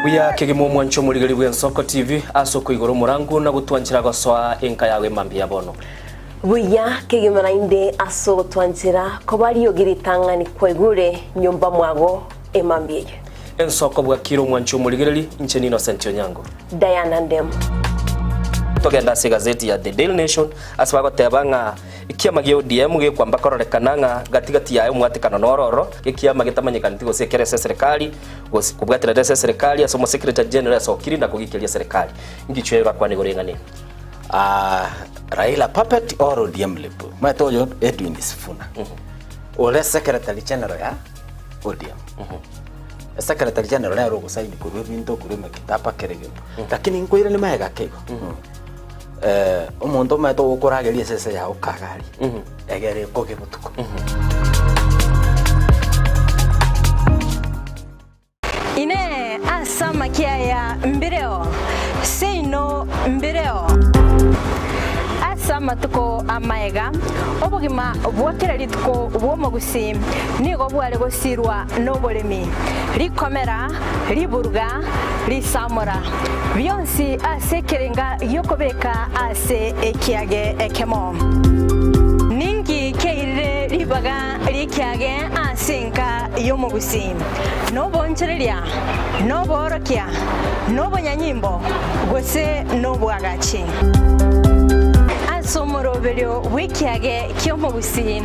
Buya kegima omwancho omorigeri bw'Ensoko TV ase okoigora omorangu na gotwanchera gosoa enka yago emambia ya bono. Buya kegima naende ase ogotwanchera koba riogi ritang'ani kwaigure nyomba mwago emambia eye. Ensoko bwakire omwancho omorigereri, inche n'Innocent Onyango. Diana Ndemo. Togende ase egazeti ya The Daily Nation ase bagoteba ng'a ekiama gia ODM gekwamba kororekana ng'a gati gati yaye omwatekano noro oro, ekiama getamanyekaneti gose ekere ase eserekari gose kobwaterera ase eserekari ase omosekretary general asokire na kogikeria eserekari. Ngichwe orakwane igoro y'eng'ana eye. Ah, Raila puppet or ODM lip? Omanyete oyo Edwin Sifuna ore secretary general ya ODM. Secretary general nere ogosaini korwa ebinto korwa emekitaba kera egento. Lakini nkoiranie magega ake igo. Eh, omonto omanyete ogokorageria esese yago kagaria, egere ekoge botuko. Inee! Ase amakia aya mbireo? Seino mbireo? Ase amatuko amaega, obogima bwa kera rituko bw'omogusii nigo bware gosirwa noboremi, rikomera, riburuga, risamora, bionsi ase ekerenga gi'okobeka ase ekiage ekemo. Ninki kiairire ribaga ri'ekiage ase enka y'omogusii? Noboonchoreria, noboorokia, nobonyanyimbo, gose nobwagachi? Ase omoroberio bw'ekiage ki'omogusii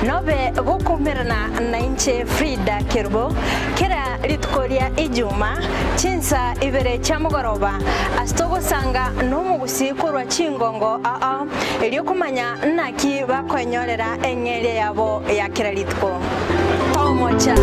nobe gokoumerana nainche Frida Kerubo kera rituko ria Ijuma chinsa ibere chia mogoroba ase togosanga nomogusii korwa chingongo ao erio komanya naki bakoenyorera eng'eria yabo ya kera rituko. Tomocha.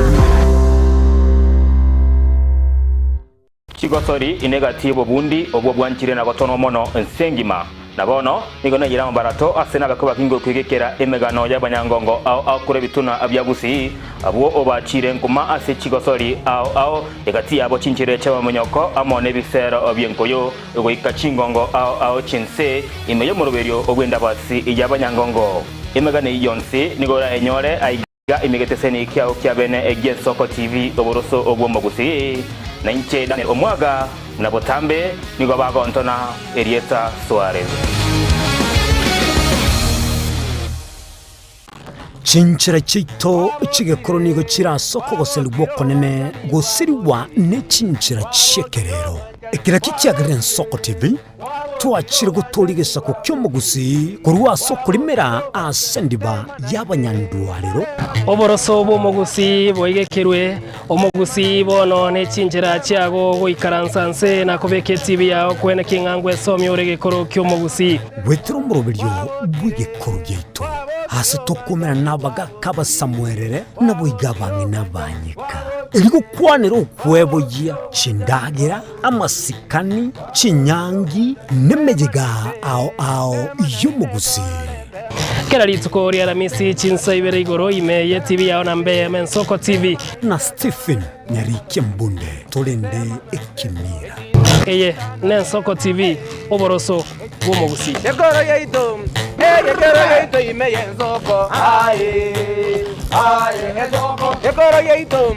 Chigosori ine egati y'obobundi obwo bwanchire na gotonwa mono ense engima. Na bono nigo naiyire amabarato ase nabakwe bakinge okwegekera emegano y'abanyangongo ao ao korwa ebituna bia Gusii, abwo obachiire nkuma ase chigosori ao ao, egati yabo chinchera chi'amamonyoko amo nebisero bi'enkoyo, goika chingongo ao ao chi'ense ime y'omoroberio bw'endabasi y'abanyangongo. Emegano eyio yonsi nigo orayenyore aiga ime geteseni kiao kia bene gi'Ensoko TV oboroso bw'omogusii. Na inche Daniel Omwaga buna botambe nigo bagontona erieta Suarez. Chinchera chiaito chi'egekoro nigo chire ase okogoserigwa okonene gosirigwa ne chinchera chi'ekerero. Ekero ekio kiagerire Ensoko TV, twachire gotooria egesaku ki'omogusii korwa ase okorimera ase endiba y'abanyandwarero. Oboroso bw'omogusii boigekerwe, omogusii bono ne chinchera chiago goikaransa nse na kobeka etibi yao kwene king'a ngwesomia ore egekoro ki'omogusii. Goetera omoroberio bw'egekoro giaito, aase tokomerana nabagaaka abasamuerere, naboigo abang'ina abanyeka, erio gokwanera okweboyia chindagera, amasikani, chinyangi, nemeyega ao ao y'omogusii. Kera rituko ri'Aramisi chinsa ibere igoro ime y'etibi yao na mbe Mensoko TV. Na Stephen Nyarikia Mbunde torende ekemira. Eye n'Ensoko TV, oboroso bw'omogusii. Gekoro giaito, egekoro giaito ime y'ensoko, aye, aye, ensoko. Gekoro giaito,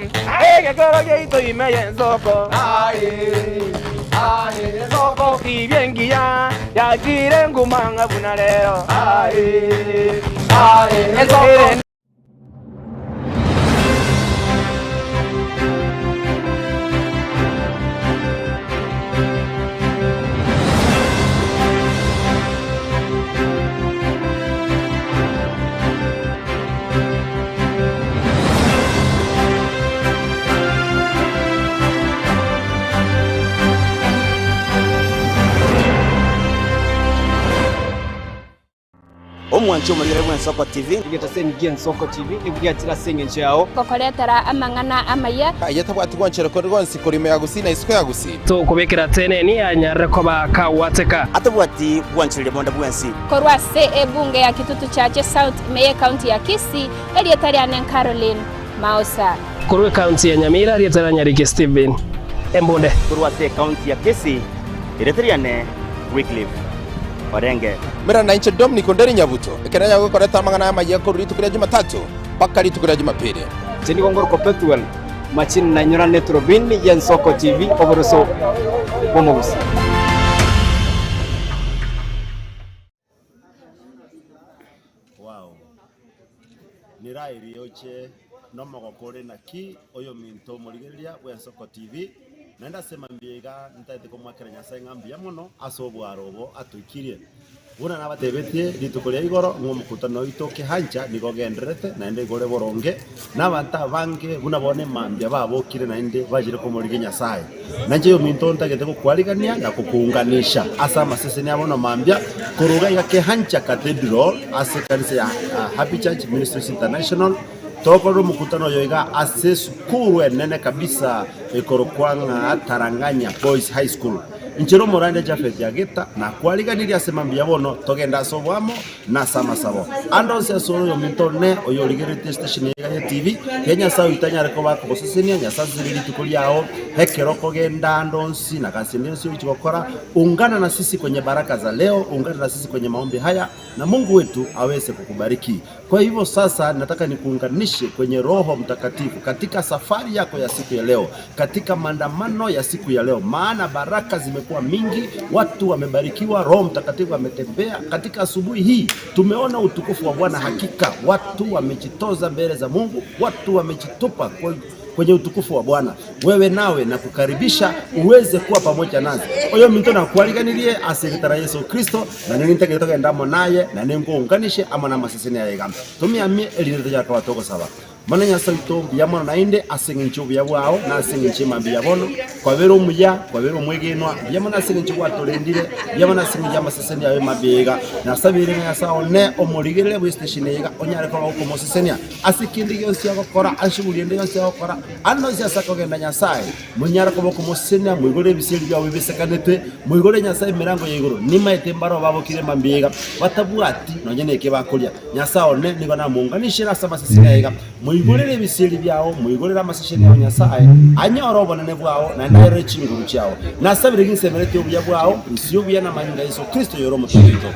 egekoro giaito ime y'ensoko, aye, aye, ensoko. Tibia engiya yachire nguma ng'a buna rero, aye, aye, ensoko. Omwanchi omorigere bw'Ensoko TV. Egetaseni gi'Ensoko TV nigo giachire ase engencho yao. Gokoretera amang'ana amaya. Aye tabwati gwanchera kore gwonsi korwa ime ya Gusii na isiko ya Gusii. Tokobekera teneni anyarire koba kagwateka. Atabwati gwanchereria bonde bwensi. Korwa ase ebunge ya Kitutu Chache South ime y'ecounty ya Kisii, erieta riane Caroline Mausa. Korwa ecounty ya Nyamira, erieta ria Nyariki Stephen Embunde. Korwa ase ecounty ya Kisii, erieta riane Wycliffe Orenge. Mera nainche Dominic Onderi Nyabuto, ekero nanyare gokoreta amang'ana aya amayia korwa rituko ria Jumatatu mpaka rituko ria Jumapili. Inche nigo ngorokwa Pethuel. Machini nainyora neturubini y'Ensoko TV, oboroso bw'omogusii. Wow. Nirairi oche nomogoko ore naki oyominto omorigereria bw'Ensoko TV, naende ase mambia iga ntaete komoakera Nyasae ng'a mbuya mono ase obwaro obo atoikirie. Buna nabatebetie rituko ria igoro ng'a omokutano oito kehancha nigo ogendererete naende igo ore boronge, na abanto abange buna bono emambia babokire naende bachire komorigia Nyasae. Nainche oyominto ntagete gokwarigania na kokounganisha ase amaseseni a bono mambia korwa iga iga Kehancha Cathedral ase ekanisa ya Happy Church Ministries International. Tokorera omokutano oyo iga ase esukuru enene kabisa ekorokwa ng'a Taranganya Boys High School. Inche nomorande Jafeti Agita nakwariganirie ase mambia bono togende ase oboamo na ase amasabo. Ande onsi ase ore oyominto one oyorigereretie station eye iga ye TV, tiga Nyasae oito anyare koba akogosesenia, Nyasae asesenie rituko riao, ekero okogenda ande onsi na gasi ende yonsi ogochia gokora, ungana na sisi kwenye baraka za leo, ungana na sisi kwenye maombi haya, na Mungu wetu aweze kukubariki. Kwa hivyo sasa nataka nikuunganishe kwenye Roho Mtakatifu katika safari yako ya siku ya leo, katika maandamano ya siku ya leo, maana baraka zimekuwa mingi, watu wamebarikiwa, Roho Mtakatifu ametembea katika asubuhi hii. Tumeona utukufu wa Bwana, hakika watu wamejitoza mbele za Mungu, watu wamejitupa kwenye utukufu wa Bwana. Wewe nawe nakukaribisha uweze kuwa pamoja nasi. Oyo minto nakwariganirie ase egetara Yeso Kristo, na nintagete togende amo naye, na ninkounganishe amo namaseseni aye iga. Tomiamie erinde tochake koba togosaba. Bono Nyasae oito mbuya mono naende ase engencho y'obuya bwao, na ase engencho y'emambia ya bono, kwabera omuya, kwabera omwegenwa, mbuya mono ase engencho gwatorendire, mbuya mono ase engencho y'amaseseni aye mambia iga. Nasabeire ng'a Nyasae one omorigerere bw'estation eye iga, onyare koba gokomosesenia ase kende gionsi agokora, ase shughuli ende yonsi agokora, Ande onsi ase akogenda Nyasae, monyare koba okomosesenia, moigore ebisieri biabo bibesekanete, moigore Nyasae emerango ya igoro. Nimaete mbarabwo babokire mambia iga, batabwati nonya neke bakoria. Nyasae one nigo namounganishere ase amaseseni aye iga, moigorere ebisieri biao, moigorere amaseseni ao Nyasae, anyore obonene bwao, naende ayerore chinguru chiao. Nasabire ginsemeretie obuya bwao, nsie obuya namanyinga a Yeso Kristo oyore Omotoori oito.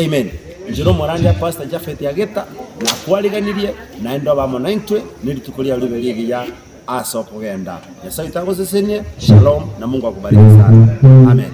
Amen. Inche nomorandia Pastor Japhet Ageta, nakwariganirie. Naende obe amo naintwe, ne rituko riao ribe rigiya ase okogenda. Nyasae oito agosesenie. Shalom, na Mungu akubariki sana. Amen.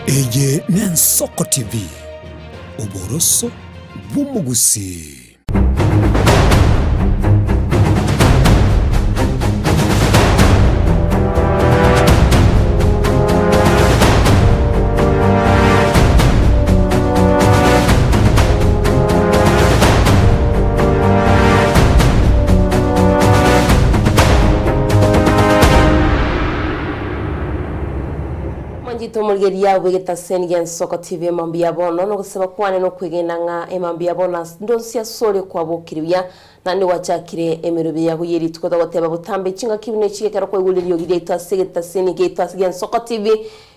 Eye n'Ensoko TV, oboroso bw'omogusii. Mwanchete omorigereria bw'egetaseni gi'Ensoko TV emambia ya bono, nogosaba kwane nokwegena ng'a emambia ya bono ase ndonsi asore kwabokire buya, naende gwachakire emerobio yago ye rituko togoteba botambe chingaki buna echi ekero kwaigure riogi riaito ase egetaseni giaito ase gi'Ensoko TV.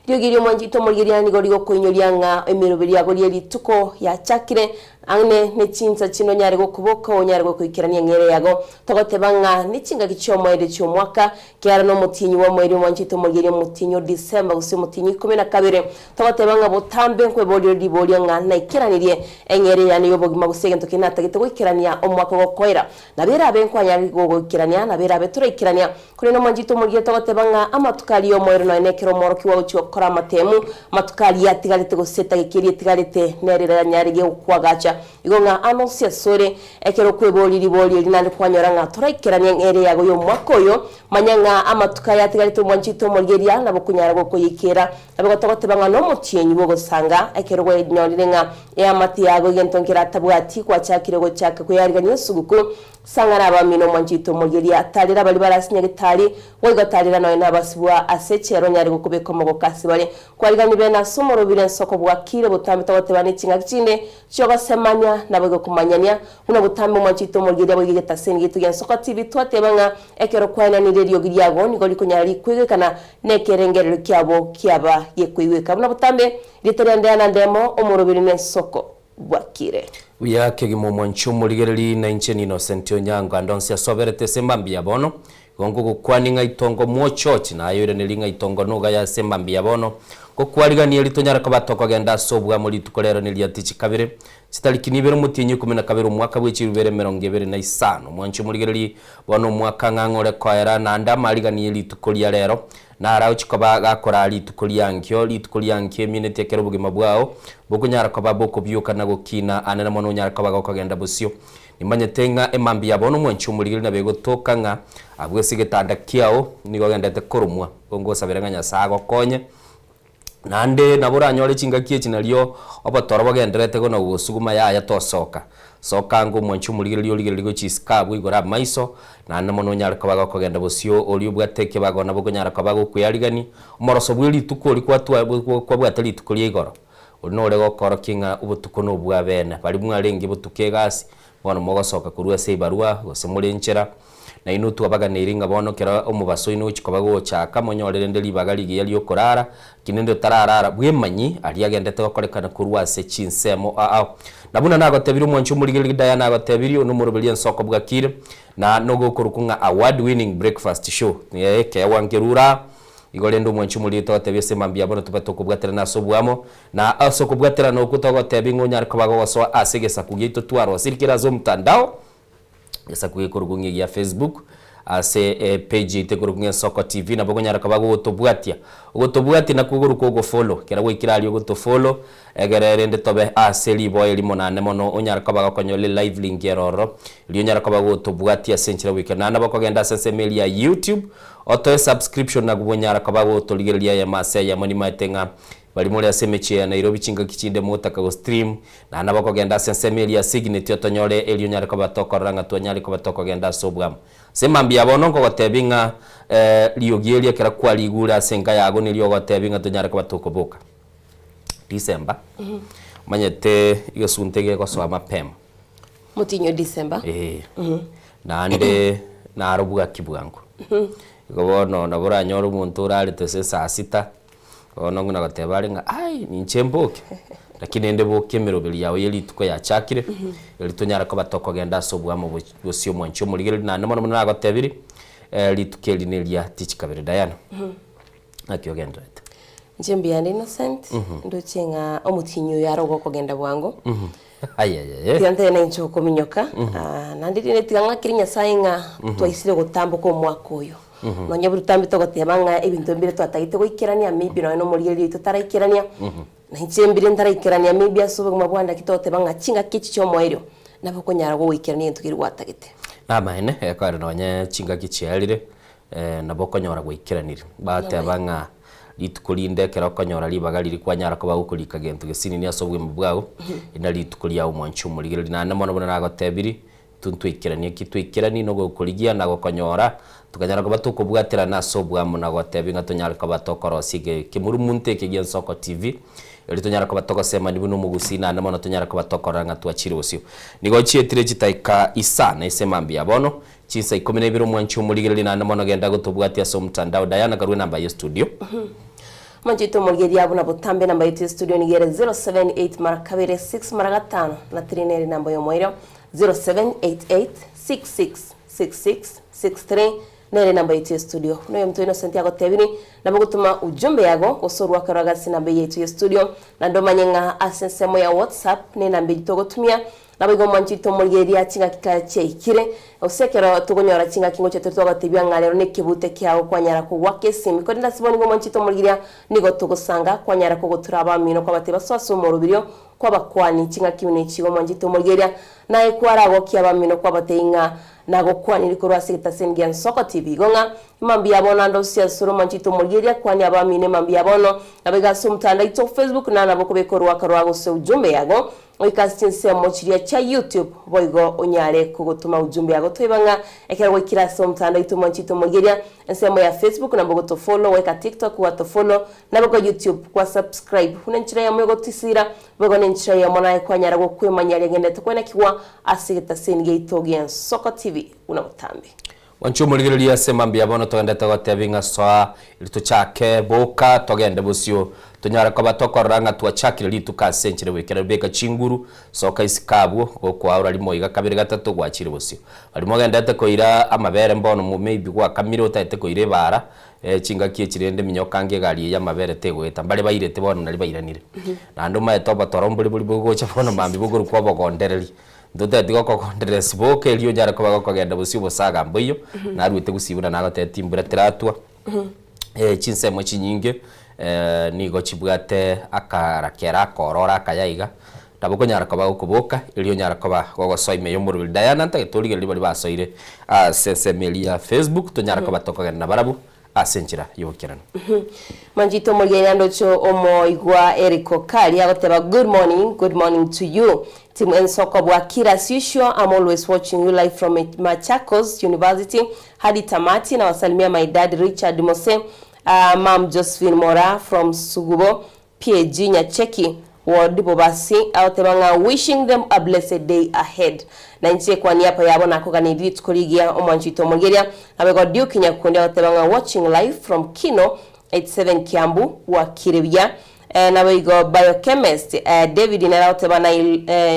Riogi ri'omwanchete omorigereria nigo rigokoinyoria ng'a emerobio yago ye rituko yachakire, Ang'e ne chinsa chinde onyare gokoboka onyare gokoikerania eng'eria yago. Togoteba ng'a nechingaki chi'omoerio chi'omwaka, kiagera nomotienyi bw'omoerio omwanchete omorigereria omotienyi o December gose omotienyi o ikomi na kabere. Togoteba ng'a botambe nkweborie riboria ng'a naikeranirie eng'eria yane y'obogima gose egento keria natagete goikerania omwaka ogokoera. Nabo erabe nkwanyare gogoikerania, nabo erabe toraikerania. Korende omwanchete omorigereria togoteba ng'a amatuko aria y'omoerio nonya nekero omworokigwa agochia gokora amatemu, amatuko aria atigarete gose etageka eria etigarete nere eranyare gokwagacha. Igo ng'a anonsi asore, ekero okweboria riborio eri naende kwanyora ng'a toraikeranie ng'a ere yago y'omwaka oyo, manya ng'a amatuko aya atigarete omwanchete omorigereria nabo okonyara gokoyeikera. Nabo igo togoteba ng'a nomotienyi bw'ogosanga, ekero gwenyorire ng'a eamate yago egento nkeratabwati, gwachakire gochaka kweyarigania esuguku. Sang'ana abamino omwanchete omorigeria, tarera baria bare ase nyagetari, boigo tarera nonya nabasibwa ase echela onyare gokobeka omogoko ase bare. Kwarigani bene ase omorobiri ensoko bwakire botambe togoteba ne ching'aki chinde chiogosemania naboigo komanyania buna botambe omwanchete omorigeria boigo egetaseni gieto gi'ensoko TV twateba ng'a ekero kwaenanire eriogi riago nigo rikonyara rikoigwekana nekerengererio kiabo kiaba gekoigweka buna botambe rieta ria Ndiana Ndemo omorobiri nensoko bwakire. Buya kegima omwanchi omorigereri na inche n'Innocent Onyango ande onsi asoberete ase emambia ya bono. Igo ngogokwania ng'a itongo mwochochi na aye oiraneri ng'a itongo nogaye ase emambia ya bono. Ngokwariganie eri tonyare koba tokogenda ase obwamo rituko rero neria tichi kabere, chitariki nibere omotienyi 12 omwaka bwe chirubere 25. Omwanchi omorigereri bono omwaka ng'a ng'ore koera naende amariganie rituko ria rero Naro agochia koba gakoraa rituko riankio, rituko riankio emineti ekero obogima bwao bokonyara koba bokobioka na gokina anene mono onyare koba gokogenda bosio. Nimanyete ng'a emambia ya bono omwanchi omorigeri nabo egotoka ng'a abwo ase egetanda kiao nigo ogendete koromwa. Igo ngosabera ng'a Nyasae agokonye. Naende nabo oranyore chingaki echi nario obotoro bogendererete kona gogosuguma yaya tosoka. Soka ango omwanche omorigereria origererie gochia isiko abwo igoro amaiso, naende mono onyare koba gokogenda bosio oria obwate ekebago nabo okonyara koba gokwearigania. Omoroso bwe rituko oria kwatwa kwabwate rituko ria igoro, oria nore gokoorokia ng'a obotuko nobwabene. Baria mwarenge botuko egasi, Bono mogosoka korwa ase ebarua, gose more nchera, na inwe twabaganeiri ng'a bono kera omobaso oino ogochia koba gogochaka, monyore rende ribaga rigiya ri'okorara, lakini rende otararara, bwemanyi aria agendete gokorekana korwa ase chinsemo ao. Na buna nagotebirie omwanchi omorigereria Diana agotebirie, one omoroberio ensoko bwakire, na nogokorokwa ng'a award winning breakfast show, ekeegwa nkerure aa. Igo rende omwanchi omorigereria togotebia ase mambia bono tobe tokobwaterana ase oboamo, Na ase okobwaterana okwo togotebia ng'a onyare koba gogosoa ase egesaku giaito twarosirie kere ase omotandao, egesaku gekorokwa ng'a egia Facebook, ase epage yaito ekorokwa ng'a Ensoko TV, nabo okonyara koba gogotobwatia. Ogotobwatia nakwo okorokwa ogofollow, ekero gwaikire aria ogotofollow, egere rende tobe ase riboa erimo naende mono onyare koba gokonyora elive link ere ororo, erio onyare koba gogotobwatia ase enchera goika. Naende nabo okogenda ase ensemo eria ya YouTube, otoe subscription nabwo onyara koba gotorigereria eyemo ase eyemo nimaete ng'a Baria more ase emechie ya Nairobi chingaki chinde mogotaka go stream, naende nabo okogenda ase ensemo eria ya Signet otonyore erio onyare koba tokorora ng'a twanyare koba tokogenda ase obwamo. Ase mambia bono nkogotebia ng'a riogi eri ekero kwarigure ase enka yago nerio ogotebia ng'a tonyare koba tokoboka. December, omanyete egesunte gegosoa mapema. Motienyi o December. Ee. Naende naro bwaki bwango. Igo bono nabo oranyore omonto orarete ase saa sita, Bono ng'ina goteba are ng'a ai ninche mboke, lakini rende bokia emeroberi yao ye rituko yachakire, erio tonyare koba tokogenda ase oboamo bosio omwanchi omorigereria naende mono mono nagotebirie, rituko eri neria tichikabere Diana. Naki ogendererete? Inche mbuya Innocent, ndoche ng'a omotienyi oyo are ogokogenda bwango. Ayayaya. Tiga ntabe nainche okominyoka, naende rinde tiga ng'akere Nyasaye ng'a twaisire gotamboka omwaka oyo. Nonya botambe togoteba ng'a ebinto mbire twatagete goikerania maybe nonya na omorigereria oito taraikerania, na inche mbire ntaraikerania maybe ase obogima bwane naki togoteba ng'a chingaki echi chia omoerio, nabo okonyara goikerania egento keria gwatagete. Namaene, ekero nonye chingaki chiarire, nabo okonyora gwaikeranire. Bateba ng'a rituko rinde ekero okonyora ribaga riria kwanyara koba gokorika gento gesinini ase obogima bwao, eri nari rituko riao omwanchi omorigereria. Naende mono buna nagotebirie, intwe ntwaikeranie ki? Twaikeranie na ogokorigia na gokonyora, tokanyara koba tokobwaterana ase oboamo na gotebia ng'a tonyare koba tokorosia ege kemorumunto eke gia Ensoko TV, erio tonyare koba togosemania buna omogusii naende mono tonyare koba tokorora ng'a twachire bosio. Nigo chietire chitaika isano ase mambia bono, Chinsa ikomi na ibere omwanchi omorigereria naende mono genda gotobwatia ase omotandao Diana karue enamba ye studio. Mwanchete omorigereria abwo na botambe enamba yetu ye studio nigo ere 078 mara kabere 6 mara gatano na 3 nere enamba yomoerio 0788 66 66 63 nere enamba yetu ye studio. Buna oyominto Innocent agotebiri nabo gotoma ujumbe yago gose orwake rwage ase enamba eye yaito ye studio naende omanye ng'a ase ensemo ya WhatsApp ne enamba eyio togotumia Naboigo omwanchete omorigereria chingaki kare chiaikire, gose ekero tokonyora chingaki ngocha tore twagatebia ng'a rero nekebute kiao kwanyara kogoaka esimi. Korende ase bono nigo omwanchete omorigereria nigo togosanga kwanyara kogotura abamino kwabatebia basoe ase omoroberio kwabakwani chingaki buna echi. Igo omwanchete omorigereria naye kwaragokia abamino kwabatebia ng'a nagokwaniri korwa ase egetaseni gia Nsoko TV. Igo ng'a emambia ya bono ande osie asore omwanchete omorigereria kwania abamino emambia ya bono. Naboigo ase omotandao oito o Facebook na nabo okobeka orwaka rwao gose ujumbe yago. Goika ase chinsemo chiria chia YouTube boigo onyare kogotoma ujumbe yago toiba ng'a ekero gwaikire ase omotandao oito mwanchete omorigeria ensemo ya Facebook nabo ogotofollow goika TikTok gwatofollow nabo kwa YouTube gwa subscribe buna enchera eyemo egotisira boigo nenchera eyemo naye kwanyara gokwemanyia aria agenderete kwenekigwa ase egetaseni giaito gi'Ensoko TV buna botambe. Mwanche omorigereria ase mambia bono togendete gotebi ng'a soa eri tochake boka togende bosio tonyare koba tokorora ng'a twachakire rituko ase enchera goikera beka chinguru soka isiko abwo gokwaura rimo iga kabere gatato gwachire bosio. Baria mogendete koira amabere mbono mo maybe gwakamire otagete koira ebara chingaki echi rende minyoka ange egari eye amabere tegoeta mbare bairete bono naria bairanire. Naende omaete obotoro mbore boria bogocha bono mambia bokorokwa obogondereri. Ntotebeti gokogonderera esiboka erio onyare koba gokogenda bosio obosaga mboiyo, naruete gusii buna nagotebetie mbura teratwa. Chinsemo chinyinge nigo chibwate akarakera akororo akaya iga, nabo okonyara koba gokoboka erio onyare koba gogosoa ime y'omorweri. Diana ntagete origererie baria basoire ase ensemo eria ya Facebook tonyare koba tokogenda nabarabwo ase enchera y'obokeranu. Manchito omorigereria ndoche omoigwa Eric Okari agoteba good morning, good morning to you team Ensoko bwakire as usual I'm always watching you live from Machakos University hadi tamati nawasalimia my dad Richard Mose uh, mum Josephine Mora from Sugubo PAG Nyacheki Ward Bobasi agoteba ng'a wishing them a blessed day ahead. Na inche kwa niaba yabo nakoganeirie rituko rigiya omwanchi oito omorigeria naboigo Duke Nyakundi agoteba ng'a watching live from Kino 87 Kiambu bwakire buya. Naboigo Biochemist David nere agoteba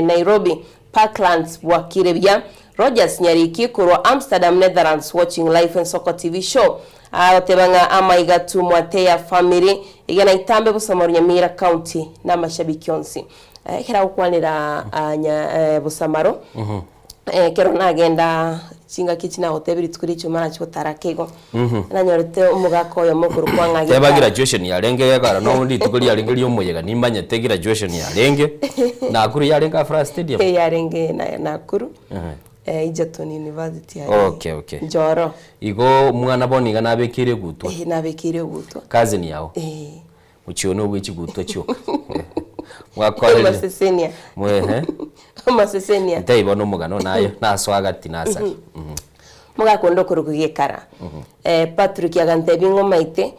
Nairobi Parklands bwakire buya. Rogers Nyariki korwa Amsterdam Netherlands watching live Ensoko TV show agoteba ng'a amaiga to Mwateya family igena itambe Bosamaro Nyamira county na amashabiki onsi. Ekero agokwanera Bosamaro ekero nagenda chingaki echi nagotebia rituko ria ichuma nachia gotara ake igo nanyorete omogaka oyomo okorokwa ng'a Teba Gitara. graduation yarenge gekogera no rituko riarenge ria omoyega nimanyete graduation yarenge Nakuru yarenge Afraha Stadium? Yarenge Nakuru. Egerton University aria Okay, okay. Njoro. Igo omwana bono iga nabekeire egutwa? Eh, nabekeire egutwa. Cousin yao? Eh. Mochie one obwe chigutwa chioka. Mwakorire. Amasesenia. Mwehe. Amasesenia. Ntebie bono omogano naye nasoa gati nasari. Mhm. Mogakonda okorokwa gekara. Eh, Patrick agantebia ng'a omaete,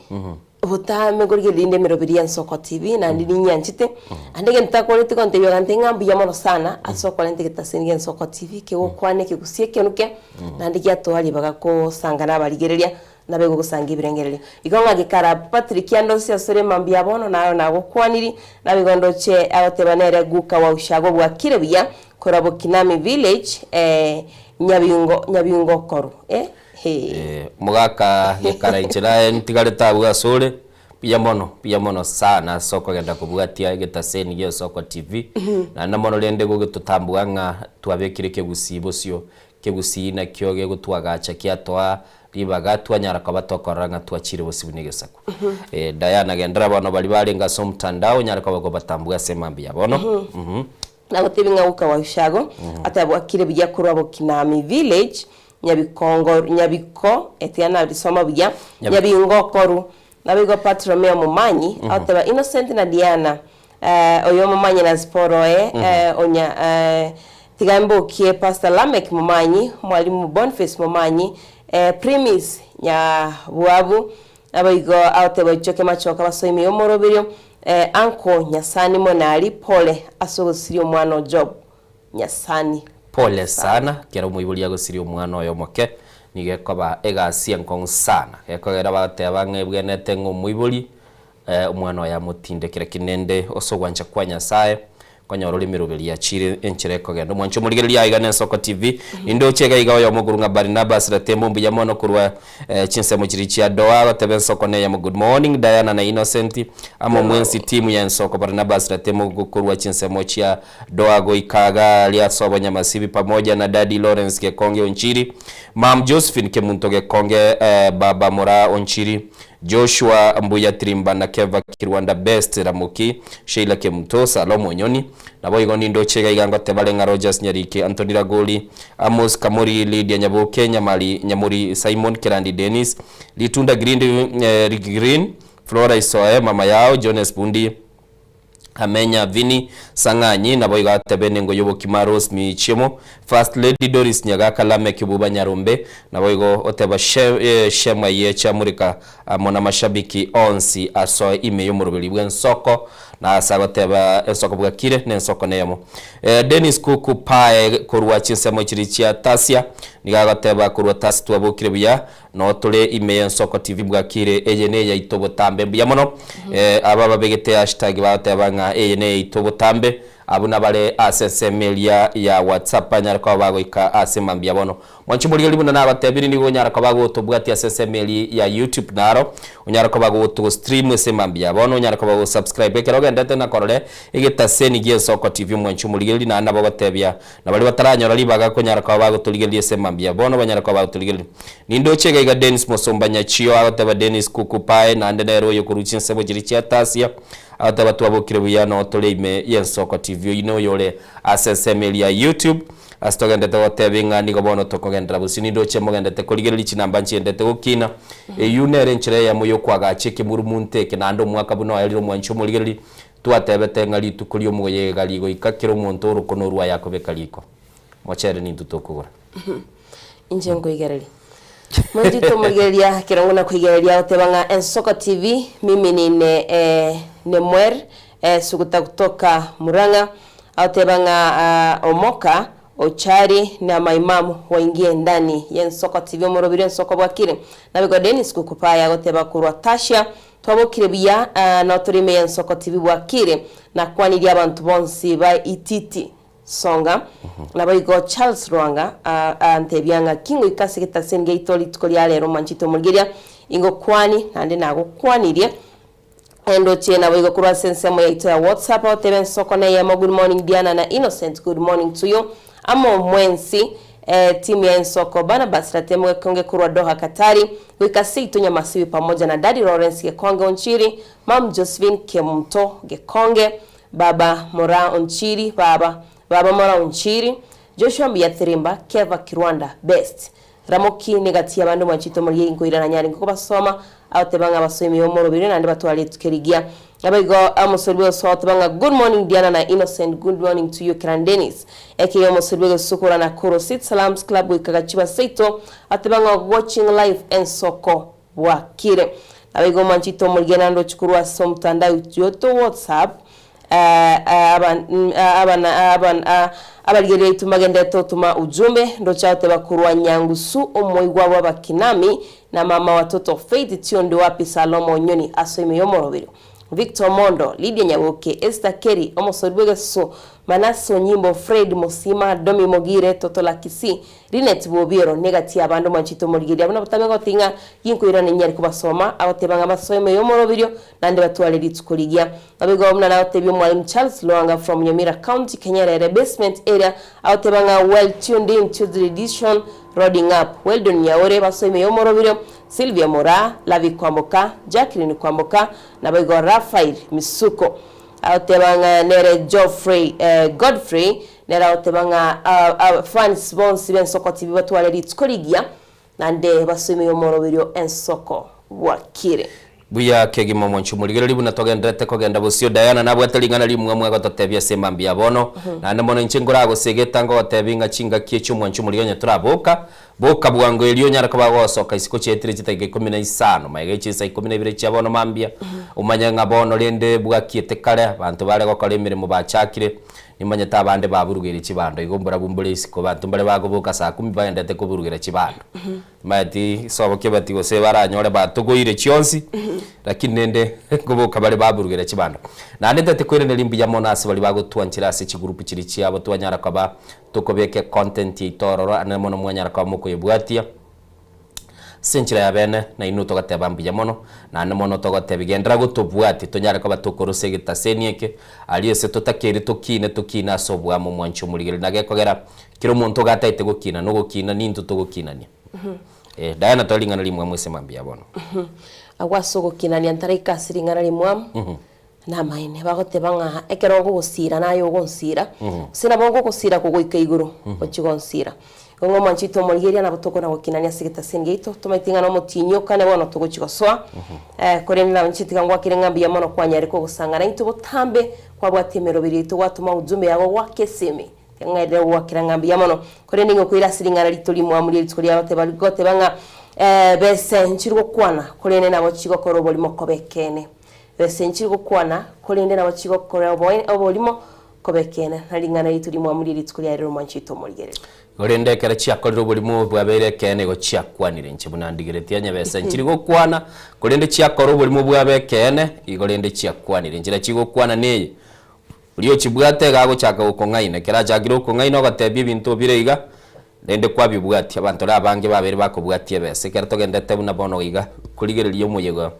Botambe nkorigereria rinde emeroberi y'Ensoko TV, naende ninyanchete. Ande egento takoreti gontebia ogantebia ng'a mbuya mono sana ase okorenta egetaseni gia Ensoko TV kegokwana ekegusia ekenuke, naende giatoa ribaga kosanga na abarigereria, nabe gogosanga ebirengererio. Igo ng'a gekara Patrick andosie asore mambia bono naye nagokwaniri, nabe igo ndoche agoteba nere guka wa ushago bwakire buya korwa Bokinami village, Nyabingo Nyabingo koru eh. Hee. Omogaka gekara inche naye ntigarete abwo asore, mbuya mono, mbuya mono sana ase okogenda kobwatia egetaseni gia Esoko TV, naende mono rende gogetotambua ng'a twabekire ekegusii bosio, ekegusii nakio gegotwagacha kiatoa ribaga twanyara koba tokorora ng'a twachire bosio buna egesaku. Diana genderera bono baria barenge ase omotandao onyare koba okobatambua ase emambia bono. Nagotebia ng'a goka Waushago atabwakire buya korwa Bokinami village, Nyabikongo, Nyabiko, etiga narisoma buya, Nyabingokoru. Naboigo Bartolomeo Momanyi agoteba Innocent na Diana, oyo Momanyi na Zipporah oye, onya tiga mbokie Pastor Lameck Momanyi, Mwalimu Boniface Momanyi, Primis Nyabwabu, Naboigo agoteba oichoke machoka basoime y'omoroberio, Uncle Nyasani Monari pole ase ogosiria omwana o Job. Nyasani Pole sana, kera omoibori agosiria omwana oye omoke, nigo ekoba egasi enkong'u sana. Gekogera bagoteba ng'a ebwenerete ng'a omoibori omwana oye amotindekere lakini rende ase ogwancha kwa Nyasaye, Konyora ore emeroberi yachiire enchera ekogenda. Omwancho omorigereria aiga n'Ensoko TV. Nindoche iga iga oyomo okorwa ng'a Barnabas Ratembo mbuya mono korwa chinsemo chiria chia Doa agoteba Ensoko neyemo good morning Diana na Innocent amo mwensi team ya Ensoko Barnabas Ratembo korwa chinsemo chia Doa goika iga aria ase obonyamasibi pamoja na Daddy Lawrence Gekonge Onchiri Mum Josephine Kemunto Gekonge Baba Moraa Onchiri Joshua Mbuya Tirimba na Keva Kirwanda Best Ramoki Sheila Kemuto Salomo Onyoni Naboigo nindoche iga iga ngotebare ng'a Rogers Nyariki Anthony Ragoli Amos Kamori Lydia Nyaboke Nyamari Nyamori Simon Kerandi Dennis Ritunda Green Green Flora Isoe Mama Yao Jones Bundi. Amenya Vinny Sang'anyi naboigo atebe nengo y'obokima Rose Michiemo, First Lady Doris Nyagaka Lameck Obuba Nyarombe naboigo oteba Shema Yecha Murika amo namashabiki onsi asoe ime y'omoroberi bw'ensoko na ase agoteba ensoko bwakire nensoko neyemo. Dennis Kuku Pae korwa chinsemo chiria chia Tasia nigo agoteba korwa Tasi twabokire buya Noo tore ime y'ensoko TV bwakire eye neyaito botambe mbuya mono aba babegete hashtag bagoteba ng'a eye neyaito botambe abwo nabare ase ensemo eria ya WhatsApp banyare koba bagoika ase mambia bono. Mwanche morigereria buna nabatebirie nigo onyare koba gotobwatia ase ensemo eria ya YouTube naro onyare koba goto stream ase mambia bono onyare koba go subscribe ekero ogendete nakorore egetaseni gi'ensoko TV mwanche omorigereria naende nabo ogotebia Na baria bataranyora ribaga konyara koba bagotorigereria ase mambia, bono banyare koba bagotorigereria. Nindoche iga iga Dennis Mosomba Nyachio agoteba Dennis Kuku Pae naende nere oyo korwa chinsemo chiria chia Tasia agoteba twabokire buya noo tore ime y'Ensoko TV oyio noyo ore ase ensemo eria ya YouTube ase togendete goteba ing'a nigo bono tokogenderera bosio nindoche mogendete korigereria chinamba nchiendete gokina eyio nere enchera eyemo yokoagacha ekemurumunto eke naende omwaka buna oerire omwanchi omorigereria Twatebete ng'a rituko ri'omoyega rigoika kera omonto orokona orwo ayakobeka riko. Mochere nintwe tokogora. Inche nkoigereria. Mwanchi tomorigereria kerongo na koigereria goteba ng'a Ensoko TV mimi nine eh, Nemwer eh, Suguta kutoka Murang'a agoteba ng'a ah, Omoka Ochari na maimamu waingie ndani y'Ensoko TV omorobiri Ensoko bwakire. Nabigwa Dennis Kukupaya agoteba korwa Tasia Twabokire buya, nao tore ime y'ensoko tibi bwakire, nakwanirie abanto bonsi ba Ititi Songa. Naboigo Charles Rwanga antebia ng'a kingoika ase egetaseni giaito rituko ria rero mwanchete omorigeria, ingokwani, naende nagokwanirie. Endoche naboigo korwa ase ensemo yaito ya WhatsApp agoteba ensoko neyemo good morning Diana na Innocent good morning to you amo mwensi Timu ya Ensoko, Barnabas Ratemo Gekonge korwa Doha Katari, goika seito Nyamasibi pamoja na Daddy Lawrence Gekonge Onchiri, Mum Josephine Kemunto Gekonge, Baba Moraa Onchiri, Baba Baba Moraa Onchiri, Joshua Mbuya Keva Kirwanda Best. Ramoki negati y'abande omwanchete omorigia inkoirana nyarenge kobasoma, agoteba ng'a basoe omoroberi naende batware rituko rigiya. Naboigo omosori bw'egesusu agoteba ng'a Good morning Diana na Innocent, good morning to you Kiran Dennis. Ekeiyo omosori bw'egesusu korwa Nakuru City Salams Club goika Gachiba seito agoteba ng'a watching live ensoko bwakire. Naboigo omwanchete omorigia naende ochia korwa ase omotandao oito WhatsApp Abarigereria baito mbagenderete gotoma ujumbe, ndoche agoteba korwa Nyangusu omoigwa bw'Abakinami na mama watoto Faith Tionde wapi Salomo Onyoni ase ime y'omoroberio, Victor Omondo, Lydia Nyaboke, Esther Kerry, omosori bw'egesusu, Manasseh Onyimbo, Fred Mosima, Domi Mogire, Toto la Kisii, Linet Bobiero, negati y'abande omwanchete omorigereria buna botambe goteba ng'a ginkoirana ninyare kobasoma, agoteba ng'a basoe ime y'omoroberio naende batware rituko rigiya. Naboigo buna nagotebia Omwalimu Charles Lwanga from Nyamira County, Kenyerere Basement area, agoteba ng'a well tuned in Tuesday edition, loading up. Weldon Nyaore, basoe ime y'omoroberio, Sylvia Moraa, Lavi Kwamboka, Jacqueline Kwamboka, naboigo Raphael Misuko. Agoteba ng'a nere Geoffrey Godfrey nere agoteba ng'a fans bonsi b'Ensoko TV batware rituko rigiya naende basoe ime y'omoroberio Ensoko bwakire. Buya kegima omwanchi omorigereria buna togendererete kogenda bosio Diana nabwate ring'ana rimwamu agototebia ase mambia ya bono naende mono inche nkoragosegeta ngogotebia ng'a chingaki echi omwanchi omorigereria onye toraboka boka bwango erio onyare koba gosoka isiko chiaetire chidakika ikomi na isano magega chinsa ikomi na ibere chia bono mambia omanye ng'a bono rende bwakiete kare abanto bare gokora emeremo bachakire Nimanyete abande baburugeire chibando igo mbarabwo mbore isiko abanto mbare bakoboka saa kumi bagendete koburugera chibando. Timanyeti sobo kebati gose baranyore batogoire chionsi, lakini rende nkoboka bare baburugera chibando. Naende ntagete koiraneria mbuya mono ase baria bagotwanchera ase chigroup chiria chiabo twanyara koba tokobeka econtent yaito ororo ande mono mwanyara koba mokoyebwatia. Ase enchera ya bene, nainwe togateba mbuya mono, naende mono togotebia, Genderera gotobwatia, tonyare koba tokorosia egetaseni eke, aria ase totakeire tokine, tokine ase oboamo omwanchi omorigereria. Na gekogera kera omonto iga ataete gokina, na ogokina nintwe togokinania. Eh, Diana tore ring'ana rimwamu ase mambia bono. Agwo ase ogokinania ntaraika ase ring'ana rimwamu, Namaene, bagoteba ng'a ekero ngogosiira naye ogonsira, gose nabo ngogosiira kogoika igoro, ochie gonsira. Igo ng'a omwanchete omorigereria nabo tokona gokinania ase egetaseni giaito, tomaete ng'a nomotienyi okane bono togochia gosoa. Korende nabo inche tiga ngwakere ng'a mbuya mono kwanyare kogosang'ana intwe botambe kwabwatia emeroberi yaito gwatoma ujumbe yago goaka esimi. Tiga ng'aerere gogoakera ng'a mbuya mono. Korende ing'o koira ase ring'ana rito rimwamu rie rituko ria goteba goteba ng'a bese nchiri gokwana, korende nabo chigokora oborimo koba ekeene. Bese nchiri gokwana, korende nabo chigokora oborimo Koba ekeene, na ring'ana riaito rimwamurie rituko riaye ri'omwanchete omorigereria. Korende ekero chiakorire oborimo bwabeire ekeene igo chiakwanire inche buna ndigeretie onye besa nchiri gokwana, korende chiakora oborimo bwabe ekeene, igo rende chiakwanire. Enchera chigokwana neye, Oria ochibwate iga agochaka gokong'aina, ekero achakire gokong'aina ogatebia ebinto bire iga, rende kwabibwatia. Abanto ore abange babeire bakobwatia ebesa. Ekero togendete buna bono iga korigereria omoyega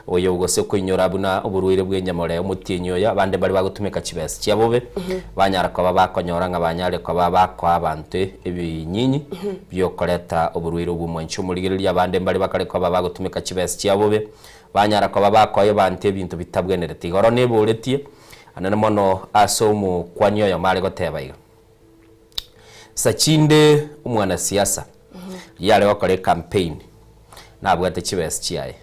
oyo gose koinyora buna oborwaire bw'enyamore omotienyi oyo, abande mbare bagotumeka chibesa chia bobe, banyara koba bakonyora ng'a banyare koba bakoa abanto ebinyinyi biokoreta oborwaire obwo omwanchi omorigereria. Abande mbare bakare koba bagotumeka chibesa chia bobe, banyara koba bakoa abanto ebinto bitabwenereti. Igoro neboretie anene mono ase omokwani oyomo are goteba iga. Sachinde omwanasiasa riria are gokora ecampaign nabwate chibesa chiaye,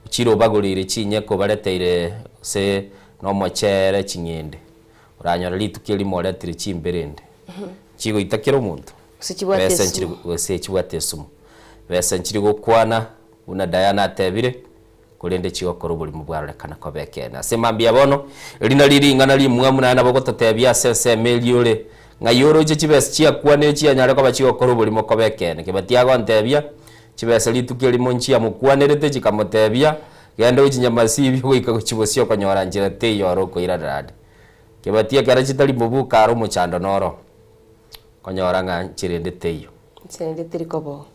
ochire obagoreire chinyeke obareteire gose na omochere ching'ende, oranyore rituko erimo oretire chimberende chigoita kera omonto, Gose chibwate besa nchiri esumu. gose chibwate esumu. Besa nchiri gokwana buna Diana atebire. korende chigokora oborimo bwarorekana koba ekeene. Ase mambia bono, eri nario ring'ana rimwamu naye nabo ogototebia ase ensemo eria ore, Ng'ai oroche chibesa chiakwanire chianyare koba chigokora oborimo koba ekeene? Kebati agontebia, Chibesa rituko erimo nchiamokwanerete, chikamotebia, Genda gochia Nyamasibi goika gochia bosio okonyora nchera teiyo ore okoirarera ande. Kebati ekero chitari mobuko are omochando noro, okonyora ng'a nchera ende teiyo. Nchera ende teri koboo.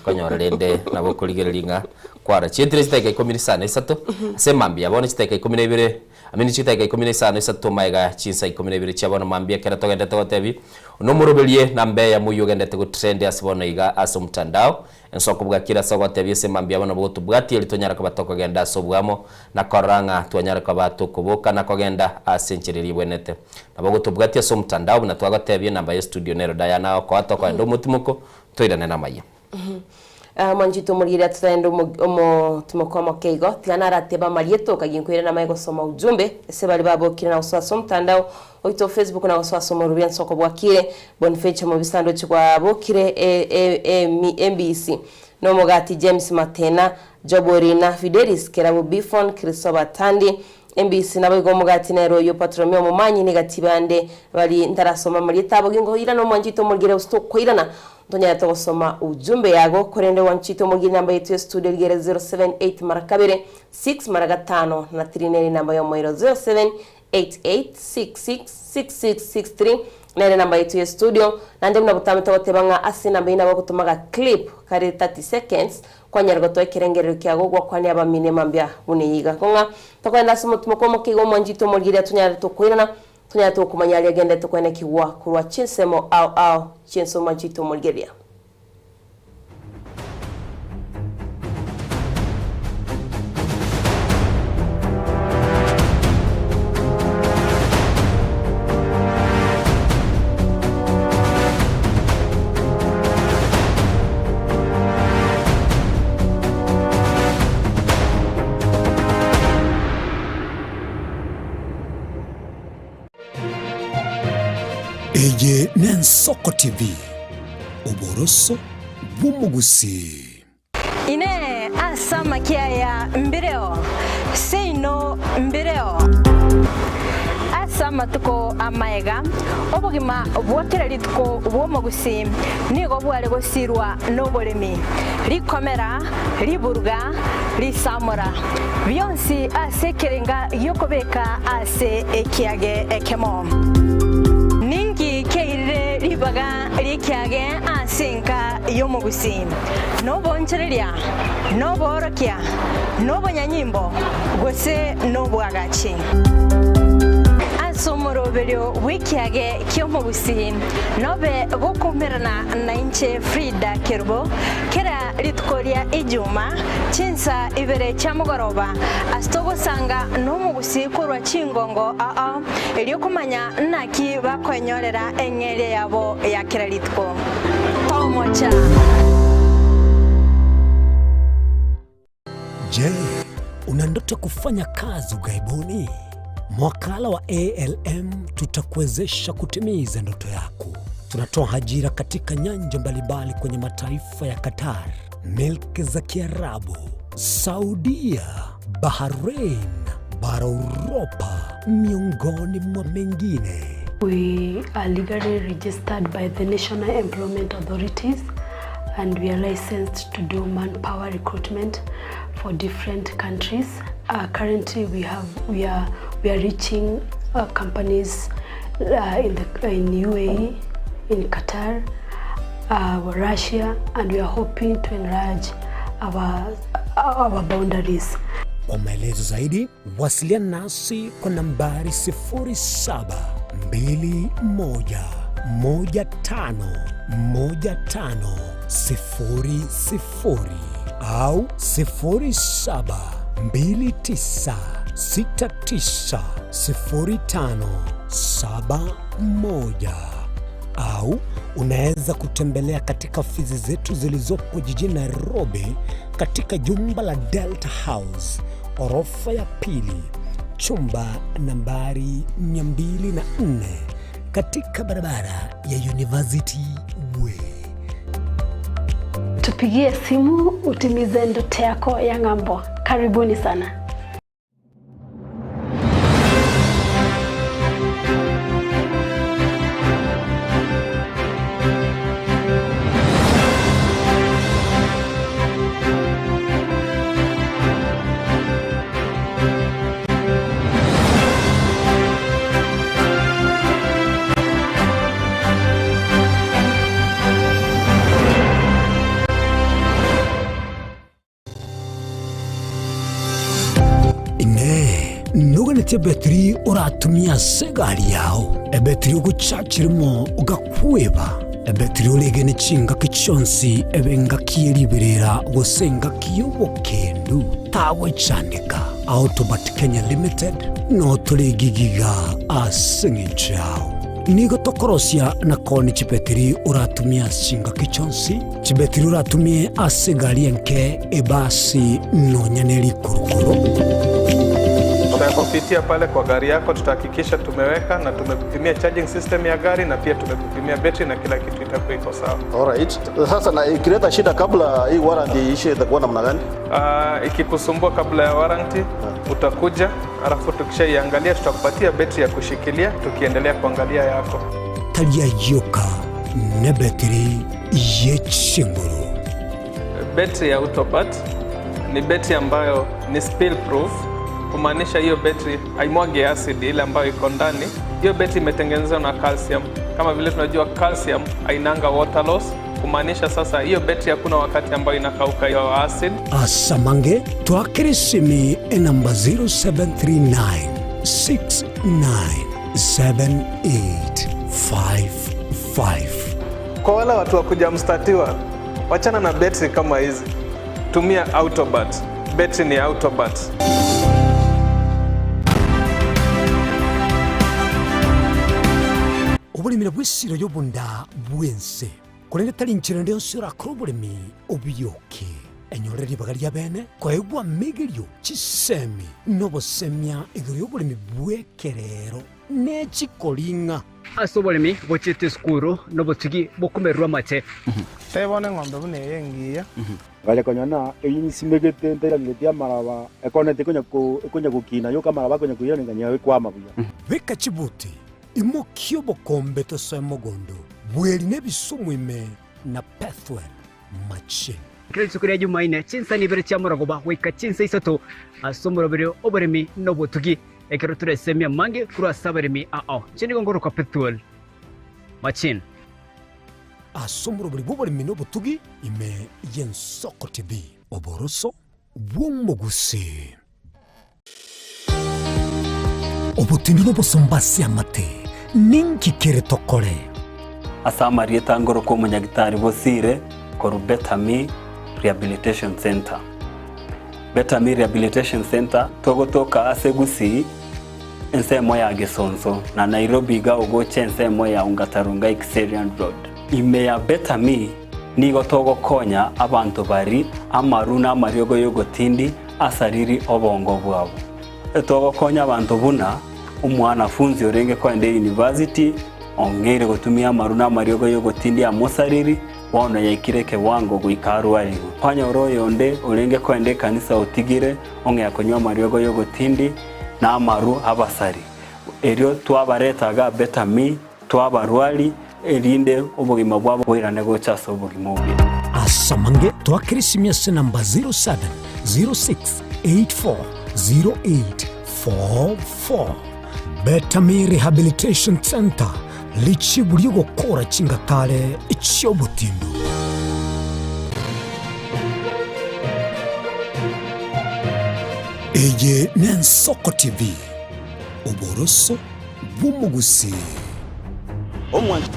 Konyora rende nabo okorigereria ng'a kwara chietire chidakika ikomi na isano na isato ase mambia bono chidakika ikomi na ibere I mean chidakika ikomi na isano na isato magega chinsa ikomi na ibere chia bono mambia ekero togendete gotebia nomoroberie namba eyemo oywo ogendete gotrend ase bono iga ase omotandao ense okobwakire ase ogotebia ase mambia bono bogotobwatia eri tonyare koba tokogenda ase obwamo na korora ng'a twanyare koba tokoboka na kogenda ase enchera eria ebwenerete. Nabo ogotobwatia ase omotandao buna twagotebia enamba ye studio nero Diana agokoa tokoenda omotimoko toirane namayia. Mwanchete omorigereria totagende omotimoko omoke igo, tiga naratebe amarieta okagia nkoirana amaye gosoma ujumbe ase baria babokire na gosoa ase omotandao oito o Facebook na gosoa ase omorobia nsoko bwakire Boniface Mobisa ndoche kwabokire MBC na omogati James Matena Job Orina Fidelis Kerabu Bifon Christopher Tandi Embisi naboigo omogati nere oyio Bartolomeo omomanyi negati bande bari ntarasoma amarieta abo ginkoirana omwanchete omorigere gose tokoirana ntonyarete gosoma ujumbe yago korende wanchete omorigere namba yetu ya studio rigere 078 mara kabere 6 mara gatano na 3 nere enamba yomoiro 0788666663 nere enamba yetu ya studio naende buna botambe togoteba ng'a ase enamba eyio nabo ogotoma ga clip kare 30 seconds Kwanyare gotoa ekerengererio kiago gwakwania abamino emambia buna eye iga. Kong'a tokogenda ase omotumo kw'omokia iga omwanchete omorigereria tonyare tokoirana, tonyare tokomanya aria agenderete koenekigwa korwa chinsemo ao ao chi'ense omwanchete omorigereria. Eye n'Ensoko TV, oboroso bw'omogusii. Inee! Ase amakia aya mbireo? Seino mbireo. Ase amatuko amaega, obogima bwa kera rituko bw'omogusii nigo bware gosirwa noboremi, rikomera, riburuga, risamora, bionsi ase ekerenga gi'okobeka ase ekiage ekemo. Ninki kiairire ribaga ri'ekiage ase enka y'omogusii? Noboonchoreria, noboorokia, nobonyanyimbo, gose nobwagachi. Ase omoroberio bw'ekiage ki'omogusii nobe gokoumerana nainche Frida Kerubo, kera. rituko ria Ijuma, chinsa ibere chia mogoroba, ase togosanga nomogusii korwa chingongo ao, erio komanya naki bakoenyorera eng'eria yabo ya kera rituko. Tomocha! Je, una ndoto kufanya kazi ughaibuni? Mwakala wa ALM tutakuwezesha kutimiza ndoto yako. Tunatoa ajira katika nyanja mbalimbali kwenye mataifa ya Qatar, milki za Kiarabu, Saudia, Bahrain, bara Uropa, miongoni mwa mengine. We are legally registered by the National Employment Authorities and we are licensed to do manpower recruitment for different countries. Uh, currently we have we are we are reaching uh, companies uh, in the in UAE, in Qatar, uh, Russia and we are hoping to enlarge our our boundaries. Kwa maelezo zaidi wasiliana nasi kwa nambari 0721151500 au 0729690571 au unaweza kutembelea katika ofisi zetu zilizopo jijini Nairobi katika jumba la Delta House orofa ya pili chumba nambari 204 katika barabara ya University Way. Tupigie simu utimize ndoto yako ya ng'ambo. Karibuni sana. Inee! Noganetie ebetiri oratumie ase egari yao, ebetiri ogochachirimo ogakweba, ebetiri oregene chingaki chionsi ebe engaki ye riberera gose engaki y'obokendu? Tagwechandeka. Autobat Kenya Limited notore gigiga ase eng'encho yao. Nigo tokorosia na koonia chibetiri oratumie ase chingaki chionsi, chibetiri oratumie ase egari enke, ebasi, nonya ne rikurukuru. Tutakupitia pale kwa gari yako, tutahakikisha tumeweka na tumekupimia charging system ya gari na pia tumekupimia betri na kila kitu itakuwa iko sawa. Alright. Sasa na ikileta shida kabla hii warranty iishe itakuwa namna gani? Uh, ikikusumbua kabla ya warranty utakuja, alafu tukishaiangalia tutakupatia betri ya kushikilia tukiendelea kuangalia yako. Tari ayio ka nebetiri ye chinguru. Betri ya Autobat ni betri ambayo ni spill proof, kumaanisha hiyo betri haimwagi acid ile ambayo iko ndani. Hiyo betri imetengenezwa na calcium. Kama vile tunajua calcium hainanga water loss, kumaanisha sasa hiyo betri hakuna wakati ambayo inakauka hiyo acid. Asamange twakere esimi enamba 0739 697855. Kwa wale watu wa kuja mstatiwa, wachana na betri kama hizi, tumia Autobat. Betri ni Autobat. Oboremi nabwo esiro y'obonda bw'ense, korende tari inchera ende yonsi orakore oboremi obiyoke. Enyore ribaga ria bene koegwa amegerio, chisemi, na obosemia igoro y'oboremi bw'ekerero ne chikoring'a. Ase oboremi bochiete esukuru nobotugi bokomererwa amache. Tebone eng'ombe buna eye engiya. Ngacha konya na eyio nsimegete ntairangeretie amaraba, ekoneti ekonya ko ekonya gokina yoka amaraba akonya koiranengania ekwama buya. Beka chibuti, imokia obokombe tosoe mogondo, bweri na ebisumu ime na Pethuel machine. Kera rituko ria Jumaine, chinsa nibere chia morogoba goika chinsa isato ase omoroberio oboremi na obotugi, ekero toresemie amange korwa ase abaremi ao. Inche nigo ngorokwa Pethuel Machine. Ase omoroberi bw'oboremi na obotugi ime y'Ensoko TV, oboroso bw'omogusii. Obotindu nobosomba ase amate, ninki kere tokore? Ase amarieta ngorokwa omonyagitari Bosire korwa Bethamy. Rehabilitation Centre. Better Me Rehabilitation Centre togotoka ase Gusii ensemo ya Gesonso na Nairobi iga ogocha ensemo ya Ongata Rongai Kiserian Road. Ime ya Better Me nigo togokonya abanto bari amaru na amariogo y'ogotindi asariri obongo bwabo. Togokonya abanto buna omwanafunzi orenge koenda eyunivasiti ong'eire gotumia amaru na amariogo y'ogotindi amosariri bono yaikire ekewango goika arwarigwe. Kwanyora oyonde orenge koenda ekanisa otigire ong'ea konywa amariogo y'ogotindi na amaru abasari. Erio twabareta iga Better Me, twabarwari, erinde obogima bwabo boirane gocha ase obogima obuya. Ase amange twakere esimi ase namba 0706840844. Better Me Rehabilitation Centre, richibu ri'ogokora chingatare chi'obotindu. Eye n'Ensoko TV, oboroso bw'omogusii. Omwanchi.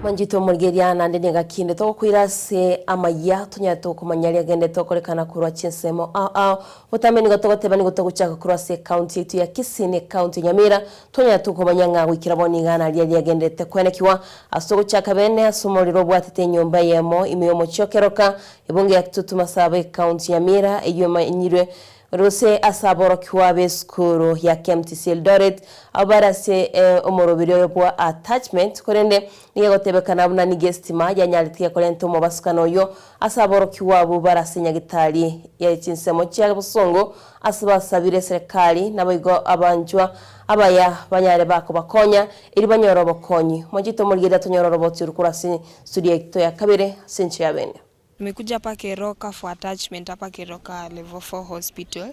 Mwanchete omorigeria naende nigo kinde togokoira ase amayia tonyare tokomanya aria agendete okorekana korwa chinsemo ao ao. Botambe nigo togoteba nigo togochaka korwa ase ecounty yaito ya Kisii na ecounty ya Nyamira tonyare tokomanya ng'a goikera bono iga naria riagenderete kwenekiwa ase ogochaka bene ase omorero obwatete enyomba eyemo ime y'omochie o Keroka ebunge ya Kitutu Masaba ecounty ya Nyamira eyio emanyirwe Gose ase aborokigwa b'esukuru ya KMTC Eldoret, abwo bare ase omoroberi oyo bwa attachment, korende nigo egotebekana buna nigo esitima yanyaretie korenta omobasukano oyio ase aborokigwa abwo bare ase nyagitari ye chinsemo chia bosongo ase basabire eserekari naboigo abanchwa abaya banyare bakobakonya erio banyore obokonyi. Mochite omorigereria tonyore oroboti oru korwa ase studio yaito ya kabere ase enchera ya bene. Nimekuja hapa Keroka for attachment hapa Keroka level 4 hospital.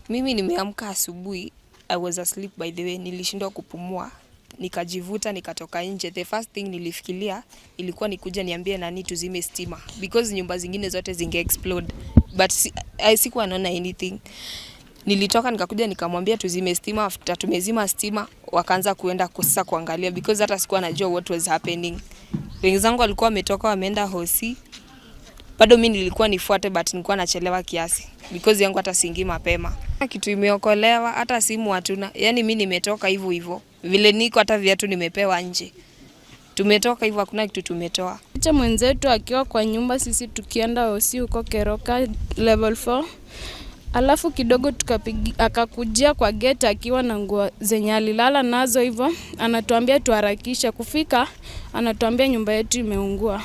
Mimi nimeamka asubuhi, I was asleep by the way, nilishindwa kupumua. Nikajivuta nikatoka nje. The first thing nilifikiria ilikuwa nikuja niambie nani tuzime stima because nyumba zingine zote zinge explode but si, sikuwa naona anything. Nilitoka nikakuja nikamwambia tuzime stima. After tumezima stima, wakaanza kuenda sasa kuangalia because hata sikuwa najua what was happening. Wenzangu walikuwa wametoka wameenda hosi, bado mi nilikuwa nifuate but nilikuwa nachelewa kiasi because yangu hata siingii mapema. Kitu imeokolewa, hata simu hatuna. Yani mi nimetoka hivyo hivyo vile niko, hata viatu nimepewa nje. Tumetoka hivyo, hakuna kitu tumetoa. Acha mwenzetu akiwa kwa nyumba, sisi tukienda hosi huko Keroka level 4. Alafu kidogo tukapigi, akakujia kwa gate akiwa na nguo zenye alilala nazo hivyo, anatuambia tuharakishe. Kufika anatuambia nyumba yetu imeungua.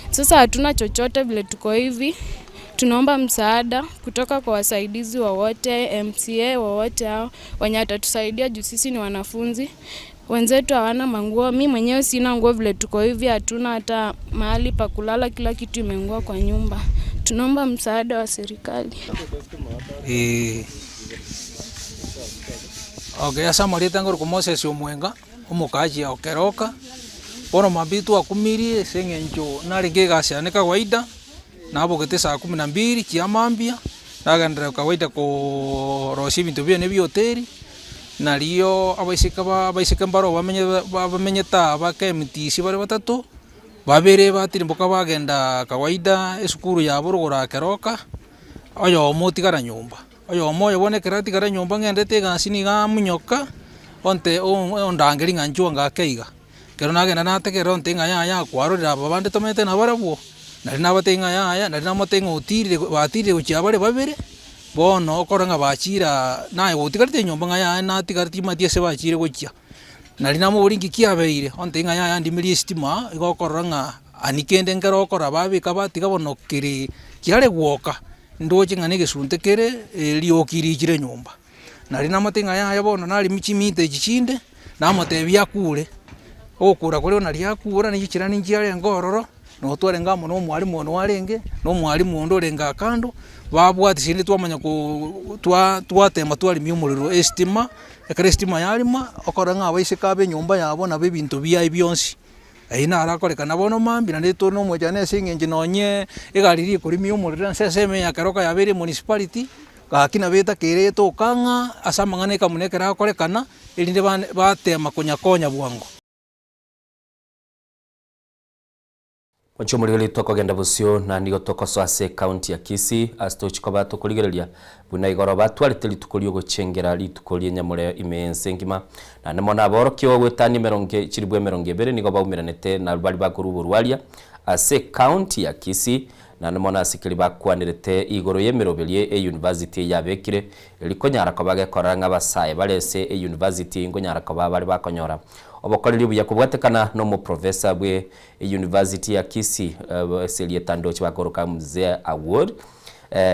Sasa hatuna chochote vile tuko hivi, tunaomba msaada kutoka kwa wasaidizi wowote, MCA wowote hao wenye watatusaidia juu sisi ni wanafunzi wenzetu hawana manguo, mi mwenyewe sina nguo, vile tuko hivi hatuna hata mahali pa kulala, kila kitu imeungua kwa nyumba. Tunaomba msaada wa serikali. Eh. Okay, ase amarieta ngorokwa Moses Omwenga, omokachi o Keroka, bono mambia twakumirie ase eng'encho narenge egasi yane kawaida, nabogete saa kumi na mbili chia mambia, nagenderera kawaida koorosia ebinto biane bia hoteli, Nario abaiseke ba abaiseke mbaro bamenye bamenyete aa ba KMTC bare batato, babere batirimboka bagenda kawaida esukuru yabo rogoro aa Keroka, oyomo otigara nyomba. Oyomo oyo bono ekero atigara nyomba ng'endete egasi nigo amonyoka, onte ondangeria ng'a inchuo ng'ake iga. Ekero nagenda nategerera ontebia ng'a yaya kwarorire aba bande tomenyete nabarabwo, nari nabatebia ng'a yaya, nari namotebia ng'a otirire batirire gochia bare babere, bono okore ng'a bachire aa naye gotigarete nyomba ng'a yaya natigare timanyeti ase bachire gochia. Nari namoboria nki kiabeire, ontebia ng'a yaya ndimerie estima igo okorora ng'a ani kende nkere okora babeka batiga bono kere kiare gwoka, ndoche ng'a na egesunte kere erioki richire nyomba. Nari namotebia ng'a yaya bono naremia chimita echi chinde, namotebia akure, ogokura koria nari akura na chichirani nchiarenge ororo, na twarenge amo na omwalimu one warenge, na omwalimu onde orenge akando, babwatia rende twamanya koo twa twatema twaremia omorero estima, ekero estima yarema, okorora ng'a abaiseke abe enyomba yabo nabo ebinto biaye bionsi. Ayio naro akorekana bono mambia naende tore na omochando ase eng'encho nonye egari riria ekorimia omorero ase ensemo eye ya Keroka yabeire emunicipality, gaki nabo etakeire etoka ng'a ase amang'ana ekamuna ekero agokorekana, erinde bane batema konyakonya bwango. Mwanche omorigereria tokogenda bosio na nigo tokosoa ase ekaunti ya Kisii ase tochi koba tokorigereria buna igoro batwarete rituko riogochengera rituko ri'enyamoreo ime y'ense engima. Naende mono aborokigwa goetania emerongo chilifu emerongo ebere nigo baumeranete na baria bakorwa oborwaria ase ekaunti ya Kisii naende mono ase keria bakwanerete igoro y'emeroberio eyunivasiti eyabekire eri konyara koba gekorora ng'a abasae bare ase eyunivasiti eyio nkonyara koba bare bakonyora obokoreri obuya kobwatekana nomoprofesa bwe Eyunivasiti ya Kisii ase erieta ndoche bakoroka Mzee Awuor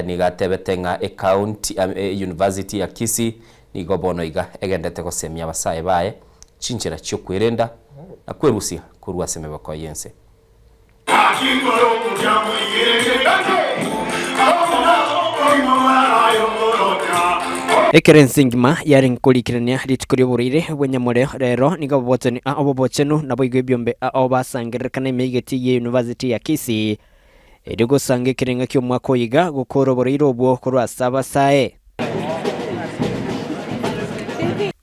nigo atebete ng'a ecounty eyunivasiti ya Kisii nigo bono iga egendete gosemia abasae baye chinchera chiokwerenda na kwerusia korwa ase emeboko y'ense. Ekero ense engima yarenge korikerania rituko ri'oborwaire bw'enyamoreo, rero nigo ababwatani ao b'obochenu naboigo ebiombe ao basangererekana ime y'egeti y'University ya Kisii, erio gosanga ekerenga ki'omwaka oyo iga gokoora oborwaire obwo korwa ase abasae.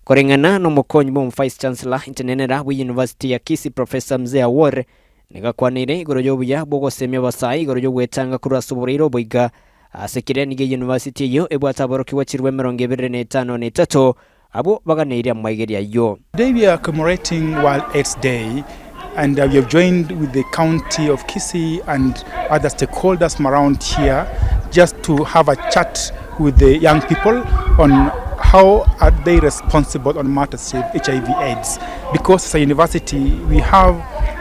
Koreng'ana nomokonyi bw'omo-Vice Chancellor intenenera bw'University ya Kisii Professor Mzee Awor, nigo akwaneire igoro y'obuya bw'ogosemia abasae igoro y'ogwetanga korwa ase oborwaire obo iga Ase keria nigo eyunivasiti eyio ebwate aborokigwa chirwe 23 abwo baganeirie amaigerio ayio. Today we are commemorating World AIDS Day and we have joined with the county of Kisii and other stakeholders from around here just to have a chat with the young people on how are they responsible on matters of HIV AIDS because as a university we have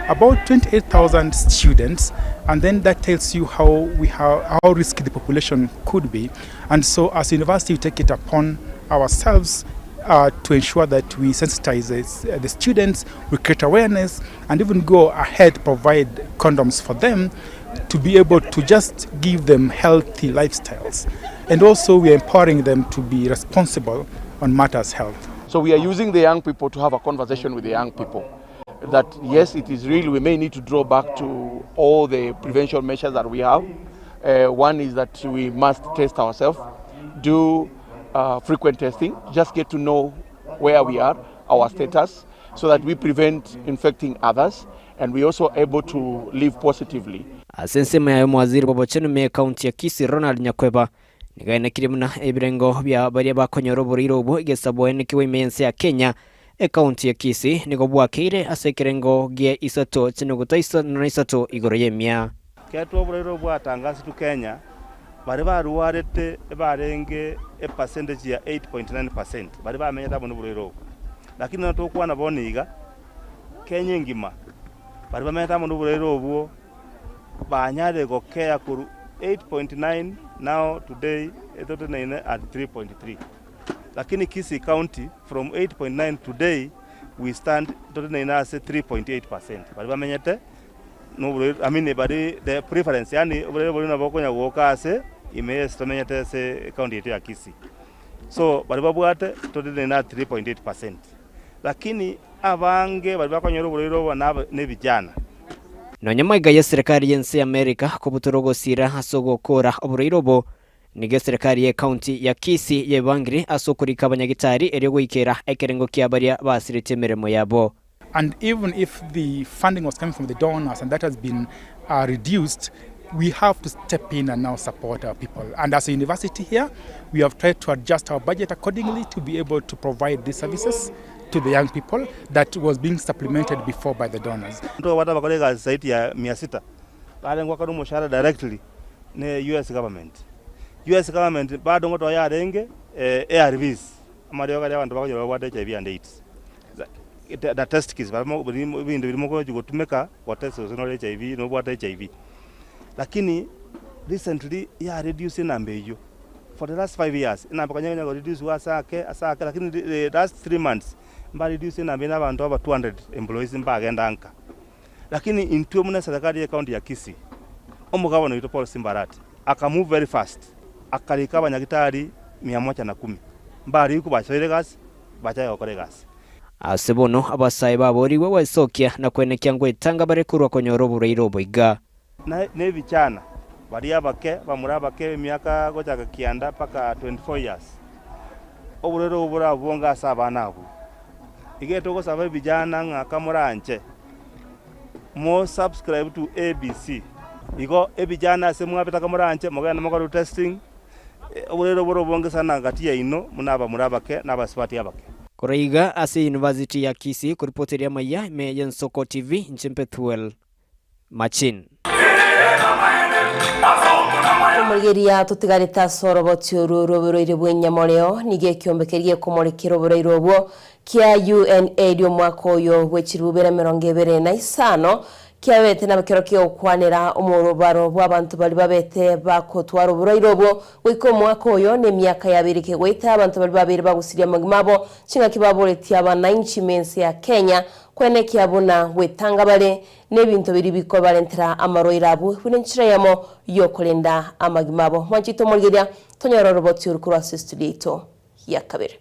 about 28,000 students and then that tells you how we have, how risky the population could be and so as a university we take it upon ourselves uh, to ensure that we sensitize the, the students, we create awareness, and even go ahead provide condoms for them to be able to just give them healthy lifestyles. And also we are empowering them to be responsible on matters health. So we are using the young people to have a conversation with the young people that yes, it is real. We may need to draw back to all the prevention measures that we have. Uh, one is that we must test ourselves, do uh, frequent testing, just get to know where we are, our status, so that we prevent infecting others and we also able to live positively. Ase ensemo yaye omowaziri bw'obochenu ime y'ekaunti ya Kisii Ronald Nyakweba nigo aenekirie buna ebirengo bia baria bakonyora oborwaire obwo egesaboenekigwa ime y'ense ya Kenya Ekaunti ya Kisii nigo bwakeire ase ekerengo gia isato chinuguta isano na isato igoro y'emia. Ketwa oboraire obwatangasitu Kenya, baria barwarete ebarenge epercentage ya 8.9 percent baria bamenyete amo noborwaire obo. Lakini nonya tokwana bono iga, Kenya engima baria bamenyete amo noborwaire obwo banyarire gokea korwa 8.9 now today etoteneine at 3.3. Lakini Kisii County from 8.9 today we stand toteneine ase 3.8 percent baria bamenyete noborwaire I mean bari the preference yaani oborwaire boria nabo bokonya goka ase ime ase tomenyete ase ecounty yaito ya Kisii. So baria babwate toteneine ase 3.8 percent lakini abange baria bakonyora oborwaire obo naba nebijana. Nonya maiga y'eserekari y'ense y'Amerika kobutora ogosira ase ogokora oborwaire obo, Nigo eserekari y'ecounty ya Kisii yebangire ase okorika abanyagitari erio goikera ekerengo kia baria basiretie emeremo yabo. And even if the funding was coming from the donors and that has been uh, reduced, we have to step in and now support our people. And as a university here, we have tried to adjust our budget accordingly to be able to provide these services to the young people that was being supplemented before by the donors. Ntobwate abakora egasi zaidi ya mia sita barenge goakanwa omoshahara directly ne US government. US government bado ngotoa yarenge ARVs, amariogo aria abanto bakonyora babwate HIV and AIDS. Na test kits barimo ebinto biria mogochi gotumeka gotest gose nore HIV nobwate HIV. Lakini recently ya reduce enamba eyio for the last 5 years enamba konya ekonya koreduciwa ase ake ase ake lakini the last 3 months mba reduce enamba eye na abanto aba 200 employees mbagenda nka. Lakini intwe buna eserekari ye county ya Kisii, omogabana oito Paul Simbarati aka move very fast akarika abanyagitari mia moja na kumi mbarikwe basoire egasi bachake gokora egasi. Ase bono abasae baboorigwe gwesokia na kwenekia ngwetanga bare korwa konyora oborwaire obo iga. Na nebichana, baria abake, bamura abake emiaka gochaka kianda mpaka 24 years, oborwaire obo borabonge ase abana abwo. Iga togosaba ebijana ng'a kamoranche, mo subscribe to ABC. Igo ebijana ase mwabete kamoranche, mogende mokore testing, oborwaire obo borobonge sana gati yaino buna abamura abake na abasubati abake. Korwa iga ase University ya Kisii koripoteria amaiya ime y'Ensoko TV, inche Bethuel Machin. Omorigeria totigarete ase oroboti oru rw'oborwaire bw'enyamoreo, nigo ekiombe keria gekomorekera oborwaire obwo kia UNAIDS omwaka oyo bwe chilifu bibere 25 kiabete nabo kero ki'ogokwanera omorobaro bw'abanto baria babete bagotwara oborwaire obwo goika omwaka oyo na emiaka yabeire kegoeta abanto baria babeire bagusiria amagima abo chingaki baboretie abanainchi mense ya Kenya Kwenekia buna gwetanga bare nebinto biria bikobarentera amarwaire abwo buna enchera eyemo y'okorenda amagima abo. Mwanchete omorigereria, tonyore oroboti oru korwa ase estudio yaito ya kabere.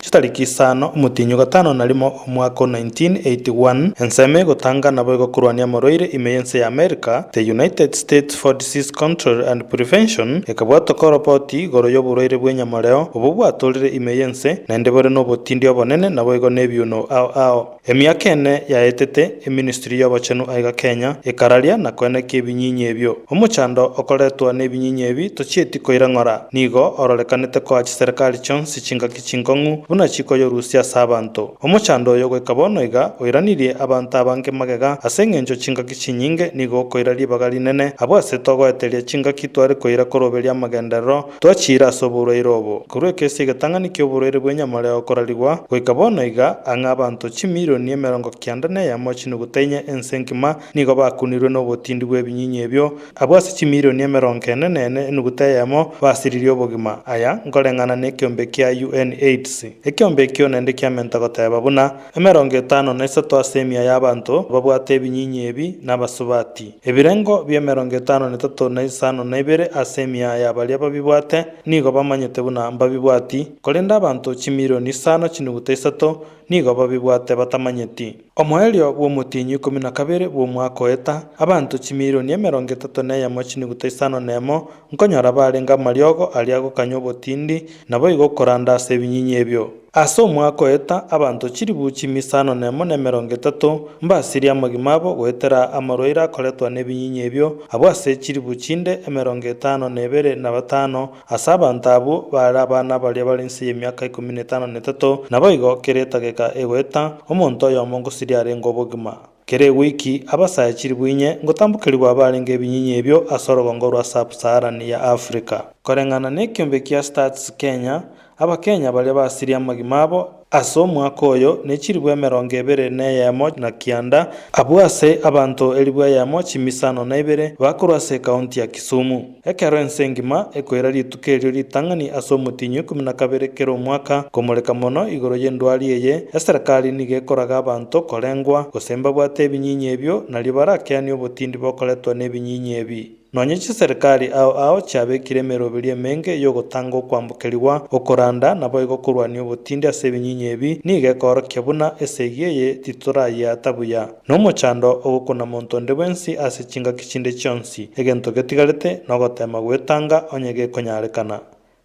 Chitariki isano, omotienyi o gatano na rimo, omwaka o 1981, ensemo egotanga naboigo korwania amarwaire ime y'ense ya America, The United States for Disease Control and Prevention, ekabwatoka oroboti igoro y'oborwaire bw'enyamoreo obwo bwatorire ime y'ense, naende bore nobotindi obonene naboigo nebiuno ao ao. Emiaka ene yaetete, eministry y'obochenu aiga Kenya ekararia na koenekia ebinyinyi ebio. Omochando okoretwa nebinyinyi ebi tochieti koira ng'ora, nigo ororekanete koa chiserekari chionsi chingaki chinkong'u buna chikoyorusia ase abanto. Omochando oyo goika bono iga oiranirie abanto abange magega ase engencho chingaki chinyinge nigo okoira ribaga rinene abwo ase togoeteria chingaki tware koira koroberia amagenderero Twachiire ase oborwaire obo. Korwa ekesi egetang'ani ki'oborwaire bw'enyamoreo korarigwa, goika bono iga, ang'e abanto chimilioni 91 chinuguta inye ense engima nigo bakunirwe nobotindi bw'ebinyinyi ebio, abwo ase chimilioni 44 enuguta eyemo basiririe obogima. Aya nkoreng'ana nekeombe kia UNAIDS. Ekeombe ekio naende kiamenta goteba buna 53 ase emia y'abanto babwate ebinyinyi ebi nabasubati. Ebirengo bi'emerongo etano netato na isano na ibere ase emia ya baria babibwate nigo bamanyete buna mbabibwati, korende abanto chimilioni isano chinuguta isato nigo babibwate batamanyeti. Omoerio bw'omotienyi o ikomi na kabere bw'omwaka oeta, abanto chimilioni 31 chinuguta isano nemo nkonyora barenge amariogo aria agokanya obotindi, naboigo okoranda ase ebinyinyi ebio. Ase omwaka oeta, abanto chilifu chimisano nemo na 30 mbasirie amagima abo goetera amarwaire akoretwa nebinyinyi ebio, abwo ase chilifu chinde 52 na batano ase abanto abwo bare abana baria bare inse y'emiaka ikomi na etano na etato, naboigo kera etageka egoeta, omonto oyomo ngosiria arenge obogima. Kera ewiki, abasae chilifu inye ngotambokerigwa barenge ebinyinyi ebio ase orogongo rwa Sub-Saharan ya Africa. Koreng'ana nekiombe kia Stats Kenya, Abakenya baria basirie amagima abo ase omwaka oyo nechilifu 29, abwo ase abanto 1,000 chimisano na ibere bakorwa ase ekaunti ya Kisumu. Ekero ense engima ekoira rituko erio ritang'ani ase omotienyi o ikomi na kabere kera omwaka komoreka mono igoro y'endwari eye, eserekari nigo ekoraga abanto korengwa gose mbabwate ebinyinyi ebio nario barakeanie obotindi bokoretwa nebinyinyi ebi. Nonye chiserikari ao ao chiabekire emeroberio emenge y'ogotanga okwambokerigwa, okoranda, naboigo korwania obotindi ase ebinyinyi ebi, nigo ekoorokia buna esegi eye titorayiata buya. Nomochando ogokuna monto onde bwensi ase chingaki chinde chionsi. Egento getigarete nogotema gwetanga onye gekonyarekana.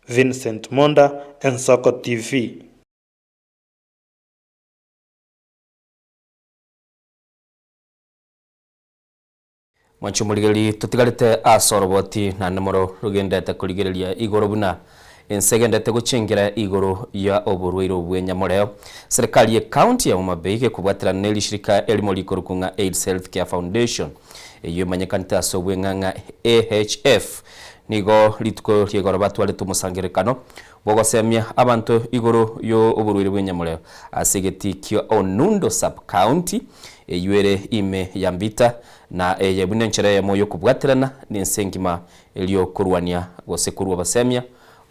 Vincent Monda, Ensoko TV. Mwanche omorigereria totigarete ase oroboti naende moro rogenderete korigereria igoro buna ense egenderete gochengera igoro ya oborwaire obwo bw'enyamoreo. Serikali ye county ya Homa Bay gekobwaterana ne rishirika erimo rikorokwa ng'a AIDS Health Care Foundation eyio emanyekanete ase obweng'a ng'a AHF nigo rituko ria igoro batwarete omosangererekano bw'ogosemia abanto igoro yo oborwaire bw'enyamoreo ase egetii kia Onundo Sub County eyio ere ime ya Mbita, na eye buna enchera eyemo y'okobwaterana nense engima erio korwania gose korua obosemia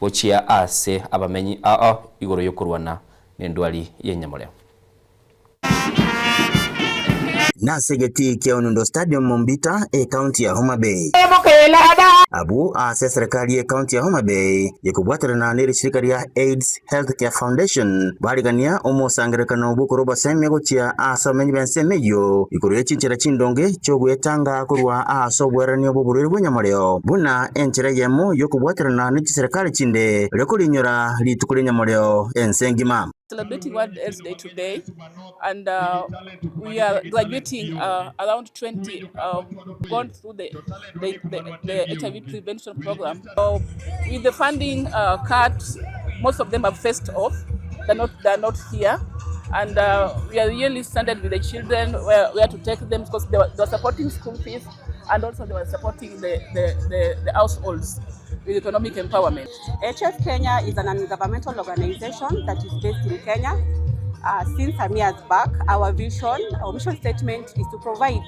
gochia ase abamenyi ao igoro y'okorwana nendwari y'enyamoreo. Nase egetii kia Onundo Stadium Mbita, ekaunti ya Homa Bay. Abwo Abwo ase eserekari y'ecounty ya Homa Bay gekobwaterana nerishirika ria AIDS Health Care Foundation barigania omosangererekano bw'okorwa obosemia gochia ase abamenyi b'ensemo eyio igoro ye chinchera chindonge chi'ogwetanga korwa ase obwererania bw'oborwaire bw'enyamoreo buna enchera eyemo y'okobwaterana ne chiserekari chinde erio korinyora rituko ri'enyamoreo ense engima. Celebrating World AIDS Day today and uh, we are graduating uh, around 20 uh, gone through the, the, the, the HIV prevention program. So with the funding uh, cut, most of them have faced off. They're not, they're not here. And uh, we are really standing with the children where, where to take them because they were, they were supporting school fees and also they were supporting the, the, the, the households with economic empowerment. HF Kenya is an non-governmental organization that is based in Kenya. Uh, since some years back, our vision, our mission statement is to provide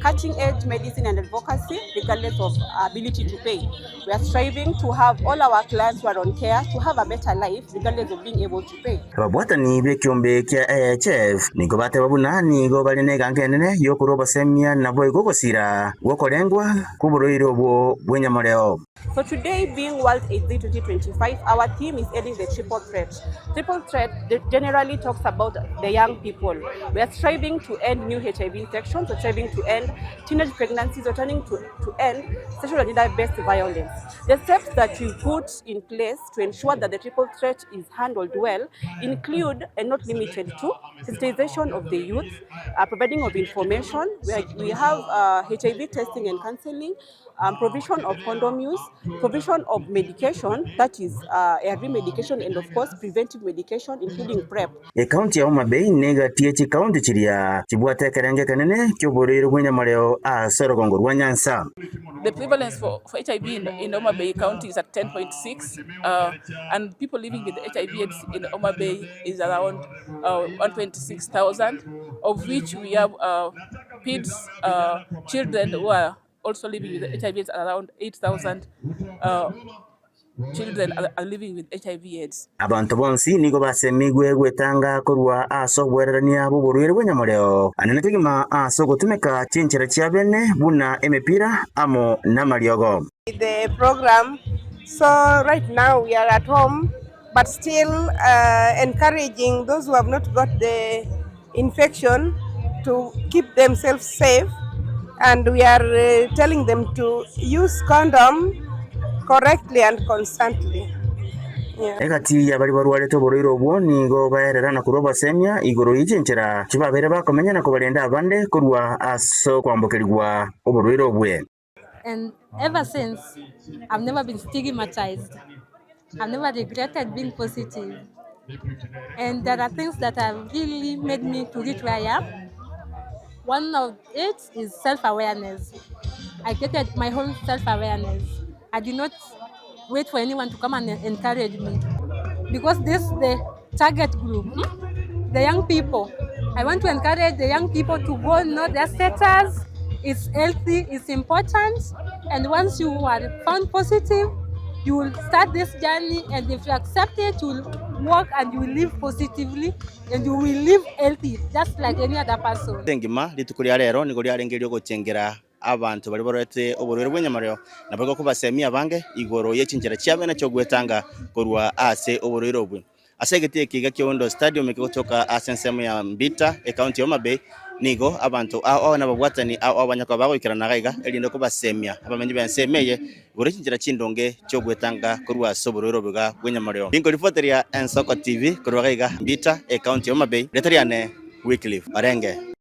cutting-edge medicine and advocacy regardless of ability to pay. We are striving to have all our clients who are on care to have a better life regardless of being able to pay. Ababwatani b'ekiombe kia AHF nigo bateba buna nigo bare neganka enene y'okorua obosemia naboigo ogosira gw'okorengwa kw'oborwaire obwo bw'enyamoreo. So today being World AIDS Day 2025, our theme is ending the triple threat. Triple threat generally talks about the young people. We are striving to end new HIV infections, we're striving to end teenage pregnancies, we're trying to, to end sexual and gender-based violence. The steps that we put in place to ensure that the triple threat is handled well include and not limited to sensitization of the youth, uh, providing of information. We, are, we have uh, HIV testing and counseling, um, provision of condom use, provision of medication, that is uh, ARV medication, and of course preventive medication, including PrEP. Ekaunti ya Homa Bay negatie chikaunti chiria chibwate ekerengo ekenene ki'oborwaire bw'enyamareo ase orogongo rwa Nyanza. The prevalence for, for HIV in, in Homa Bay County is at 10.6, uh, and people living with HIV AIDS in Homa Bay is around uh, 126,000, of which we have uh, kids, uh, children who are also living with HIV AIDS around 8,000 uh, children are, are living with HIV AIDS. Abanto bonsi nigo basemigwe gwetanga korwa ase obwererania bw'oborwaire bw'enyamoreo, anene kegima ase ogotumeka chinchera chia bene buna emepira amo namariogo. The program so right now we are at home but still uh, encouraging those who have not got the infection to keep themselves safe and we are uh, telling them to use condom correctly and constantly. Yeah. Egati y'abaria barwarete oborwaire obwo nigo baerera na korwa obosemia igoro ye chinchera chibabere bakomenya na kobarenda abande korwa ase okwambokerigwa oborwaire obwe. And ever since, I've never been stigmatized. I've never regretted being positive. And there are things that have really made me to reach where I am. One of it is self-awareness. I created my own self-awareness. I did not wait for anyone to come and encourage me. Because this is the target group, hmm? the young people. I want to encourage the young people to go know their status. It's healthy, it's important. And once you are found positive, you will start this journey. And if you accept it, you will work and you will live positively and you will live healthy, just like any other person. Engima rituko ria rero nigo riarenge riogochengera abanto baria barorete oborwaire bw'enyamareo nabo gokobasemia abange igoro ye chinchera chiabene chiogwetanga korwa ase oborwaire obwe. Ase egetii eke iga kia Windows Stadium ekegotoka ase ensemo ya Mbita ekaunti ya Homa Bay nigo abanto ao ao nababwatani ao ao banyakoba bagoikerana iga iga erinde kobasemia abamenyi b'ensemo eye igoro chinchera chindonge chiogwetanga korwa ase oborwaire obo iga bw'enyamareo. Ninkoripoteria Ensoko TV korwa iga iga Mbita ekaunti ya Homa Bay rieta riane Wycliffe Orenge.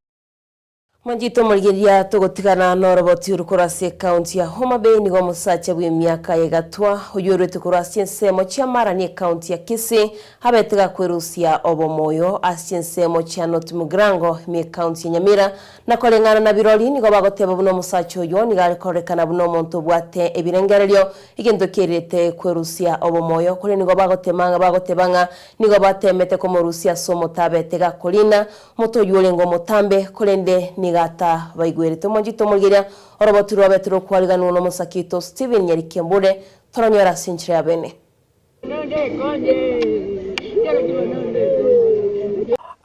Mwanchete omorigereria togotigana noroboti oru korwa ase ekaunti ya Homa Bay nigo omosacha bw'emiaka ya igatwa oyio orwete korwa ase ensemo chia Marani ekaunti ya Kisii abete gakwerusia obomoyo ase ensemo chia North Mugirango ime ekaunti ya Nyamira na koreng'ana na birori nigo bagoteba buna omosacha oyio nigo are kororekana buna omonto obwate ebirengererio egento kerete kwerusia obomoyo korende nigo bagotema bagoteba ng'a nigo batemete komorusia ase omote abete gakorina Omote oyio orenge omotambe, korende nigo atabaigwerete. Omonchete omorigereria oroboti rwabete rokwariganwa nomosake oito Stephen Nyarikembure, toronyore ase enchera ya bene.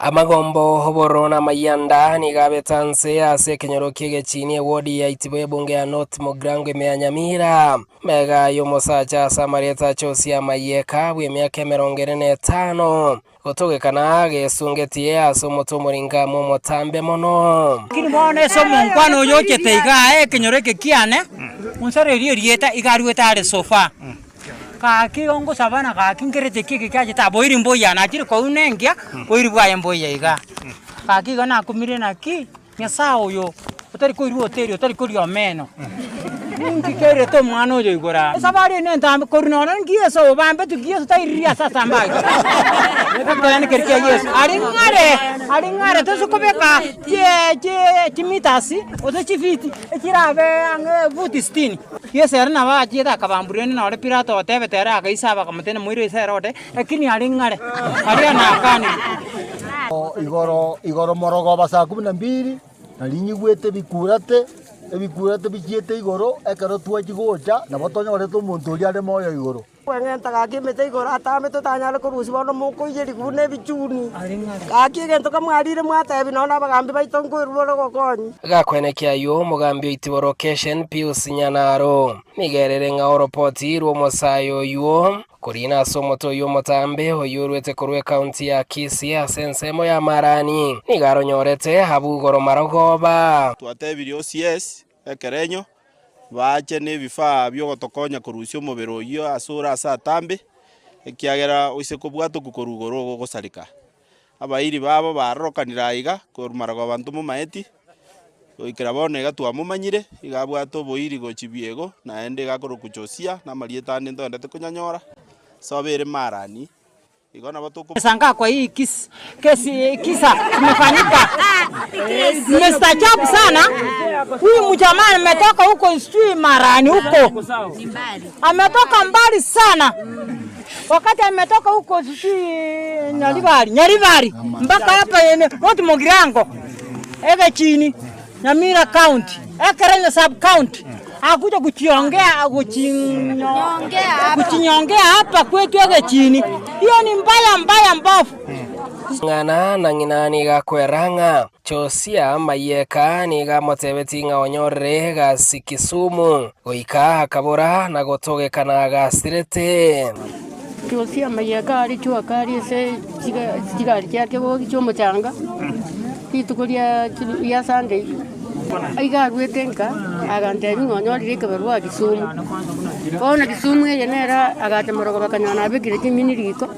Amagombo, obororo na amayianda nigo abete anse ase ekenyoro ki'egechini ewodi ya Itibo ebunge ya North Mugirango ime ya Nyamira. Mega y'omosacha ase amarieta a Josia Mayeka bw'emiaka 45, gotogekana gesungetie ase omotwe omoringamu omotambe mono. Lakini bono ase omonkwana oyo ochete igaa ekenyoro eke kiane, onsarerie erieta iga aruete are so far. Gaki igo ngosaba na gaki nkerete ki eke kiachete aa boiri mboiya nachire kouna engiya, boiri bwaye mboiya igaa. Gaki igo nakumire naki, Nyasaye oyo, otari koirwa hoteli, otari koria omeno, ninki kerete omwana oyo igoro aa? Esabari eye nentambe korwa nonya ninki Yeso obambetwe ki Yeso tairirie ase asambe aywo. Ekeene keria kia Yeso, aria ng'are, aria ng'are toise kobeka chie chie chimeters gose chifiti, echirabe ang'e efuti sitini. Yeso ere nabo achiete akabambwa rende nore Pilato otebete ere agaisaba akamotebia moire ise Herode, lakini aria ng'are, aria nakanire. Igoro igoro morogoba saa kumi na mbili, nari nyigwete ebikurate, ebikurate bichiete igoro, ekero twachia gocha, nabo tonyorete omonto oria are moyo igoro. Kweng'enta gaki emete igoro atambe totanyare korusia bono mokoiyeria buna ebichuni. Gaki egento kamwarire mwatebi nonya abagambi baito nkoirwa bore ogokonyi. Gakwenekia ayio omogambi oitibore Okeshen Pius Nyanaro nigo erere ng'a oropoti rw'omosae oyio korina ase omote oyio omotambe oyio orwete korwa ekaunti ya Kisii ase ensemo ya Marani nigo aronyorete abwo igoro marogoba. Twatebirie OCS ekerenyo Baache nebifaa bi'ogotokonya korusia omobere oyio ase ore ase atambe, ekiagera oise kobwatokwa korwa igoro ogosareka. Abairi babo barorokanire aiga korwa marogoba ntomomaeti, goikera bono iga twamomanyire, iga abwate oboiri gochia biego, naende iga akorokwa Josia, na amarieta ande ntoendete konyanyora, ase obeire Marani. Igo nabo toko. Shangaa kwa hii kis, kesi, kisa kimefanyika. Nimestaajabu sana. Huyu mjamaa ametoka huko sijui Marani huko, ametoka mbali sana. Wakati ametoka huko sijui Nyaribari, Nyaribari mpaka hapa ene North Mugirango Egechini Nyamira County Ekerenyo Sub County akuja kuchiongea kuchinyongea hapa kwetu Egechini. Hiyo ni mbaya mbaya mbovu. Ng'ana na ng'ina nigo akwera ng'a Josia Mayeka nigo amotebetie ng'a onyorire egasi Kisumu, goika akabora na gotogekana agasirete. Josia Mayeka aria jua kali ase chigari chiake bogi chi'omochanga, rituko ria Sunday, iga aruete nka, agantebia ng'a onyorire ekebarua Kisumu. Bono Kisumu eye nere agacha morogoro akanyora nabekire chimini riko,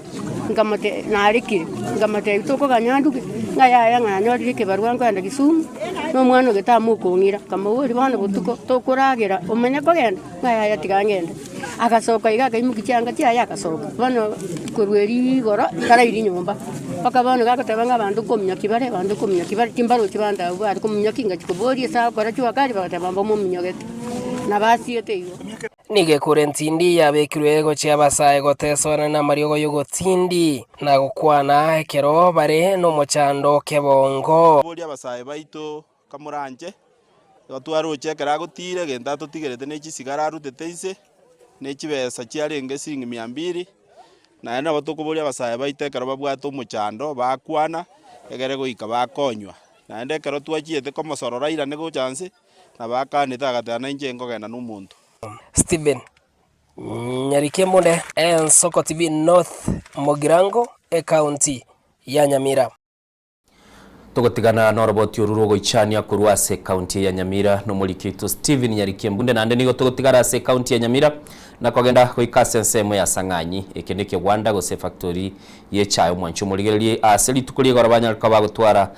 nkamote narekire, nkamotebia tokoganya nduge, ng'a yaya ng'a nanyorire ekebarua nkoenda Kisumu, na omwana oyo tamokong'ira. Nkamoboria bono botuko tokoragera omanye kogenda? Ng'a yaya tiga ngende. Agasoka iga akaimokia chianga chiaye agasoka. Bono korwa erio igoro tarairi nyomba, mpaka bono iga agoteba ng'a abanto nkominyokia bare, abanto nkominyokia bare, timbarochi banto abwo bare kominyokia ngachia koboria ase agokora jua kali bagateba mbamominyogete, nabo asiete igo. Nigo ekure entindi yabekirwe gochia abasae gotesoana namariogo y'ogotindi, na gokwana ekero bare nomochando kebongo. Boria abasae baito kamoranche, igo twaroche ekero agotiira egento atotigerete ne chisigara arutete inse, ne chibesa chiarenge siringi mia mbiri, naende nabo tokoboria abasae baito ekero babwate omochando bakwana, egere goika bakonywa. Naende ekero twachiete komosorora airane gocha nse, nabo akanete agateba nainche nkogenda na omonto. Stephen Nyarikembunde, Ensoko TV North Mugirango, Ekaunti ya Nyamira. Togotigana noroboti oru rogoichania korwa ase ekaunti ya Nyamira nomoriki oito Stephen Nyarikie Mbunde naende nigo togotigara ase ekaunti ya Nyamira na kogenda goika ase ensemo ya Sang'anyi eke nekegwanda gose efactori y'echae omwanchi omorigererie ase rituko ri'igoro banyare koba bagotwara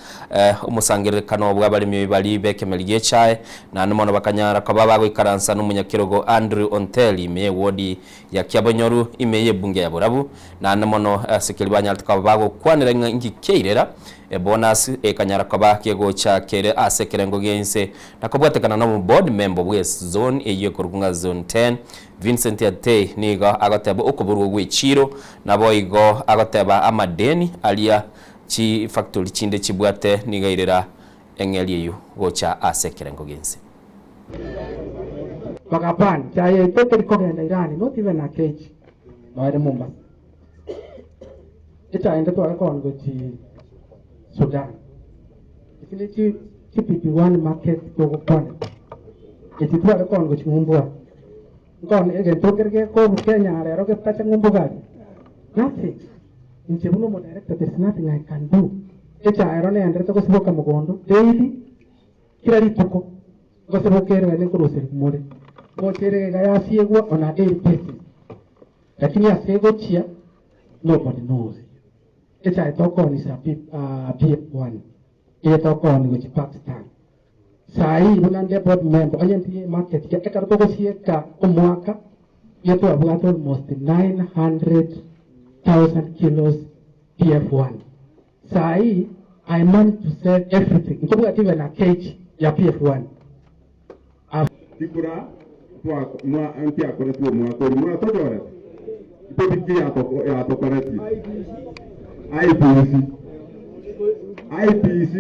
omosangererekano bw'abaremi baria b'ekemeri gi'echae naende mono bakanyara koba bagoikaransa nomonyakerogo Andrew Onteri ime y'ewodi ya Kiabonyoru ime y'ebunge ya Borabu, naende mono ase keria banyarete koba bagokwanera ng'a inki kiairera ebonus ekanyara koba kegocha kere ase ekerengo gi'ense na kobwatekana na omoboard member bwe zone eyio ekorokwa ng'a zone 10 Vincent Atei nigo agoteba okoborwa gw'echiro naboigo agoteba amadeni aria chifactory chinde chibwate nigo airera eng'eria eyio gocha ase ekerengo gi'ense. Bagapan, Chai yaito teri kogenda Irani, not even a kg, noere Mombasa. Echae ende tware kogenda gochi. Sudan. Echi ne chi chi PP1 market togokwana. Echi tware kogenda gochia ng'umbu aa. Nkone egento nkere gekobu Kenya rero getacha ng'umbu gari. Nothing. Inche buna omo director there is nothing I can do. Echae ero negenderete gosiboka mogondo daily kera rituko ngosiboka ere naende nkoruseria more. Ngocha ere iga yasiegwa on a daily basis. Lakini ase egochia nobody knows. Echae tokoonisa PF1 eye tokooni gochia Pakistan. Saii buna nde board member onye ntiga emarket ya ekero togosieka omwaka iga twabwate almost 900,000 kilos PF1. Saii I managed to sell everything ntobwati even a cage ya PF1. Chikura ntiakoretwe omwaka oria mwatonyorete, itobi ki yatokoretie? IEBC. IEBC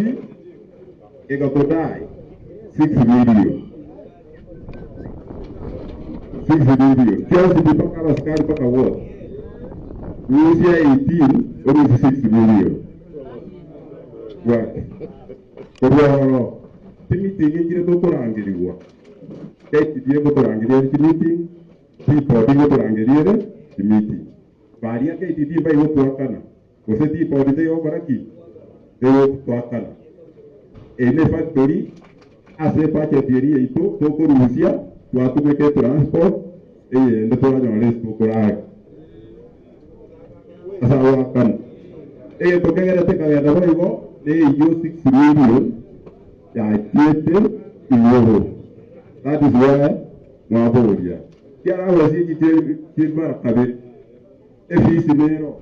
egatodai 6 million. 6 million. Chionsi pi mpaka abasikari mpaka wote. Rusia 18, orusi 6 million. Bwate. Korwa ororo, chimeeting nchire tokorangerigwa. KTDA ngotorangeria ere chimeeting, T-board ngotorangeria ere chimeeting. Baria KTDA mbaigotwakana, gose T-board tegokora ki? Tegotwakana. Eye ne efactory ase ebudget eria yaito tokorusia twatumeka etransport eyende twanyora ase tokorara ase agoakana. Egento kegerete ekagenda boigo neyio 6 million yachiete igoro. That is why mwaboria. Kiaragwe echi chie mara kabere. Efisi nero.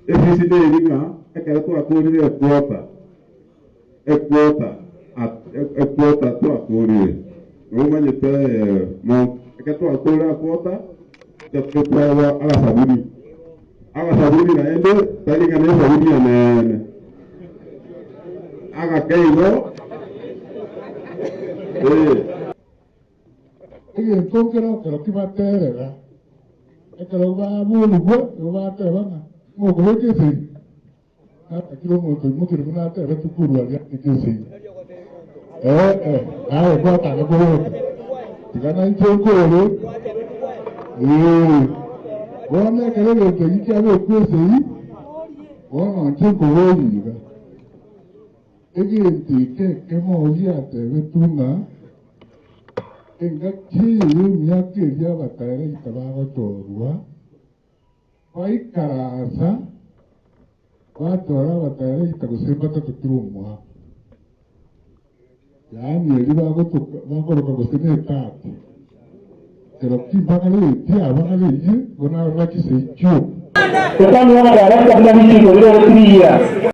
Efisi neri ng'a ekero twakorire equota, equota, equota twakorire, nomanyete mo, ekero twakorire equota, twaegwa agasabuni. Agasabuni naende tari ng'a nesabuni eneene. Agake igo, eh. Egento nkero ekero kibaterera, ekero baborigwe nigo bateba ng'a mokobeka esegi, natakire omonto oimokire buna atebete korwa aria abeke esegi. Ee, naye gwatanga kobeka, tiga nainche nkore. Ee, bono ekero egento eki kiabekwa esegi, bono inche nkoboria iga, egento eke ekemo giatebetwe ng'a engaki eye y'emiaka eria abadirector bagochorwa, baikaransa bachora abadirector gose mbatato kera omwaka. Yaani eria bagotoka bakoroka gose ne etati. Kero ki mbagaretie abagareirie bono arora chisegi chioka. Tokanie abadirector buna richiko rire ore 3 years.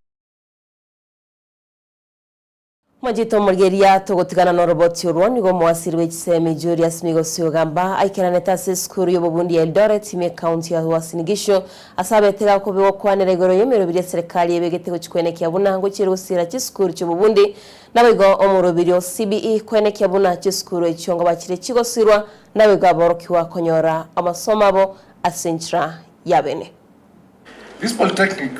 Omojito omorigeria togotigana noroboti orwo nigo omoasiri bwe chisemi Julius Migosi Ogamba aikeranete ase esukuru y'obobundi ya Eldoret ime ekaunti ya Uasin Gishu ase abete gakobe gokwanera igoro y'emerobiri eserekari ebegete gochia kwenekia buna ngochia ere gosiira chisukuru chi'obobundi naboigo omorobiri o CBE kwenekia buna chisukuru echio ngobachire chigosirwa naboigo aborokigwa konyora amasomo abo ase enchera yabene. This polytechnic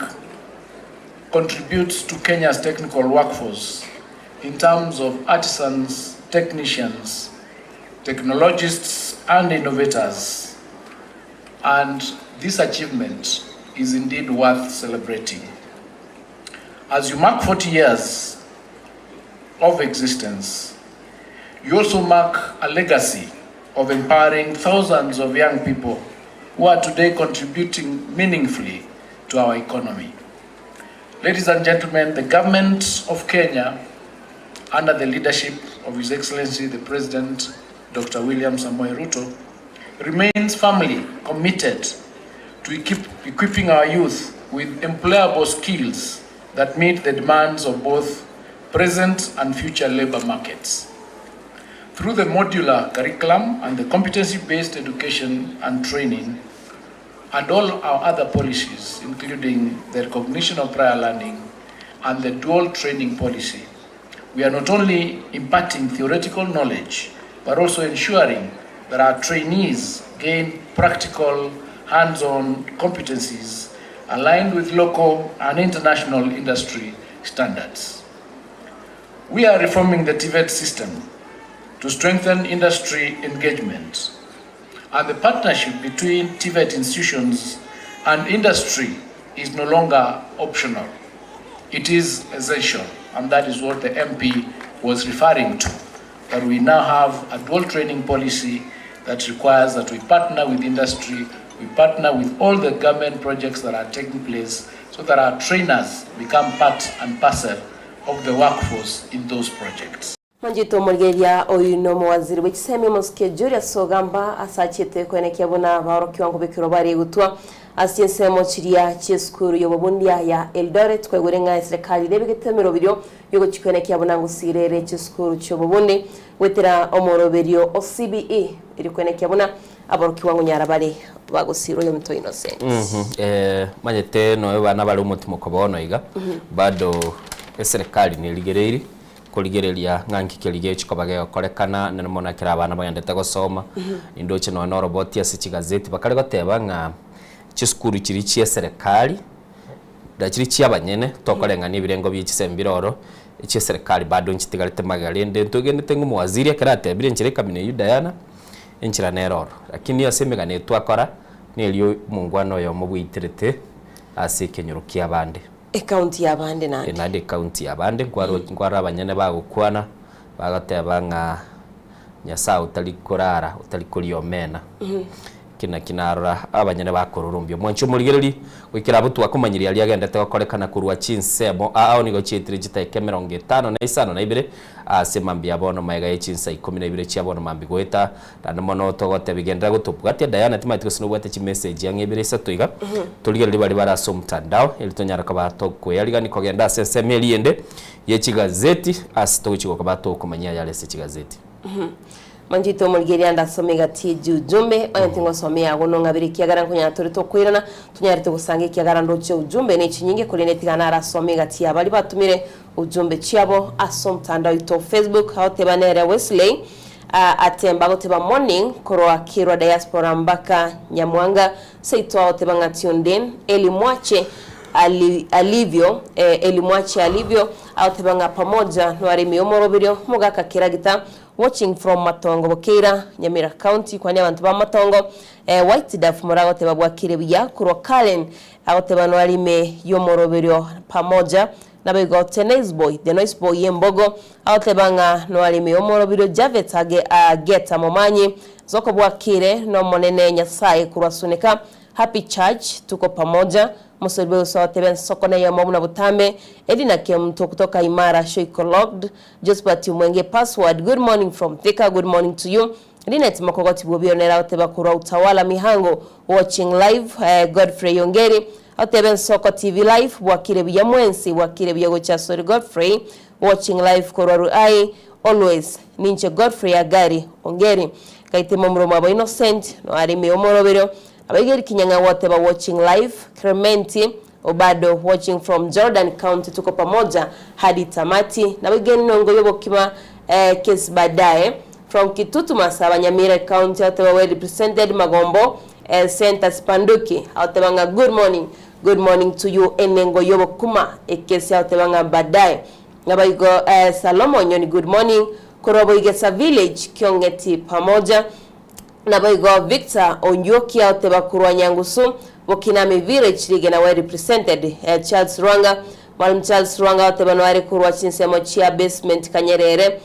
contributes to Kenya's technical workforce in terms of artisans, technicians, technologists, and innovators. And this achievement is indeed worth celebrating. As you mark 40 years of existence, you also mark a legacy of empowering thousands of young people who are today contributing meaningfully to our economy. Ladies and gentlemen, the government of Kenya, under the leadership of His Excellency the President, Dr. William Samoei Ruto, remains firmly committed to equipping our youth with employable skills that meet the demands of both present and future labor markets. Through the modular curriculum and the competency-based education and training, and all our other policies, including the recognition of prior learning and the dual training policy, we are not only imparting theoretical knowledge, but also ensuring that our trainees gain practical, hands-on competencies aligned with local and international industry standards. We are reforming the TVET system to strengthen industry engagement and the partnership between TVET institutions and industry is no longer optional. It is essential, and that is what the MP was referring to, that we now have a dual training policy that requires that we partner with industry, we partner with all the government projects that are taking place so that our trainers become part and parcel of the workforce in those projects. Mwanchete omorigereria oyu nomowaziri bwe chisemi omosike Julius Ogamba ase achiete koenekia buna abaorokiwa nkobekerwa bare egutwa ase chinsemo chiria chiesukuru yobobundia ya Eldoret kwaigure ng'a eserekari nebegete emeroberio yogochia koenekia buna ngosira ere chisukuru chiobobundi goetera omoroberio o CBE erio koenekia buna aborokigwa ngonyara bare bagosirwa oyominto Innocent. Eh, manyete noyo bana bare omotimoko bono iga bado eserekari nerigereiri korigereria ng'a nki keria gechi koba gegokorekana nere mono ekero abana bagendete gosoma, nindoche nonya na oroboti ase chigazeti bakare goteba ng'a chisukuru chiria chia eserekari, na chiria chia abanyene tokoreng'ania ebirengo bie chisemi bire oro, echia eserekari bado nchitigarete magega rende ntogenete ng'a omowaziri ekero atebire enchera ekamina eywo Diana, enchera nere oro. Lakini ase emegano eye twakora, nerio omongwana oyomo bweiterete ase ekenyoro kia abande. Ecounty y'abande naende. Naende ecounty y'abande, nkwaro nkwaro abanyene bagokwana, bagoteba ng'a Nyasaye otari korara, otari koria omena. Eki naki narora abanyene bakororombia. Mwanche omorigereria, goikera abwo twakomanyirie aria agendete gokorekana korwa chinsemo ao nigo chiaetire chitaika emerongo etano na isano na ibere ase mambia ya bono magega ye chinsa ikomi na ibere chia bono mambia goeta. Naende mono togotebia genderera gotobwatia Diana timanyeti gose nobwate chimessage ang'e ibere isato iga, torigererie baria bare ase omotandao erio tonyare koba tokoyarigani kogenda ase ensemo eria ende ye chigazeti ase togochia gokoba tokomanyia ayare ase chigazeti. Manchete omorigereria ndasome egati eji ujumbe, onye tingosoma eyago nong'abere ekiagera nkonyara tore tokoirana, tonyarete gosanga ekiagera ndoche ujumbe nechinyinge korende tiga narasome egati ya baria batumire ujumbe chiabo ase omotandao oito o Facebook agoteba nere Wesley Atemba agoteba morning korwa Kirwa diaspora mpaka Nyamwanga seito agoteba ng'a tuned in Eli Mwache ali alivyo eh, Eli Mwache alivyo agoteba ng'a pamoja nwaremi omoroberio mogaka Keragita watching from Matongo Bokeira Nyamira County kwani abanto ba Matongo eh, White Dove moragoteba bwakire buya korwa Karen agoteba nwarime yomoroberio pamoja Naboigo Tenais boy, the noise boy y'embogo, agoteba ng'a noareme omorobirio Javet age ageta momanyi Zoko bwakire n'Omonene Nyasae korwa Suneka Happy Church tuko pamoja Mosori bw'egusu agoteba ensoko neyomo buna botambe Edina Kemunto kutoka Imara Shoiko Locked Josphat Omwenge Password Good morning from Thika Good morning to you Linet Mokogoti Bwobio nere agoteba korwa Utawala Mihango Watching live Godfrey Ongeri Otebe Nsoko TV live bwakire buya mwensi bwakire buya gocha asore Godfrey watching live korwa Ruai always ninche Godfrey Agari Ongeri gaitema omoromo abo Innocent noarime omoroberio abaigeri kinyang'a gwoteba watching live Clementi Obado watching from Jordan County tuko pamoja hadi tamati nabaigeri nongo yobokima eh kesi baadaye from Kitutu Masaba Nyamira County oteba well represented Magombo Center Sipanduki agoteba ng'a good morning, good morning to you enengo y'obokuma ekesi agoteba ng'a baadaye naboigo Salomo Onyoni good morning korwa Boigesa village Kiong'eti pamoja naboigo Victor Onjuoki agoteba korwa Nyangusu Bokinami village Rigena well represented Charles Rwanga Mwalimu Charles Rwanga agoteba noare korwa chinsemo chia Basement Kanyerere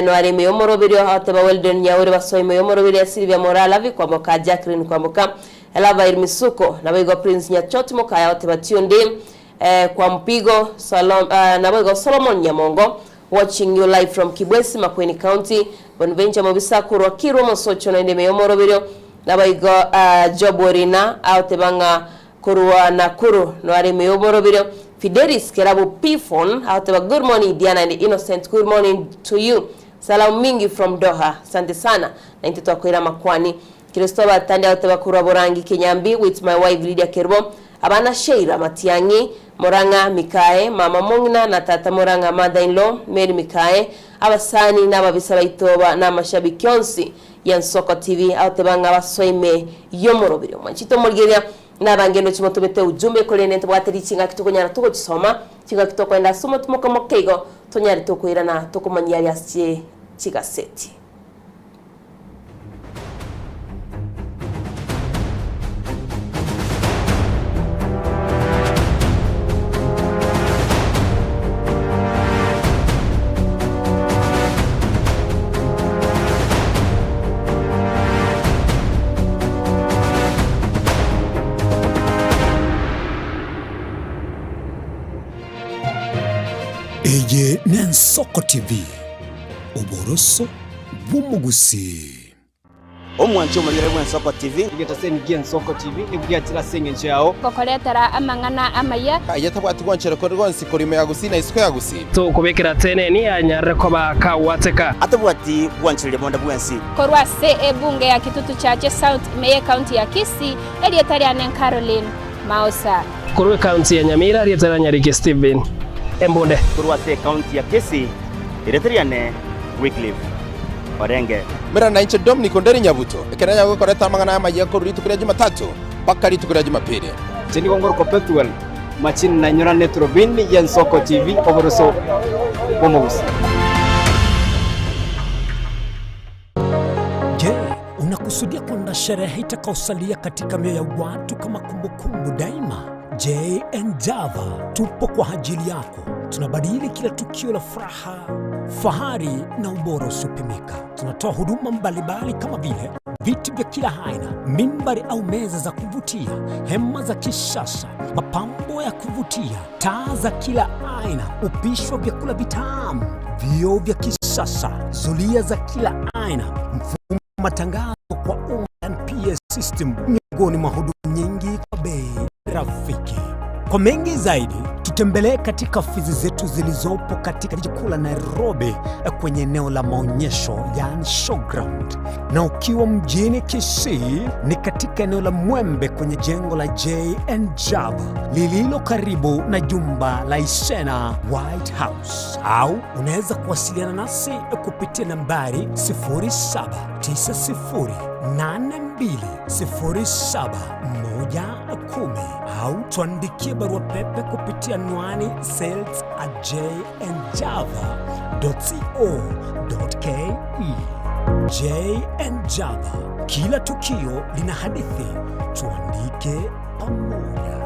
Noare ime y'omoroberio, agoteba Weldon Nyaure basoa ime y'omoroberio ya Sylvia Moraa Lavi kwamboka Jacqueline kwamboka Lavair Misuko naboigo Prince Nyachoti Mokaya agoteba tuned in kwa mpigo Salom naboigo Solomon Nyamongo watching you live from Kibwezi Makueni County Bonaventure Mobisa korwa Kirwa Mosocho naende ime y'omoroberio naboigo Job Orina agoteba ng'a Korwa Nakuru noare ime y'oborobiro Fidelis Kerabu P-Phone agoteba good morning Diana and Innocent good morning to you Salamu mingi from Doha asante sana na intwe twakoira amakwani Kristo Batandi agoteba korwa Borangi Kinyambi with my wife Lydia Kerubo abana Sheila Matiang'i Murang'a Mikae mama Mong'ina na tata Murang'a mother in law Mary Mikae abasani na ababisa baito ba na amashabiki onsi ya Nsoko TV agoteba ng'a basoe ime y'omorobiri omwanchete omorigereria. Nabange inwe chimotomete ujumbe korende ntobwate riching'aki tokonyara togochisoma, ching'aki tokoenda ase omotumoka moke igo, tonyare tokoirana tokomanyia aria ase chigaseti. Eye n'Ensoko TV, oboroso bw'omogusii. Omwanchi omorigere bw'Ensoko TV. Egetaseni gi'Ensoko TV nigo giachire ase engencho yao. Gokoretera amang'ana amaya. Aye tabwati gwanchera kore gonsi korwa ime ya gusii na isiko ya gusii. Tokobekera teneni anyarire koba kagwateka. Atabwati gwanchereria bonde bwensi. Korwa ase ebunge ya Kitutu Chache South ime y'ecounty ya Kisii, erieta riane Caroline Maosa. Korwa ecounty ya Nyamira, erieta ria Nyariki Stephen Embunde. Korwa ase ecounty ya Kisii, erieta riane Wycliffe Orenge. Mera nainche Dominic Onderi Nyabuto, ekero nanyare gokoreta amang'ana amayia korwa rituko ria Jumatatu mpaka rituko ria Jumapili. Inche nigo ngorokwa Pethuel Machini na inyora neturubini y'Ensoko TV oboroso bw'omogusii. Je, unakusudia kwenda sherehe itakayosalia katika mioyo ya watu kama kumbukumbu daima? JN Java tupo kwa ajili yako. Tunabadili kila tukio la furaha, fahari na ubora usiopimika. Tunatoa huduma mbalimbali kama vile viti vya kila aina, mimbari au meza za kuvutia, hema za kisasa, mapambo ya kuvutia, taa za kila aina, upishi wa vyakula vitamu, vioo vya kisasa, zulia za kila aina, mfumo wa matangazo kwa umma yani PA system, miongoni mwa huduma nyingi kwa bei rafiki. Kwa mengi zaidi, tutembelee katika ofisi zetu zilizopo katika jiji kuu la Nairobi kwenye eneo la maonyesho yani showground, na ukiwa mjini Kisii ni katika eneo la Mwembe kwenye jengo la JN Java lililo karibu na jumba la Isena White House, au unaweza kuwasiliana nasi kupitia nambari 0790820710 au tuandikie barua pepe kupitia anwani sales at jnjava.co.ke. JN Java, kila tukio lina hadithi, tuandike pamoja.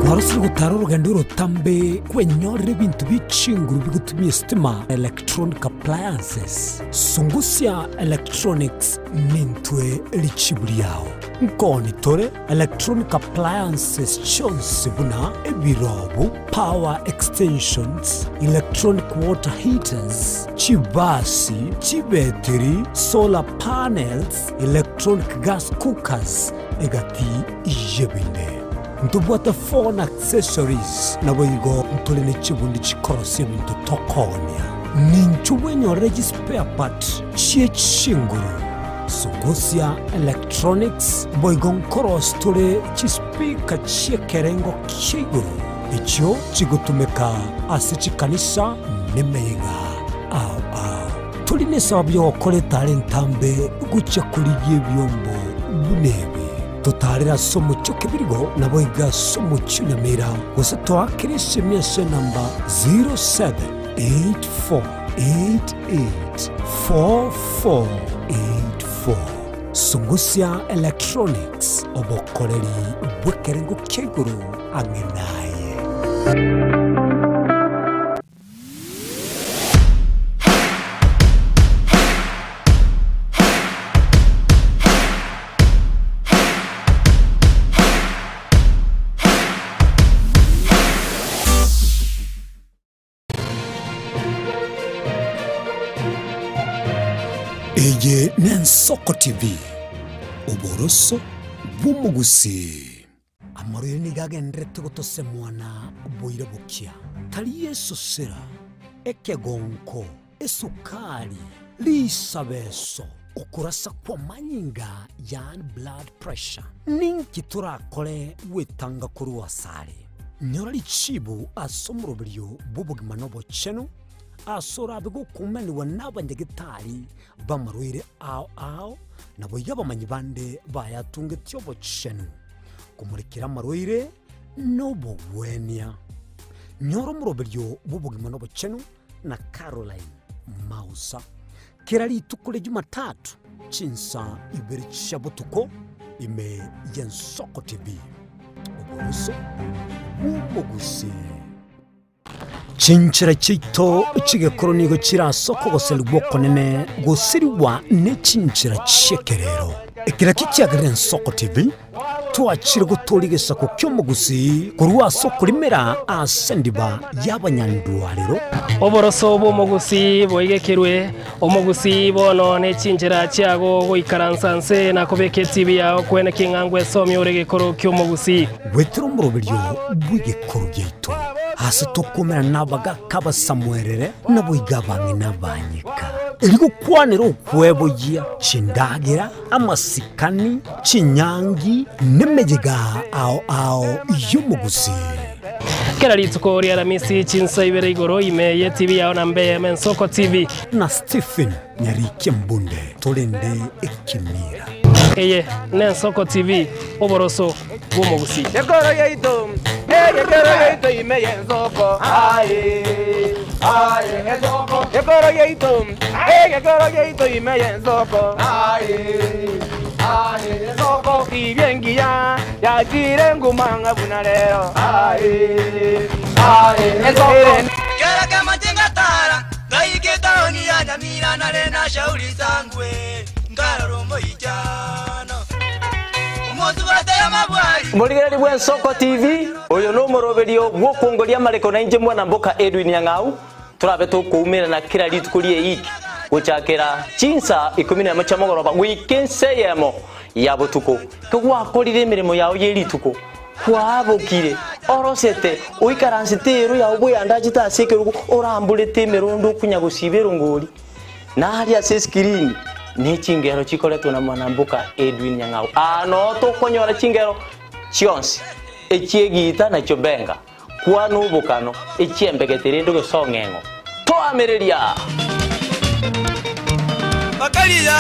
Kwarosire gotara orogendo orotambe kwenyorera ebinto bie chinguru bigotumia esitima, electronic appliances. Sungusia Electronics nintwe richibu riao. Nkoni tore electronic appliances chionsi buna ebirobu, power extensions, electronic water heaters, chibasi, chibetiri, solar panels, electronic gas cookers, egati y'ebinde. Ntobwate phone accessories, naboigo ntore ne chibundi chikorosia ebinto tokoonia. Ninchu bwenyorere chispare part chie chinguru. Sungusia Electronics boigo nkorosia tore chispeaker chi'ekerengo kia igoro echio chigotumeka ase chikanisa nemeyega ao ao. Tori nesababu y'ogokora etara entambe gochia korigia ebiombo buna ebi. Totaarere ase omochie o Kebirigo, naboigo ase omochie o Nyamira, gose toakere esemi ase enamba 0784884484. Sungusia Electronics, obokoreri bw'ekerengo kia igoro ang'e naye. Eye n'Ensoko TV, oboroso bw'omogusii. Amarwaire nigo agendererete gotosemwana boira bokia, tari esosera, ekegonko, esukari, risabeso. Okorasa kw'amanyinga, yaani blood pressure. Ninki torakore gwetanga korwa asare? Nyora richibu ase omoroberio bw'obogima na obochenu, ase orabe gokuumanigwa n'abanyagetari b'amarwaire ao ao, naboigo abamanyi bande bayatungetie obochenu, komorekera amarwaire na obogwenia. Nyora omoroberio bw'obogima na obochenu na Caroline Mausa. Kera rituko ria Jumatatu chinsa ibere chia botuko ime y'Ensoko TV. Oboroso bw'omogusii. Chinchera chiaito chi'egekoro nigo chire ase okogoserigwa okonene gosirigwa ne chinchera chi'ekerero. Ekero ekio kiagerire Ensoko TV Twachire gotooria egesaku ki'omogusii korwa ase okorimera ase endiba y'abanyandwarero. Oboroso bw'omogusii boigekerwe, omogusii bono ne chinchera chiago goikaransa nse na kobeka etibi yao kwene king'a ngwesomia ore egekoro ki'omogusii. Goetera omoroberio bw'egekoro giaito, ase tokomerana nabagaaka abasamuerere, naboigo abang'ina abanyeka, erio gokwanera okweboyia chindagera, Amasikani, chinyangi, nemeyega ao ao y'omogusii. Kera rituko ria Aramisi chinsa ibere igoro ime ye TV yao na mbe eme Nsoko TV. Na Stephen Nyarikia Mbunde torende ekemira. Eye n'Ensoko TV, oboroso bw'omogusii. Gekoro yaito, egekoro yaito ime y'ensoko, aye, aye, ensoko. Gekoro yaito, egekoro yaito ime y'ensoko, aye, aye, ensoko. Tibia engiya yachire nguma ng'a buna rero, aye, aye, ensoko. Kera kemache ngatara, ngaika etaoni ya Nyamira nare na Shauri Sangwe, nkarora omoichano. Morigereria bw'Ensoko TV, oyo nomoroberio bw'okwongoria amareko na inche mwana mboka Edwin Nyang'au, torabe tokoumerana kera rituko ri'eiki gochakera chinsa ikomi nemo chia mogoroba goika ensa eyemo ya botuko. Kegwakorire emeremo yao ye rituko, kwaabokire, orosete, oikaransete eero yao bweyandachete ase ekerogo, oramborete emerondo okonya gosiba erongori. Na aria ase eskirini ne chingero chikoretwe na mwanamboka Edwin Nyang'au. Aa noo tokonyora chingero chionsi, echi'egiita na chiobenga, kwana obokano, echi'embegete rende gose ong'eng'o. Toamereria! Bakaria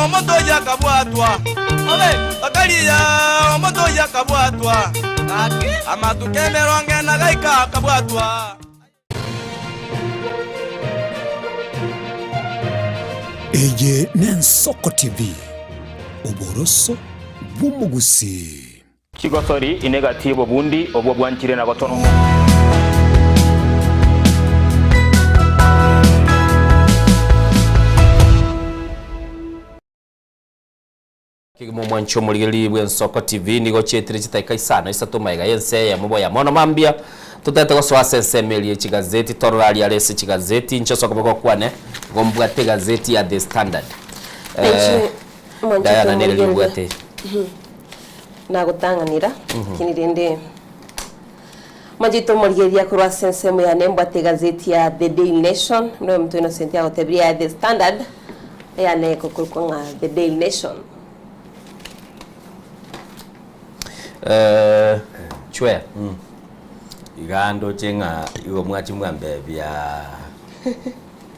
omonto oyio akabwatwa, bakaria omonto oyio akabwatwa, amatuko emerongo ena gaika akabwatwa. Eye n'Ensoko TV, oboroso bw'omogusii. Chigosori ine gati y'obobundi obwo bwanchire na gotonwa. Kegima omwanchi omorigereria bw'Ensoko TV nigo chietire chitaika isano isato magega y'ense eyemo boya mono mambia totete gosoa ase ensemo eria y'echigazeti torore aria are ase chigazeti inche ase okoboko kwane igo mbwate egazeti ya The Standard Inche omwanchi Diana nere omorigereria rimbwate nagotang'anera lakini rende omwanchete omorigereria korwa ase ensemo yane mbwate egazeti ya The Daily Nation buna omonto Innocent agotebirie ya The Standard Eyane ekokorokwa ng'a The Daily Nation. Eh, chwe. Iga ndoche ng'a igo mwachi mwambebia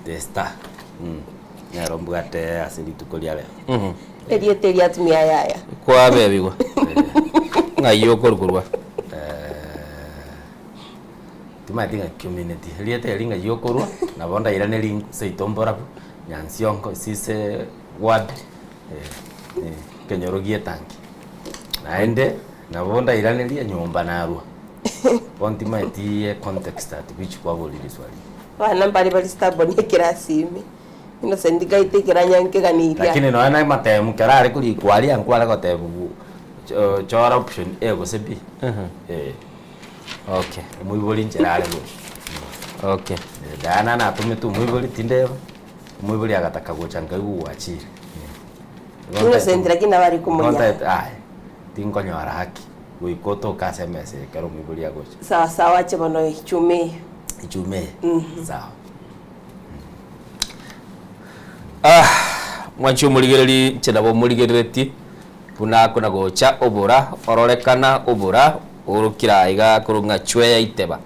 The Star. Nero mbwate ase rituko ria rero. Erieta eria atumia yaya. Kwabebigwa. Ng'ai okorukorwa? Timanyeti ng'a community, erieta eri ng'ai okorwa, nabo ndairanerie seito mborabu, Nyansiongo, Sise ward, ekenyoro gia etangi. Naende nabo ndairanerie nyomba narwa. Bono timanyeti econtext at which kwaborire riswali eri. Abana mbare bare stubborn ekerasi ime, Innocent gaete ekeranya nkeganiria. Lakini nonya na amatemu kero are korikwa aria nkware gotebiwa chora option A gose B. Eh. Okay. Omoibori inchera are gocha. Okay. Diana natomete omoibori tindeba, omoibori agataka gocha nkaigwa gwachire. Innocent lakini nabo are komonya. Ntaete aye, tinkonyora haki goika otoke ase emesa eye ekero omoibori agocha. Sawa sawa ache bono ichuma eye. Ichuma eye? Sawa. Ah, Mwanche omorigereri inche nabo omorigerereti buna akona gocha obora ororekana obora orokire aiga korwa ng'a chweya iteba.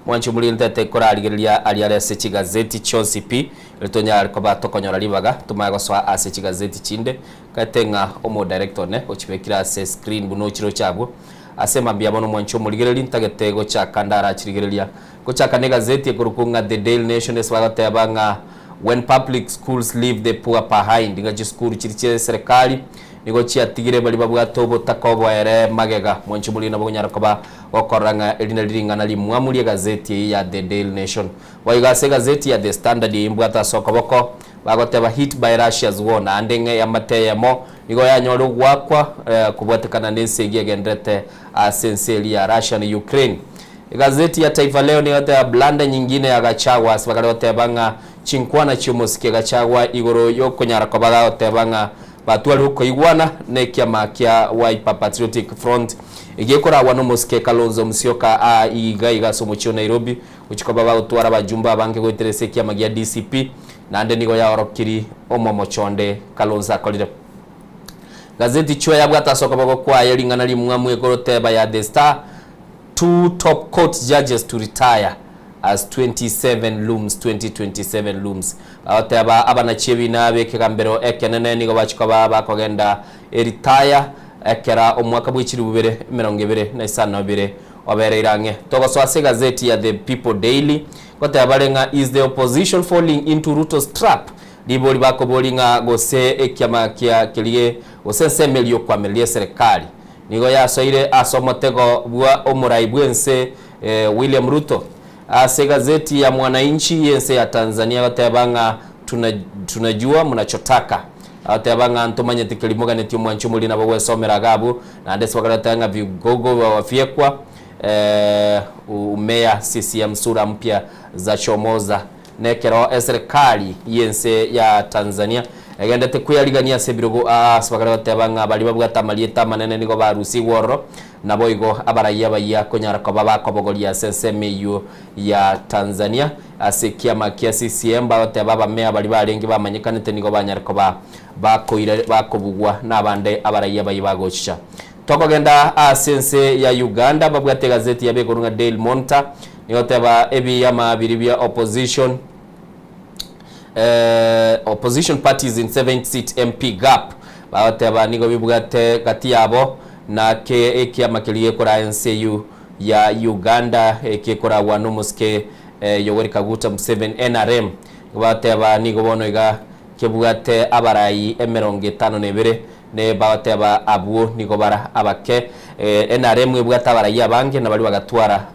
Mwanche omorigereri ntete korarigereria aria are ase chigazeti chionsi pi erio tonyare koba tokonyora ribaga tomanye gosoa ase chigazeti chinde Kaete ng'a omodirector one ochibekire ase screen buna ochiroche abwo. Ase mambia bono mwanche omorigereri ntagete gochaka ndarachirigereria. Gochaka ne egazeti ekorokwa ng'a The Daily Nation ase bagoteba ng'a When public schools leave the poor behind ng'a chisukuru chiria chia eserekari nigo chiatigire baria babwate obotaka oboere magega. Mwanche omorigereri nabo okonyara koba gokorora ng'a eri nari ring'ana rimwamu ri'egazeti eye ya The Daily Nation. Boigo ase egazeti ya The Standard eye mbwate ase okoboko Bagoteba Hit by Russia's war naende ng'a eamate eyemo nigo yanyore ogoakwa kobwatekana nensegi egenderete ase ense eria ya Russia na Ukraine. Egazeti ya Taifa Leo nigo egoteba Blunder nyingine ya Gachagua ase bakare goteba ng'a chinkwana chi'omosike Gachagua igoro yokonyara koba gagoteba ng'a batware okoigwana nekiama kia Wiper Patriotic Front egekoragwa nomosike Kalonzo Musyoka aa iga iga ase omochie o Nairobi gochia koba bagotwara abajumbe abange goetera ase ekiama gia DCP Naende nigo yaorokiri omomocho onde Kalonzo akorire. Gazeti Chwe yabwate ase okoboko kwaye ring'ana rimwamu ekoroteba ya The Star, Two top court judges to retire as 27 looms 2027 looms. Bagoteba abanachi ebina b'ekegambero ekenene nigo bachia koba bakogenda eritaya ekera omwaka bwe chilifu bibere emerongo ebere na isano na ibere obereire ang'e. Togosoa ase egazeti ya The People Daily Ngoteba bare ng'a is the opposition falling into Ruto's trap? Ribori bakobori ng'a gose ekiama kia keria gose ensemo eria yokoamereria eserekari nigo yasoire ase omotego bwa omorai bwense William Ruto. Ase egazeti ya Mwananchi yense ya Tanzania goteba ng'a tuna tunajua mnachotaka. Agoteba ng'a ntomanyete keria moganetie omwanchi omoria nabo gwesomera iga abwo naende ase bakareta ng'a vigogo wafyekwa Umea CCM sura mpya za Chomoza nekero eserekari y'ense ya Tanzania egendete kweyarigania ase ebirogo ase bakare goteba ng'a baria babwate amarieta amanene nigo barusigwe ororo naboigo abaraiya abayia konyara koba bakobogoria ase ensemo eyio ya Tanzania ase ekiama kia CCM bagoteba abamea baria barenge bamanyekanete nigo banyare koba bakoira bakobugwa nabande abaraiya abayia bagochicha Tokogenda ase ense ya Uganda babwate egazeti yabo ekorwa ng'a Daily Monitor nigo egoteba ebiyama biria bia opposition opposition parties in 7 seat MP gap bagoteba nigo bibwate gati yabo na ke ekiama keria gekoraa ense eyio ya Uganda ekekoragwa nomosike Yoweri Kaguta Museveni NRM nigo bagoteba nigo bono iga kebwate abarai emerongo etano na ebere Ne bagoteba abwo nigo bara abake. NRM ebwate abarai abange na baria bagatwara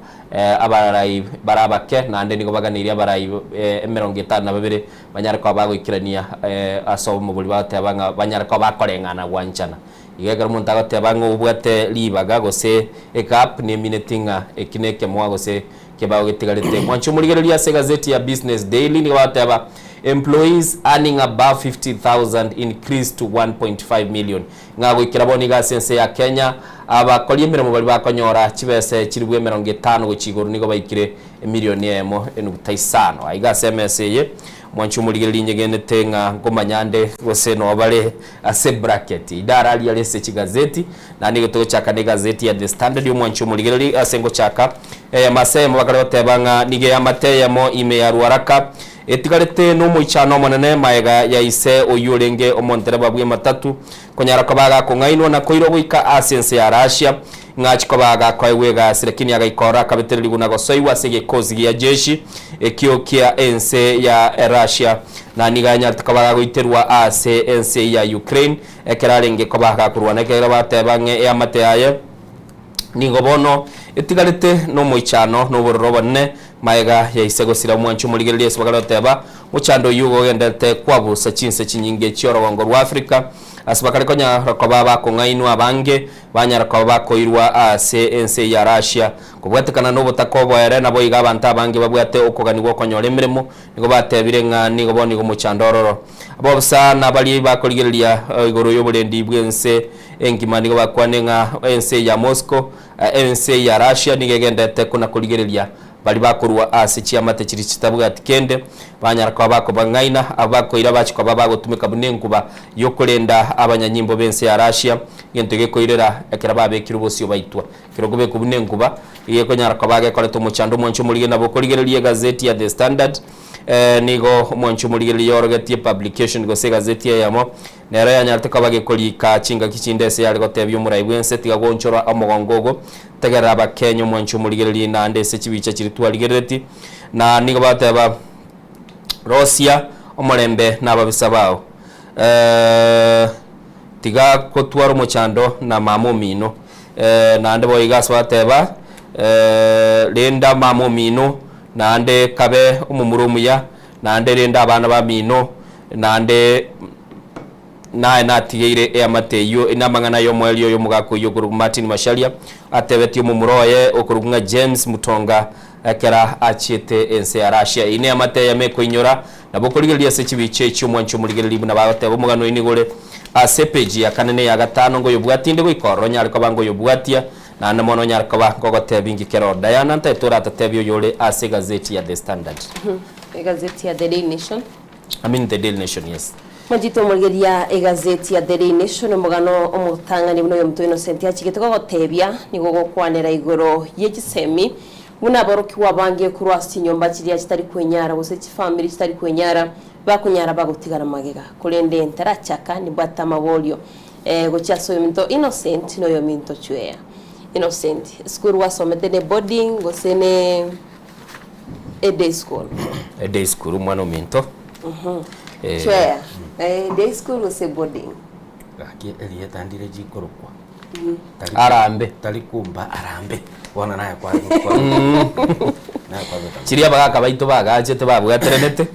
abarai bare abake, naende nigo baganeirie abarai emerongo etano na babere banyare koba bagoikerania ase obomo boria bagoteba ng'a banyare koba bakoreng'ana gwanchana. Igo ekero omonto agoteba ng'a obwate ribaga gose egap nemineti ng'a eki nekemoa gose Kebao getigarete. Mwanche omorigereria ase egazeti ya Business Daily nigo bagoteba Employees earning above 50,000 increase to 1.5 million. Ng'a goikera bono iga ase ense ya Kenya abakori emeremo baria bakonyora chibese chilifu emerongo etano gochia igoro nigo baikire emilioni eyemo enuguta isano. Aiga ase emesa eye mwanche omorigereria inyegenete ng'a nkomanya nde gose noo bare ase bracket. Idara riare ase chigazeti Naende nigo togochaka negazeti ya The Standard y'omwanchi omorigereri ase ngochaka eyemo ase eyemo bakare goteba ng'a nigo eamate eyemo ime ya Ruaraka etigarete nomoichano omonene maega ya ise oyio orenge omontereba bw'ematatu konyara koba agakong'ainwa na koirwa goika ase ense ya Russia ng'a achie koba agakoegwa egasi lakini agaikora akabetererigwa na gosoigwa ase egekosi gia jeshi ekio kia ense ya Russia na nigo anyarete koba gagoiterwa ase ense ya Ukraine Ekero arenge koba gakorwana, ekiagera bateba ng'a eamate yaye nigo bono etigarete nomoichano na obororo obonene, magega ya ise gosira omwanchi omorigereria ase bakare goteba, Mochando oyio ogogenderete kwabusa chinse chinyinge chi'orogongo rwa Afrika, ase bakare konyara koba bakong'ainwa abange banyara koba bakoirwa ase ense ya Russia. Kobwatekana nobotaka oboere, naboigo abanto abange babwate okoganigwa okonyora emeremo, nigo batebire ng'a nigo bono igo mochando ororo. Abaofisa na baria bakorigereria igoro y'oborendi bw'ense engima nigo bakwane ng'a ense ya Moscow, ense ya Russia nigo egenderete kona-korigereria. Baria bakorua ase chiamate chiria chitabwati kende, banyara koba bakobang'aina, abwo bakoira bachia koba bagotumeka buna enkuba y'okorenda abanyanyimbo b'ense ya Russia, egento gekoirera ekero babekirwe bosio baitwa. Ekero okobekwa buna enkuba, iga ekonyara koba gekoreta omochando omwanchi omorigereria nabo okorigereria egazeti ya The Standard, nigo omwanchi omorigereria yorogetie publication gose egazeti eyemo, nero yanyarete koba gekorika chingaki chinde ase yare gotebia omorai bw'ense tiga goonchora omogongo ogo Tegerera Abakenya omwanchi omorigererie naende ase chibicha chiria twarigerereti, na nigo bateba, Rosia omorembe nababisa bao. Eh, tiga gotwara omochando na mama omino. Eh, naende boigo ase bateba, eh, renda mama omino, naende kabe omomura omuya, naende renda abana bamino, naende Naye natigeire eamate eyio namang'ana y'omoerio oy'omogaka oyio okorokwa Martin Macharia atebetie omomura oye okorokwa ng'a James Mutonga ekero achiete ense ya Russia. Eyio neamate eyemo ekoinyora nabo okorigereria ase chibicha echi omwanchi omorigereria buna bagoteba omogano oyio nigo ore ase epeji ya kane na eya gatano ngoyobwatie inde goika ororo onyare koba ngoyobwatia naende mono onyare koba ngogotebia inki kero Diana ntaete oratatebie oyore ase egazeti ya The Standard. Egazeti ya The Daily Nation. I mean The Daily Nation, yes. Mwanchete omorigereria egazeti ya The Daily Nation, omogano omotang'ani buna oyomonto Innocent achigete gogotebia, nigo ogokwanera igoro ye chisemi buna aborokigwa abange korwa ase chinyomba chiria chitari kwenyara gose chifamiri chitari kwenyara bakonyara bagotigara magega. Korende ntarachaka nimbwate amaborio eh, gochia ase oyominto Innocent na oyominto Chweya. Innocent, esukuru gwasomete ne boarding gose ne A day school. A day school omwana ominto. Eh. Chweya. Eh, day school gose boarding. Gaki erieta ndire chikorokwa. Tari- Arambe. Tari kumba arambe. Bono naye kwa naye kwabeka. Chiria abagaka baito bagachete babwateranete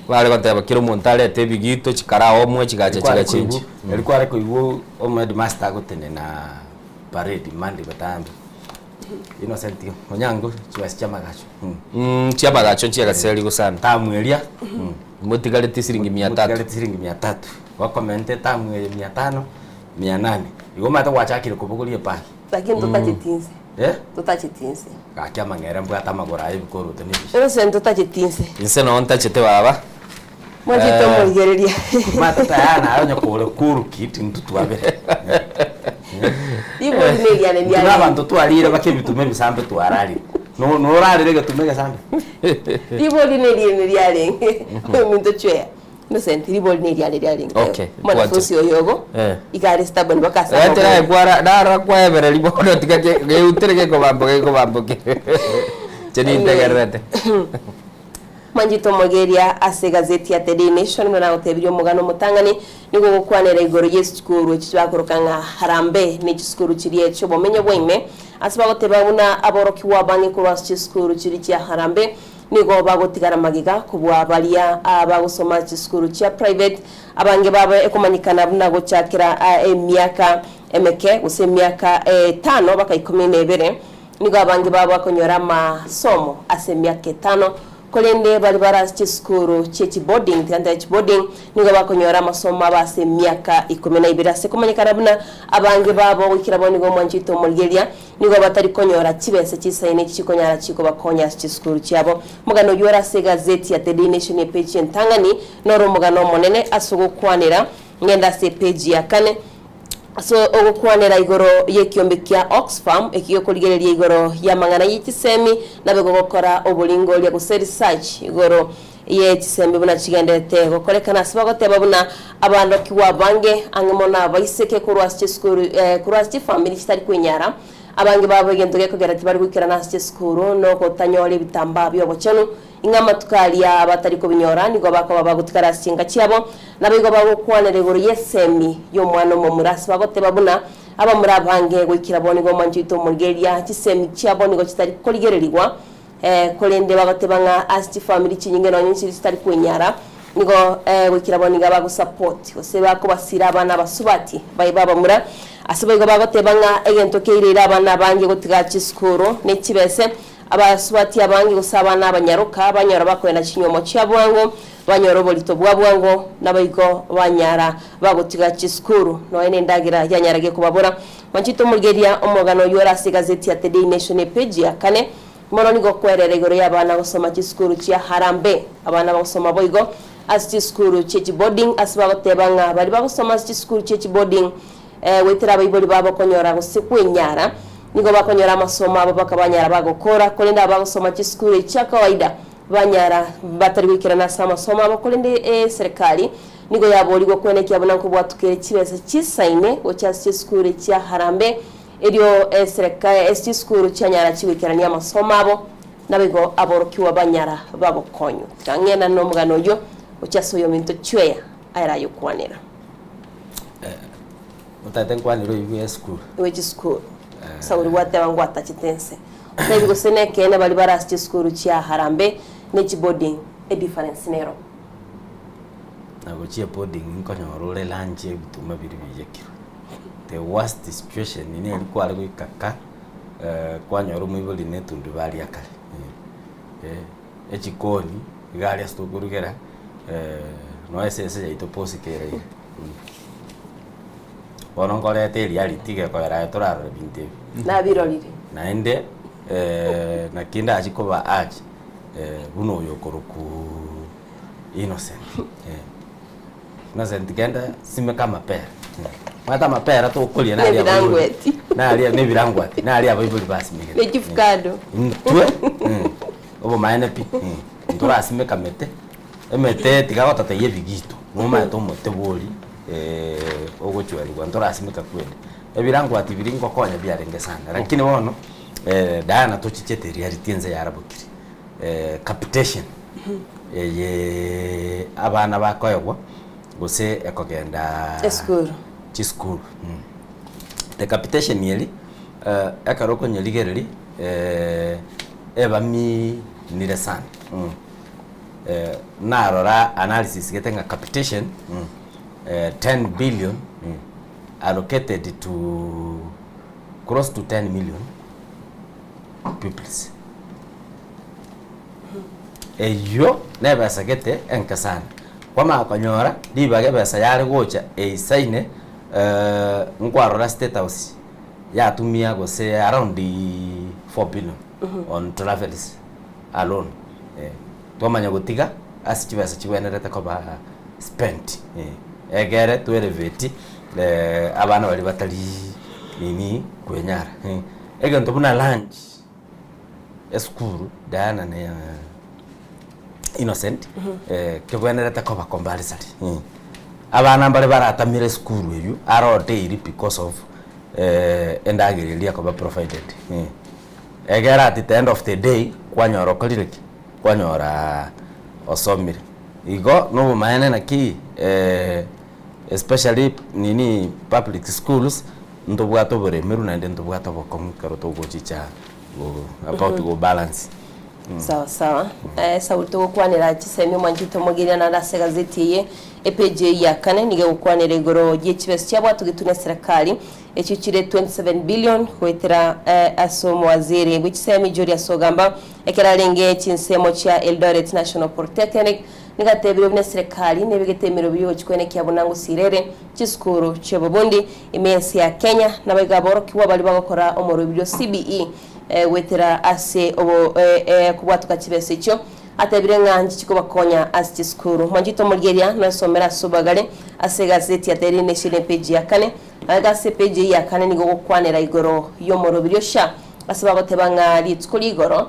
bare goteba kera omonto arete ebigito chikara omwe chigacha Kware chigachenchi. koigwa- Eri kware koigwa omo headmaster agotenena parade Monday botambe. Innocent Onyango chibesa chiamagacho. Mm, chiamagacho nchiagaserigu sana. Tamu eria motigareti siringi mia tatu. Motigareti siringi mia tatu. Gokomente tamu eye mia tano, mia nane. Igo omanyete gwachakire kobogoria epagi. Lakini totacheti inse. Eh? Totacheti inse. Gaki amang'ere mbwate amagoro aye ebikoroto na ebisio. Innocent totacheti inse. Inse noo ntachete baba. Mwanchete Eh. omorigereria. Omanyete tayari naye onye kore cool kid intwe twabere. Rigori neriane Intwe riarenge. nabanto twarire baka ebituma ebisambe twararire. No- Norarire egetuma egesambe? Ribori neriane riarenge. Ominto chweya. Innocent ribori neriane riarenge. Okay, Mwanafunzi oyogo. Eh. Igare stubborn mpaka ase Etera amagoro. ekwara nara kwaebereri bono tiga geutere gekobamboka gekobamboke. Inche nintegererete. Mwanchete omogeria ase egazeti ya The Daily Nation buna nagotebirie omogano omotang'ani nigo ogokwanera igoro y'esukuru echi bakoroka ng'a Harambee ne chisukuru chiria chi'obomenyo bwa ime ase bagoteba buna aborokigwa abange korwa ase chisukuru chiria chia Harambee nigo bagotigara magega kobua baria abagosoma ase chisukuru chia private abange babo ekomanyekana buna gochakera emiaka emeke gose emiaka etano baka ikomi na ebere Nigo abange babo bakonyora amasomo ase emiaka etano, korende baria bare ase chisukuru chie chiboarding, tiga ntabe chiboarding, nigo bakonyora amasomo abo ase emiaka ikomi na ibere. Ase komanyekana buna abange babo goikera bono nigo omwanchete omorigereria, nigo batari konyora chibesa chisaine echi chikonyara chikobakonya ase chisukuru chiabo. Omogano oyio ore ase egazeti ya The Daily Nation epeji entang'ani noro omogano omonene ase ogokwanera ngende ase epeji ya kane. Ase ogokwanera igoro y'ekiombe kia Oxfam ekio gekorigereria igoro y'amang'ana ye chisemi nabe gogokora oboringoria gose research igoro ye chisemi buna chigenderete gokorekana ase bagoteba buna abandokigwa abange ang'e mono abaiseke korwa ase chisukuru korwa ase chifamiri chitari kwenyara abange babo egento gekogera tibari goikerana ase chisukuru nogotanyora ebitambaa biobochenu Ing'a amatuko aria abatari kobinyora nigo bakoba bagotigara ase chinka chiabo, naboigo bagokwanera igoro y'esemi y'omwana omomura ase bagoteba buna abamura abange goikera bo nigo omwancho oito omorigereria, chisemi chiabo nigo chitari korigererigwa, korende bagoteba ng'a ase chifamiri chinyinge nonye nchiri chitari kwenyara, nigo goikera bo nigo abagosupport gose bakobasira abana abasubati baye b'abamura. Ase boigo bagoteba ng'a egento keireire abana abange gotiga chisukuru ne chibese, Abasubati abange gose abana abanyaroka banyora bakoenda chinywomo chia bwango, banyora oborito bwa bwango, naboigo banyara bagotiga chisukuru, nonya nendagera yanyara gekobabora. Mwanchete omorigereria omogano oyio ore ase egazeti ya The Daily Nation epeji ya kane. Mono nigo kwerera igoro y'abana gosoma chisukuru chia Harambee. Abana bagosoma boigo ase chisukuru chie chiboarding ase bagoteba ng'a baria bagosoma ase chisukuru chie chiboarding goetera abaibori babo konyora gose kwenyara nigo bakonyora amasomo abo baka banyara bagokora korende aba bagosoma chisukuru echi chia kawaida banyara batari goikerana ase amasomo abo korende eserekari nigo yaborigwe kwenekia buna nkobwatukere chibesa chisaine gochia ase chisukuru echi chia Harambee Erio ase chisukuru chianyara chigoikerania amasomo abo, naboigo aborokigwa banyara bagokonywa. Tiga ng'enda nomogano oyio gochia ase oyominto Chweya ayare ayokwanera. Otagete nkwanere oyio bwe esukuru? Bwe chisukuru. Sauli gwateba ngwatachete ense. Otebi gose nekeene baria bare ase chisukuru chia Harambee ne chiboarding edifference nero. Na gochia eboarding nkonyora ore lunch ebituma biria biyekirwe. The worst situation neri kware goika ka kwanyora omoibori na etundubari ya kare echikoni iga aria ase tokorugera nonya esese yaito posika ere iga. Bono nkoreta ereality gekoera aye torarore binto ebi. Nabirorire. Naende naki ndachie koba urge buna oyo okorokwa Innocent. Innocent genda simeka amapera. Omanyete amapera tokoria naria abaibori Nebirangweti. naria nebirangwati naria abaibori basimegete. Nechifukado. Intwe obomaene pi ntorasimeka mete, emete tiga gototebia ebigito nomanyete omote bori ogochwerigwa ntorasimeka kwende. Ebirangwati biria ngokonya biarenge sana lakini bono Diana tochichete reality ense yarabokire. Capitation eye abana bakoegwa gose ekogenda Esukuru. chisukuru. The capitation eri ekero okonyerigereria ebaminire sana. Narora analysis gete ng'a capitation 10 billion allocated to close to 10 million pupils. Eyio nebesa gete enke sana. Kwamanya konyora ribaga ebesa yare gocha eisaine nkwarora state house yatumia gose around 4 billion on travels alone. Twamanya gotiga ase chibesa chibwenerete koba spent egere to elevate abana baria batari nini kwenyara. Egento buna lunch. Esukuru Diana ne Innocent kebwenerete koba compulsory. Abana mbare baratamire esukuru eywo aro daily because of endagera eria ekoba provided. Egere at the end of the day kwanyora okorire ki? Kwanyora osomire. Igo nobomaene naki especially nini public schools ntobwate oboremeru naende ntobwate obokong'u ekero togochicha about go balance. Sawa sawa. Eh, Sauli togokwanera chisemi omwanchete omogeria naende ase egazeti eye epeji eye ya kane nigo egokwanera igoro ye chibesa chiabwatogetwe ne serikali echio chire 27 billion goetera eh, ase omowaziri bwe chisemi Julius Ogamba ekero arenge chinsemo chia Eldoret National Polytechnic nigo atebire buna eserekari nebegete emerobio yogochia koenekia buna ngosira ere chisukuru chi'obobundi ime y'ense ya Kenya, naboigo aborokigwa baria bagokora omoroberio CBE goetera ase obo kobwatoka chibesa echio. Atebire ng'a nchichi kobakonya ase chisukuru. Mwanchete omorigeria noesomere ase obwagare ase egazeti ya Daily Nation epeji ya kane. Magega ase epeji eyio ya kane nigo ogokwanera igoro y'omoroberio SHA ase bagoteba ng'a rituko rigoro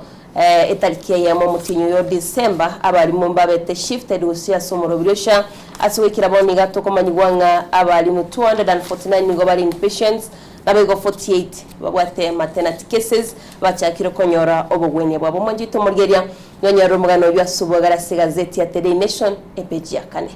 Etariki eyemo omotienyi oyo o December, abalimu mbabete shifted gose ase omoroberio SHA ase goikera bono iga tokomanyigwa ng'a abalimu 249 nigo bare inpatients naboigo 48 babwate maternity cases bachakire konyora obogwenia bwabo. Omwanchete omorigeria nonyarire omogano oyio ase obwagare ase egazeti ya The Daily Nation epeji ya kane.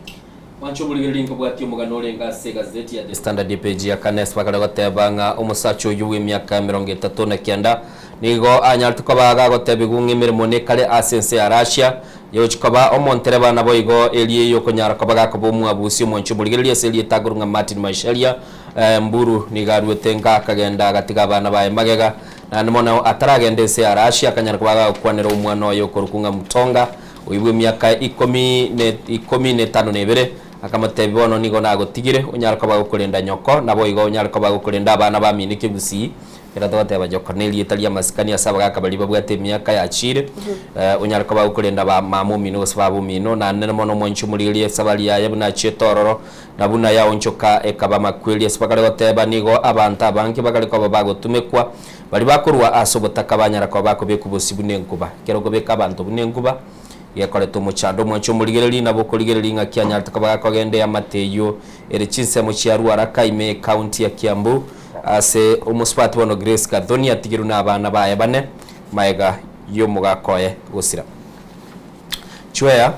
Mwanche omorigereria nkobwatia omogano orenge ase egazeti ya The Standard epeji ya kane ase bakare goteba ng'a omosacha oyio bw'emiaka emerongo etato na kianda nigo anyarete koba gagotebigwa ng'a emeremo nekare ase ense ya Russia yochia koba omontereba naboigo eria eyokonyara koba gakoba omwabusi omwanchi omorigereria ase erieta akorwa ng'a Martin Macharia Mburu nigo aruete nka akagenda agatiga abana baye magega naende mono ataragenda ense ya Russia akanyara koba gagokwanera omwana oye okorokwa ng'a Mutonga Oyio bw'emiaka ikomi ne ikomi na etano na ebere, Akamotebia, Bono nigo nagotigire, onyare koba gokorenda nyoko, naboigo onyare koba gokorenda abana bamino ekegusii. Ekero togoteba nyoko nerieta ri'amasikani ase abagaka baria babwate emiaka yachiire, onyare koba gokorenda ba mama omino gose baba omino, naende mono omwanchi omorigererie esabari yaye buna achiete ororo, na buna yaonchoka ekaba amakweri. Ase bakare goteba, nigo abanto abange bakare koba bagotumekwa, baria bakorwa ase obotaka banyara koba bakobekwa bosio buna enkuba. Ekero okobeka abanto buna enkuba, Gekoreta omochando omwanche omorigereria nabo okorigereria ng'aki anyarete koba gakogenda eamate eyio ere chinsemo chia Ruaraka ime ecounty ya Kiambu ase omosubati bono Grace Gathoni atigirwe na abana baye bane maega yomogaka oye gosira. Chweya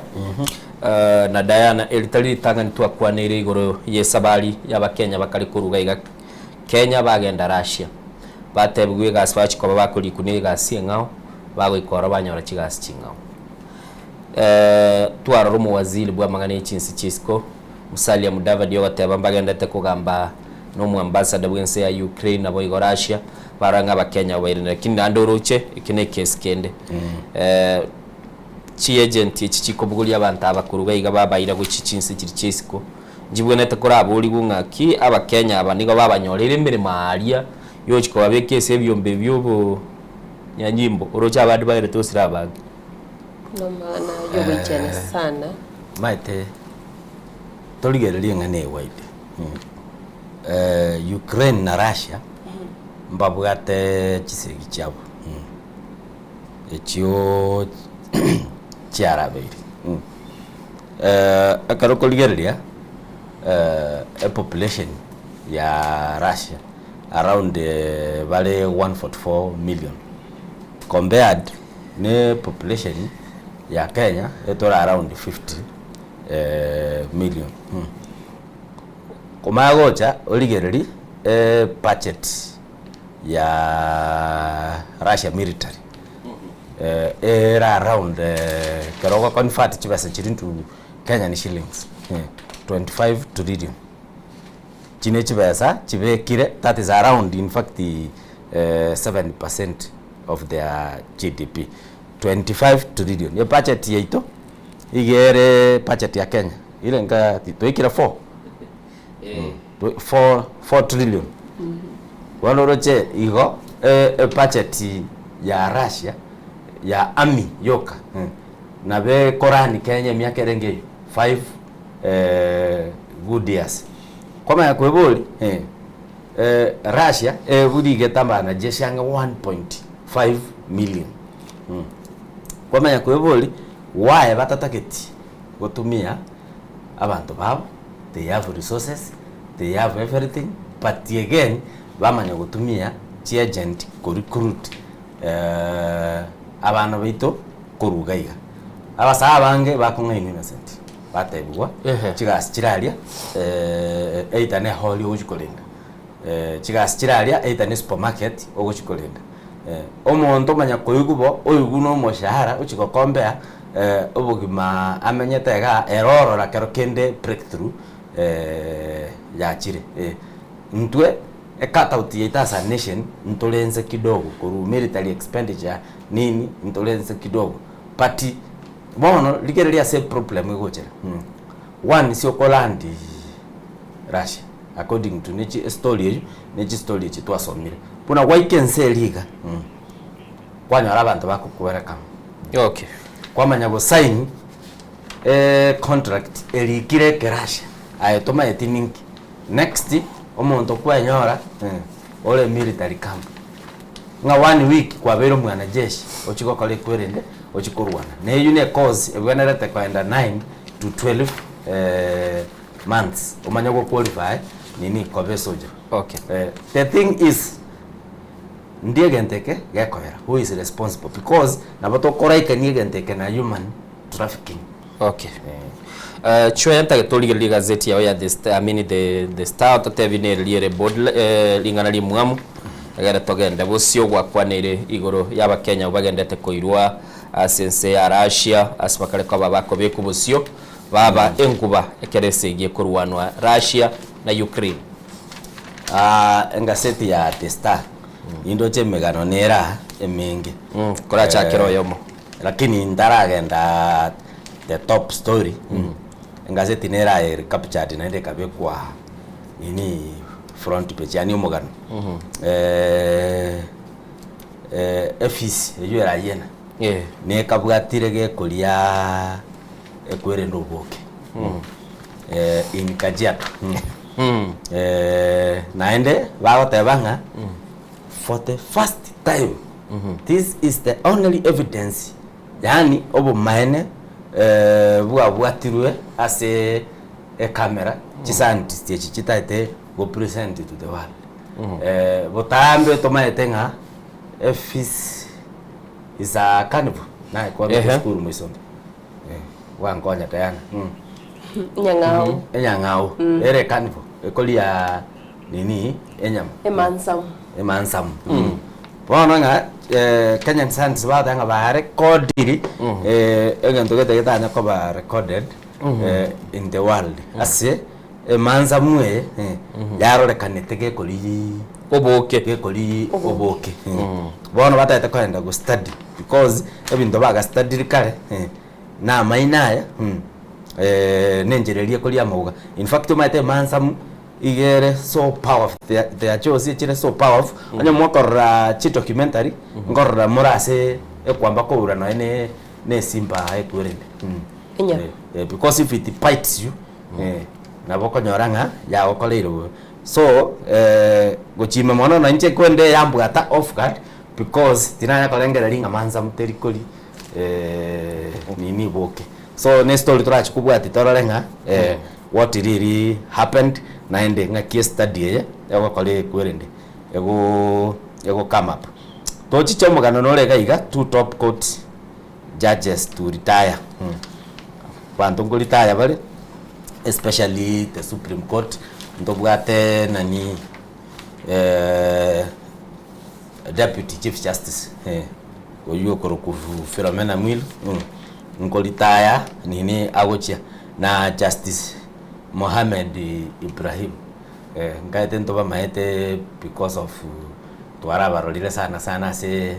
na Diana eri tari ritang'ani twakwaneire igoro yesabari yabakenya bakare koruga iga Kenya bagenda Russia batebigwa egasi bachia koba bakorikwa na egasi eng'ao bagoika ororo banyora chigasi ching'ao. Twarora omowaziri bw'amang'ana ye chinse chia isiko, Musalia Mudavadi ogoteba mbagendete kogamba na omoambassador bw'ense ya Ukraine naboigo Russia, barora ng'a abakenya abo bairane lakini naende oroche eke na ekesi kende. Chiagent echi chikobogoria abanto aba korwa iga iga babaira gochia chinse chiria chia isiko, nchibwenerete koraborigwe ng'aki abakenya aba nigo babanyoreire emeremo aaria yogochia kobabeka ase ebiombe biobo Nyanyimbo, oroche abande bagerete gosira abange. Namang'ana yogoichania sana. Maete torigererie eng'ana eye waide. Ukraine na Russia mbabwate chisegi chiabo echio chiarabeire. Ekero okorigereria epopulation ya Russia around bare 144 million compared ne population ya Kenya etore around 50 million. Komanya gocha origererie ebudget ya Russia military ere around ekero ogo convert chibesa chiria into Kenyan shillings 25 trillion. Echi ne chibesa chibekire that is around in fact 7 percent of their GDP, 25 trillion. Ebudget yaito iga ere budget ya Kenya ere nka twaikire 4 4 4 trillion. Bono oroche igo ebudget ya Russia ya army yoka nabo ekorani Kenya emiaka erenge eywo 5 good years. Kwamanya kweboria Russia eburigete abanajeshi ang'e 1.5 million. Kwamanya kweboria why batatageti gotumia abanto babo, they have resources, they have everything but again bamanya gotumia chiagent ko recruit abana baito korwa iga iga. Abasae abange bakong'ainwa innocent, batebigwa chigasi chire aria either ne ehori ogochi korenda, chigasi chire aria either ne supermarket ogochi korenda. Omonto omanya koigwa bo, oigwe na omoshahara ochi gokombea obogima amenyete igaa, ere orora kero kende breakthrough yachire. Intwe ecutout yaito as a nation ntore nse kidogo korwa military expenditure nini ntore nse kidogo but bono rigereria ase eproblem egochera one siokolandi Russia according to nechi estory eywo ne chistory echi twasomire buna gwaika ense eria iga kwanyora abanto bakokuberekana Okay. kwamanya gosign econtract erikire ekerussia aye tomaeti ninki next omonto kwenyora ore military camp ng'a one week kwabeire omwanajeshi ochie gokora ekwerende ochie korwana na eywo ne ecourse ebwenerete koenda 9 to 12 months omanye go qualify nini koba esoldier. Okay. The thing is ndi egento eke gekoera who is responsible because nabo tokoraikania egento eke na human trafficking. Okay. Chweya ntagete origererie egazeti yao ya the star, I mean the, the star ototebi nere riere bold ring'ana rimwamu egere togende bosio gwakwaneire igoro y'abakenya abwo bagendete koirwa ase ense ya Russia ase bakare koba bakobekwa bosio baba enkuba ekero esegi ekorwanwa Russia na Ukraine. Engaseti ya The Star nindoche emegano nere aa emenge. Korachakere oyomo. Lakini ntaragenda the top story. Engazeti nere aye captured naende ekabekwa nini front page yaani omogano. Efisi eywo erayena nekabwatire gekoria ekwerende oboke in Kajiado. Naende bagoteba ng'a for the first time this is the only evidence Yaani obomaene bwabwatirwe ase ecamera, chiscientist echi chitaete go present to the world. Botambe tomaete ng'a efisi is a carnivore, naye kwabete esukuru moisonde, gwankonya Diana. Enyang'au. Enyang'au, ere carnivore, ekoria nini enyama. Emansamu. Emansamu. Bono ng'a Kenyan Science bagoteba ng'a barekodiri egento gete getanya koba recorded in the world ase emansamu eye yarorekanete gekori oboke gekori oboke. Bono batagete kogenda go study because ebinto bagastadiri kare na amaino aya na enchera eria ekoria amauga. In fact omanyete emansamu Iga ere so powerful, their jaws chire so powerful, onye mokorora chidocumentary, nkorora more ase ekwamba koura nonya ne ne esimba ekwerende. Enyama. Eh, because if it bites you, eh, nabo okonyora ng'a yagokoreire bobe. So, gochima mono na inche kwende yambwata off guard because tinanya korengereria ng'a mansamu teri kori nini boke. So ne story torachi kobwatia torore ng'a what really happened naende ng'aki estudy eye egokora ekwerende ego ego come up. Tochiche omogano nore iga iga two top court judges to retire abanto nko retire bare especially the supreme court ntobwate nani Deputy Chief Justice oywo okorokwa Philomena Mwilu nkoritaya nini agochia na Justice Mohamed Ibrahim nkaete ntobamaete because of twarabarorire sana sana ase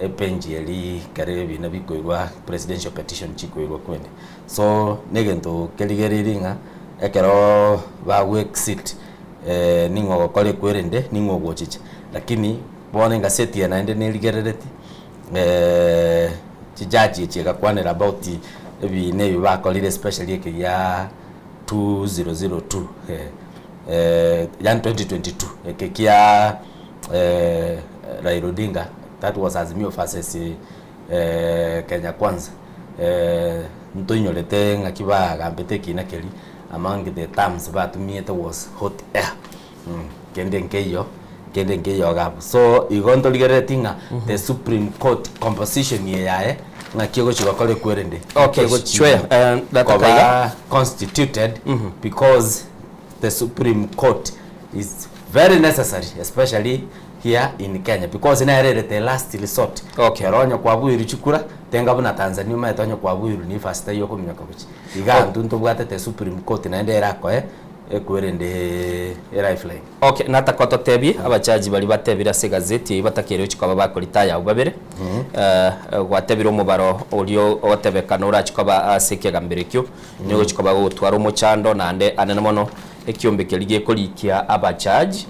ebench eria ekero ebina bikoirwa presidential petition chikoirwa kwende. So negento kerigereiri ng'a ekero bago exit ning'o ogokora ekwerende, ning'o ogochicha. Lakini bono engaseti eye naende nerigerereti chijaji echi egakwanera about ebiina ebi bakorire especially eke gia 2002 yaani 2022 eke kia Raila Odinga that was Azimio versus Kenya Kwanza ntoinyorete ng'aki bagambete ekina keria among the terms batumiete was hot air kende nkeiyo kende nkeiyo iga abwo. So igo ntorigerereti ng'a the supreme court composition eye yaye ng'aki egochi gokora ekwerende Okay, ng'aki egochi sure. Nataka koba iga. constituted because the supreme court is very necessary especially here in Kenya because nere ere the last resort. Okay. Ero onye kwabuirwe chikura, tenga buna Tanzania omanyete onye kwabuirwe ni first time okominyoka gochia. Iga intwe ntobwate the supreme court naende erakoe ekwerende e lifeline. Okay, nataka ototebie abajaji baria batebire ase egazeti eyio batakeire gochia koba bakoritaya abwo babere. Gwatebire omobaro oria ogotebekana orachie koba ase ekegambero ekio, nigo ogochia koba gogotwara omochando naende anene mono ekiombe keria gekorikia abajaji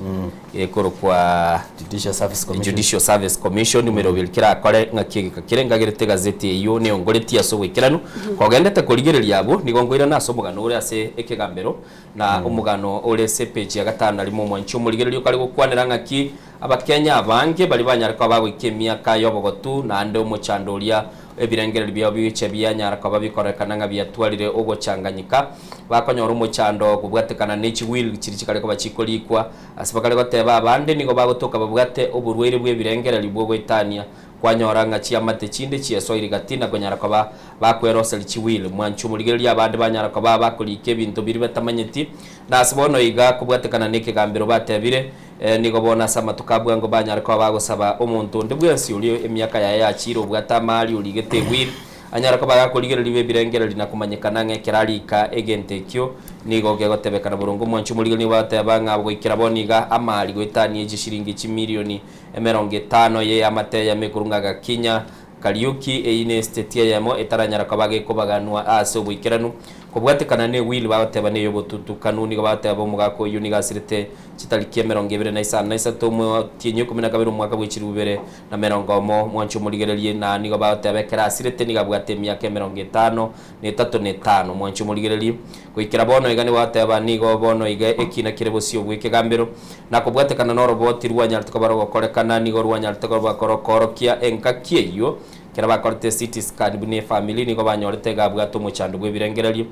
gekorokwa Judicial Service Commission. Judicial Service Commission emeroberi kerakore ng'aki egeka kere ngagerete egazeti eyio neongoretie ase oboikeranu. Kogendete korigereria abwo nigo nkoirana ase omogano ore ase ekegambero na omogano ore ase epeji ya gatano na rimo omwanchi omorigereria okare gokwanera ng'aki Abakenya abange baria banyare koba bagoika emiaka y'obogotu naende omochando oria ebirengererio biabo bigochia bianyara koba bikororekana ng'a biatwarire ogochanganyika, bakonyora omochando kobwatekana ne chiwill chiria chikare koba chikorikwa. Ase bakare goteba abande nigo bagotoka babwate oborwaire bw'ebirengererio bw'ogoetania, kwanyora ng'a chiamate chinde chiesoire gati na konyara koba bakweroseria chiwill. Mwanche omorigereria abande banyara koba bakorika ebinto biria batamanyeti, na ase bono iga kobwatekana nekegambero batebire, Nigo bono ase amatuko a bwango banyare koba bagosaba omonto onde bwensi oria emiaka yaye yachiire obwate amari origete egwiri, anyare koba gakorigereria ebirengererio na komanyekana ng'a ekero arika egento ekio nigo gegotebekana boronge. Omwanchi omorigereria nigo bagoteba ng'a goikera bono iga amari goetania chishiringi chimilioni emerongo etano y'eamate eyemo ekorwa ng'a Gakinya Kariuki, eyio nesiteti eyemo etaranyara koba gekobaganwa ase oboikeranu. Kobwatekana ne will bagoteba neye obotutukanu nigo bagoteba omogaka oyio nigo asirete chitariki 23 omotienyi 12 omwaka bwe 2010 mwanche omorigererie na nigo bagoteba ekero asirete nigo abwate emiaka 53 mwanche omorigererie goikera bono iga nigo bagoteba nigo bono iga ekina kere bosio bwa ekegambero na kobwatekana na oroboti rwanyarete koba rogokorekana nigo rwanyarete koba rokorokia engaki eyio Ekero bakorete CT scan buna efamiri nigo banyorete iga abwate omochando bw'ebirengererio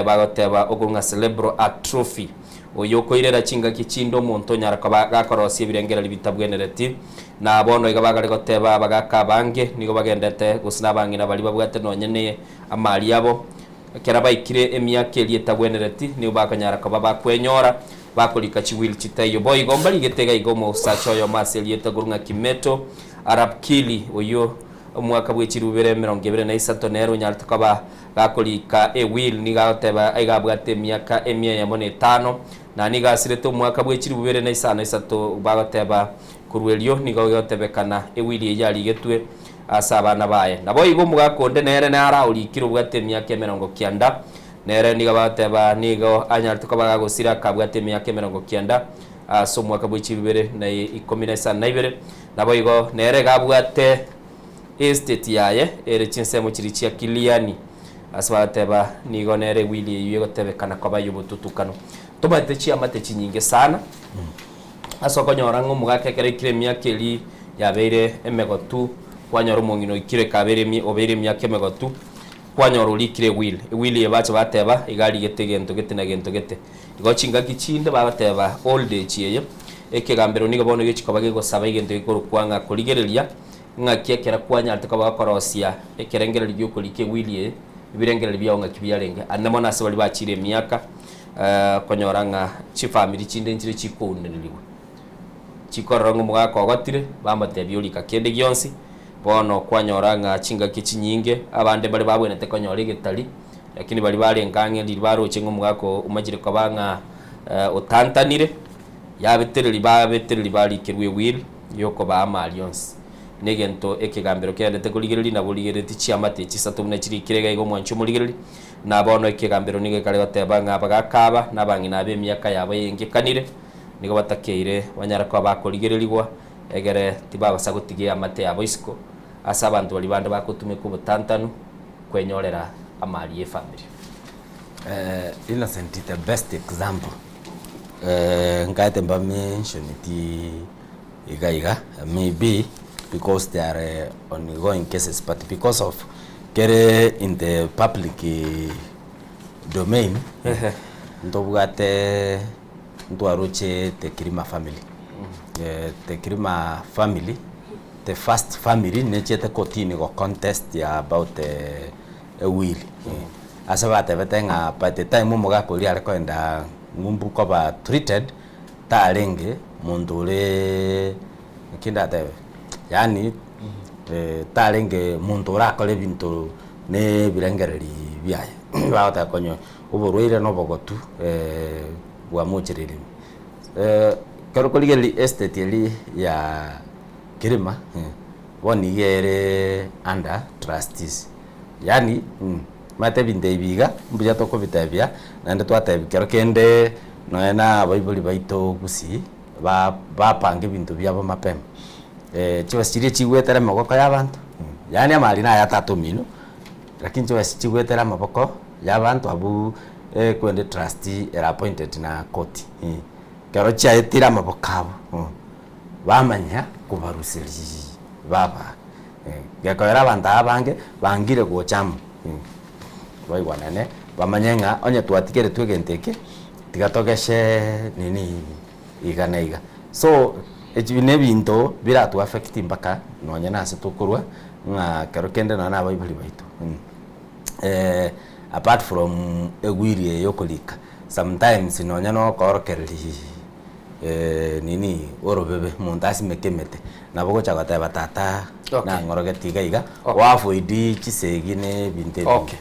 bagoteba okwo ng'a cerebral atrophy oyo okoirera chingaki chinde omonto onyara koba gakorosia ebirengererio bitabwenereti. Na bono iga bagare goteba abagaka abange nigo bagendete gose na abang'ina baria babwate nonye ne amari abo ekero baikire emiaka eria etabwenereti nigo bakonyara koba bakwenyora bakorika chiwheel chitaiyo. Boigo mbarigete iga iga omosacha oyomo ase erieta korwa ng'a Kimeto Arap Kili, oyio omwaka bwe chirubere 23 nere onyarete koba gakorika ewheel, nigo agoteba iga abwate emiaka emia eyemo na etano, na nigo asirete omwaka bwe chirubere na isano isato bagoteba korwa erio nigo egotebekana ewheel eyio yarigetwe ase abana baye. Naboigo omogaka onde nere nare aorikire obwate emiaka 90 Nere nigo bagoteba nigo anyarete koba gagosira akabwate emiaka 90 ase omwaka bwe chibibere na ikomi na isano na ibere. Naboigo nere iga abwate estate yaye ere chinsemo chiria chia Kiliani. Ase bagoteba nigo nere ewili eyio egotebekana koba y'obotutukano. Tomaete chiamate chinyinge sana ase okonyora ng'a omogaka ekero aikire emiaka eria yabeire emegotu, kwanyora omong'ina oikire kabeire obeire emiaka emegotu, Kwanyora orikire ewill, ewill eye bache bateba iga arigete egento gete na gento gete. Igo chingaki chinde bagoteba old age eye, ekegambero nigo bono gechi koba gegosaba egento gekorokwa ng'a korigereria ng'aki ekero kwanyarete koba gokorosia ekerengererio giokorika ewill eye, ebirengererio biao ng'aki biarenge. Ande mono ase baria bachire emiaka okonyora ng'a chifamiri chinde nchire chikounererigwa. Chikorora ng'a omogaka ogotire, bamotebia orika kende gionsi, Bono kwanyora ng'a chingaki chinyinge abande mbare babwenerete konyora egetari, lakini baria barenge ang'e riria baroche ng'a omogaka oo omachire koba ng'a otantanire, yabetereri babetereri barikerwe ewill yokobaa amari onsi. Na egento ekegambero kegenderete korigereria nabo origereretie chiamate echi isato buna chirikire iga iga omwanchi omorigereria, na bono ekegambero nigo gekare goteba ng'a abagaka aba na abang'ina aba emiaka yabo eyengekanire, nigo batakeire banyare koba bakorigererigwa. Egere tibabasa gotiga eamate yabo isiko ase abanto baria bande bagotumeka obotantanu kwenyorera amari y'efamiri. Innocent the best example nkaete mba mentioneti iga iga may be because they are ongoing cases but because of kere in the public domain ntobwate ntwaroche the Kirima family. The Kirima family, the first family nechiete kotini go contest about a will. Ase batebete ng'a by the time omogaka oria are koenda ng'umbu koba treated, tarenge monto ore naki ndatebe, yaani tarenge monto orakore ebinto na ebirengereri biaye. Bagoteba konya oborwaire na obogotu bwamochereire. Ekero okorigereria estate eria ya Kirima, bono nigo ere under trustees, yaani omanyete ebinto ebi iga mbuya tokobitebia naende twatebia kero kende nonye na abaibori baito gusii ba bapanga ebinto biabo mapema, chibesa chiria chigwetera emegoko ya abanto, yaani amari naye tata omino. Lakini chibesa chigwetera amaboko y'abanto abwo ekwende trustee ere appointed na court ekero chiaetire amaboko abo bamanya kobaruseria babaa. Gekoera abanto aba abange bangire gocha amo baigwanane bamanye ng'a onye twatigeretwe egento eke tiga togeshe nini iga na iga. So ebi na ebinto birato affect mpaka nonye na ase tokorwa ng'a kero kende nonye na abaibori baito apart from egwiri eye ya okorika sometimes nonye na okoorokereria nini orobebe omonto asimeke emete nabo ogocha goteba tata nang'orogeti iga iga oavoid chisegi na ebinto ebinge. Okay.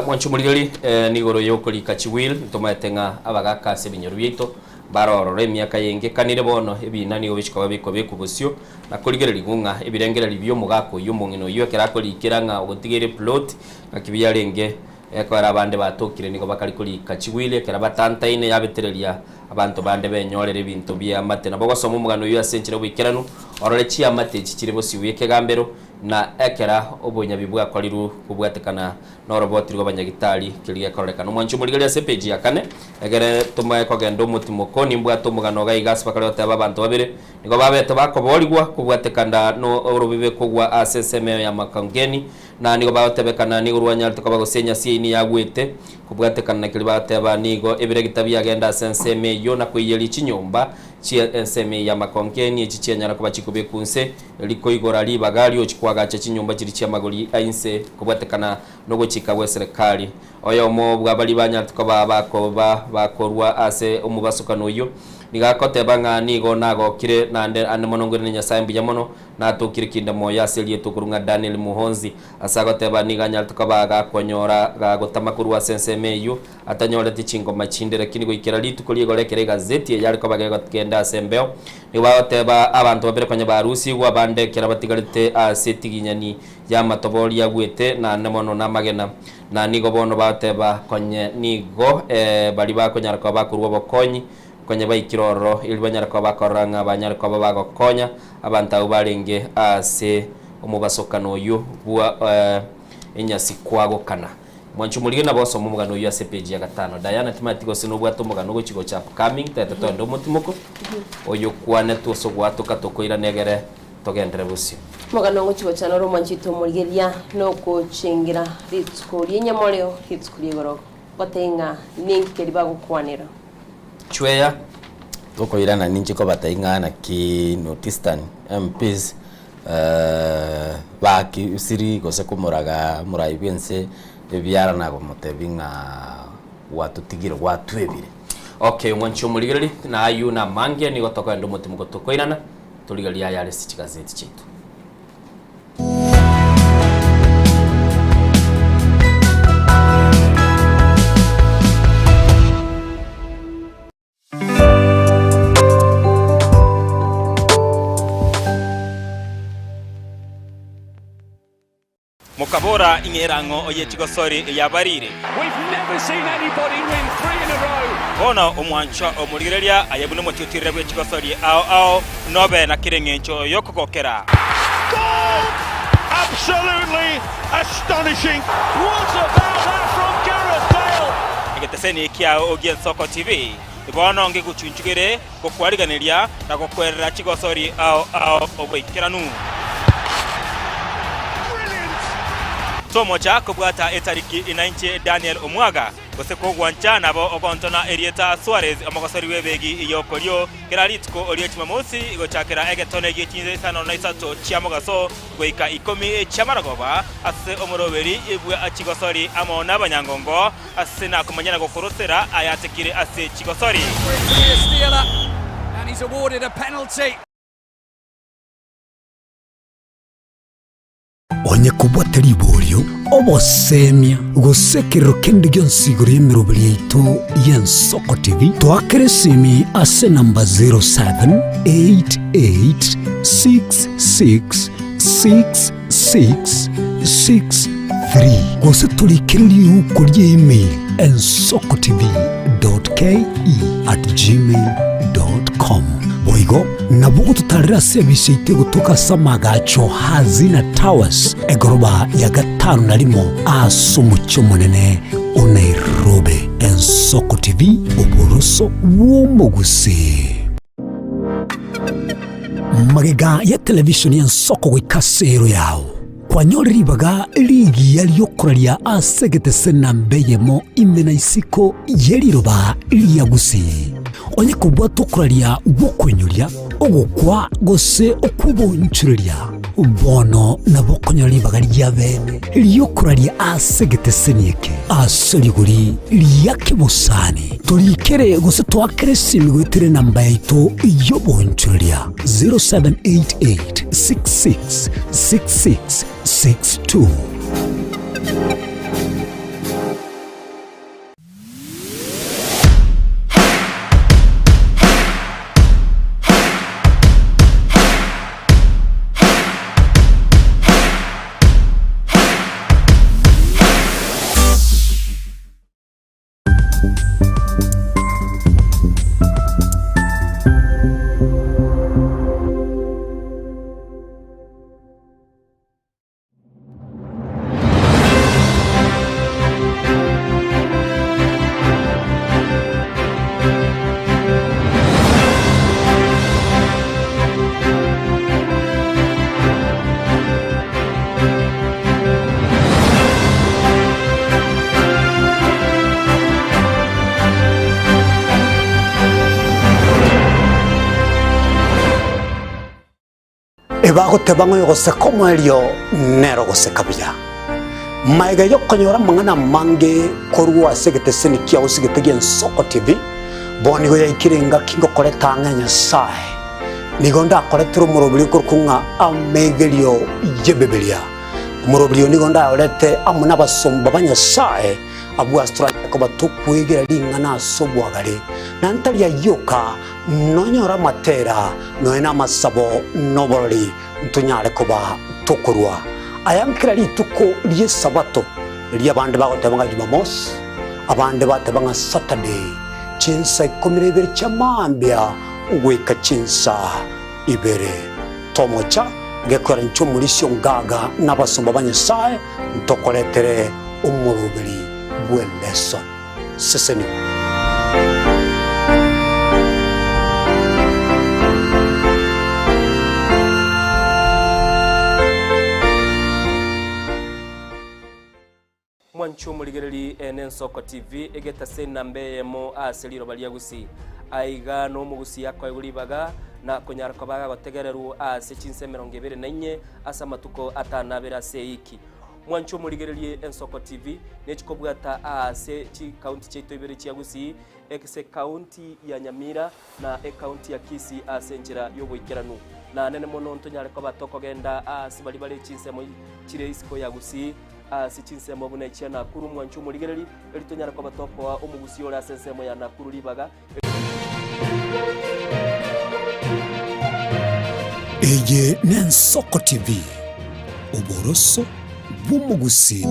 Mwanche omorigeri nigoro y'okorika chiwill ntomaete ng'a abagaka ase ebinyoro biaito Bare ororo emiaka yengekanire bono, ebiina nigo bichikoba bikobekwa bosio, na korigererigwa ng'a ebirengererio bi'omogaka oyio omong'ina oyio ekero akorikera ng'a ogotigeire eploti, ng'aki biarenge. Ekoera abande batokire nigo bakari korika chigwiri ekero batantaine yabetereria abanto bande benyorere ebinto bi'eamate. Nabo ogosoma omogano oyio ase enchera y'oboikeranu, orore chiamate echi chire bosio bw'ekegambero, na ekera obonyabi bwakorirwe kobwatekana noroboti rw'abanyagitari keria gekororekana. Omwanchi omorigereria ase epeji ya kane, egere tomae kogenda omotimoko, nimbwate omogano iga iga ase bakare goteba abanto babere nigo babete bakoboorigwa kobwatekana norobebe kogwa ase ensemo eyo ya Makongeni, Na nigo bagotebekana nigo rwanyarete koba gose enyasi eyio niyagwete, kobwatekana na keria bagoteba nigo ebiregita biagenda ase ensemo eyio na koiyeria chinyomba chie ensemo eyio y'amakonkeni echi chianyara koba chikobekwa inse, erio koigora ribaga riochi koagacha chinyomba chiria chi'amagori a inse kobwatekana nogochika gw'eserekari. Oyomo bwa baria banyarete koba bakoba bakorwa ase omobasukano oyio nigo agoteba ng'a nigo nagokire naende ande mono ngwere na Nyasae mbuya mono Natokire kinde moyo ase erieta okorwa ng'a Daniel Muhonzi, ase agoteba nigo anyarete koba gakonyora gagotama korwa ase ensemo eyio, atanyoreti chingoma chinde. Lakini goikera rituko rigoro ekero egazeti eye yare koba gegogenda ase embeo, nigo bagoteba abanto babere konya barusigwe, abande ekero batigarete ase etiginyani y'amatobori agwete naende mono namagena. Na nigo bono bagoteba konye nigo baria bakonyara koba bakorwa obokonyi Konya baikire ororo, erio banyare koba bakorora ng'a banyare koba bagokonya abanto abwo barenge ase omobasokano oyio bwa enyasi kwagokana. Mwanche omorige nabo osome omogano oyio ase epeji ya gatano. Diana timanyeti gose nobwate omogano ogochi gocha upcoming, tete toende omotimoko oyo okwanetwe ase ogwatoka tokoirana egere togenderere bosio. Omogano ogochi gocha noro omwanchete omorigeria nogochengera rituko ri'enyamoreo, rituko ri'igoro, gotebia ng'a ninki keria bagokwanera. Chweya. Tokoirana ninche kobatebia ng'a naki North Eastern MPs bakisiri gose komoraga omorai bwense ebiara na komotebia ng'a gwatotigire gwatwebire. Okay omwanchi omorigereri na ayio na amange nigo tokoenda omotimoko tokoirana torigererie ayare ase chigazeti chiaito. Mokabora, Ing'era ang'o oye chigosori eyabarire? Bono omwanchwa omorigereria aye buna omotiutirire bwe chigosori ao ao, nobe na kera engencho y'okogokera. Egeteseni kiao gi'Ensoko TV bono ngegochunchugere gokwariganeria na gokwerera chigosori ao ao oboikeranu. Tomocha kobwata etariki inainche Daniel Omwaga, gose kogwancha nabo ogontona erieta Suarez omogosori bw'ebegi y'okorio kera rituko rie Jumamosi gochakera egetone gie chinsa isano na isato chia mogaso goika ikomi chi'amarogoba ase omoroberi bwa chigosori amo nabanyangongo Ase nakomanya na gokorosera ayatekire ase chigosori. Onye kobwate riborio, obosemia, gose ekerero kende gionsi igoro y'emeroberi yaito y'Ensoko TV, toakere esimi ase enamba 0788666663 gose torikere riuko rie email ensokotv.ke@gmail.com. Boigo nabo ogototarera ase ebisi yaito egotoka ase amagacho Hazina Towers egoroba ya gatano na rimo ase omochie omonene o Nairobi. Ensoko TV, oboroso bw'omogusii. Magega ya television y'ensoko goika ase ero yao, kwanyore ribaga rigiya riokoraria ase egetese namba eyemo ime na isiko ye riroba ria Gusii. Onye kobwata okoraria gw'okoinyoria, ogokwa gose okw'obonchoreria, bono nabo okonyora ribaga ria bene riokoraria ase egeteseni eke ase rigori ria kebosani. Torikere gose toakere esimi goetera enamba yaito y'obonchoreria 0788 66 66 62. Ebagoteba ng'a oyogoseka omoerio nere ogoseka buya. Magega y'okonyora amang'ana amange korwa ase egeteseni kiao ase egete gi'Ensoko TV, bono nigo yaikire engaki ngokoreta ang'e Nyasae. Nigo ndakoretere omoroberio okorokwa ng'a Amegerio y'Ebibilia. Omoroberio oyo nigo ndayorete amo nabasomba ba Nyasae abwo ase toranyare koba tokwegera ring'ana ase obwagare, na ntari ayio oka, nonyore amatera, nonya namasabo, na oborori, ntonyare koba tokorua aya nkera rituko ri'Esabato, erio abande bagoteba ng'a Jumamosi, abande bateba ng'a Saturday, chinsa ikomi na ibere chia mambia goika chinsa ibere. Tomocha gekwera inche omorisia ongaga na abasomba ba Nyasae ntokoretere omoroberi bw'eleso. Sesenigwa. Mwanche omorigereri ene Ensoko TV egetase enamba eyemo ase riroba ria Gusii. Aiga nomogusii akoegwa ribaga na konyara koba agotegererwa ase chinsa emerongo ebere na inye ase amatuko atano abere ase eiki. Mwanche omorigererie Ensoko TV nechikobwata aase chikaunti chiaito ibere chia Gusii, ase ekaunti ya Nyamira na ekaunti ya Kisii ase enchera y'oboikeranu. Na nene mono ntonyare koba tokogenda aase baria bare chinsemo chire isiko ya Gusii, ase chinsemo buna echia Nakuru. Mwanche omorigereri, eri tonyare koba tokoa omogusii ore ase ensemo ya Nakuru ribaga. Eye n'Ensoko TV, oboroso bw'omogusii.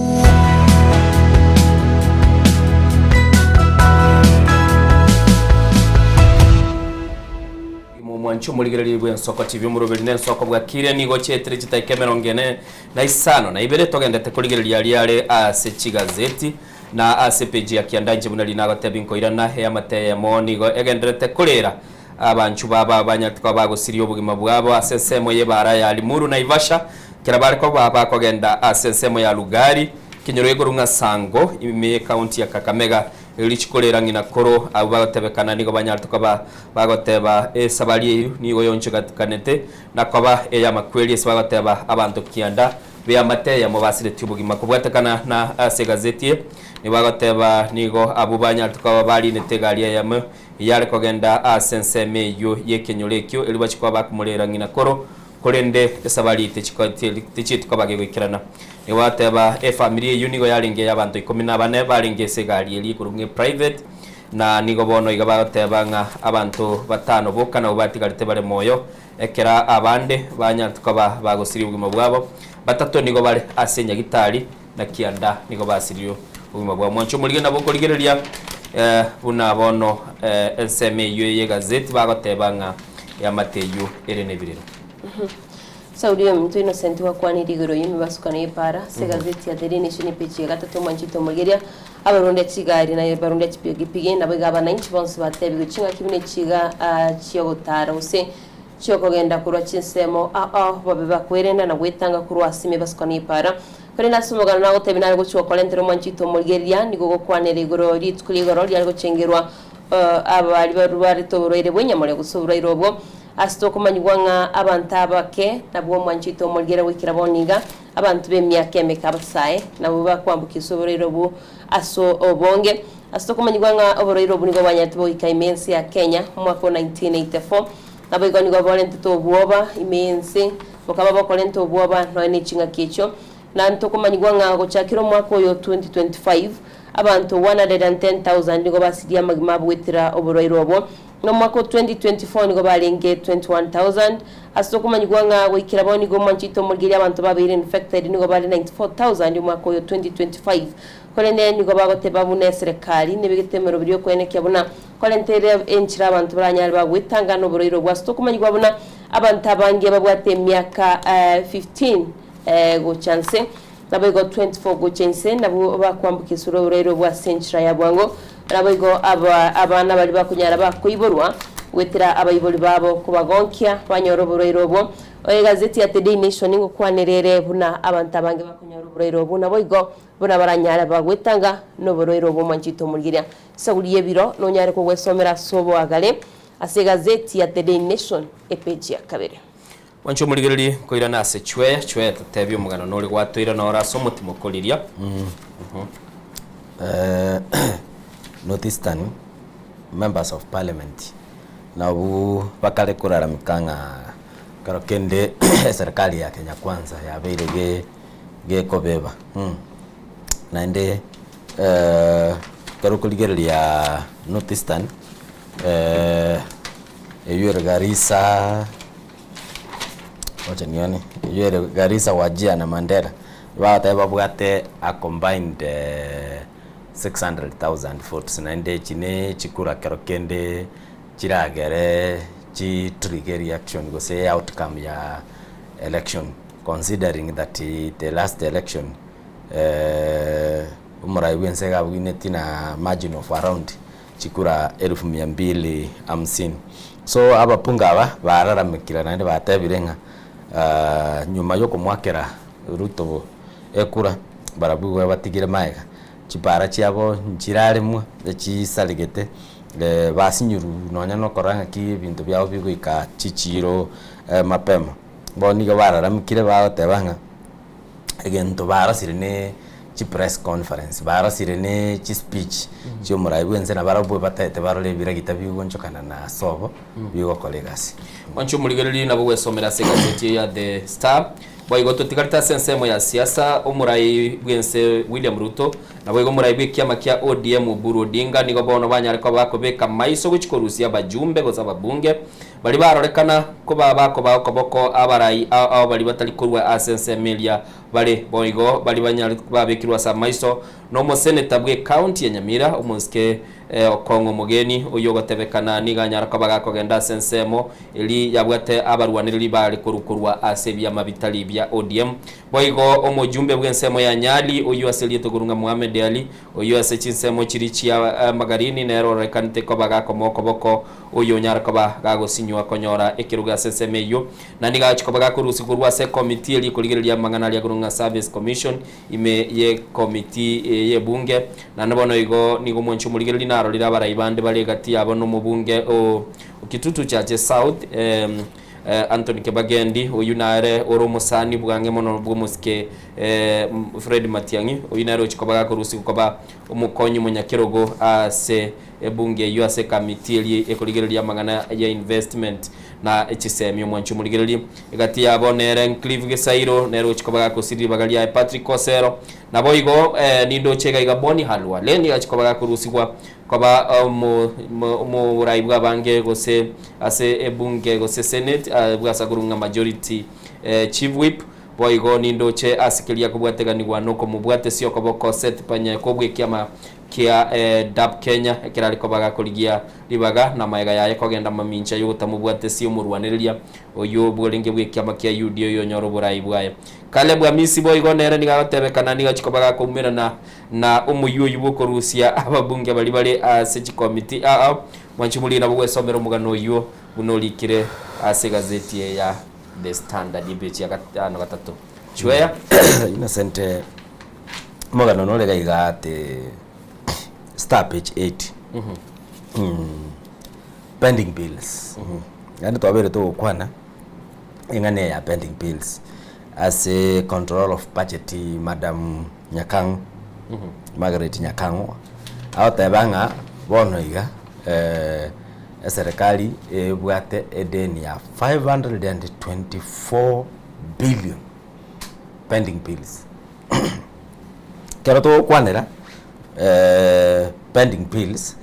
Omwanchi omorigereria bw'Ensoko TV omoroberi n'Ensoko bwakire nigo chietire chitaika emerongo ene na isano na ibere togendete korigereria aria are ase chigazeti Na ase epeji ya kianda inche buna rinagotebia nkoirana, eamate eyemo nigo egendererete korera abanchwa babo abanyarete koba bagosiria obogima bwabo ase ensemo y'ebaara ya Limuru Naivasha, ekero bare koba bakogenda ase ensemo ya Lugari, ekenyoro gekorwa ng'a Sango, ime y'ekaunti ya Kakamega. Richuko rera ng'ina koro abwo bagotebekana nigo banyarete koba bagoteba esabari eyio nigo yonchogakanete na koba ey'amakweri ase bagoteba abanto kianda B'eamate eyemo basiretie obogima kobwatekana na ase egazeti eye, nigo bagoteba nigo abwo banyarete koba barinete egari eyemo eyare kogenda ase ensemo eyio y'ekenyoro ekio erio bachie koba bakomorera ng'ina koro, korende esabari tichieti koba gegoikerana. Nigo bagoteba efamiri eyio nigo yarenge ey'abanto ikomi na bane barenge ase egari eria ekorokwa ng'a eprivate, na nigo bono iga bagoteba ng'a abanto batano boka nabwo batigarete bare moyo. Ekero abande banyarete koba bagosiria obogima bwabo, batato nigo bare ase nyagitari, na kianda nigo basirie obogima bwabo. Mwanche omorige nabo okorigereria buna bono ensemo eyio y'egazeti bagoteba ng'a eamate eyio ere nebirero. Saudi ominto Innocent gwakwanirie igoro y'emebasukano y'epaara ase egazeti ya The Daily Nation epeji ya gatato omwanchete omorigeria abarundia chigari na abarundia chipigipigi nabo iga abananchi bonsi batebigwe ching'aki buna echiga chi'ogotaara gose chi'okogenda korwa chinsemo ao babe bakwerenda na gwetanga korwa ase emebasukano y'epaara. Korende ase omogano nagotebia nare gochia gokorentera omwanchete omorigereria nigo ogokwanera igoro rituko ri'igoro riare gochengerwa abaria barwarete oborwaire bw'enyamoreo gose oborwaire obwo Ase tokomanyigwa ng'a abanto abake nabwo omwanchete omorigere goikera bono iga, abanto b'emiaka emeke abasae nabwo bakwambukiswa oborwaire obwo ase obonge. Ase tokomanyigwa ng'a oborwaire obwo nigo bwanyarete bogoika ime y'ense ya Kenya omwaka o 1984, naboigo nigo borentete obwoba ime y'ense, bokaba bokorenta obwoba nonya ne ching'aki echio. Na ntokomanyigwa ng'a gochakera omwaka oyo 2025, abanto 110,000 nigo basirie amagima abo goetera oborwaire obwo. Nomwaka o 2024 nigo barenge 21,000. Ase okomanyigwa ng'a goikera bono nigo omwanchete omorigereria abanto babeire infected nigo bare 94,000 omwaka oyo 2025. Korende nigo bagoteba buna eserekari nebegete emeroberi yokoenekia buna korentere enchera abanto baranyare bagwetanga noborwaire obwo ase tokomanyigwa buna abanto abange babwate emiaka 15 gocha nse Naboigo 24 gocha inse nabwo bakwambukisirwe oborwaire obwo ase enchera ya bwango. Naboigo aba abana baria bakonyara bakoiborwa goetera abaibori babo kobagonkia banyore oborwaire obwo. Egazeti ya The Daily Nation ngokwanera ere buna abanto abange bakonyora oborwaire obwo naboigo buna baranyare bagwetanga noborwaire obwo mwanchete omorigeria. Esaguri y'ebiro nonyare kogwesomera ase oboagare ase egazeti ya The Daily Nation epeji ya kabere. Mwanche omorigererie koirana ase chweya, chweya totebie omogano nore gwatoirana ore ase omotimo koriria. North Eastern members of parliament nabwo bakare korarameka ng'a ekero kende eserikari ya Kenya Kwanza yabeire ge gekobeba naende ekero okorigereria North Eastern eywo ere Garissa, wacha nione, eywo ere Garissa, Wajir na Mandera, bagoteba babwate a combined 600,000 votes naende echi ne chikura kero kende chiragere chi trigger reaction gose outcome ya election considering that the last election omorai bwense iga abwineti na margin of around chikura elfu mia mbili hamsini. So abapunga aba bararamekire naende batebire ng'a nyuma yokomoakera Ruto ekura barabwo igo batigire magega, chipara chiabo nchiraremwa echisaregete basinyirwe nonya na okorora ng'aki ebinto biabo bigoika chichiro mapema. Bono nigo bararamekire bagoteba ng'a egento barosire ne chipress conference, barosire ne chispeech chia omorai bwense na barabwo bataete barore ebiragita bigonchokana na ase obo bigokora egasi. Mwanche omorigereria nabo gwesomera ase egazeti eye ya The Star. Boigo totigarete ase ensemo ya siasa, omorai bw'ense William Ruto naboigo omorai bw'ekiama kia ODM Oburu Odinga nigo bono banyare koba bakobeka maiso gochia korusia abajumbe gose ababunge baria barorekana koba bakobaa okoboko abarai ao ao baria batari korwa ase ensemo eria bare boigo baria banyare babekirwe ase amaiso nomoseneta bw'ecounty ya Nyamira omosike Okong'u omogeni oyio ogotebekana nigo anyara koba gakogenda ase ensemo eri yabwate abarwanereri bare korwa korwa ase ebiama bitari bia ODM. Boigo omojumbe bw'ensemo ya Nyali oyio ase erieta korwa ng'a Mohamed Ali oyio ase chinsemo chiria chia Magarini nere ororekanete koba gakomoa okoboko oyio onyare koba gagosinywa konyora ekerogo ase ensemo eyio na nigo agochia koba gakorusigwa korwa ase ekomiti eria ekorigereria amang'ana aria korwa ng'a Service Commission ime y'ekomiti eye y'ebunge. Naende bono igo nigo omwanchi omorigereria narorire abarai bande bare egati yabo nomobunge o Kitutu Chache South, Anthony Kibagendi, oyio nere ore omosani bwang'e mono bw'omosike Fred Matiang'i, oyio nere ochia koba gakorusigwa koba omokonyi omonyakerogo ase ebunge eyio ase ekamiti eria ekorigereria amang'ana ya investment na chisemi. Omwanchi omorigereria egati yabo nere Clive Gisairo, nere ochia koba gakosira ribaga riaye Patrick Osero. Naboigo nindoche iga iga Boni Halwale nigo achia koba gakorusigwa koba omorai bw'abange gose ase ebunge gose senate bw'asakorwa ng'a majority chief whip. Boigo nindoche ase keria kobwateganigwa nokomobwatesia okoboko Seth Panyeko bw'ekiama kia DAP Kenya ekero are koba gakorigia ribaga na magega yaye kogenda mamincha y'ogotamobwatesia omorwanereria oyio bworenge bw'ekiama kia UDA oyonyore oborai bwaye. Caleb Amisi boigo nere nigo agotebekana nigo achia koba gakoumerana na omoyio oyio bw'okorusia ababunge baria bare ase chikomiti ao. Mwanche morie nabo gwesomera omogano oyio buna orikire ase egazeti eye ya The Standard epeji ya gatano gatato. Chweya. Innocent omogano nore iga iga ati star page 8 pending bills yaani twabeire togokwana eng'ana eye ya pending bills ase control of budget madam Nyakang'o Margaret Nyakang'o agoteba ng'a bono iga eserekari ebwate edeni ya 524 billion pending bills. Ekero togokwanera pending bills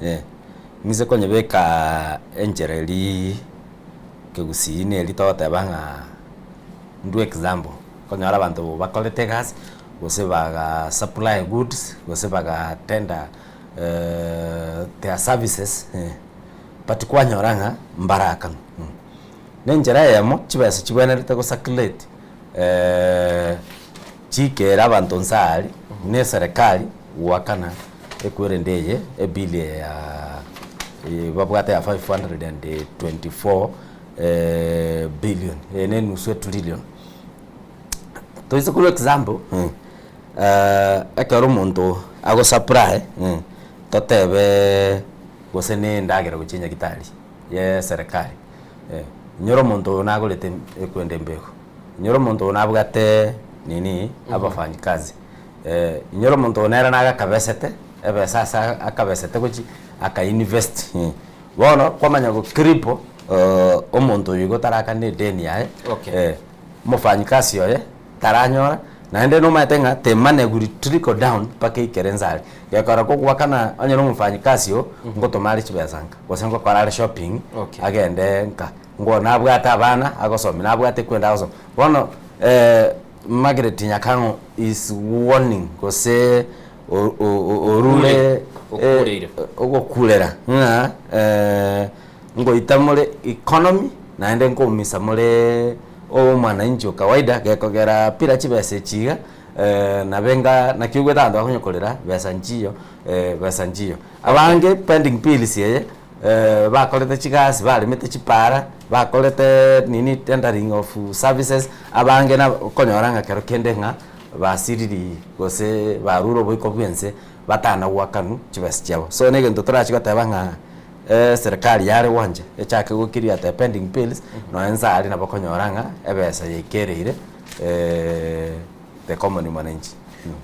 ng'ise konyebeka enchera eria kegusii neri togoteba ng'a ndwe example, okonyora abanto bakorete egasi gose baga supply goods gose baga tender their services but kwanyora ng'a mbarakanwa. Na enchera eyemo chibesa chibwenerete go circulate chikere abanto nse aria na eserekari goakana ekwerende eye ebill eye ya babwate ya 524 billion eye ne enusu etrillion. Toise korwa example ekero omonto ago supply totebe gose ne endagera gochia nyagitari ya eserekari. Inyora omonto oyo nagorete ekwende embego, inyora omonto oyo nabwate nini abafanyikazi, inyora omonto oyo nere nagakabesete ebesa ase akabesete gochia aka invest. Bono kwamanya go cripple omonto oyo igo tarakane edeni yaye, omofanyikazi oye taranyora, naende nomanyete ng'a the money will trickle down mpaka eikere inse aria. Gekora kogoakana onye na omofanyikazi oo, ngotoma are chibesa nka, gose ngokora are shopping, agende nka, ngwo nabwate abana agosomia, nabwate kwenda agosomia. Bono Margaret Nyakang'o is warning gose orure ogokurera ng'a ngoita more economy naende nkoumisa more omwananchi o kawaida gekogera pira chibesa echi iga nabe nga naki oigwete abanto bakonya korera besa nchiyo besa nchiyo. Abange pending bills eye bakorete chigasi baremete chipara bakorete nini tendering of services abange na okonyora ng'a kero kende ng'a basiriri gose barure oboiko bwense batana goakanwa chibesa chiabo. So na egento torachi goteba ng'a eserekari yare gwancha echake gokiria the pending bills nonya inse aria nabo okonyora ng'a ebesa yaikereire the common mwananchi.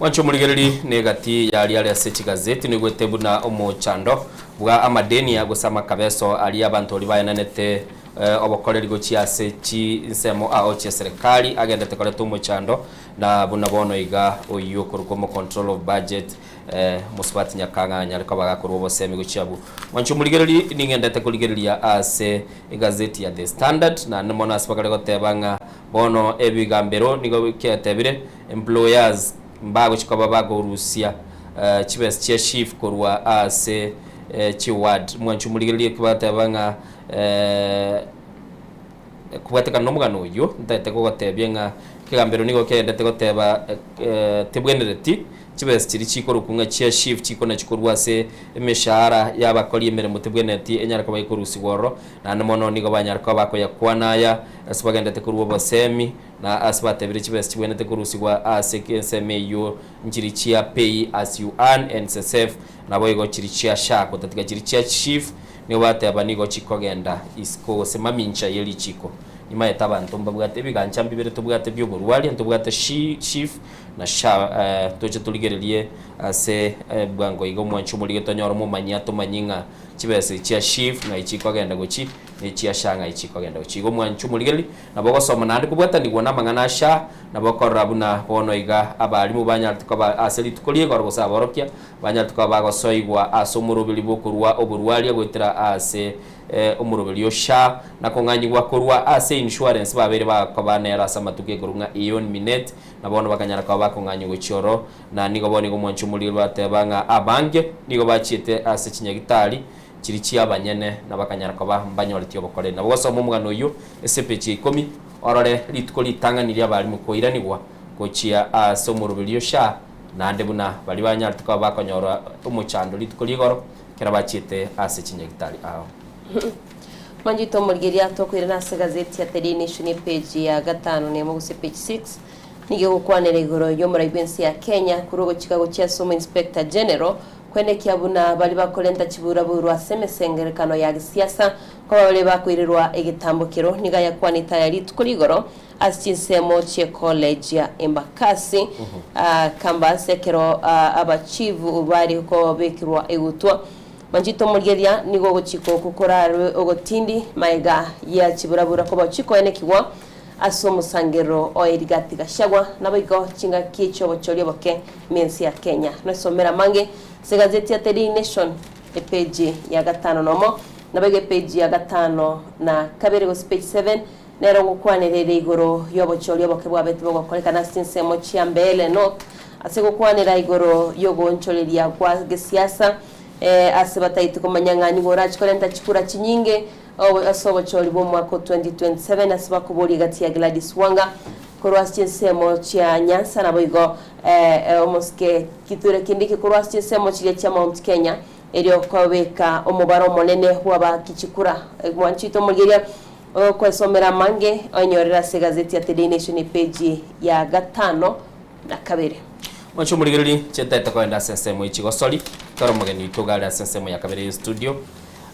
Mwanche omorigereri negati y'aria are ase chigazeti noigwete buna omochando bwa amadeni gose amakabeso aria abanto baria baenanete obokoreri gochia ase chinsemo ao chi'eserekari agendete koreta omochando na buna bono iga oyio okorokwa omo control of budget mosubati Nyakang'a anyare koba gakorwa obosemi gochia abwo. Mwanche omorigereri ning'endete korigereria ase egazeti ya The Standard naende mono ase bakare goteba ng'a bono ebigambero nigo kiatebire Employers mbagochia koba bakorusia chibesa chia SHIF korwa ase chiward. Mwanche omorigererie eki bateba ng'a kobwatekana nomogano oyio ntaete kogotebia ng'a ekegambero nigo keendete goteba tebwenereti chibesa chiria chikorokwa ng'a chia SHIF chikona chikorwa ase emeshahara y'abakori emeremo tebwenereti enyare koba ekorusigwa ororo naende mono nigo banyare koba bakoyakwana aya ase bagendete korwa obosemi Na ase batebire chibesa chibwenerete korusigwa ase ensemo eyio nchiri chia Pay as you earn, NSSF, naboigo chiri chia SHA gotatiga chiri chia SHIF nigo bateba nigo chikogenda isiko gose mamincha ye richiko. Nimaete abanto mbabwate ebigancha mbibere tobwate bioborwaria ntobwate SHIF na SHA toche torigererie ase bwango iga omwanchi omorige tonyore omomanyi atomanyie ng'a chibesa echi chia SHIF ng'ai chikogenda gochi ne chia SHA ng'ai chikogenda gochi. Igo omwanchi omorigereria Nabo ogosoma naende kobwatanigwa namang'ana a SHA, nabo okorora buna bono iga abalimu banyarete koba ase rituko ri'igoro gose aborokia banyarete koba bagosoigwa ase omoroberi bw'okorua oborwaria goetera ase omoroberi o SHA na kong'anyigwa korwa ase insurance babeire bakoba nero ase amatuko ekorwa ng'a Aeon Minet na bono bakanyara koba bakong'anywa gochia oro na nigo bono igo omwanchi omoriri bateba ng'a abange nigo bachiete ase chinyagitari Chiria chi'abanyene, na bakanyara koba mbanyoreti obokoreri. Nabo gosoma omogano oyio ase epeji ya ikomi, orore rituko ritang'ani ri'abalimu koiranigwa gochia ase omoroberio o SHA, naende buna baria banyarete koba bakonyora omochando rituko ri'igoro ekero bachiete ase chinyagitari ao. Mwanchete omorigereria tokoirana ase egazeti ya The Daily Nation epeji ya gatano nemo gose page 6 nigo egokwanera igoro y'omorai bw'ense ya Kenya korwa ogochika gochia ase omo Inspector General Kwenekia buna baria bakorenta chiburaburu ase emesengerekano ya gesiasa koba baria bakoirerwa egetambokero, nigo ayakwanete aya rituko rigoro ase chinsemo chie college ya Embakasi campus ekero abachifu bare kobekerwa egutwa. Manchete omorigereria nigo ogochika oko korarwe ogotindi maega ya chiburabura koba chikoenekigwa Ase omosangerero o Erigathi Gachagua naboigo chingaki chi'obochori oboke mensi ya Kenya. Noisomere amange ase egazeti ya The Daily Nation epeji ya gatano nomo naboigo epeji ya gatano na kabere gose page 7 nero ngokwanera ere igoro y'obochori oboke bwabete bogokorekana ase chinsemo chia Mbeere North ase gokwanera igoro y'ogoonchoreria gwa gesiasa ase bataeti komanya ng'a nigo orache korenta chikura chinyinge Ase obochori bw'omwaka o 2027 ase bakoboria egati ya Gladys Wanga korwa ase chinsemo chia Nyanza naboigo omosike Kithure Kindiki korwa ase chinsemo chiria chia Mount Kenya erio kobeka omobaro omonene bw'abaaki chikura. Mwanchete omorigeria okwesomera amange oenyorere ase egazeti ya Today Nation epeji ya gatano na kabere. Mwanche omorigereria, chintaete kogenda ase ensemo ye chigosori, tore omogeni oito iga are ase ensemo ya kabere ye studio.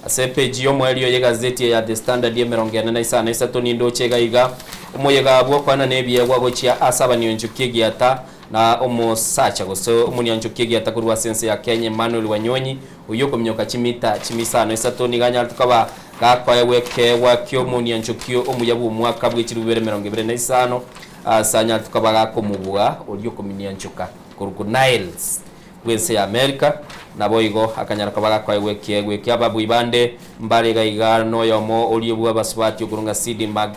Ase epeji y'omoerio y'egazeti eye ya The Standard emerongo ene na isano na isato nindoche iga iga, Omoyega bw'okoenana ebiegwa gochia ase abanionchoki egiata na omosacha gose omonionchoki egiata korwa ase ense ya Kenya Emmanuel Wanyonyi oyio okominyoka chimita chimia isano isato nigo anyarete koba gakoegwa ekeegwa ki'omonianchokio omuya bw'omwaka bwe chilifu ibere emerongo ebere na isano ase anyarete koba gakomobua oria okominianchoka korwa Niles bw'ense ya Amerika, naboigo akanyara koba gakoegwa ekeegwa ekio. Ababui bande mbare iga iga noyomo oria bw'abasubati okorwa ng'a Sydney Mag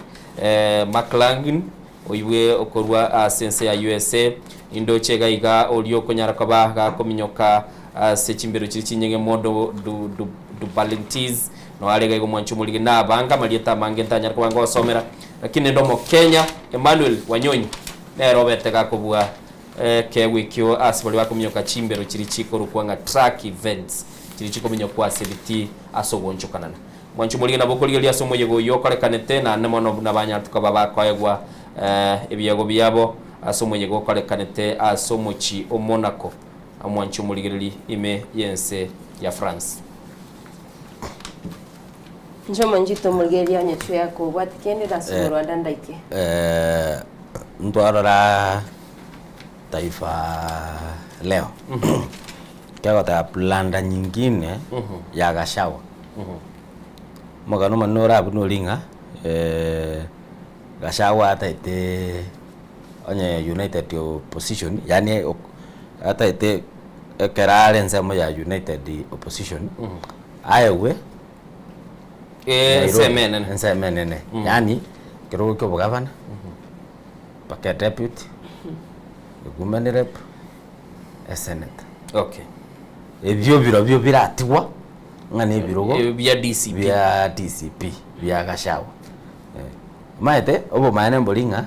McLaughlin oibwe okorwa ase ense ya usa. Indoche iga iga oria okonyara koba gakominyoka ase chimbero chiria chinyinge mono du du Duplantis noare iga iga omwanchi omorigi nabange amarieta amange ntanyare koba ngosomera lakini nende omokenya Emmanuel Wanyonyi nere obete gakobua Ekeegwa ekio ase baria bakominyoka chimbero chiria chikorokwa ng'a track events, chiria chikominyokwa ase ebitii ase ogoonchokanana. Mwanche omorige nabo okorigereria ase omoyega oyio okorekanete, naende mono buna banyarete koba bakoegwa ebiegwa biabo ase omoyega okorekanete ase omochie o Monaco, omwanche omorigereri ime y'ense ya France. Inche omonchete omorigereria onye chwe akobwati kende nase omorwanda ndaike. Ntwarora Taifa Leo kegoteba planda nyingine ya Gachagua. Omogano omonene ore abwo nori ng'a Gachagua ataete onye United Opposition yaani ataete ekero are ensemo ya United Opposition aegwe Ensemo enene. Ensemo enene. Yaani ekerogo kia obogavana, mpaka edeputy, ewomen rep, esenator. Okay. Ebio birobio biratigwa ng'a na ebirogo Ebio bia DCP. bia DCP bia Gachagua. Omanyete obomaene mbori ng'a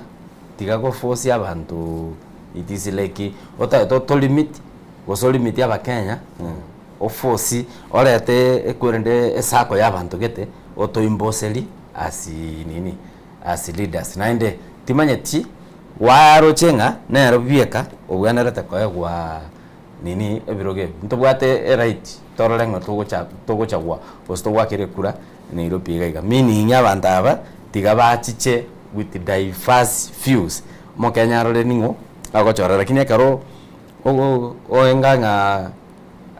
tiga goforce abanto it is like otagete otolimit gose olimit abakenya Oforce orete ekwerende esacco ya abanto gete otoimboseri as nini as leaders naende timanyeti gwaroche ng'a nero bieka obwenerete koegwa nini ebirogo ebi. Ntobwate eright torore ng'a togocha togochagua gose togoakera ekura Nairobi iga iga meaning abanto aba tiga bachiche with diverse views omokenya arore ning'o agochora lakini ekero oenga ng'a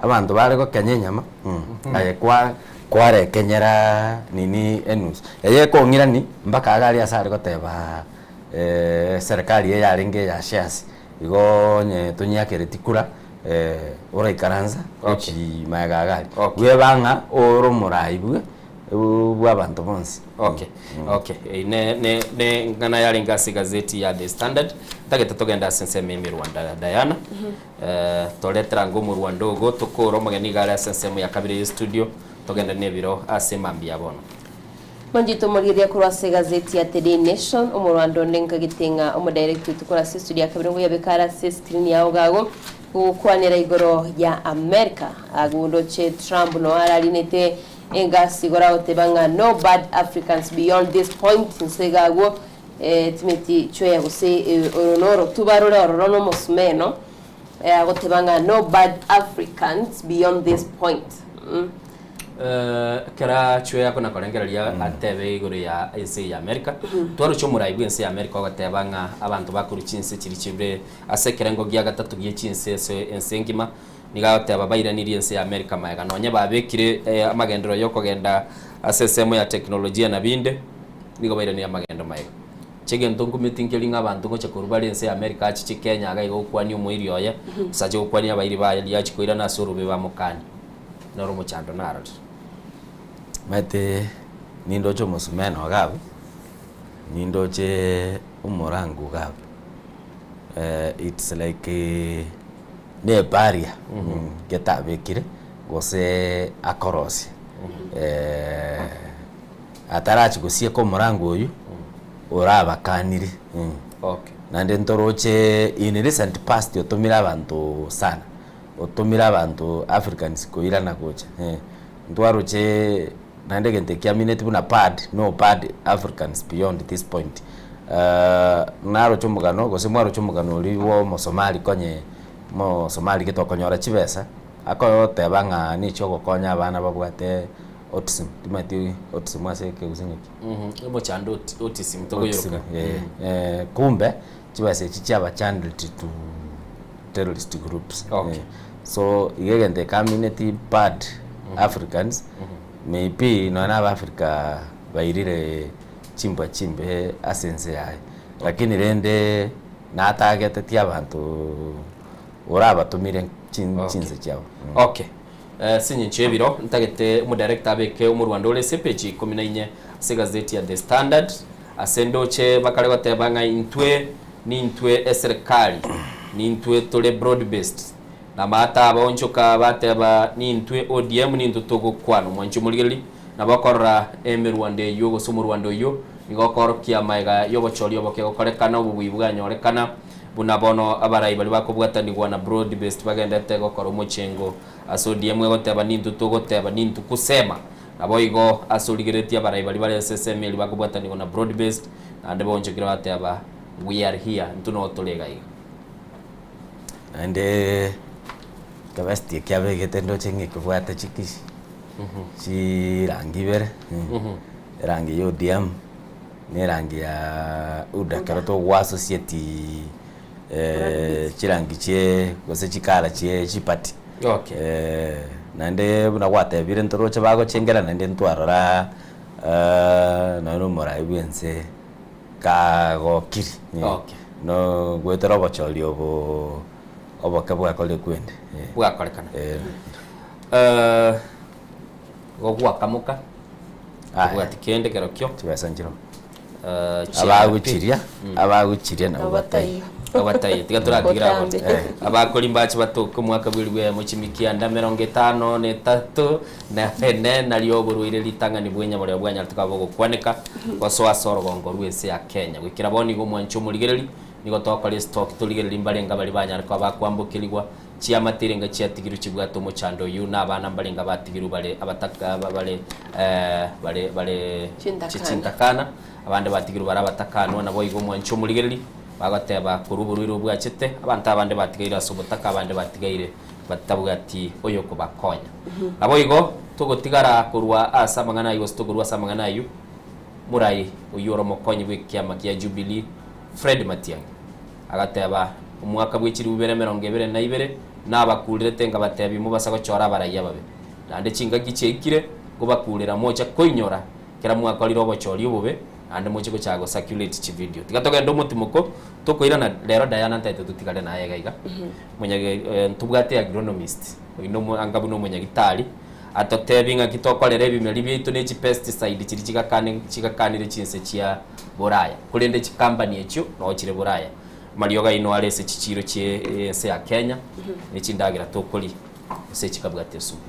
abanto bare gokenya enyama aye kwa kwarekenyera nini enusu. Eye ekong'irani mpaka iga aria ase are goteba serikali eye yarenge eya shares igo onye tonyeakereti kura oraikaransa gochi maega iga aria. Bweba ng'a ore omorai bwe bwa abanto bonsi. Okay, okay. Eyio ne ne ne eng'ana yarenge ase egazeti ya The Standard. Ntagete togende ase ensemo ya emerwanda Diana. Toretera ango omorwanda ogo tokore omogeni iga are ase ensemo ya kabere ye studio togende nebiro ase mambia bono. Manchete omorigereria korwa ase egazeti ya The Daily Nation, omorwanda onde nkagete ng'a omodirect oito korwa ase estudio ya kabere ngoyabeka are ase escreen yao gago gokwanera igoro ya America. Agwo ndoche Trump noo ararinete engasi igoro agoteba ng'a no bad Africans beyond this point nse iga agwo Timothy Chweya gose oro norotuba rore ororo nomosumeno agoteba ng'a no bad Africans beyond this point. Ekero Chweya akona korengereria atebe igoro ya ense ya America, twaroche omorai bw'ense ya America ogoteba ng'a abanto bakorwa chinse chiria chire ase ekerengo gia gatato gie chinse ase ense engima, nigo agoteba bairanirie ense ya America magega nonye babekire amagenderero yokogenda ase ensemo ya teknolojia na binde. Nigo bairanirie amagendo maega. Chegento nkumeti nkeri ng'a abanto ngocha korwa bare ense ya America achiche Kenya iga iga gokwania omoiri oye, gose ache gokwania abairi baye riria achia koirana ase orobe bamokanie. Noro omochando narorire. Omanyete nindoche omosumeno iga abwo, nindoche omorangu iga abwo, it's like ne ebarrier getabekire gose akorosia. Atarachia gosieka omorango oyio, orabakanire. Naende ntoroche in recent past otomire abanto sana, otomire abanto Africans koirana gocha. Ntwaroche naende egento ekia amineti buna bad, no bad Africans beyond this point. Naroche omogano gose mwaroche omogano oria bwa omosomali konye omosomali gete okonyora chibesa, akoteba ng'a nichio ogokonya abana babwate. autism, timanyeti autism ase ekegusii ng'aki? Omochando autism Autism, tokoyoroka. eh, eh, kumbe chibesa echi chiaba channeled to terrorist groups. Okay. Eh, so iga egento ekamineti bad Africans, maybe nonya na abafrica bairire chimbwa chimbe ase ense yaye, lakini rende natagetetie abanto orabatomire chinse chiabo. Okay. Ase eng'encho y'ebiro, ntagete omodirector abeke omorwando ore ase epeji ikomi na inye ase egazeti ya The Standard, ase ndoche bakare goteba ng'a intwe nintwe eserekari, nintwe tore broad based, na amato abaonchoka bateba nintwe ODM nintwe togokwana. Omwanchi omorigereria nabo okorora emerwando eyio gose omorwando oyio nigo okoorokia amaega y'obochori oboke gokorekana, obobui bwanyorekana. Buna bono abarai baria bakobwatanigwa na broad based bagendete gokora omochengo ase ODM egoteba nintwe togoteba nintwe kusema. Naboigo ase origereretie abarai baria bare ase esemi eria bakobwatanigwa na broad based naende baonchokire bateba we are here intwe noo tore iga iga. Naende ekebesti ekia abegete ndoche ng'a ekebwate chikisi chirangi ibere, erangi ya ODM. na erangi ya UDA ekero togo associate chirangi chie gose chikara chie chiparty. Okay. Naende buna gwatebire ntoroche bagochengera naende ntwarora nonya na omorai bwa ense kagokiri. Okay. No goetera obochori obo oboke bwakorire kwende. Bwakorekana. Igo gwakamoka, tobwati kende kerokio. Chibesa nchiroo. Eh, Abagochiria, abagochiria nabo bataiyo. Abataiyo, tiga toratigira abo. Botambe. Abakori mbache batoke omwaka bw'elifu eyemo chimikianda emerongo etano na etato na ene nario oborwaire ritang'ani bw'enyaboreo bwanyarete koba bogokwaneka gosoa ase orogongo rw'ense ya Kenya. Goikera bono nigo omwanche omorigereri nigo togokora estoki torigererie mbarenge baria banyare koba bakwambokerigwa Chiamate erenga chiatigirwe chibwate omochando oyio, na abana mbarenga batigirwe bare abataka bare bare bare Chintakana. chintakana, abande batigirwe bare abatakanwa, naboigo omwanchi omorigereri, bagoteba korwa oborwaire obo bwachete, abanto abande batigaire ase obotaka, abande batigaire batabwati oyokobakonya. Naboigo togotigara korwa ase amang'ana ayio gose tokorwa ase amang'ana ayio, morai oyio ore omokonyi bw'ekiama kia Jubilee, Fred Matiang'i, Agateba, Omwaka bwe chilifu ibere emerongo ebere na ibere nabakuurerete nkabatebia mobasa gochora abarai ababe. Naende chingaki chiaikire nkobakuurera mocha koinyora kera mwakorire obochori obobe, naende moche gochaka go circulate chividio. Tiga togende omotimoko tokoirana rero Diana ntaete totigare naye iga iga. Monyage ntobwate agronomist oyio nomo anga buna omonyagitari atotebie ng'aki tokorera ebimeri biaito ne chipesticide chiria chigakane chigakanire chinse chia Boraya, korende chikampani echio noo chire Boraya. Amariogo aino are ase chichiiro chi'ense ya Kenya, ne chindagera tokoria, gose chikabwata esumu.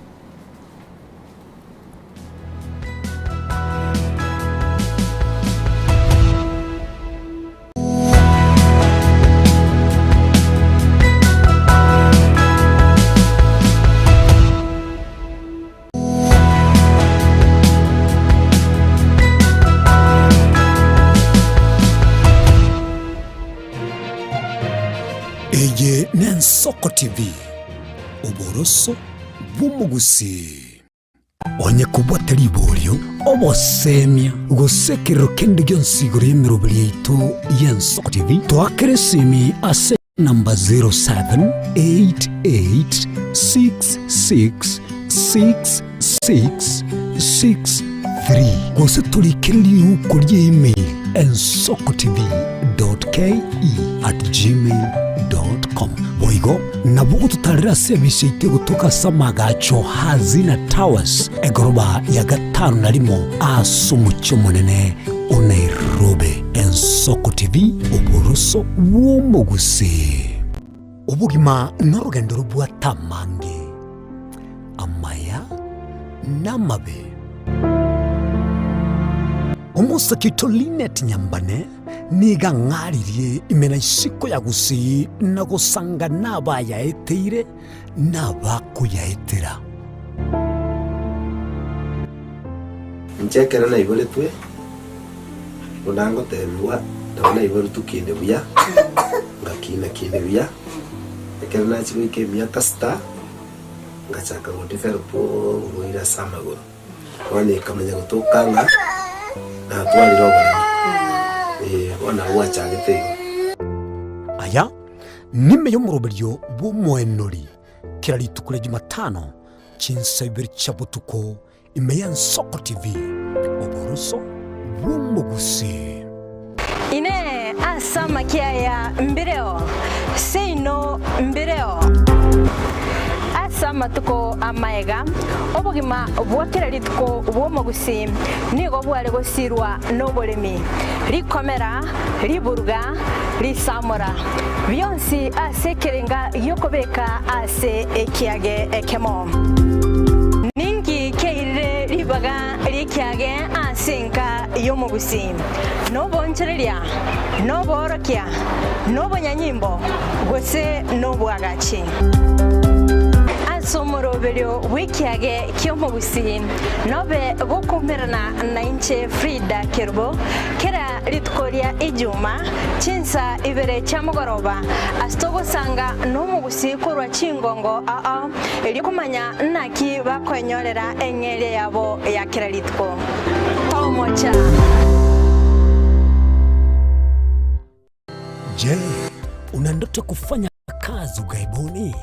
Eye n'Ensoko TV, oboroso bw'omogusii. Onye kobwate riborio, obosemia, gose ekerero kende gionsi igoro y'emeroberi yaito y'Ensoko TV, toakere esimi ase Namba 0788666663 gose torikere riuko rie email ensokotv.ke@gmail.com. Boigo nabo ogototarera ase ebisi yaito egotoka ase amagacho Hazina Towers egoroba ya gatano na rimo ase omochie omonene o Nairobi. Ensoko TV, oboroso bw'omogusii. Obogima norogendo robwate amange, amaya na amabe. Omosake oito Linet Nyambane nigo ang'aririe ime na isiko ya Gusii na gosanga nabayaeteire na abakoyaetera. Inche ekero naiboretwe, buna ngotebigwa, nabo naiboretwe kinde buya, ngakina kinde buya, ekero nachia goika emiaka sita, ngachaka go develop oborwaire ase amagoro. Bono ekamanya gotoka ng'a natwarire oboremo, eh, bono nabo gwachagete igo. Aya nime y'omoroberio bw'omoenori kera rituko ria Jumatano chinsa ibere chia botuko ime y'Ensoko TV, oboroso bw'omogusii. Inee! Ase amakia aya mbireo? Seino mbireo. Ase amatuko amaega, obogima bwa kera rituko bw'omogusii nigo bware gosirwa noboremi, rikomera, riburuga, risamora, bionsi ase ekerenga gi'okobeka ase ekiage ekemo. Ninki kiairire ribaga ri'ekiage ase enka y'omogusii? Nobonchoreria, noboorokia, nobonyanyimbo, gose nobwagachi? Ase omoroberio bw'ekiage ki'omogusii nobe gokoumerana nainche Frida Kerubo kera rituko ria Ijuma chinsa ibere chia mogoroba ase togosanga nomogusii korwa chingongo ao erio komanya naki bakoenyorera eng'eria yabo ya kera rituko. Tomocha. Je, una ndoto kufanya kazi ughaibuni?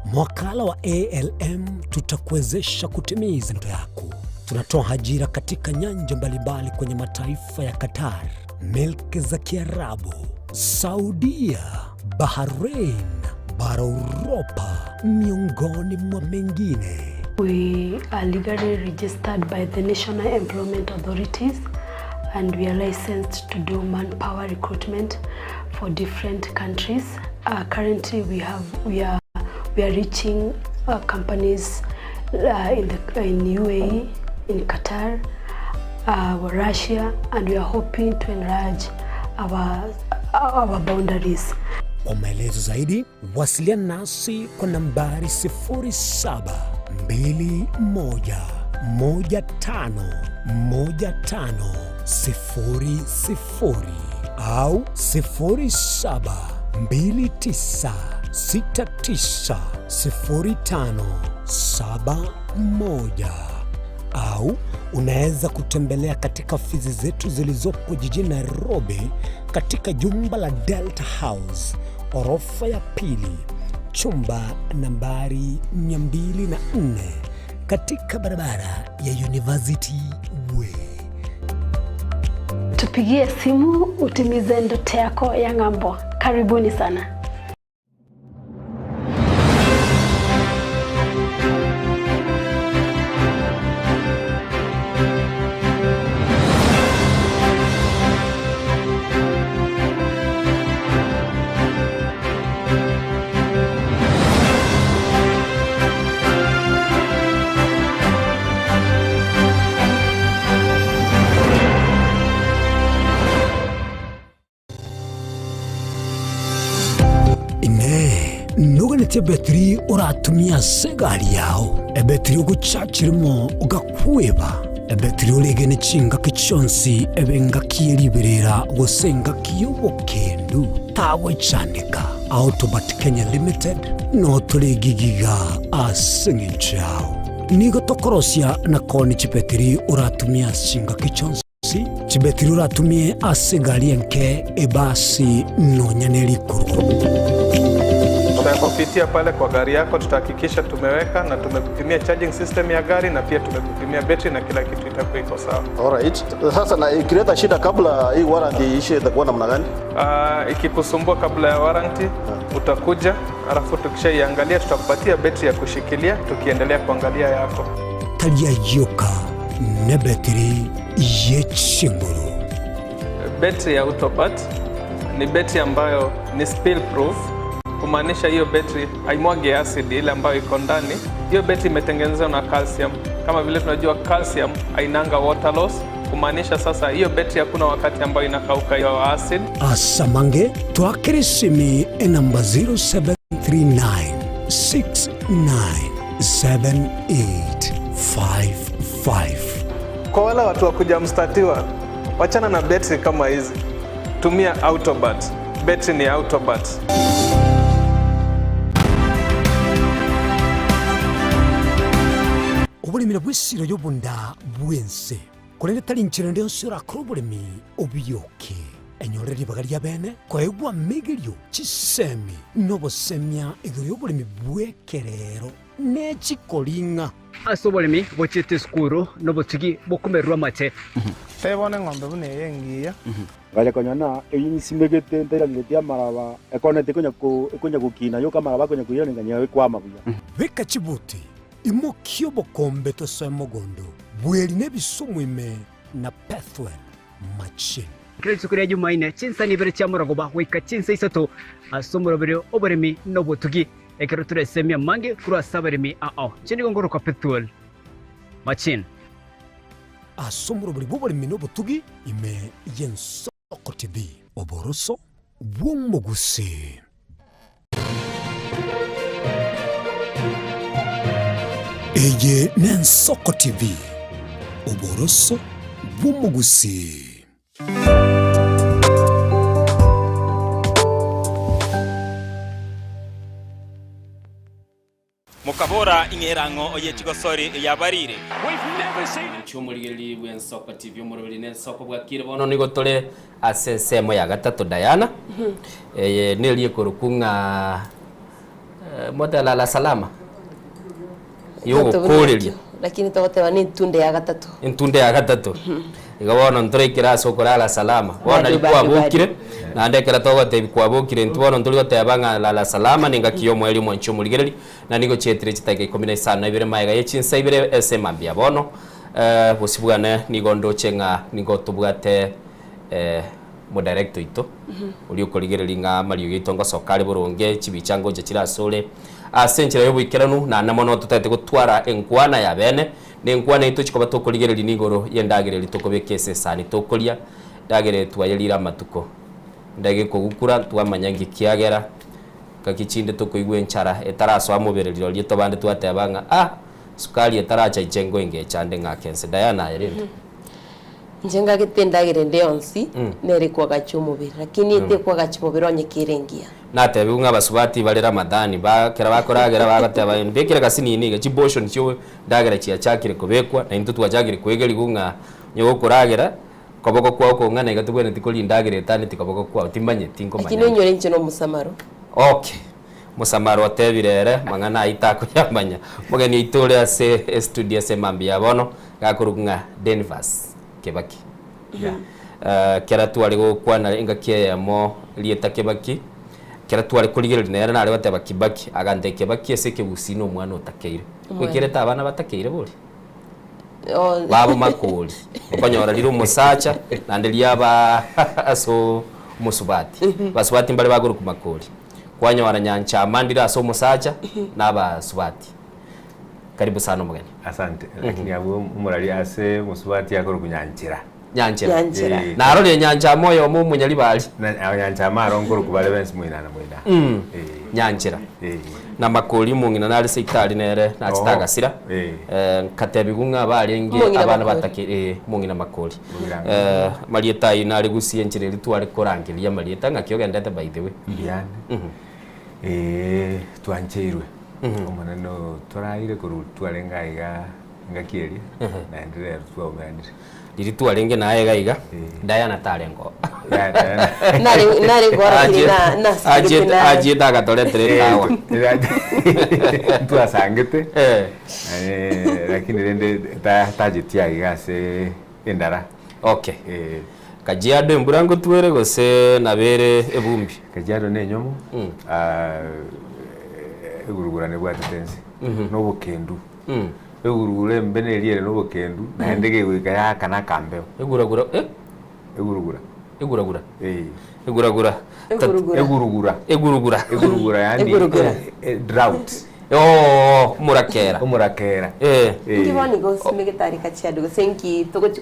Mwakala wa ALM tutakuwezesha kutimiza ndoto yako. Tunatoa ajira katika nyanja mbalimbali kwenye mataifa ya Qatar, milki za Kiarabu, Saudia, Bahrain, bara Uropa, miongoni mwa mengine. We are legally registered by the National Employment Authorities and we are licensed to do manpower recruitment for different countries. Uh, currently we have we are we are reaching uh, companies uh, in the in UAE, in Qatar, uh, Russia and we are hoping to enlarge our our boundaries. Kwa maelezo zaidi wasiliana nasi kwa nambari 0721151500 au 0729690571 au unaweza kutembelea katika ofisi zetu zilizopo jijini Nairobi katika jumba la Delta House orofa ya pili chumba nambari 204 katika barabara ya University Way. Tupigie simu utimize ndoto yako ya ng'ambo. Karibuni sana. Inee! Noganetie ebetiri oratumie ase egari yao, ebetiri ogochachirimo ogakweba, ebetiri oregene chingaki chionsi ebe engaki ye riberera gose engaki y'obokendu? Tagwechandeka. Autobat Kenya Limited notore egigiga ase engencho yao. Nigo tokorosia na koonia chibetiri oratumie ase chingaki chionsi. Chibetiri oratumie ase egari enke, ebasi, nonya nerikuru. Tutakupitia pale kwa gari yako, tutahakikisha tumeweka na tumekupimia charging system ya gari na pia tumekupimia betri na kila kitu itakuwa iko sawa. Alright. Sasa na ikileta shida kabla hii warranty iishe itakuwa namna gani? Uh, ikikusumbua kabla ya warranty utakuja, alafu tukishaiangalia tutakupatia betri ya kushikilia tukiendelea kuangalia yako. Tari ayio nebetiri ye chinguru. Betri ya Autobat ni betri ambayo ni spill proof, kumaanisha hiyo betri haimwagi acid ile ambayo iko ndani. Hiyo betri imetengenezwa na calcium. Kama vile tunajua calcium hainanga water loss, kumaanisha sasa hiyo betri hakuna wakati ambayo inakauka hiyo acid. Asamange twakere esimi enamba 0739 697855. Kwa wale watu wa kuja mstatiwa, wachana na betri kama hizi, tumia Autobat. Betri ni Autobat. Oboremi Oboremi nabwo esiro y'obonda bw'ense, korende tari inchera ende yonsi orakore oboremi obiyoke. Enyorere ribaga ria bene koegwa amegerio, chisemi, na obosemia igoro y'oboremi bw'ekerero ne chikoring'a. Ase oboremi bochiete esukuru nobotugi bokomererwa amache. Tebona eng'ombe buna eye engiya. Ngacha konya na eyio nsimegete ntairaneretie amaraba, ekonete ekonya ko ekonya gokina yoka amaraba akonya koirana nganyora ekwama buya. Beka chibuti, imokia obokombe tosoe mogondo, bweri na ebisumu ime na Pethuel machine. Kera rituko ria Jumaine, chinsani ibere chia morogoba goika chinsa isato ase omoroberi oboremi na obotugi, ekero toresemie amange korwa ase abaremi ao. Inche nigo ngorokwa Pethuel Machine. Ase omoroberi bw'oboremi na obotugi ime y'Ensoko TV. Oboroso bw'omogusii. Eye n'Ensoko TV, oboroso bw'omogusii. Mokabora, Ing'e erang'o ye chigosori yabarire. Inche omorigereria bw'Ensoko TV omoroberi n'Ensoko bwakire bono nigo tore ase ensemo ya gatato Diana eye neria ekorokwa ng'a mote lala salama yogokoreria Lakini togoteba ne entunde ya gatato. Entunde ya gatato. Igo bono ntoraikere ase okorara salama. Bono Bado, nari bado, kwabokire, bado. naende ekero togotebi kwabokire intwe bono ntori goteba ng'a lala salama nengaki y'omoerio omwanchi omorigereri, na nigo chietire chidakika ikomi na isano na ibere magega ye chinsa ibere ase mambia bono. Bosio bwane nigo ndoche ng'a nigo tobwate Omodirector oito, oria okorigereria ng'a amariogi aito ngosoka are boronge, chibicha ngocha chire asore, ase enchera y'oboikeranu, naende mono totagete gotwara enkwana ya bene, na enkwana eyio tochia koba tokorigereria nigoro y'endagera eria tokobeka ase esani tokoria, endagera eye twayerire amatuko, endagera ekogukura ntwamanya nki kiagera, ngaki chinde tokoigwa enchara etarasoa mobere rirorio tobande twateba ng'a ah, sukari etaracha inche ngoengecha nde ng'ake nse. Diana aye rende. Inche ngagete endagera ende yonsi nere ekwagacha omobere, lakini tekwagacha omobere onye kere engiya. Natebiwe ng'a abasubati bare Ramadhani ba ekero bakoragera bagoteba mbekere gasinini iga chiportion chio endagera chiachakire kobekwa na intwe twachakire koegerigwa ng'a onye gokoragera koboko kwao kong'ana iga tobwenereti koria endagera etaneti koboko kwao timanyeti Lakini nkomanya onyore inche na omosamaro. Okay, Mosamaro otebire ere mang'ana ayio takoyamanya. Omogeni oito ore ase estudio ase mambia ya bono gakorokwa ng'a Denvas Kibaki. Eh, kera tware gokwana engaki eyemo rieta Kibaki, kera tware korigereria nere nare goteba Kibaki, agantebia Kibaki ase ekegusii na omwana otakeire. Omwana. Goikerete abana batakeire bori? Babo makori, okonyora rire omosacha naende riaba ase omosubati. Abasubati mbare bakorokwa makori. Kwanyora nyanchama ndire ase omosacha na abasubati. Karibu sana omogeni. Asante. Lakini abwo omorari ase omosubati akorokwa Nyanchera. Nyanchera. Nyanchera. Eh. Narorire Nyanchama oyomo omonyaribari. Na Nyanchama aro nkorokwa bare bensi moina na moina. Eh. Nyanchera. Na makori omong'ina nare seitari nere nachete Oo. agasira. Eh. Nkatebigwa ng'a barenge Omong'ina abana Makori. batake eh, omong'ina Makori. Omong'ina Marieta ayio nare gusii enchera eria tware korangeria amarieta ng'aki ogendete by the way. Mbuya ande. Eh, twancheirwe. Omonene oo toraire korwa twarenge aiga engaki eria, naende rero twaumeranire. Riria twarenge naye iga iga, Diana tarenge oo. Nare- nare gwarakire na- nasangete na- Achiete agatoretera ekawa. Ntwasangete, lakini rende tachetie aiga ase endara. Okay. Kajiado embura ngotwere gose nabo ere ebumbi? Kajiado na enyomo, egurugura nebwatete ense, na obokendu. Egurugura embe neria ere na obokendu, naende gegoika yaakana akambeo. Eguragura eh? Egurugura. Eguragura? Eh. Eguragura. Egurugura. Egurugura. Egurugura. Egurugura yaani Egurugura. drought. Oh, omorakera. Omorakera. Eh. Inki bono igo osimegete aria Kajiado gose inki togochi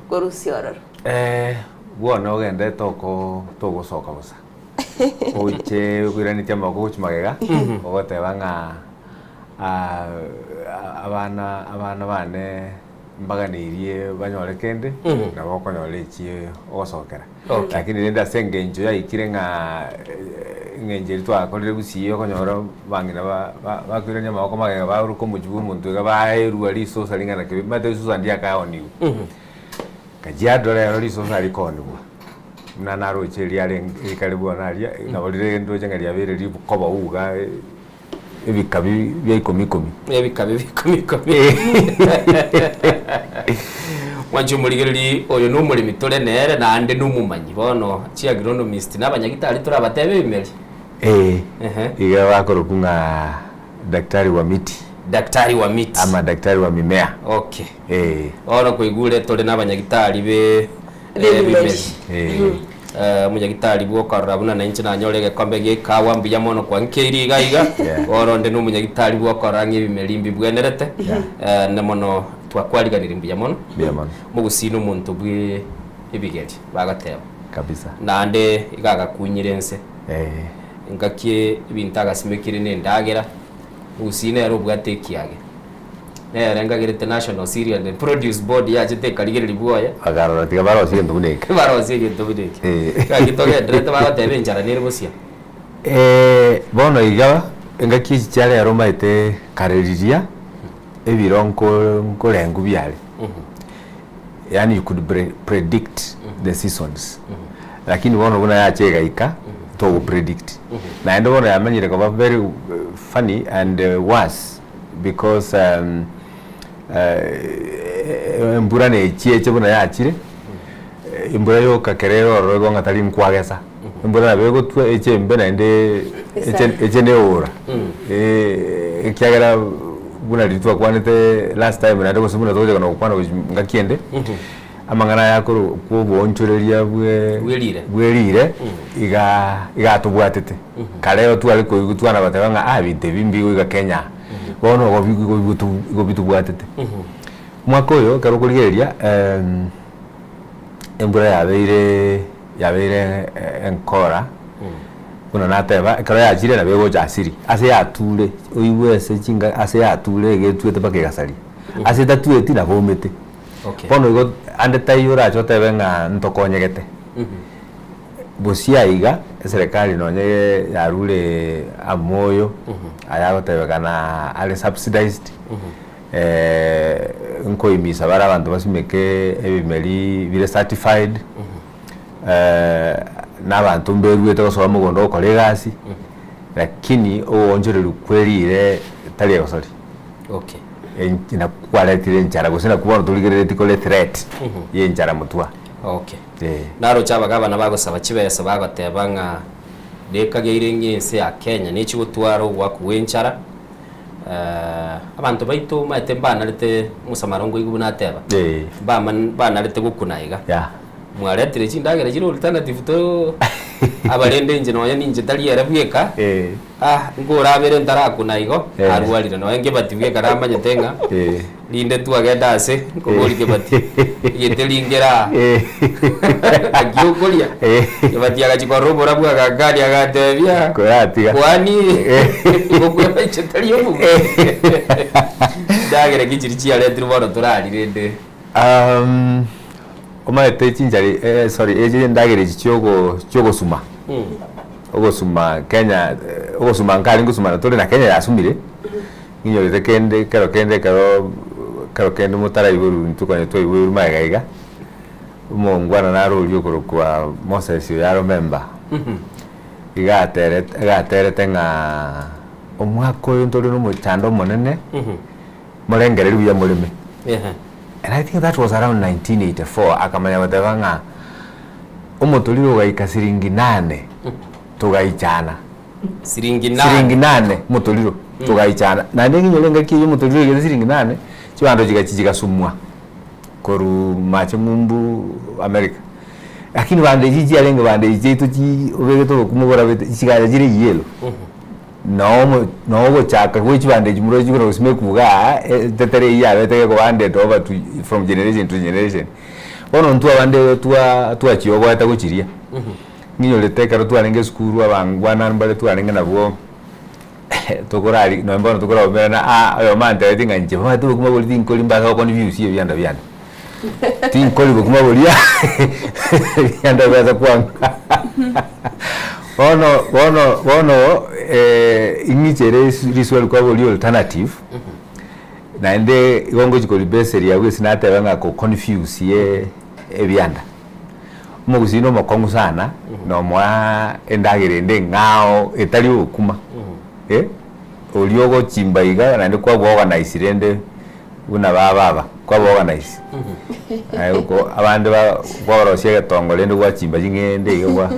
korusia ororo? Eh, bono ogende toko togosoka bosa. Oche oiranetie amaboko gochia magega, ogoteba ng'a abana abana bane mbaganeirie banyore kende, nabo okonyora echie ogosokera. Okay. Lakini rende ase eng'encho yaikire ng'a. eng'encho eria twagakorire gusii okonyora abang'ina ba ba bakoirania amaboko magega baoroka omochie bwa omonto iga baerwa risosa ring'ana kebe, omanyete risosa ndiakaoniwe. Kajiado rero risosa rikoonigwa, buna naroche riarenge rikare bono aria, nabo rire ndoche ng'a riabeire rikoba iga ebika bi bia ikomi ikomi. Ebika bia ikomi ikomi. Mwanche omorigereria oyo na omoremi tore nere naende na omomanyi bono chiagronomist na abanyagitari torabatebe ebimeri. Ee, Ehe. iga bakorokwa ng'a daktari wa miti. Daktari wa miti. Ama daktari wa mimea. Okay. Ee. Bono koigure tore na abanyagitari be B'ebimeri. Ee. Eh, omonyagitari bw'okorora buna nainche nanyore egekombe gi'ekawa mbuya mono kwankeire iga iga Yeah. bono onde na omonyagitari bw'okorora ng'a ebimeri mbibwenerete Eh, na mono twakwariganirie mbuya mono Mbuya mono. mogusii na omonto bwe ebigeri bagoteba Kabisa. naende iga agakunyire ense Eh. engaki ebinto agasimekire na endagera mogusii nere obwate ekiage Nere ngagerete National Cereal and Produce Board yachete ekarigereria bwoye. Bakarora tiga barosie egento buna eke. Barosie egento buna eke. Eh. Gaki togendererete bagoteba enchara nere bosia. Eh, bono iga engaki echi chia rero omanyete kare riria ebiro nko nkorengwa biare. Yaani you could pre predict the seasons. Lakini bono buna yacha egaika togo predict. Naende bono yamenyire koba very funny and worse because embura nechieche buna yachire, embura yoka kere ere ororo igo ng'a tari nkwagesa, embura nabo egotwa eche embe naende eche eche na eora ekiagera buna riria twakwanete last time naende gose buna togocha kona gokwana gochia ngaki ende, amang'ana aya akorwa kwa oboonchoreria bwe Bwerire. bwerire igaa iga atobwatete. Kare igo tware koigwa twana goteba ng'a ah ebinto ebi mbigoika Kenya, bono igo bi igo bigotu igo bitobwatete. Omwaka oyo ekero okorigereria embura yabeire yabeire enkora, buna nateba ekero yachire nabo egocha asiri, ase yature oigwe ase chinga ase yature iga etuete mpaka egasaria, ase etatueti nabo omete. Okay. Bono igo ande taiyo orache otebe ng'a ntokonyegete. Bosia aiga eserekari nonye yarure amoyo aya agotebekana are subsidized nkoimisa bare abanto basimeke ebimeri bire certified na abanto mberuete gosoa mogondo gokora egasi lakini ogoonchoreria kwerire tari egosori. Okay. Na kwaretire enchara gose nakwo bono torigereretie kore threat ya enchara motwe. Okay. Eh. Naroche abagabana bagosaba chibesa bagoteba ng'a nekageire ng'a ense ya Kenya nechi gotwara ogoakwa gwe enchara eh, abanto baito omanyete mbanarete omosamaro nkoigwa buna ateba Eh. mbama mbanarete gokuna iga Yeah. mwaretire chindagera chire alternative to abarende inche nonya ninche tari ere bweka Eh. ah nkorabere ntarakuna igo Eh. arwarire nonya nkebati bweka namanyete ng'a Eh. Rinde twagenda ase nkobori kebati egete ringera naki okoria kebati agachia korora oborabu agakania agatebia Koratiga. kwani gokweba inche tari omobe ndagera ki chiria chiaretirwe bono torari rende Um, omanyete chinchari eh, sorry echi endagera echi chiogo chiogosuma ogosuma Kenya eh, ogosuma nkare ngosumana tore na Kenya yasumire Ng'inyorete kende, kero kende ekero kero kende motaraiborwa intwe konya twaiboirwe magega iga, omongwana naro oria okorokwa Moses oyo aro member, iga aterete iga aterete ng'a omwaka oyo ntore na omochando omonene, morengereria buya moreme. And I think that was around 1984 akamanya goteba ng'a omotoriro ogaika siringi nane, togaichana. Siringi nane. Siringi nane motoriro togaichana naende nginyore engaki eyio omotoriro oigete siringi nane chibando chigachi chigasumwa korwa mache ng'umbu America lakini bando echi chiarenge bando echi chiaito chi obegete obokima borabete chigacha chire yellow noo omo noo ogochaka gwe chibando echi moroche chikona gosimekwa igaa etetere eyio yabete gekoba handed over to from generation to generation bono intwe abande twa twachioboete gochiria. Ng'inyorete ekero twarenge esukuru abangwana mbare twarenge nabwo tokorari nonye bono tokoraomerana aa oyomo antebetie ng'a inche omanyete obokima boria tinkori mbase gokonfuse ebianda biane. Tinkori bokima boria ebianda biase kwanga. Bono bono bono ing'ichere riswali kwaboria alternative, naende igo ngochi koribeseria abwo ase nateba ng'a ko confuse ye ebianda. Omogusii na omokong'u sana, nomoa endagera ende eng'ao etari ogokuma, eh, oria ogochimba iga naende kwabua organize rende buna baba aba, kwaba organize. Aye oko abande ba kwarosia egetongo rende gwachimba ching'ende iga gwa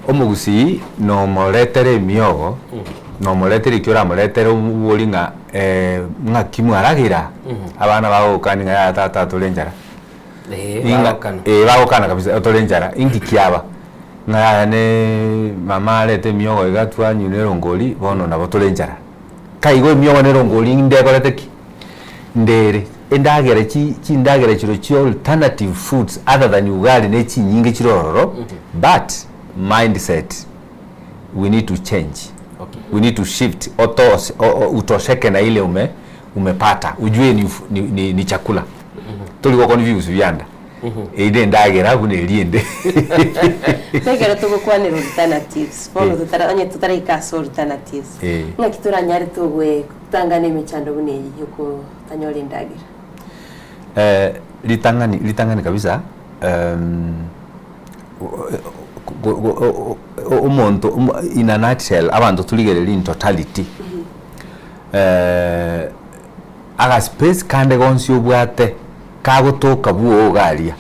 Omogusii nomoretere emiogo, nomoretere ekio oramoretere omobori ng'a ng'aki mwaragera, abana bagogokania ng'a yaya tata tore enchara. Eh, Ing'a bagokana. eh bagokana kabisa tore enchara, inki kiaba? Ng'a yaya ne mama arete emiogo iga twanywa na erongori bono nabo tore enchara. Kaigo emiogo na erongori ndekorete ki? Ndere. Endagera chi chindagera chirochio alternative foods other than ugali ne chinyinge chire ororo but mindset we need to change we need to shift otos utosheke na ile ume umepata ujue ni ni ni, ni chakula tori goconfuse bianda eyio ne endagera buna eria ende. Ekero togokwanera alternatives bono Eh. totara onye totaraika ase alternatives Eh. ng'aki toranyare togoe tangana emechando buna eye yokotanyora endagera? Eh, ritang'ani ritang'ani kabisa omonto in a nutshell abanto torigereria in totality aga space kande gonsi obwate kagotoka bwogo iga aria,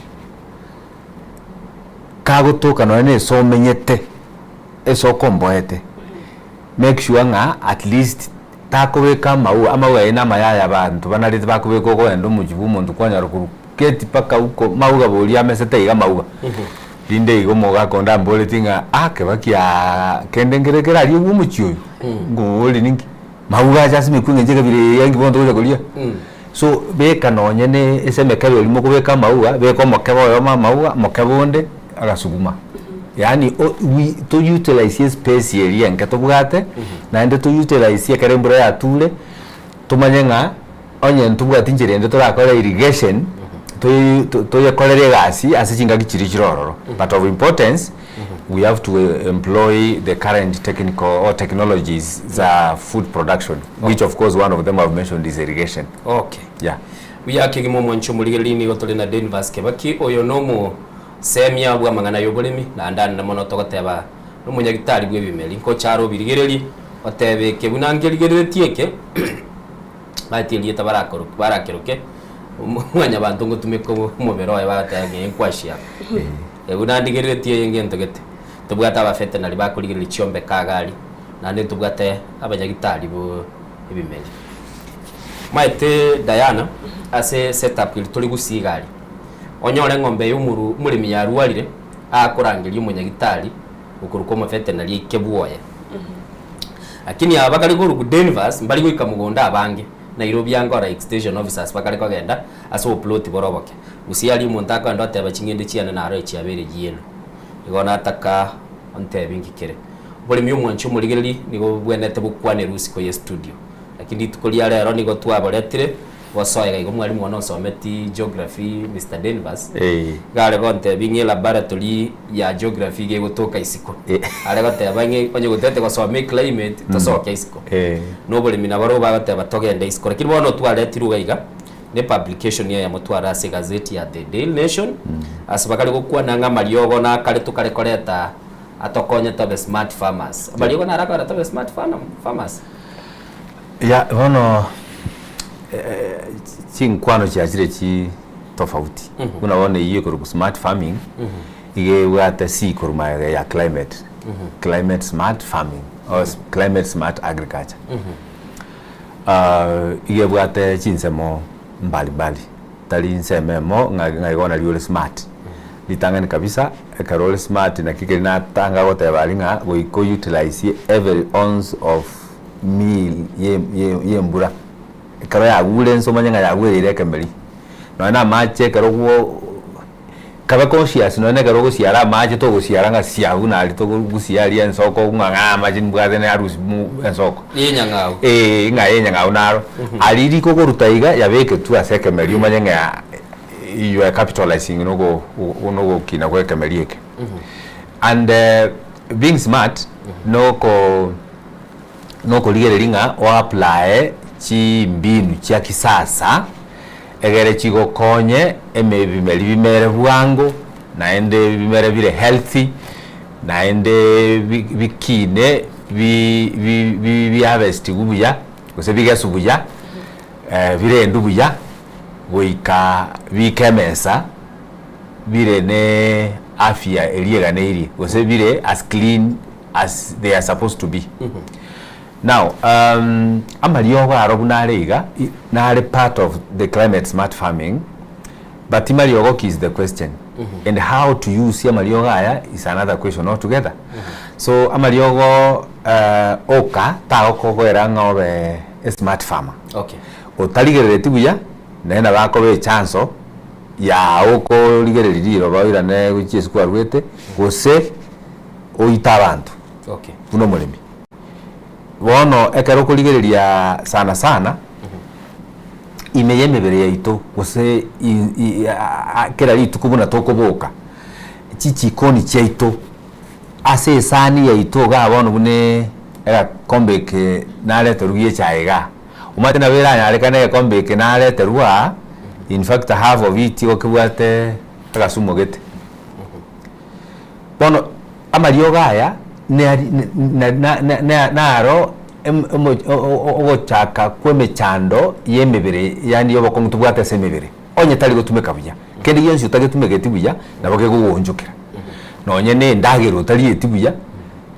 kagotoka nonye na ase omenyete, ase okomboete, make sure ng'a at least takobeka amaua, amaua aye na amaya aya abanto banarete bakobeka okoenda omochie bwa omonto kwanyora korwa gate mpaka huko mauga boria amesete iga amauga. Rinde iga omogaka onde amboretie ng'a ah Kebaki aa kende nkere kerariegwe omochie oyo, nkoboria ninki? Mauga ache asimekwe eng'encho ekabira eye enki bono togocha koria? So beka nonye ne ase emekebe eria mokobeka amauga, beka omokebe oyomo amauga, omokebe onde agasuguma. Yaani o we to utilize espace eria enke tobwate, naende to utilize ekero embura yature, tomanye ng'a onye ntobwati nchera ende torakore irrigation, toye toyekorere egasi ase chingaki chiria chire ororo. But of importance, we have to employ the current technical or technologies za food production, which of course one of them I've mentioned is irrigation. Okay. Yeah. Buya kegima omwanchi omorigereria nigo tore na Denvas Kebaki oyo nomosemia bw'amang'ana y'oboremi naende anene mono togoteba nomonyagitari bw'ebimeri nkocha are obirigererie otebe eke buna nkerigereretie eke baetie erieta barakoroke barakeroke mwanyabanto ngotumeka omobere oye bagoteba ng'a enkwashia Buna ndigereretie eye ngento gete, tobwate abafetenari bakorigereria chiombe kagari, naende ntobwate abanyagitari bo ebimeri. Maete Diana, ase setup eri tori gusii iga aria, onyore eng'ombe ya omoru omoremi yarwarire, akorangeria omonyagitari okorokwa omofetenari aike bwoye. Lakini aba bakare korokwa Denvers mbari goika mogondo abange, Nairobi angora extension officers bakare kogenda ase oboploti bore oboke. Gose aria omonto akogenda oteba ching'ende chiane naro echiabeire yellow. Igo nataka ontebi nki kere. Oboremi omwanchi omorigereri nigo bobwenerete bokwanerwe isiko ye studio. Lakini rituko ria rero nigo twaboretire gosoega igo mwalimu one osometi geography Mister Denvers iga are gontebia ng'a elaboratory ya geography iga egotoka isiko. Are goteba ng'a onye gotete gosoma eclimate tosoke isiko. Na oboremi nabarobwo bagoteba togende isiko. Lakini bono twaretirwe iga iga. Ne publication eyemo tware ase egazeti ya The Daily Nation, ase bakare gokwana ng'a amariogo nakare tokare koreta atokonye tobe smart farmers. Amariogo naro akogera tobe smart farmers? Ya bono chinkwano chiachire chi tofauti buna bono eyio ekorokwa smart farming iga ebwate C korwa magega ya climate, climate smart farming or climate smart agriculture. Iga ebwate chinsemo mbali mbali, tari nsemo emo ng'a ng'a igo nari ore smart. Ritang'ani kabisa, ekero ore smart naki keri natanga goteba aria ng'a goika o utilize every ounce of meal ye ye ye embura. Ekero yagure ense omanye ng'a yagwereire ekemeri, nonye na amache ekero gwo Kabe conscious nonya nekero ogosiara amache togosiara ng'a sia buna aria togosia aria ensoko ng'a ng'a amache nimbwate ne arusi mu ensoko. Yenyang'au. Eeh ng'a yenyang'au naro. Aria riko okoruta iga yabeke tu ase ekemeri omanye ng'a you are capitalizing nogo nogokina kwa ekemeri eke. And being smart noko nokorigereria ng'a o apply chimbinu chia kisasa egere chigokonye eme ebimeri bimere bwango naende bimere bire healthy naende bi bikine bi bi bi biharvestigwe buya gose bigeswe buya birendwe buya goika biike emesa bire ne afya eria eganeirie gose bire as clean as they are supposed to be. Now amariogo aro buna are iga nare part of the climate smart farming but mariogo ki is the question and how to use amariogo aya is another question altogether. So amariogo oka tagokogoera ng'a obe a smart farmer. Okay. Otarigerereti buya naende nabo akoba echanso yao okorigereria riroba oirane gochia ase kwarwete gose oite abanto Okay. buna omoremi. Bono ekero okorigereria sana sana ime ya emebere yaito gose i- i- a- kera rituko buna tokoboka, chichikoni chiaito ase esani yaito igaa bono buna egakombe eke nareterwa gia echae igaa, Omanyete nabo eranyarekane egekombe eke nareterwe aa, in fact half of it igo kebwate agasumo gete. Bono amariogo aya nari na na na na naro em omo ogochaka kwa emechando ya emebere yaani ya obokong'u tobwate ase emebere, onye tari gotumeka buya. Kende gionsi otagetumegeti buya, nabo kegogoonchokera. Nonye na endagera otarieti buya,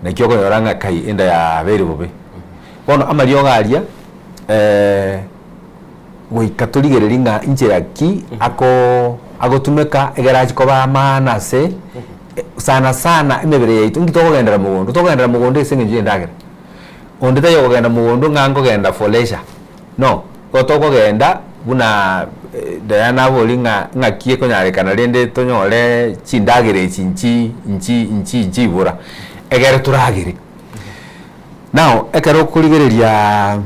naki okonyora ng'a kai enda yabeire bobe. Bono amariogo aria goika torigererie ng'a inchera ki ako agotumeka egere achie koba amaana ase sana sana emebere yaito nki tokogendera mogondo, tokogendera mogondo ase eng'encho ya endagera. Onde taiyo okogenda mogondo ng'a nkogenda for leisure, no, igo tokogenda buna Diana aborie ng'a ng'aki ekonyarekana rende tonyore chindagera echi nchi nchi nchi nchibora, egere toragere. Now, ekero okorigereria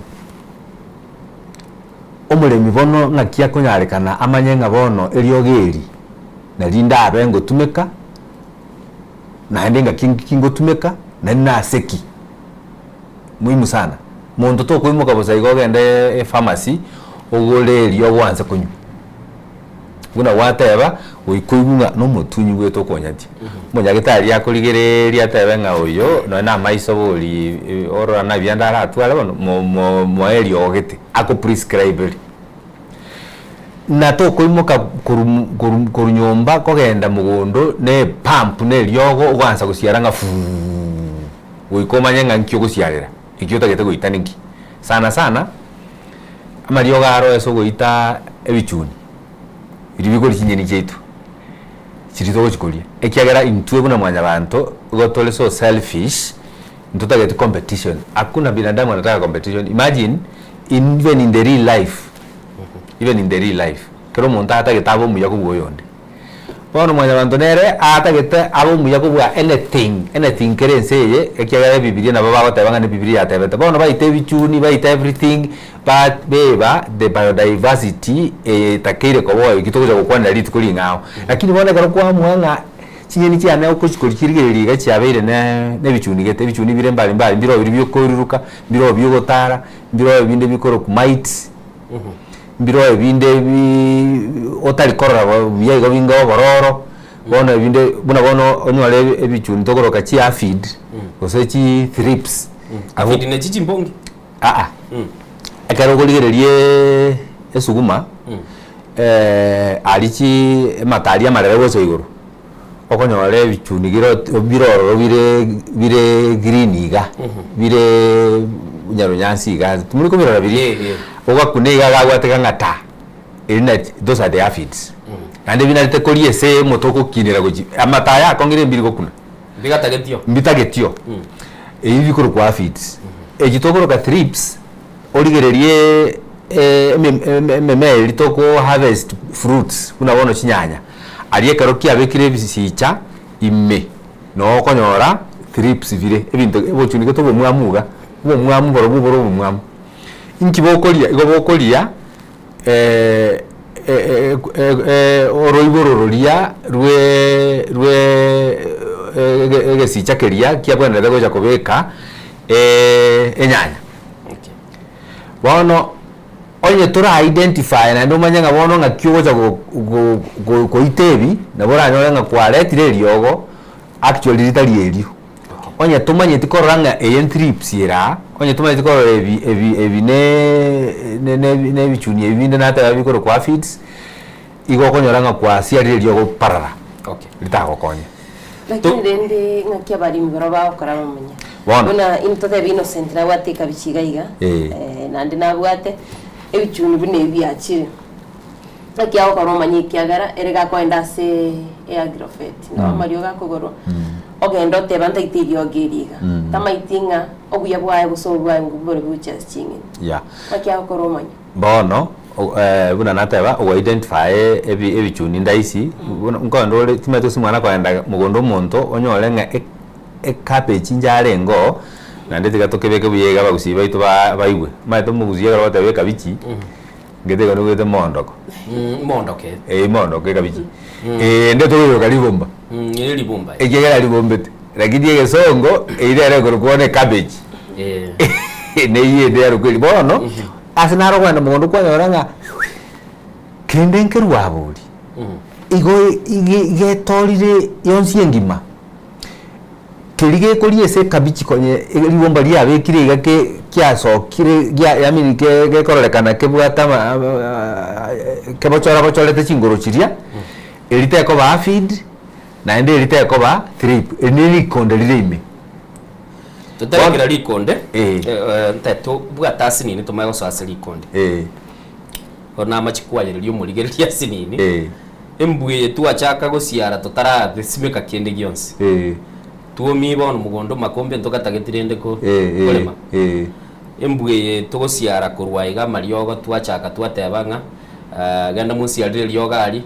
omoremi bono ng'aki akonyarekana amanye ng'a bono eriogo eri nari ndabe ngotumeka, naende ng'aki ng'aki ngotumeka, naende nase ki? Muhimu sana. Monto tokoimoka bosa igo ogende epharmacy ogore eriogo oanse konywa. Buna gwateba, goika oigwe ng'a nomotunyi bwete okonyatia. Omonyagetari akorigereria atebe ng'a oyo nonye na amaiso bori orora nabi ande aratware bono mo- mo- moe eriogo gete, ako prescribe ri. Na tokoimoka korwa korwa korwa nyomba kogenda mogondo na epump na eriogo ogoansa gosiara ng'a fuuuuuh, goika omanye ng'a nki ogosiarera, eki otagete goita ninki. Sana sana, amariogo aro ase ogoita ebichuni, biria bikoria chinyeni chiaito, chiria togochikoria, ekiagera intwe buna mwanyabanto, igo tore so selfish, ntotageti competition, hakuna binadamu anataka competition, imagine in even in the real life, even in the real life, kera omonto atagete abe omuya kobua oyonde. Bono mwanyabanto nere atagete abe omuya kobua anything, anything kere ense eye, ekiagera ebibiria nabo bagoteba ng'a nebibiria yatebete. Bono baite ebichuni, baite everything, ba beba the biodiversity eye etakeire koba oyo eki togocha gokwanera rituko ring'ao. Lakini bono ekero kwamua ng'a chinyeni chiane okochikoria chirigereria iga chiabeire ne nebichuni gete, ebichuni bire mbari mbari, mbiroo biria biokoiruruka, mbiroo biogotara, mbiroo ebinde bikorokwa mites. Mbiroo ebinde bi otari korora buya igo binga obororo, bono ebinde buna bono onyore ebichuni tokoroka chi aphid gose chi thrips. Aphid nechi chimbongi? Aa, ekero okorigereria esuguma aria chi amato aria amarere gocha igoro, okonyora ebichuni bire bire ororo bire bire green iga, bire nyarunyansi iga, timori kobirora biria? Ogakuna iga gagwateka ng'a ta, eri na those are the aphids. Naende binarete koria ase omote ogokinera gochia, amato aya akong'ire mbiri gokuna. Mbigatagetio. Mbitagetio. Ebi bikorokwa aphids. Echi tokoroka thrips, origererie ememea eria toko harvest fruits buna bono chinyanya, aria ekero kiabekire ebisicha ime noo okonyora thrips bire ebinto obochuni gete obomwamu iga, obomwamu borobwo bore obomwamu. Inki bokoria? Igo bokoria oroiboro roria rwe rwe. ege- egesicha keria kiabwenerete gocha kobeka enyanya. Bono onye tora identify naende omanye ng'a bono ng'aki ogocha go- go- go- goita ebi, nabo oranyore ng'a kwaretire eriogo actually ritari erio. Onye tomanyeti korora ng'a eye nthrips ere aa, onye tomanyeti korora ebi ebi ebi ne ne ne ebichuni ebi binde nateba bikorokwa aphids, igo okonyora ng'a kwasiarire eriogo parara, ritagokonya. Lakini rende ng'aki abaremi barabwo bagokora bamanye. Bono. Buna in totebe Innocent nabwate ekabichi iga iga, Eh. naende nabwate ebichuni buna ebi biachire. Ng'aki agokora omanye ekiagera ere gakoenda ase eagrovet, nabo amariogo akogorwa, ogenda oteba ntaite eriogo eri iga. Tamaiti ng'a obuya bwaye gose obobe bwaye mbore gochia ase ching'eni. Yeah. Ng'aki agokora omanye. Bono, buna nateba, ogo identify ebi ebichuni ndaisi, buna nkoenda ore timanyeti gose mwana koenda mogondo omonto onyore ng'a e- ecabbage inche arenge oo, naende tiga tokebeke buya iga abagusii baito ba baigwe. Omanyete omogusii ekero ogoteba ekabichi, ngete igo nigwete mondoko. Mondoke. Eh mondoko ekabichi. Ende tokoiroka ribomba. Ere ribomba. Ekiagera ribombete. Lakini egesongo, eyio nere ekorokwa bono ecabbage. Neyio ende yarokwa eri. Bono, ase naro okogenda mogondo kwanyora ng'a kende nkerwa abori, igo ige igetorire yonsi engima, keria gekoria ase ekabichi konye ribomba riabekire iga ke kiasokire gia yaani ke gekororekana kebwate ama kebochora bochorete chingoro chiria, eri tekoba aphid, naende eri tekoba thrip, eri ne rikonde rire ime. Totarekera rikonde, ntae tobwate asinini tomanye gosoa ase rikonde. Bono namache kwayereria omorigereria asinini, embwe eye twachaka gosiara totarasimeka kende gionsi. Twomie bono mogondo makombe ntokatageti rende ko korema. Embwe eye togosiara korwa iga amariogo twachaka twateba ng'a genda mosiarere eriogo aria,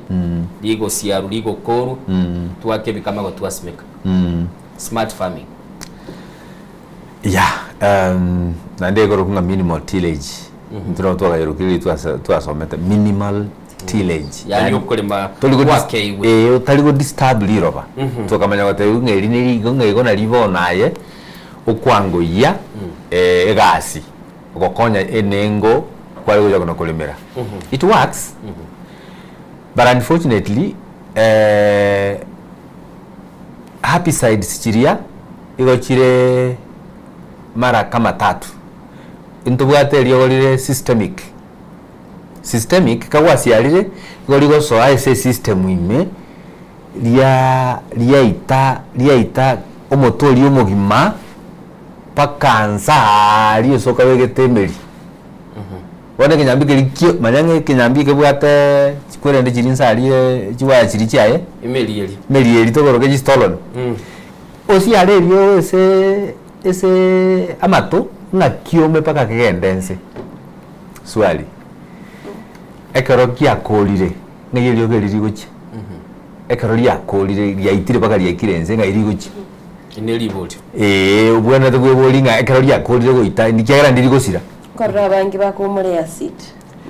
rigosiarwa rigokorwa, twakebika amago twasimeka. Smart farming. Yeah, um, naende ekorokwa ng'a minimal tillage. Intwe nabo twakayerokia riria twase twasomete minimal tillage. Yaani okorema Tori go dis- gwakeigwe. Eh, otari go disturb riroba. Tokamanya gotebiwa ng'a eri neri igo ng'a igo nari bono aye, okwangoyia egasi, gokonya enengo kware gocha kona koremera. It works, but unfortunately herbicides chiria igo chire mara kama tatu. Intobwate eriogo rire systemic, systemic kagwasiarire igo rigosoa ase esystem ime ria riaita riaita omote oria omogima mpaka nsa aaria ase okabegete emeri. Bono ekenyambi keria kio manya ng'a ekenyambi kebwate chikwerende chiria nsa aria chiwaya chiria chiaye, Emeri eria. emeri eria tokoroka chistolon. Osiare erio ase ase amato ng'a kiome mpaka kegende nse. Swali, ekero giakorire ng'ai eriogo erio rigochia? Ekero riakorire riaitire mpaka riaikire nse ng'ai rigochia? Eri ne riborio. Eeh obwenerete kweboria ng'a ekero riakorire goita ekiagera ndirigosira. Nkorora abange bakoumora eacid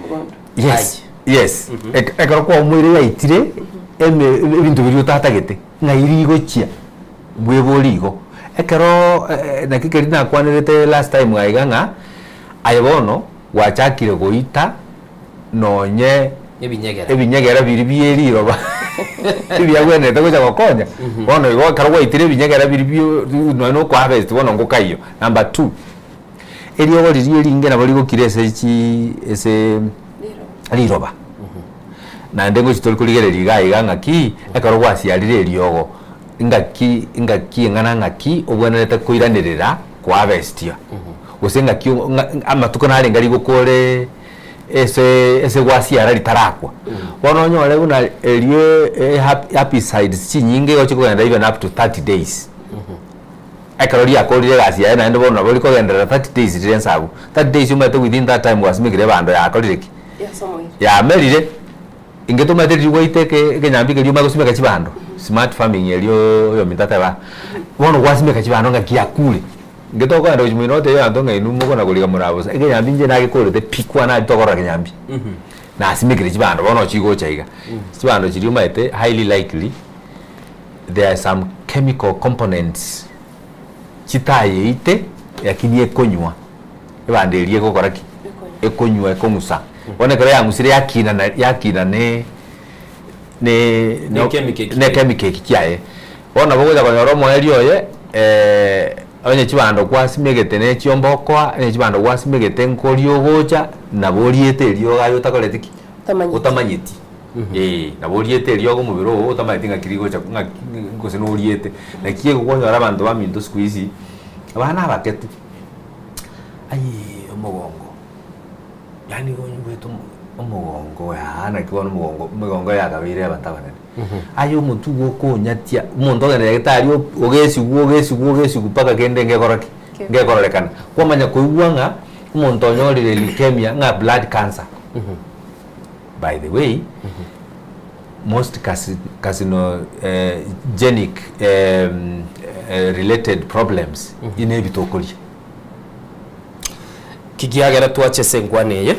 mogondo. Yes, yes. Ek- Ekero kwaumweire yaitire eme ebinto biria otatagete ng'ai rigochia bwebori igo. Ekero naki keria nakwanerete last time aiga ng'a aye bono gwachakire goita nonye Ebinyegera. ebinyegera biria bie riroba ebiagwenerete gocha gokonya. Bono igo ekero gwaitire ebinyegera biria bio nonye na okoharvest bono ngokaiyo. Number two. Eriogo riria eringe nabo rigokira ase chi ase riroba. Naende ngochi tori korigereria iga iga ng'aki, ekero gwasiarire eriogo, ngaki ngaki eng'ana ng'aki obwenerete koiranerera koharvestia. Gose ng'aki ng'a amatuko narenge rigokore ase ase gwasiara ritarakwa. Bono onyore buna erio herbicides chinyinge igo chikogenda even up to 30 days. Ekero riakorire egasi yaye naende bono nabo rikogenderera 30 days rire nse abwo. 30 days omanyete within that time gwasimekire ebando yakorire ki? Yamerire. Inge tomanyete riria gwaita eke ekenyambi keria omanye gosimeka chibando, smart farming eria oyominto ateba, bono gwasimeka chibando ng'a kiakure. Inge tokogenda gochia moino gotebia abanto ng'a inwe mokona koriga more bosa, ekenyambi inche nagekorete pi kwana aria tokorora kenyambi. Nasimekire chibando bono chigocha iga. Chibando chiria omanyete highly likely there are some. chemical components chitayeite lakini ekonywa, ebando eria egokora ki? Ekonywa ekong'usa. Bono ekero yang'usire yakina na yakina ne ne Ne chemical eki ne chemical eki kiaye. Bono nabo ogocha konyora omoerio oye onye chibando kwasimegete ne chiombe okoa, onye chibando gwasimegete nkoria ogocha, nabo oriete eriogo aye otakoreti ki? Otamanyeti. Otamanyeti. Eeh, nabo oriete eriogo omobere oo otamanyeti ng'aki rigocha ng'aki gose noriete. Naki egokonyora abanto baminto siku hizi, abana abake tu, ayiiii omogongo, yaani onyigwete omo omogongo yaa naki bono omogongo emegongo yakabeire abanto abanene. Aye omotwe igo okonyatia, omonto ogenda nyagetari ogesigwa ogesigwa ogesigwa mpaka kende ngekora ki? Ngekororekana. Kwamanya koigwa ng'a omonto onyorire leukemia ng'a blood cancer. By the way, most carcinogenic related problems ine ebitokoria. Kigiagera twache ase enkwana eye,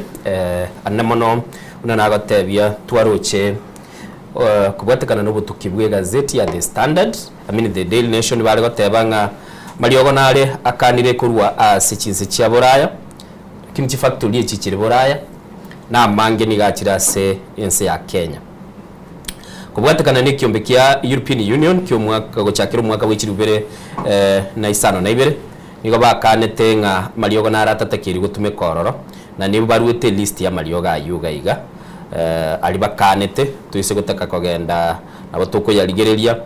ande mono buna nagotebia twaroche kobwatekana nobotuki bw'egazeti ya The Standard, I mean The Daily Nation bare goteba ng'a mariogo nare akanire korwa ase chinse chia boraya, Lakini chifactory echi chire boraya na amange nigo achire ase ense ya Kenya. Kobwatekana nekiombe kia European Union kiomwaka gochakera omwaka bwe chilifu ibere na isano na ibere nigo bakanete ng'a amariogo naro atatakeiri gotumeka ororo na nigo baruete elist y'amariogo ayio iga iga aria bakanete toise gotaka kogenda nabo tokoyarigereria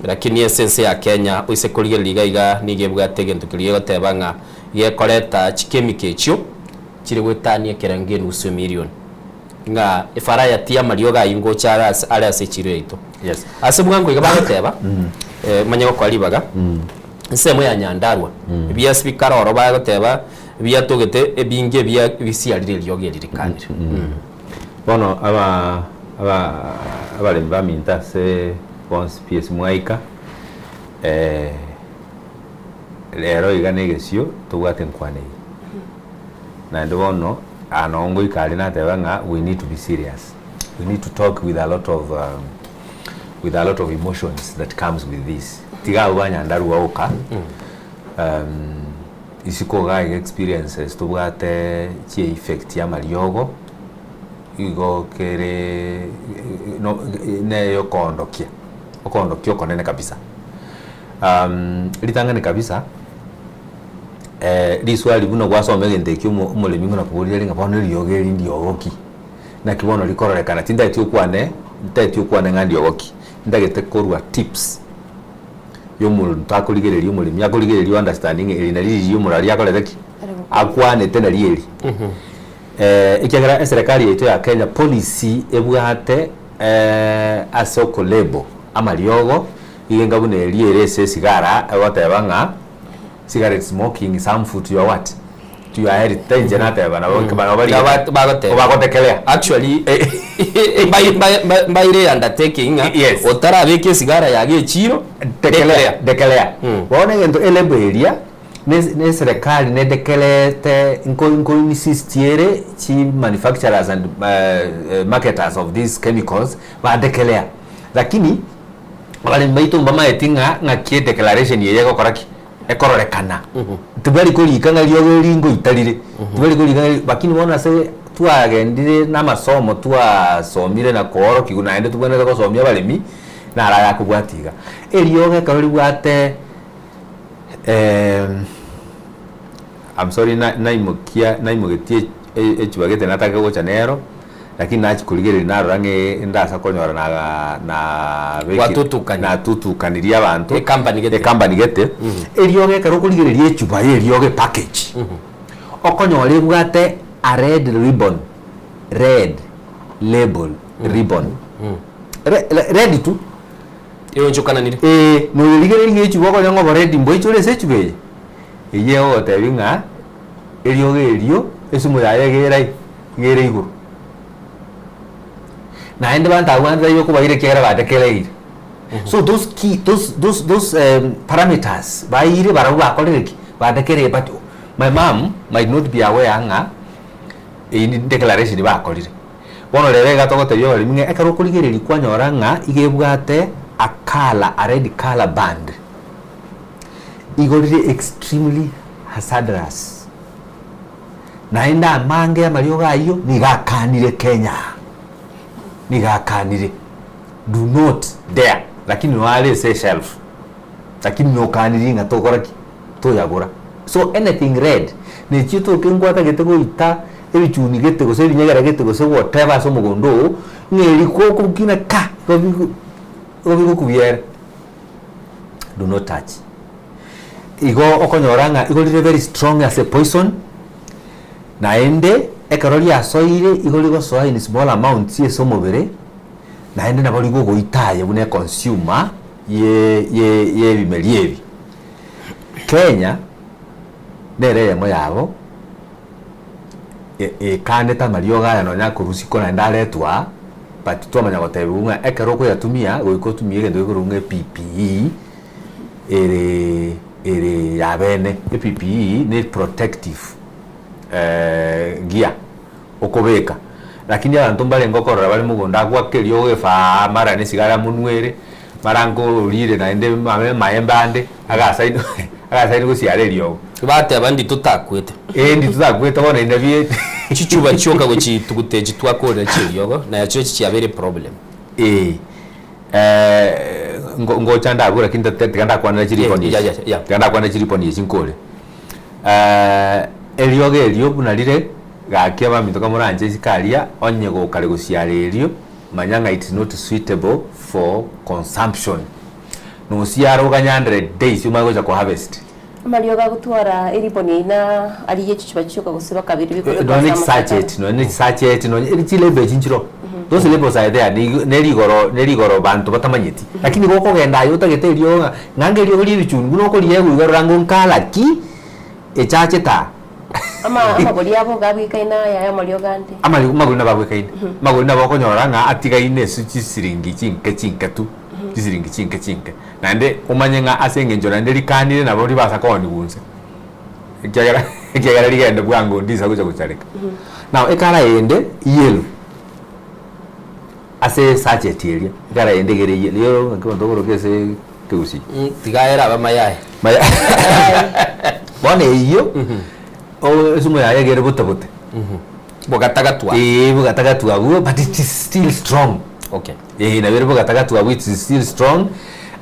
lakini ase ense ya Kenya oise korigereria iga iga nigo ebwate egento keria gegoteba ng'a Gekoreta chikemiko echio chire goetania ekerengo enusu emilioni, ng'a efaraya ti amariogo ayio ngocha are ase are ase echiro yaito. Yes. Ase bwango iga bagoteba, manye gokoa ribaga, ensemo ya Nyandarua, ebiasi bikare oro bagoteba biatogete ebinge ebia bisiarire eriogo eri rikanire. Bono aba aba abaremi baminto ase bonsi pi ase mwaika, Rero iga negesio tobwate enkwana eye. Naende bono aa noo ngoika aria nateba ng'a we need to be serious. We need to talk with a lot of with a lot of emotions that comes with this. Tiga abwo ba Nyandarua oka isiko iga iga experiences tobwate chie effect ya amariogo igo kere no neye okoondokia, okoondokia okonene kabisa. Ritang'ani kabisa, riswali buna gwasoma egento ekio omo omoremi ng'a nakoborire ng'a bono eriogo eri ndiogo ki? Naki bono rikororekana tintageti okwane ntageti okwane ng'a ndiogo ki, ntagete korwa tips ya omonto akorigereria omoremi akorigereria o understanding ng'a eri nari riria omorari akorete ki? Akwanete nari eri. Ekiagera eserekari yaito ya Kenya policy ebwate ase oko label amariogo Iga enga buna eria ere ase esigara egoteba ng'a cigarette smoking is harmful to your what? To your health. Tari inche nateba nabo nabo baria Nabo bagoteba. bagotekelea. Actually mbai- mbai- mbai- mbaire undertaking ng'a Yes. otarabeka esigara yago echiro Dekelea, dekelea. Bono egento elabel eria ne ne eserekari nedekelete nko nko insist ere chi manufacturers and marketers of these chemicals badekelea. Lakini Abaremi baito mbamaeti ng'a ng'aki edeclaration eye egokora ki? Ekororekana. Tibari korika ng'a riogo eri ngoita rire, tibari korika ng'a lakini bono ase twagendire na amasomo twasomire na koorokigwa naende tobwenerete gosomia abaremi, naro ayakobwatia iga. Eriogo ekero ribwate I'm sorry na naimokia naimogetie echibagete natake gocha nero. Lakini nachia korigereria narora ng'a ndasa konyora na na Gwatutukania. natutukanirie abanto Ecompany gete. ecompany gete eriogo ekero okorigereria echupa ya eriogo epackage okonyora ebwate a red ribbon red label ribbon Re- re- red tu Eonchokananire. Ee, noyerigereria echupa okonyora ng'a oboredi mboichore ase echupa eye, eyio egogotebia ng'a eriogo erio esumu yaye iga erai. Iga ere igoro. Naende banto abwo bande taiyo okobaira ekiagera badekereire. So those key, those, those, those parameters baeire barabwo bakorire ki? Badekereire but my mum might not be aware ng'a eyio ni declaration bakorire. Bono rero iga togotebia abaremi ng'a ekero okorigereria kwanyora ng'a iga ebwate. a colour, a red colour band, igo rire extremely hazardous. Naende amange amariogo ayio nigo akanire Kenya aa, nigo akanire, do not dare, lakini noyo are ase eshelf, lakini nokanirie ng'a tokora ki? Toyagora. So anything red, na echio toke nkwatagete goita ebichuni gete gose ebinyegera gete gose whatever ase omogondo oo, ng'a eri gokokina ka, igo bigo igo bigokubiera, do not touch. Igo okonyora ng'a igo rire very strong as a poison, naende ekero riasoire igo rigosoa in small amounts ase omobere, naende nabo rigogoita aye buna econsumer ye ye ye ebimeri ebi. Kenya, nere eyemo yabo e- ekanete amariogo aya nonya akorusiko naende aretwa aa, but twamanya gotebiwa ng'a ekero okoyatumia goika otumie egento gekorokwa ng'a ePPE. ere ere yabene ePPE ne protective gear okobeka lakini abanto mbarenge okorora bare mogondo agoaka eriogo efaa mara ne esigara amonwere mara nkorire naende amaembe ande agasaini agasaini gosiara eriogo. Bateba ndi totakwete. Ee ndi totakwete bono inde bi Chichuba chioka gochituguta echi twakorera chieriogo naye echi chiabeire problem. Ee. Ngocha ndabwo lakini tiga ndakwanera chiriponi echi. Tiga ndakwanera chiriponi echi nkore. Eriogo erio buna rire, gaki abaminto kamoranche isiko aria, onye gokare gosiara erio, manya ng'a it's not suitable for consumption. Nosiara oganye 100 days omanye gocha ko harvest. Amariogo agotwara eriboni eye na arigie chichuba chioka gose bakabere bikobekwa Nonya ase amasakara. chisachet, nonya chisachet, nonya chilabel echi nchiroo. Those labels are there, nigo nerigoro nerigoro banto batamanyeti. Lakini igo okogenda aye otagete eriogo ng'a ng'a ngeriogo ria ebichuni buna okoriegwa igo rora ng'o nkala ki echachete aa. Ama amagori abo gabwekaine aya aya amariogo ande. Amari amagori nabo abwekaine. Amagori nabo okonyora ng'a atigaine ase chisiringi chinke chinke tu, chisiringi chinke chinke. Naende omanye ng'a ase engencho naende rikanire nabo ribasa koonigwa inse, ekiagera ekiagera rigende bwango ndisa gocha gochareka. Now ekara ende yellow, ase esacheti eria, ekara ende egere yellow, yellow ng'aki abanto bakoroka ase ekegusii? Tiga erabe amayaye. Maya bono eyio, o esumo yaye egere bote bote. Bogatagatwa. Eeh bogatagatwa abwo but it is still strong. Okay. Eeh nabo ere bogatagatwa abwo it is still strong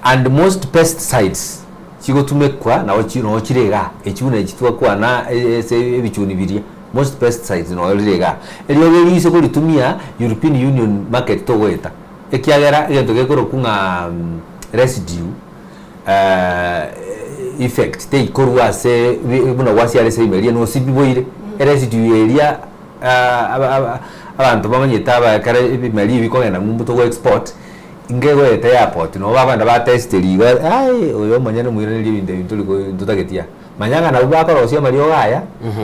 and most pesticides chigotumekwa nabo chi noo chire igaa echi buna echi twakwana ase ebichuni biria most pesticides noo rire igaa. Eriogo eri ase koritumia European Union market togoeta ekiagera egento gekorokwa ng'a residue effect teikorwa ase buna gwasiara ase ime eria nosibiboire eresidue eria abanto bamanyete aba ekero ebimeri ebi bikogenda ng'umbu togo export ngegoeta airport nabo bakogenda batesiteria iga aye oyo omonyene omoiraneria ebinto ebi ntori ko ntotageti aa. Manya ng'a nabwo bakorosia amariogo aya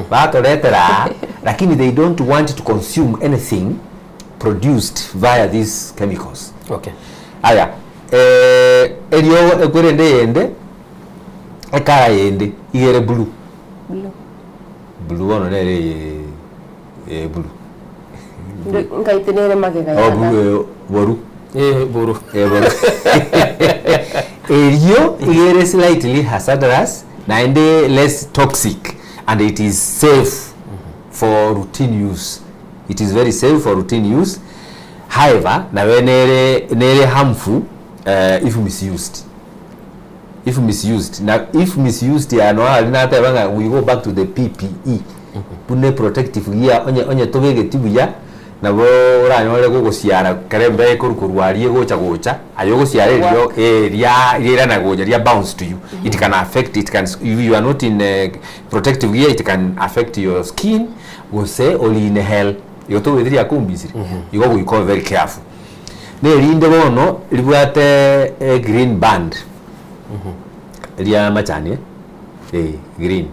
batoretera aa lakini they don't want to consume anything produced via these chemicals. Okay. Aya, eriogo ekwerende eyende, ekara yende iga ere blue. Blue. Blue bono nere eye eh, blue. Nkaite nere magega Oh, blue eh, boru. Eh, boru. Eh, boru. Erio iga ere slightly hazardous naende less toxic and it is safe for routine use. It is very safe for routine use however nabe nere nere harmful if misused if misused na if misused aya nonya aria nateba ng'a we go back to the PPE buna eprotective gear onye onye tobegeti buya nabo oranyore gogosiara kere embeo ekorwa korwa aria egocha gocha aye ogosiara erio eh ria riairana gocha ria bounce to you it can affect it can if you are not in protective gear it can affect your skin Gose orine hell, igo togoetia riakumbisire, igo goika obe very careful. Na erinde bono ribwate e green band ria amachani eh, eh green.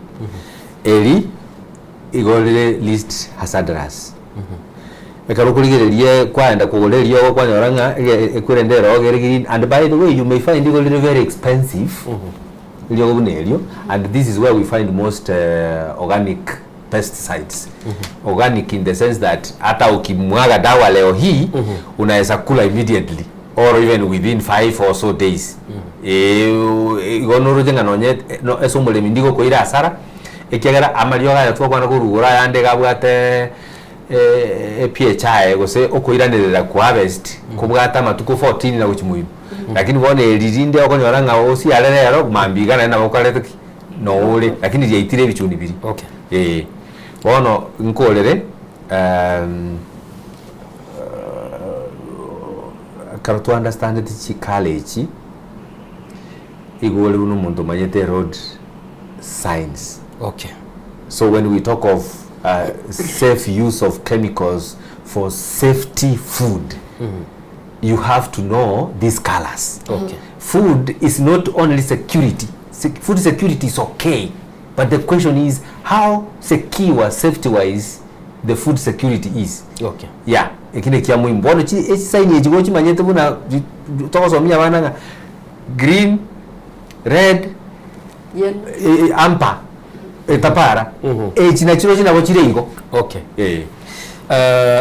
Eri igo rire least hazardous. Ekero okorigereria kwaenda kogora eriogo kwanyora ng'a ege ekwerende erogo ere green and by the way you may find igo rire very expensive eriogo buna erio and this is where we find most organic pesticides organic in the sense that hata ukimwaga dawa leo hii unaweza kula immediately. Or even within 5 or so days. Eeh igo noroche ng'a nonye no ase omoremi ndigokoira hasara, ekiagera amariogo aya twakwana korwa igoro ayande iga abwate eph aye gose okoiranerera koharvest kobwate amatuko 14 na gochia moino. Lakini bono eri rinde okonyora ng'a osiare rero mambia iga naende nabo okorete ki? Noore lakini riaitire ebichuni biria. Okay. Eeh. Bono nkorere ekero twa understandeti chikala echi, igo ore buna omonto omanyete road signs. Okay. So when we talk of safe use of chemicals for safety food, you have to know these colours. Okay. Food is not only security, food security is okay, but the question is how secure safety wise the food security is. Okay. Yeah, eki nekia muhimu. Bono chi echisaini echi gochimanyete buna togosomia abana ng'a green, red, Yellow. amber, etapara. Echi nachio nabo chire igo. Okay. Eh.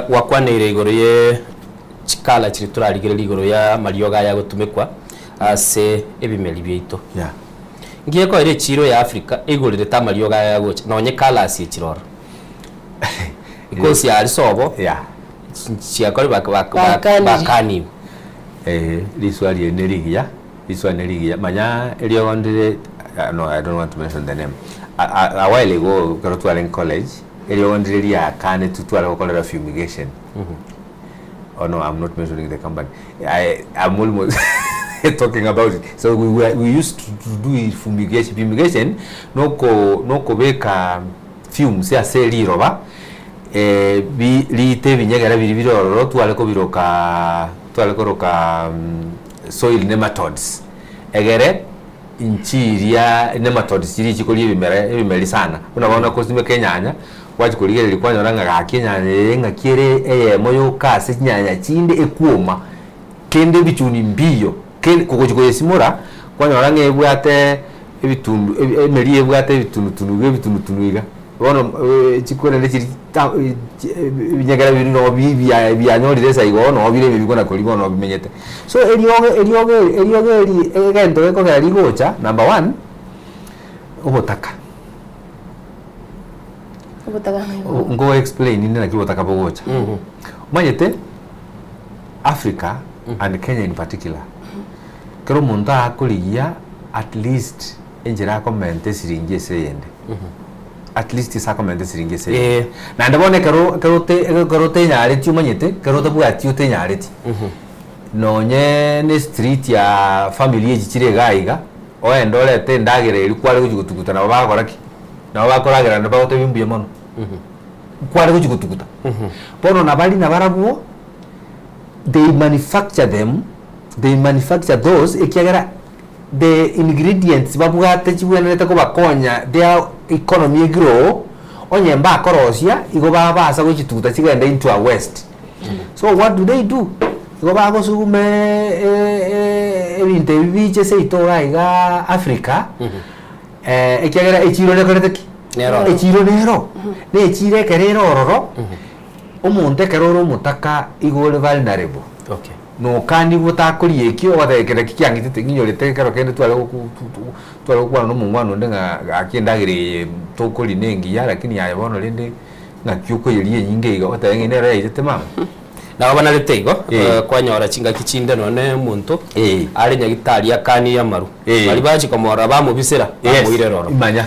Gwakwaneire igoro ye chikala chiria torarigererie igoro ya amariogo aya agotumekwa ase ebimeri biaito. Yeah. Ngiye koera echiro ya Africa eigorerete amariogo aya agocha nonye colours echi roro. Because yari sobo Yeah. chiakori bak bak bak Bakanire. bakaniwe. Eh, riswali eri nerigiya, riswali nerigiya, manya eriogo ndire no I don't want to mention the name. A, a, a while ago ekero twarenge college, eriogo ndire riakanetwe tware gokorera fumigation. Oh no, I'm not mentioning the company. I, I'm almost talking about it. So we were, we used to, to do fumigation. Fumigation noko nokobeka fumes ase riroba eh, bi, riite ebinyegera biria bire ororo tware kobiroka tware koroka soil nematodes egere Nchiria nematodes chiria chikoria ebimera ebimeri sana. Buna bono okosimeka enyanya, gwachia korigereria kwanyora ng'a gaki enyanya eye ng'aki ere eyemo yoka ase chinyanya chinde ekwoma, kende ebichuni mbiyo, kende kogochia koyesimora, kwanyora ng'a ebwate ebitundu ebi emeri ebwate ebitunutunu iga ebitunutunu iga. Bono chikorende chiri ta ebinyegera biria noo bi bia bianyorire esa igo noo bire ebi bikona koria bono bimenyete. So eriogo eriogo eriogo eri egento gekogera rigocha number one, obotaka. Obotaka ng'ai bogocha? Nko explain inde naki obotaka bogocha. Omanyete Africa and Kenya in particular, kera omonto akorigia at least enchera akomenta esiringi ase eyende. At least ase akomenta esiringi ase eyende. Naende bono ekero ekero ote ekero otenyareti omanyete, ekero otabwati otenyareti, nonye na estreet ya family echi chire iga iga, oende orete endagera eria kware gochia gotuguta nabo bagokora ki? Nabo bakoragera naende bagotebia mbuya mono. Kware gochia gotuguta. Bono nabaria nabarabwo, they manufacture them, they manufacture those ekiagera the ingredients babwate chibwenerete kobakonya their economy egrow, onye mbakorosia igo babasa gochituta chigende into a waste. So what do they do? Igo bagosuguma ebinto ebi biche seito iga igaa Africa, ekiagera echiro nekorete ki? Nero. Echiro nero. Na echiro ekero ere ororo, omonto ekero ore omotaka igo ore vulnerable. Okay. Nokanigwe otakoria ekio, ogoteba eke naki kiang'itete, ng'inyorete ekero kende tware goku tware gokwana na omongwana onde ng'a gaki endagera eye tokoria na engiya lakini aye bono rende ng'aki okoyeria enyinge iga, ogoteba ng'a nero yaitete mama. Nabo banarete igo, Eh. kwanyora chingaki chinde nonye na omonto Eh. are nyagitari akanie amaru, Eh. baria bachia komorora bamobisera, Yes, bamoirera ororo. imanya.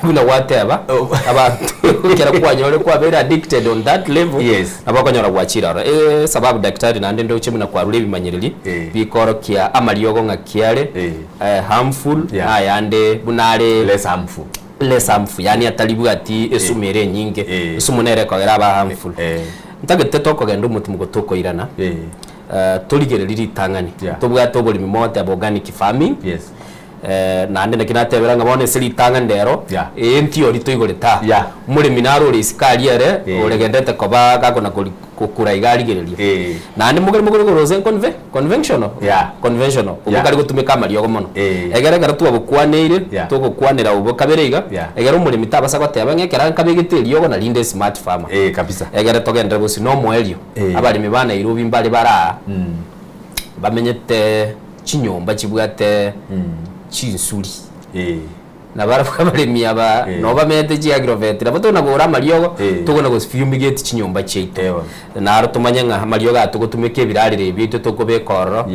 Buna gwateba, abanto ekero kwanyore kwabeire addicted on that level, Yes. nabo okonyora gwachire ororo. Esababu daktari naende ndoche buna kwarure ebimanyereri, bikorokia amariogo ng'aki are, harmful, Yeah. na ayande buna are Less harmful. less harmful, yaani ataribwati esumu ere enyinge, esumu nere ekogera aba harmful. Ntagete tokogenda omotimuko tokoirana, torigererie ritang'ani, tobwate oboremi mogoteba organic farming, naende naki natebera ng'a bono ase ritang'ani rero, eye ntioria toigorete aa, omoremi naro ore isiko aria ere, oregendete koba gakona kori gokura iga arigererie. Naende mogere mogore gose conve conventional, conventional, obwo kare gotumeka amariogo mono. Egere ekero twabokwaneire, togokwanera obwo kabere iga, egere omoremi tabasa goteba ng'a ekero nkabegete eriogo nari inde smart farmer. Kabisa. Egere togenderere gose na omoerio, abaremi ba Nairobi mbare bare aa. Bamenyete chinyomba chibwate chinsuri. Na barabwo abaremi aba nabo bamenyete chiagrovet, nabo tokona kogora amariogo, tokona gofumigate chinyomba chiaito. Naro tomanye ng'a amariogo aya togotumeka ebirarero ebi biaito tokobeka ororo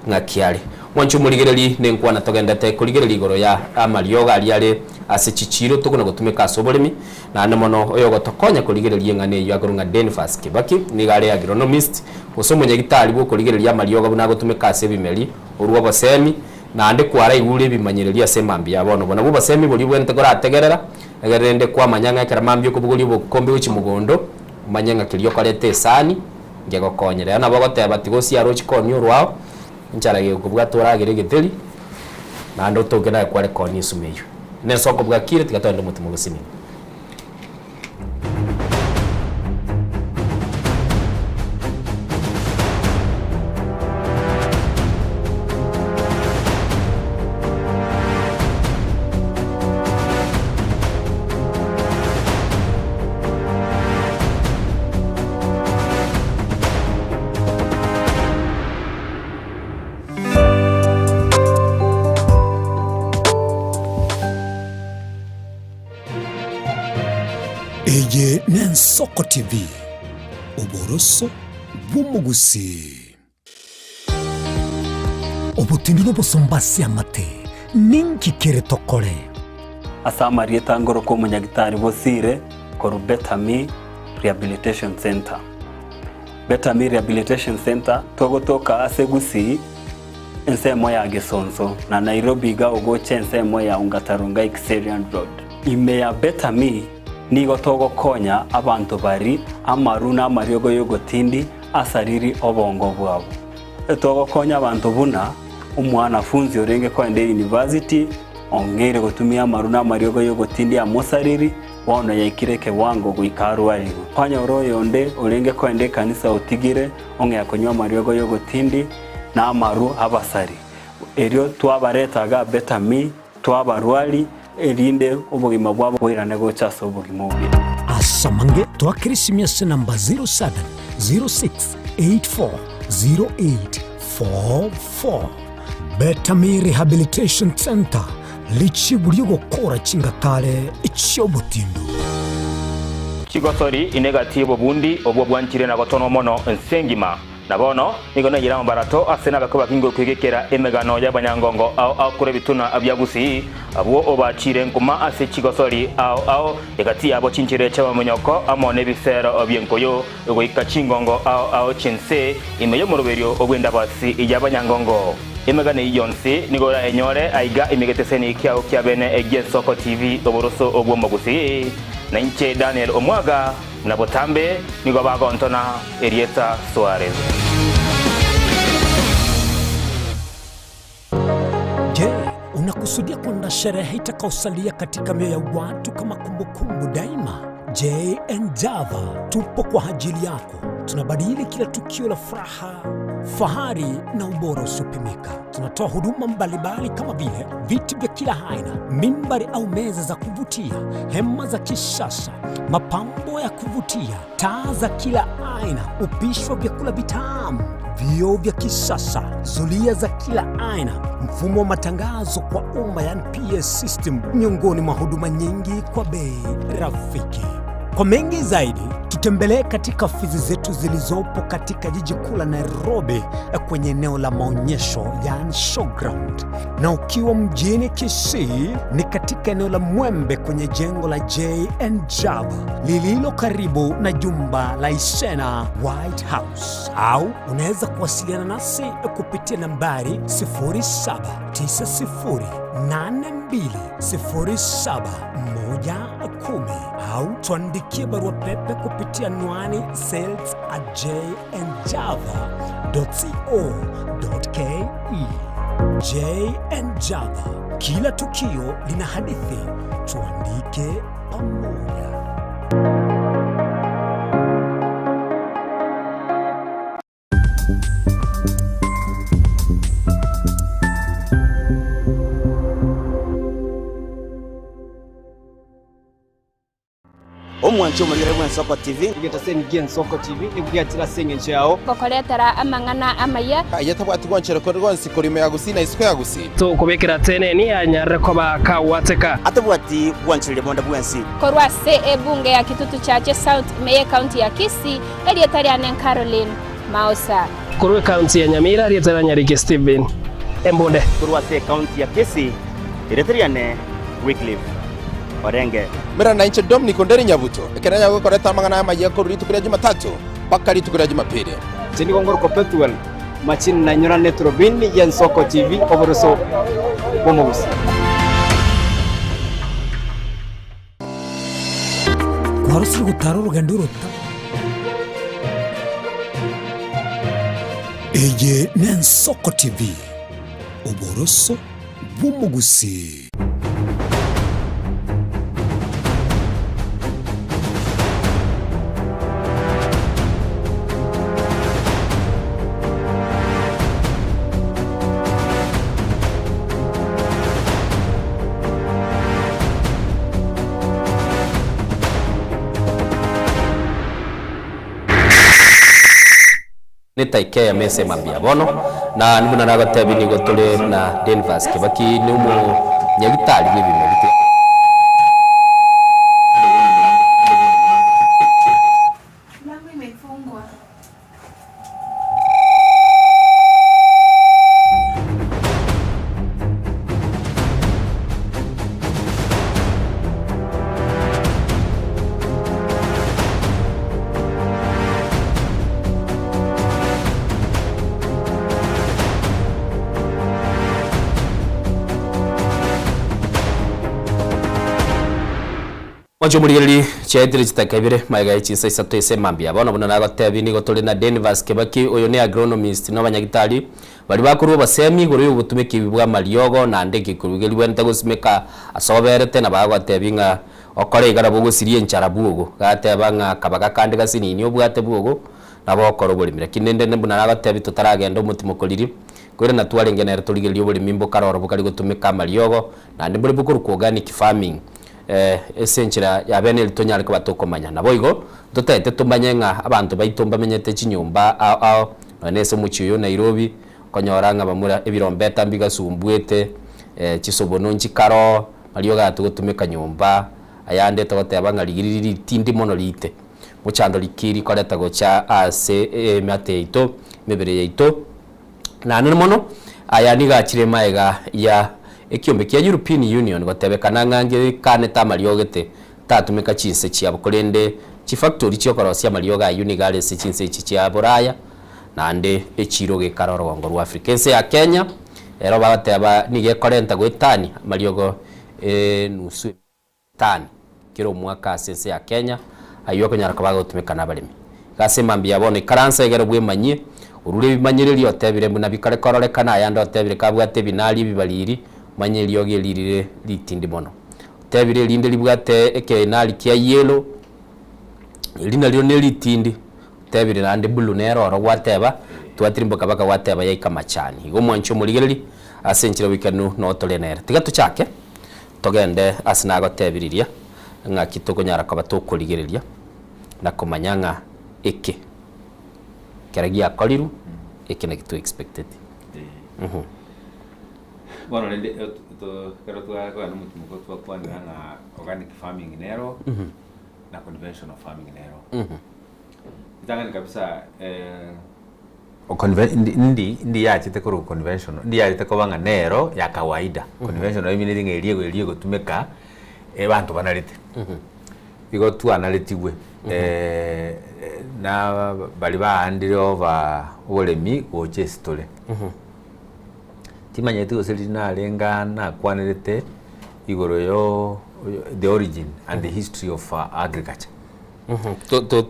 ng'aki are. Mwanche omorigereri nenkwana togendete korigereria igoro ya amariogo aria are ase chichiiro tokona gotumeka ase oboremi, Naende mono oyogotokonya korigereria eng'ana eyio akorwa ng'a Denfas Kibaki nigo are agronomist, gose omonyagitari bw'okorigereria amariogo buna agotumeka ase ebimeri, orwa obosemi, naende kwaraigure ebimanyererio ase emambia ya bono. Obo nabwo obosemi boria obwenerete korategerera, egere rende kwamanya ng'a ekero mambia okobogoria obokombe gochia mogondo, omanye ng'a keria okoreta esani nkegokonyera. Yaani nabo ogoteba tiga osiare ochie koonia orwao, enchara gegokobwata oragere egetheri, naende otoke naye kware koonia esumu eyio. Nese okobwakire tiga togende omotimo gosinini. Eye n'Ensoko TV, oboroso bw'omogusii. Obotindi n'obosomba ase amate, ninki kere tokore? Ase amarieta ngoroka omonyagitari Bosire korwa Betami Rehabilitation Centre. Betami Rehabilitation Centre togotoka ase Gusii ensemo ya Gesonso na Nairobi iga ogocha ensemo ya Ongata Rongai Kiserian Road. Ime ya Betami nigo togokonya abanto bari amaru na amariogo y'ogotindi asariri obongo bwabo. Togokonya abanto buna omwanafunzi orenge koenda eyunivasiti ong'eire gotumia amaru na amariogo y'ogotindi amosariri Bono yaikire ekewango goika arwarigwe. Kwanyora oyonde orenge koenda ekanisa otigire ong'ea konywa amariogo y'ogotindi na amaru abasari. Erio twabareta iga Betami, twabarwari, erinde obogima bwabo boirane gocha ase obogima obuya. Ase amange twakere esimi ase namba 0706840844. Betami Rehabilitation Centre, richibu ri'ogokora chingatare chi'obotindu. Chigosori ine gati y'obobundi obwo bwanchire na gotonwa mono ense engima. Na bono nigo naiyire amabarato ase nabakwe bakinge okwegekera emegano y'abanyangongo ao ao korwa ebituna bia Gusii, abwo obachiire nkuma ase chigosori ao ao, egati yabo chinchera chi'amamonyoko amo nebisero bi'enkoyo, goika chingongo ao ao chi'ense, ime y'omoroberio bw'endabasi y'abanyangongo. Emegano eyio yonsi nigo orayenyore aiga ime geteseni kiao kia bene gi'Ensoko TV oboroso bw'omogusii. Na inche Daniel Omwaga, na botambe nigo bagontona erieta Suarez. Je, unakusudia kwenda sherehe itakaosalia katika mioyo ya watu kama kumbukumbu daima? JN Java tupo kwa ajili yako. Tunabadili kila tukio la furaha, fahari na ubora usiopimika. Tunatoa huduma mbalimbali kama vile viti vya kila aina, mimbari au meza za kuvutia, hema za kisasa, mapambo ya kuvutia, taa za kila aina, upishi wa vyakula vitamu, vioo vya kisasa, zulia za kila aina, mfumo wa matangazo kwa umma yani PA system, miongoni mwa huduma nyingi kwa bei rafiki. Kwa mengi zaidi, tutembelee katika ofisi zetu zilizopo katika jiji kuu la Nairobi kwenye eneo la maonyesho yani showground, na ukiwa mjini Kisii ni katika eneo la Mwembe kwenye jengo la JN Java lililo karibu na jumba la Isena White House, au unaweza kuwasiliana nasi kupitia nambari 0790820710 au tuandikie barua pepe kupitia anwani sales at jnjava.co.ke. JN Java, kila tukio lina hadithi, tuandike pamoja. Omwanchi omorigere bw'Ensoko TV. Egetaseni gi'Ensoko TV nigo giachire ase engencho yao. Gokoretera amang'ana amaya. Aye tabwati gwanchera konde gwonsi korwa ime ya Gusii na isiko ya Gusii. Tokobekera teneni anyarire koba kagwateka. Atabwati gwanchereria bonde bwensi. Korwa ase ebunge ya Kitutu Chache South ime y'Ecounty ya Kisii, erieta riane Caroline Maosa. Korwa ecounty ya Nyamira, erieta ria Nyariki Stephen Embunde. Korwa ase ecounty ya Kisii, erieta riane Wycliffe Orenge. Mera nainche Dominic Onderi Nyabuto, ekero nyago gokoreta amang'ana amayia korwa rituko ria Jumatatu mpaka rituko ria Jumapili. Inche nigo ngorokwa Pethuel Machini na nyorane eturubini y'Ensoko TV oboroso bw'omogusii. Kwarosire gotara orogendo orota. Eye n'Ensoko TV, oboroso bw'omogusii. Nĩ ta ikeya mese mambia bono na buna nagotebi nigo tore na Denvas Kibaki nĩ omonyagitari bw'ebimo bite. Mlango imefungwa. Mwanche omorigereria chiaetire chitaka ibere magega ye chinsa isato ase emambia. Bono buna nagotebi nigo tore na Denvas Kibaki oyo ne agronomist na abanyagitari baria bakorwa obosemi igoro y'obotumeki bw'amariogo naende egekoru ribwenerete gosimeka ase oberete na bagotebi ng'a okore iga nabo ogosiria enchara bwogo. Gateba ng'a kabaga kande gasinini obwate bwogo nabo okore oboremi. Lakini rende buna nagotebi totaragenda omotimo koriri koirana twarenge nere torigereria oboremi mbokare oro bokari gotumeka amariogo naende mbore bokorokwa organic farming. Ase enchera ya bene eri tonyare koba tokomanya. Naboigo ntotaete tomanye ng'a abanto baito mbamenyete chinyomba ao ao, nonya nese omochie oyo o Nairobi, okonyora ng'a bamura ebirombeta mbigasumbuete, chisobono nchikaro, mariogo aya togotumeka nyomba, ayande togoteba ng'a rigiri ritindi mono riite. Mochando riki rikoreta gocha ase eamate yaito, emebere yaito. Naende mono, aya nigo achire magega ya ekiombe kia European Union gotebekana ng'a ngekanete amariogo gete tatumeka chinse chiabo korende chifactori chiokorosia amariogo ayio nigo are ase chinse echi chia Boraya naende echiro gekara orogongo rwa Africa. Ense ya Kenya ero bagoteba nigo ekorenta goetania amariogo enusu Tani, kera omwaka ase ense ya Kenya, ayio akonyara koba agotumeka nabaremi. Iga ase mambia bono ikaransa egere bwemanyie, orure ebimanyererio otebire buna bikare kororekana ayande otebire kabwate ebinari ebibariri, manye eriogi eri rire ritindi mono. Otebire erinde ribwate ekenari kia yellow, eri nario neritindi, otebire naende blue nere oro gwateba, twatirimboka baka gwateba yaika machani. Igo omwanchi omorigereri, ase enchera goikanu notore nere. Tiga tochake. Togende ase nagotebiriria, ng'aki tokonyara koba tokorigereria na komanya ng'a eke kere giakorirwe, eke naki to expecteti. Bono rende ekero twakogenda omotimoko twakwanera ng'a organic farming nero na conventional farming nero. Ritang'ani kabisa Ndi ndi yachete korwa conventional, ndi yachete koba ng'a nero ya kawaida. Conventional emineti ng'a eria eria egotumeka abanto banarete. Igo twanaretigwe na baria baandire over oboremi gocha ase tore. Timanyeti gose riria narenge aa nakwanerete igoro yo the origin and the history of agriculture.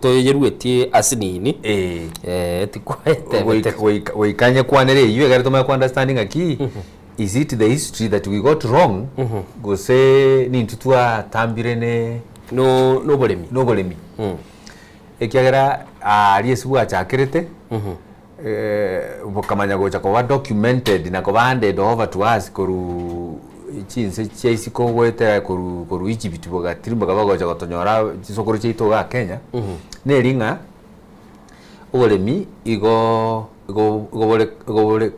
Toyeruetie ase nini tikwaetebete. Goika nyekwanere eyio ekero tomanye ko understand ng'aki is it the history that we got wrong gose nintwe twatambire ne noboremi noboremi ekiagera aria ase bwachakerete bokamanya gocha koba documented na koba handed over to us korwa. chinse chia isiko goetera korwa korwa Egypt bogatirimboka bagocha gotonyora chisokoro chiaito igaa Kenya, neri ng'a oboremi igo igo igo bore igo bore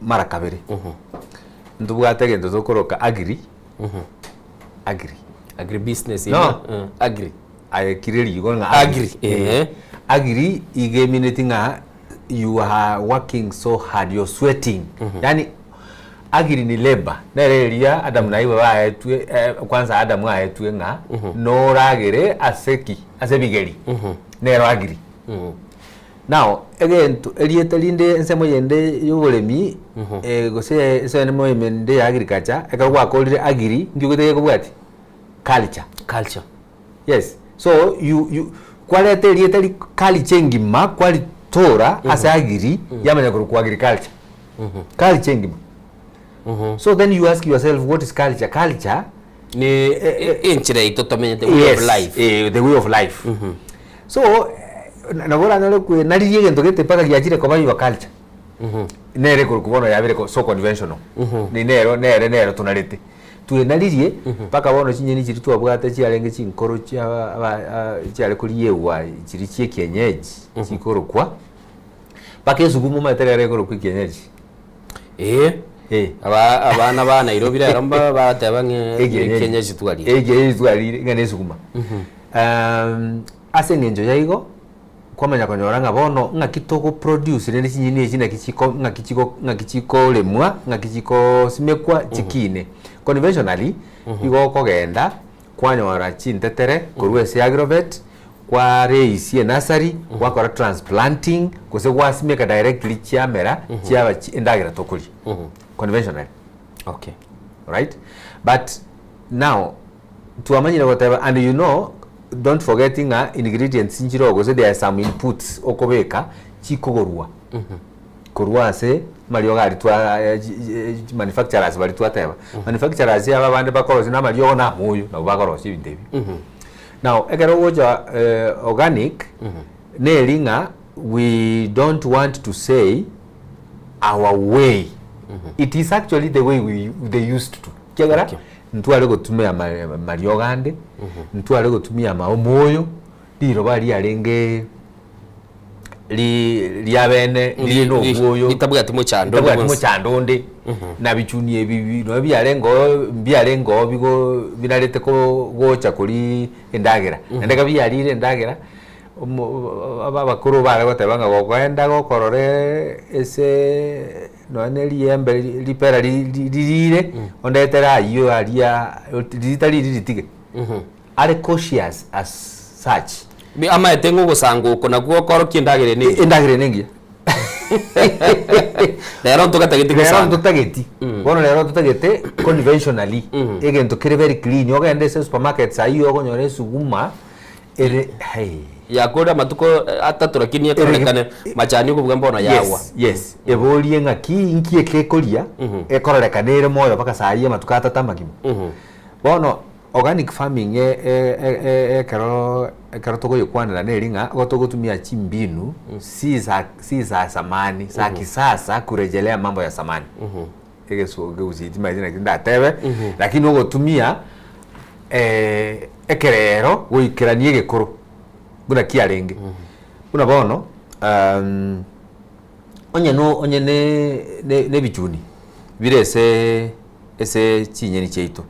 mara kabere. Ntobwate egento tokoroka agri, agri. Agri business No. Agri. Aye kire rigo ng'a Agri, eeh. Agri iga emineti ng'a you are working so hard, you're sweating. Yaani agri ni labour, nere eria Adam na Eva baetwe eh, kwanza Adam aetwe ng'a noragere ase ki? Ase ebigeri. Nero agri. Now, egento erieta rinde ensemo yende ya oboremi eh, gose ensemo yende ya agriculture, ekero gwakorire agri, nki ogotaka ekobwatia? Culture. Culture. Yes, so you you kwareta erieta ri culture engima kwaritora ase agri yamanya korokwa agriculture. Culture engima. So then you ask yourself what is culture? Culture Ni enchera yaito tomenyete, way of yes, life. eh, the way of life. So eh, nabo oranyore kwenaririe egento gete mpaka giachire koba your culture. Nere ekorokwa bono yabere ko- so conventional. Ni nero nere nero tonarete. Twenaririe mpaka bono chinyeni chiria twabwate chiarenge chinkoro chia aba a chiare koriegwa chiria chia ekienyeji chikorokwa, mpaka esugumu omanyete rero ekorokwa ekienyeji. Eeh, aba abana ba Nairobi rero mba bateba ng'a Ekienyeji. ekienyeji twarire. Ekienyeji twarire ng'a na esuguma. Ase eng'encho ya igo, kwamanya konyora ng'a bono ng'aki togo produce rende chinyeni echi naki chiko ng'aki chigo ng'aki chikoremwa, ng'aki chikosimekwa chikine. Conventionally, igo okogenda kwanyora chintetere korwa ase agrovet, kwa raise enursery, gwakora transplanting, gose gwasimeka directly chiamera chiaba chi endagera tokoria conventionally. Okay. Alright? But now twamanyire goteba and you know don't forget ng'a ingredients nchire oo gose there are some inputs okobeka chikogorwa korwa ase amariogo aria twa manufacturers baria twateba. Manufacturers aba abande bakorosia na amariogo na amoyo nabo bakorosia ebinto ebio. Now ekero ogocha organic neri ng'a we don't want to say our way it is actually the way we they used to ekiagera ntware gotumia amariogo ande, ntware gotumia omoyo, riroba riarenge ri riabene rire na obwoyo Ritabwati mochando onde ritabwati bwonsi. mochando onde na bichuni ebi bi nonya biarenge oo mbiarenge oo bigo binarete ko gocha koria endagera. Naende ekero biarire endagera, omo aba abakoro bare goteba ng'a gokoenda gokorora ase nonya na riembe ripera ririre, ondetere aywo aria ritari ritige. Are cautious as such. Amaete ng'a ogosanga oko nakwo okorokia endagera ene engiya. Endagera ene engiya. Rero ntotageti Rero gosanga. ntotageti. Bono rero totagete conventionally, egento kere very clean, ogende ase supermarkets aywo okonyora esuguma ere hey. Yakore amatuko atato lakini ekororekane machani okobuga mbono yagwa. Yes, yes. Eborie ng'aki inki eke ekoria ekororekana ere moyo mpaka saa hii amatuko atato amagima. Bono organic farming ekero ekero togoyekwanera neri ng'a igo togotumia chimbinu si za si za zamani za kisasa kurejelea mambo ya zamani. Egesu ekegusii timanyeti naki ndatebe lakini ogotumia ekerero goikerania egekoro buna kiarenge. Buna bono onye no onye ne ne ebichuni bire ase ase chinyeni chiaito,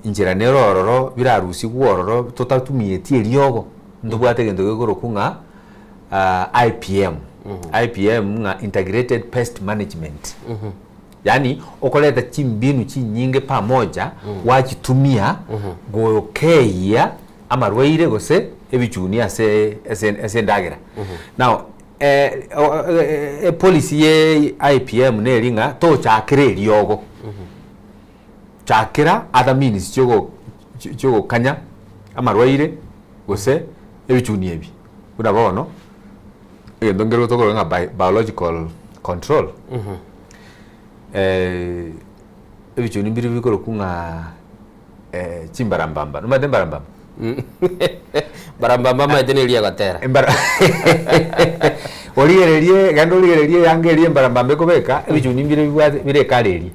inchera nere ororo birarusigwe ororo totatumieti eriogo, ntobwate egento gekorokwa ng'a IPM, IPM ng'a integrated pest management. Yaani okoreta chimbinu chinyinge pamoja gwachitumia gokeyia amarwaire gose ebichuni ase ase ase endagera. Now epolicy ye IPM neri ng'a tochakera eriogo, chakera other means chiogo chiogokanya amarwaire gose ebichuni ebi. Buna bono, egento nkere tokoroka ng'a bi biological control, ebichuni mbire bikorokwa ng'a chimbarambamba, nomanyete embarambamba? Mbarambamba amaete neria egotera. Embara origererie genda origererie eyanga eria embarambamba ekobeka, ebichuni mbire bibwate bire ekara eria.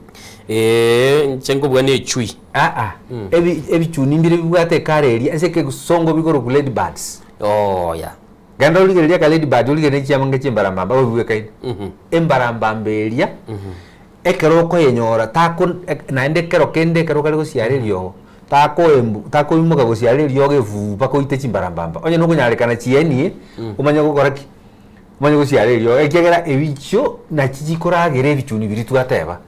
Eeh inche nkobua ne echui. Aa, ebi ebichuni mbire bibwate ekara eria ase ekegesongo bikorokwa lady birds. Oh yeah. Genda origererie aka lady bird origererie chiamange chi'embarambamba obibwekaine. Embarambamba eria, ekero okoyenyora tako naende ekero kende ekero kare gosiara eriogo, takoembu takoimoka gosiara eriogo efufu mpaka oite chimbarambamba. Onye nokonyarekana chienie, omanye gokora ki? Omanye gosiara eriogo ekiagera ebichio nachi chikoragera ebichuni biria twateba.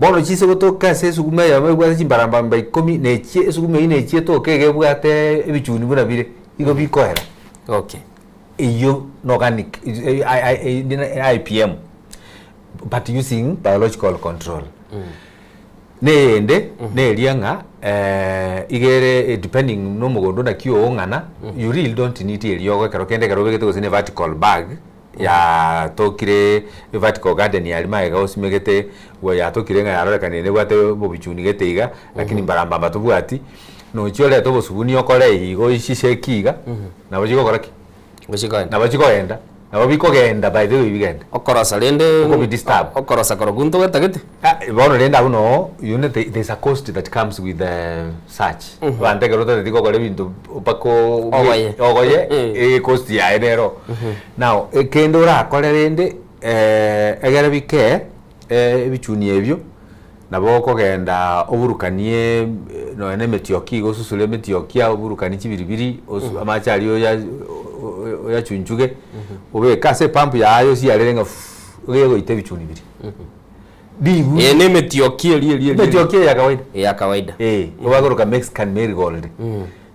Bono chinse gotoka ase esuguma eyemo ebwate chimbarambamba ikomi na echie esuguma eyio na echie etoke iga ebwate ebichuni buna bire, igo bikoera. Okay. Eyio na organic IPM but using biological control. Na eyende neria ng'a iga ere depending na omogondo naki oong'ana, you really don't need eriogo ekero kende ekero obegete gose ne vertical bag yatokire vertical garden aria magega osimegete yatokire ng'a yarorekanire nebwate obobichuni gete iga, lakini mbarambamba tobwati, nochia orete obosuguni okore iga oishisheki iga, nabo chigokora ki? Nabo chikogenda, nabo bikogenda by the way bigende. Okorosa rende Okobidisturb. okorosa korokwo ntogwetagete. Ah, bono rende abwo noo you know there is a cost that comes with such. Abanto ekero otagete gokora ebinto mpaka Ogoye. ogoye, ecost yaye nero. Now, ekende orakore rende egere bikee ebichuni ebio, nabo okogenda oburukanie nonya na emetioki iga osusure emetioki yao oburukanie chibiribiri osu amache aria oya oyachunchuge, obeke ase epump yaye osiarere ng'a fuuuu, iga egoita ebichuni biria. Ribu. Eye na emetioki eria eria eria. Emetioki eye ya kawaida. Ya kawaida. Eh, bakoroka Mexican marigold.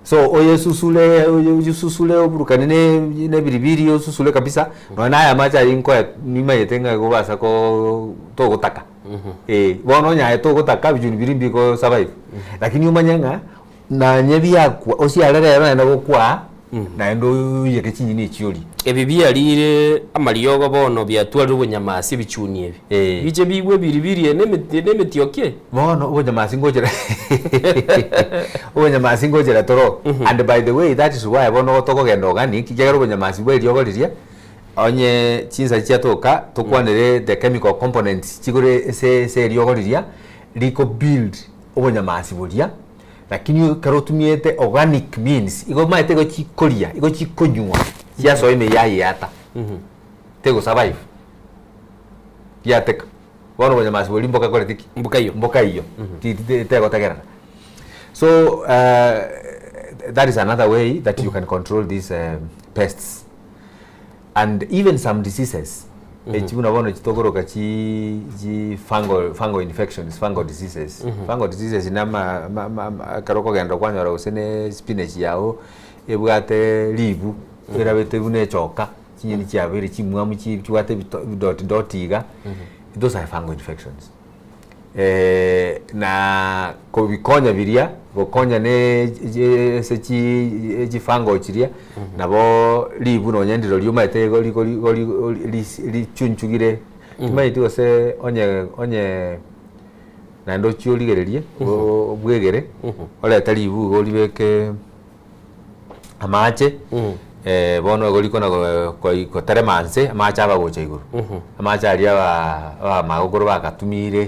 So oyesusure oyesusure oburukanie ne ne ebiribiri osusure kabisa, nonya na aya amache ayio nkoe nimanyete ng'a igo obasa koo togotaka. Eh, bono onye aye togotaka ebichuni biria mbiko survive. Lakini omanye ng'a nonye biakwa osiare rero naende gokwaa, naende oiyeke chinyeni echio orie. Ebi biarire amariogo bono biatwarire obonyamasi ebichuni ebi. Biche bigwe ebiribiri eye na emetioki eye. Bono obonyamasi ngochera obonyamasi ngochera toro and by the way that is why bono tokogenda organic ekiagera obonyamasi bwa eriogo riria onye chinsa chiatoka tokwanere the chemical components chigore ase ase eriogo riria riko build obonyamasi boria lakini ekero otumiete organic means igo omanyete igo chikoria igo chikonywa chiasoa ime yayeata tego survive. Giateka. Bono obonyamasi boria mbokakoreti ki? Mbokaiyo. Mbokaiyo. Ti- ti- Tegotegerera. So that is another way that you can control these pests. And even some diseases, echi buna bono chitokoroka chi chi fungal, fungal infections, fungal diseases. Fungal diseases na ama ma- ma- ma- ekero okogenda kwanyora gose ne spinach yago ebwate ribu, erabete buna echoka. Chinyeni chiabeire chimwamu chibwate ebidoti doti iga, those are fungal infections. Na kobikonya biria, gokonya ne ase chifungal chiria, nabo ribu nonye ndirorio omanyete igo rigo rigo rigo richunchugire, timanyeti gose onye onye naende ochie origererie obwegere, orete ribu igo oribeke. amache bono igo rikona goterema nse amache aba gocha igoro. Amache aria aba abamagokoro bakatumire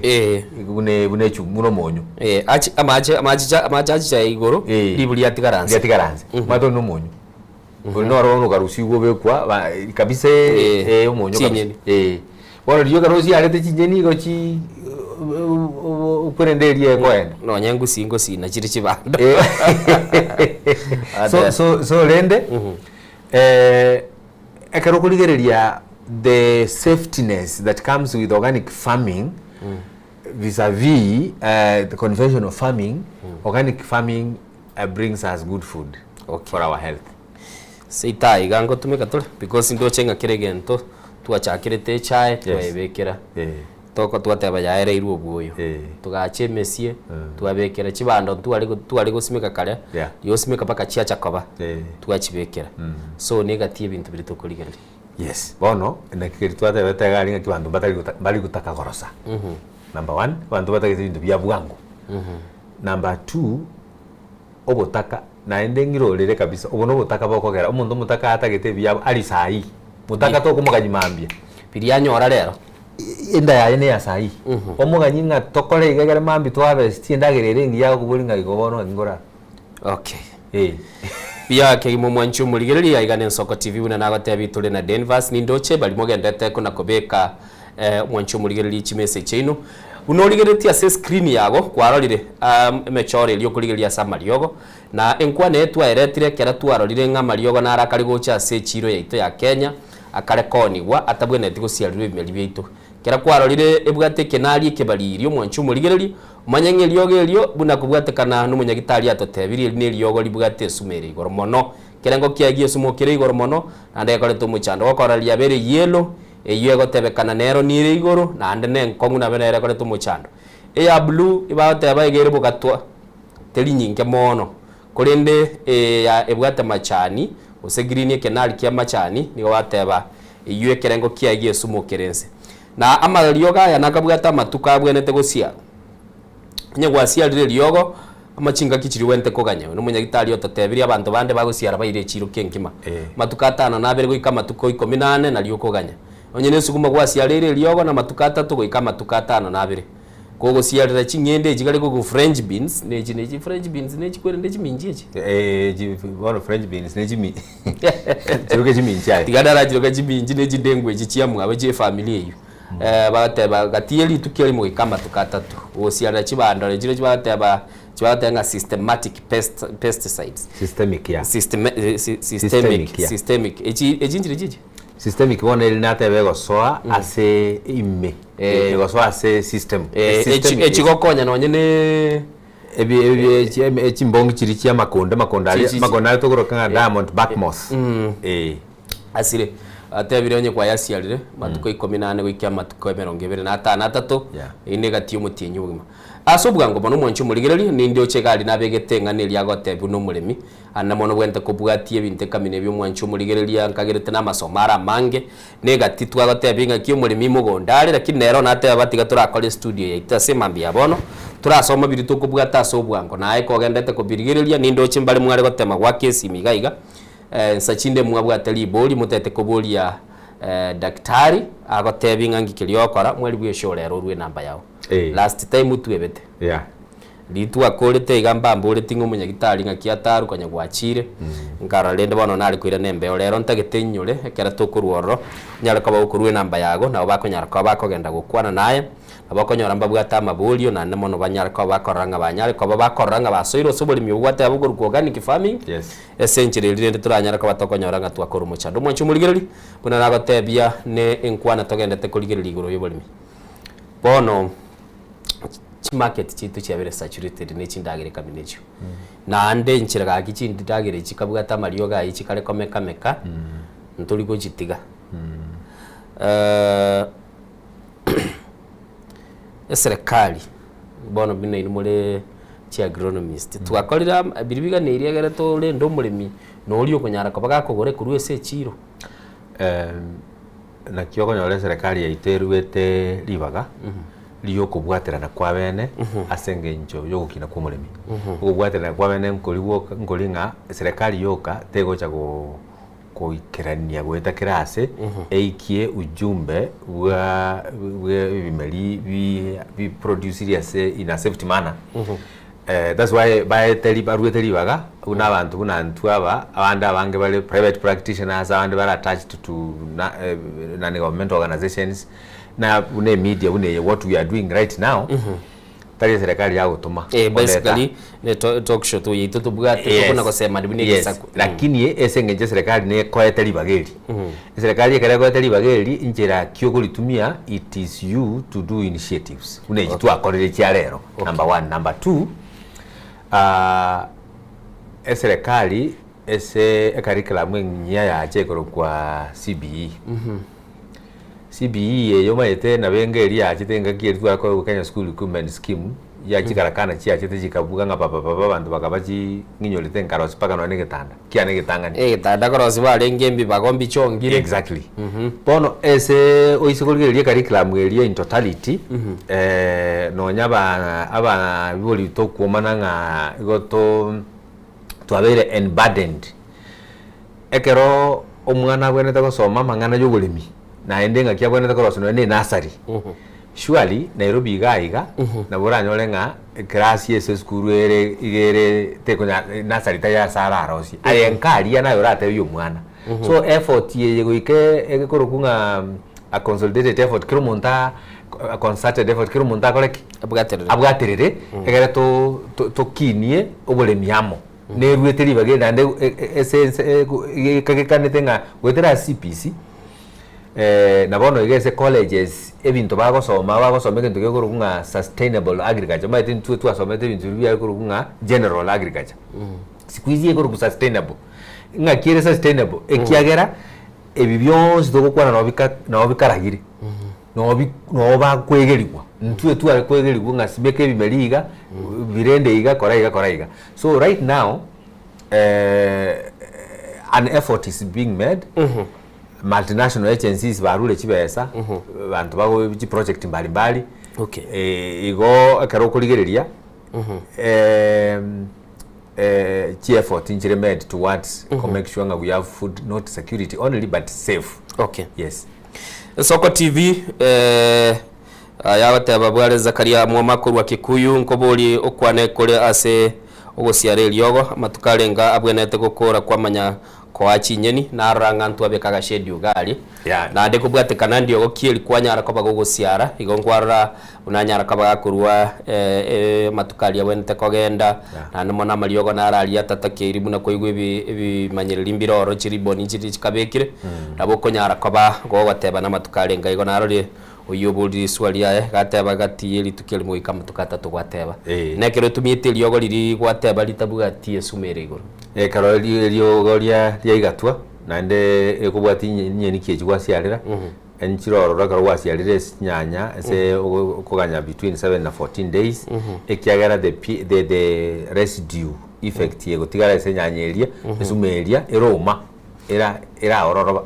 buna buna echu buna omonyo. Achi amache amachicha amache achicha igoro ribu riatigara nse. Riatigara nse. Omanyete oria na omonyo. Oria noro bono okarusiwa obekwa ba kabisa omonyo kabisa. Chinyeni. Bono riria ekero osiarete chinyeni igo chi okwerende eria ekoenda. Nonya ngusi ngosina chire chibando. So so so rende ekero okorigereria the safetyness that comes with organic farming vis a vis the conventional farming, organic farming brings us good food for our health. Seito aiga ngotumeka tore because ndoche ng'a kera egento twachakerete echae twayebekera toko twateba yaereirwe obwoyo togacha emesie twabekera chibando ntware tware gosimeka kare riosimeka mpaka chiacha koba twachibekera so negati ebinto biria tokorigereria. Yes, bono naki keria twatebete iga aria ng'aki abanto mbatari gota mbari gotaka korosa. Number one, abanto batagete ebinto bia bwango. Number two, obotaka, naende ng'irorere kabisa, obo nobotaka bokogera omonto omotaka atagete ebiabo aria saii, motaka tokomoganyia mambia. Biria anyora rero. Enda yaye neya saii. Omoganyie ng'a tokore iga ekere mambia toharvest endagera ere engiya agokobori ng'a igo bono ng'aki nkorara. Okay. Buya kegima omwanchi omorigereria aiga ne Nsoko TV buna nagotebia tore na Denvers nindoche bari mogendete kona kobeka eh, omwanchi omorigereria chimessage chiaino buna origereretie ase escreen yago kwarorire um, emechoro eria okorigereria ase amariogo na enkwana eye twaeretire ekero twarorire ng'a amariogo naro akare gocha ase echiro yaito ya Kenya akare koonigwa atabwenereti gosiarirwa ebimeri biaito. Ekero kwarorire ebwate ekenari ekebariiri omwanchi omorigereria, omanye ng'a eriogo erio buna kobwatekana nomonyagitari atotebirie eri neriogo ribwate esumo ere igoro mono. Ekerengo kiaye gi'esumo kere igoro mono, naende gekoreta omochando. Gokorora riabeire yellow, eyio egotebekana nero nere igoro, naende nenkong'u nabo nere ekoreta omochando. Eya blue ebagoteba iga ere bogatwa, teri nyinge mono. Korende eya ebwate amachani, gose green ekenari ki'amachani, nigo bateba, Eyio ekerengo kiaye gi'esumo kere inse. Na amariogo aya nakabwate amatuko abwenerete gosiarwa. Onye gwasiarire eriogo, ama chingaki chiria ogwenerete koganya. Oyo nomonyagitari ototebirie abanto bande bagosiara baire echiiro kengima. Amatuko atano na abere goika amatuko ikomi na ane nario okoganya. Onye nesuguma gwasiareire eriogo namatuko atato goika amatuko atano na abere. Kogosiarera ching'ende echi kare kogo french beans, na echi nechi french beans nechi kwerende chiminchi echi. Eh, chi bono french beans ne chimi chiroke chiminchi aye. Tiga narachiroke chiminchi ne chindengu echi chiamwabo chia efamiri eywo. Eh, bagateba gati ye rituko erimo goika amatuko atato. Gosiarera chibandore chirochio bagateba chibagateba ng'a systematic pest pesticides. Systemic ya. Systeme eh systemic Systemic ya. systemic. Echi echi nchiria chichi? Systemic bono eri natebe egosoa ase ime, egosoa ase system. Echi echigokonya nonye ne Ebi ebi echi echimbongi chiria chia amakonde amakonde aria amakonde aria tokoroka ng'a diamond back moth eh. Asire atebire onye kwayasiarire matuko ikomi na ane goika amatuko emerongo ebere na atano atato, eyio negati y'omotienyi obogima. Ase obwango bono omwanche omorigereria, ninde oche egari nabegete eng'ana eria agotebigwa nomoremi, Ande mono bwente kobwatia ebinto ekamina ebi omwanche omorigereria nkagerete namasomo are amange, negati twagotebia ng'aki omoremi mogondo are, lakini nero nateba tiga torakore estudio yaito ase emambia ya bono, torasoma biria tokobwata ase obwango. Naye kogendete kobirigereria nindoche mbare mware gotema goaka esimi iga iga, nsa chinde mwabwate ribori motete koboria daktari agotebie ng'a nki keria ogokora, mwaribu eshow rero orue enamba yao. Last time twebete. Ritwakorete iga mbamboreti ng'a omonyagitari ng'aki ataru konya gwachire, nkarora rende bono nare koirana embeo. Rero ntagete inyore ekero tokorwa ororo, onyare koba gokorwa enamba yago, nabo bakonyara koba bakogenda gokwana naye, nabo okonyora mbabwate amaborio naende mono banyare koba bakorora ng'a banyare koba bakorora ng'a basoire ase oboremi obwo gwateba bokorokwa organic farming, ase enchera eria rende toranyare koba tokonyora ng'a twakora omochando. Omwanchi omorigereria, buna nagotebia ne enkwana togendete korigereria igoro y'oboremi. Bono. Chimarket chiaito chiabeire saturated ne chindagera ekamina echio. Naende enchera gaki chindagera echi chikabwate amariogo aye chikare komeka meka, ntori gochitiga. Eserekari bono buna inwe more chiagronomist, twakorire ama biria biganeiri egere torende omoremi na oria okonyara koba gakogora korwa ase echiro. Naki okonyora eserekari yaito eruete ribaga ri'okobwaterana kw'abene ase engencho y'ogokina kw'omoremi. Okobwaterana kw'abene nkori gwoka nkori ng'a eserekari yoka tegocha go goikerania goeta kera ase eikie ujumbe bwa bwa ebimeri bi biproducirie ase in a safety manner. That's why baete ri baruete ribaga buna abanto buna intwe aba, abande abange bare private practitioners, abande bare attached to na non governmental organisations, na buna emedia buna eye what we are doing right now, tari eserekari yagotoma Eh, koreta. basically ne to- talk show tu yaito tobwate Yes. tokona gosemani buna Yes. egesaku. Lakini ase eng'encho eserekari nekoete ribaga eri, eserekari ekero ekoete ribaga eri, inchera ki okoritumia, it is you to do initiatives buna echi twakorire chia rero. Number one. Number two, ah, eserekari ase ecurriculum enyia yacha ekorokwa CBE. CBE eye omanyete nabo enga eria yachete engaki eria twakorwa Kenya School Equipment Scheme, ya chikarakana chiachete chikabuga ng'a papapapa abanto bakaba chi ng'inyorete nkarosia mpaka nonye na egetanda, kiane egetang'ani. Egetanda korosia barenge embibago mbichongire. Exactly. Bono ase oise korigereria ecurriculum eria in totality, nonya aba abaibori tokwomana ng'a igo to twabeire enburdened. Ekero omwana abwenerete gosoma amang'ana ya oboremi. Naende ng'aki abwenerete korosia nonya na enasari. Surely Nairobi iga iga nabo oranyore ng'a eclass ase esukuru ere iga ere tekonya nursery tari ase ararosie. Aye nka aria naye oratebie omwana. So effort eye goika egekorokwa ng'a a consolidated effort kera omonto aa a concerted effort kera omonto akore ki? Abwaterere egere to tokinie oboremi amo. Neruete ribaga eri naende ase ense ekagekanete ng'a goetera ase CPC na bono iga ase colleges ebinto bagosoma bagosoma egento gekorokwa ng'a sustainable agriculture omanyete intwe twasomete ebinto biria biare korokwa ng'a general agriculture. Siku hizi ekorokwa sustainable. Ng'aki ere sustainable? Ekiagera ebi bionsi togokwana nabo bika nabo bikaragire, nabo bi nabo bakoegerigwa. Intwe tware koegerigwa ng'a simeka ebimeri iga, birende iga, kora iga kora iga. So right now, an effort is being made, multinational agencies barure chibesa, banto bago chiproject mbali mbali, igo ekero okorigereria, chieffort nchire made towards ko make sure ng'a we have food not security only but safe. Okay. Yes. Ensoko TV eh, yagoteba bware Zakaria Mwoma korwa Kikuyu nkobori okwane kore ase ogosiara eriogo amatuko arenge abwenerete gokora kwamanya koa chinyeni narora ng'a ntwabeka agashedi iga aria naende kobwatekana ndiogo ki eri kwanyara koba gogosiara igo nkwarora buna anyara koba gakorwa amatuko aria abwenerete kogenda naende mono amariogo naro aria atatakeiri buna koigwa ebi ebimanyereri mbire ororo chiriboni chiria chikabekire nabo okonyara koba gogoteba namatuko arenge igo narorire Oyio oborire riswa riaye, gateba gati ye rituko erimo goika amatuko atato gwateba. Na ekero otumiete eriogo riria gwateba ritabwati esumo ere igoro. Ekero eriogo riaigatwa, naende ekobwatia chinyeni ki echio gwasiarera, nchire ororo ekero gwasiarire ase chinyanya ase okoganya between 7 na 14 days, ekiagera the the residue effect egotigara ase enyanya eria, esumo eria eroma. era eraororoba.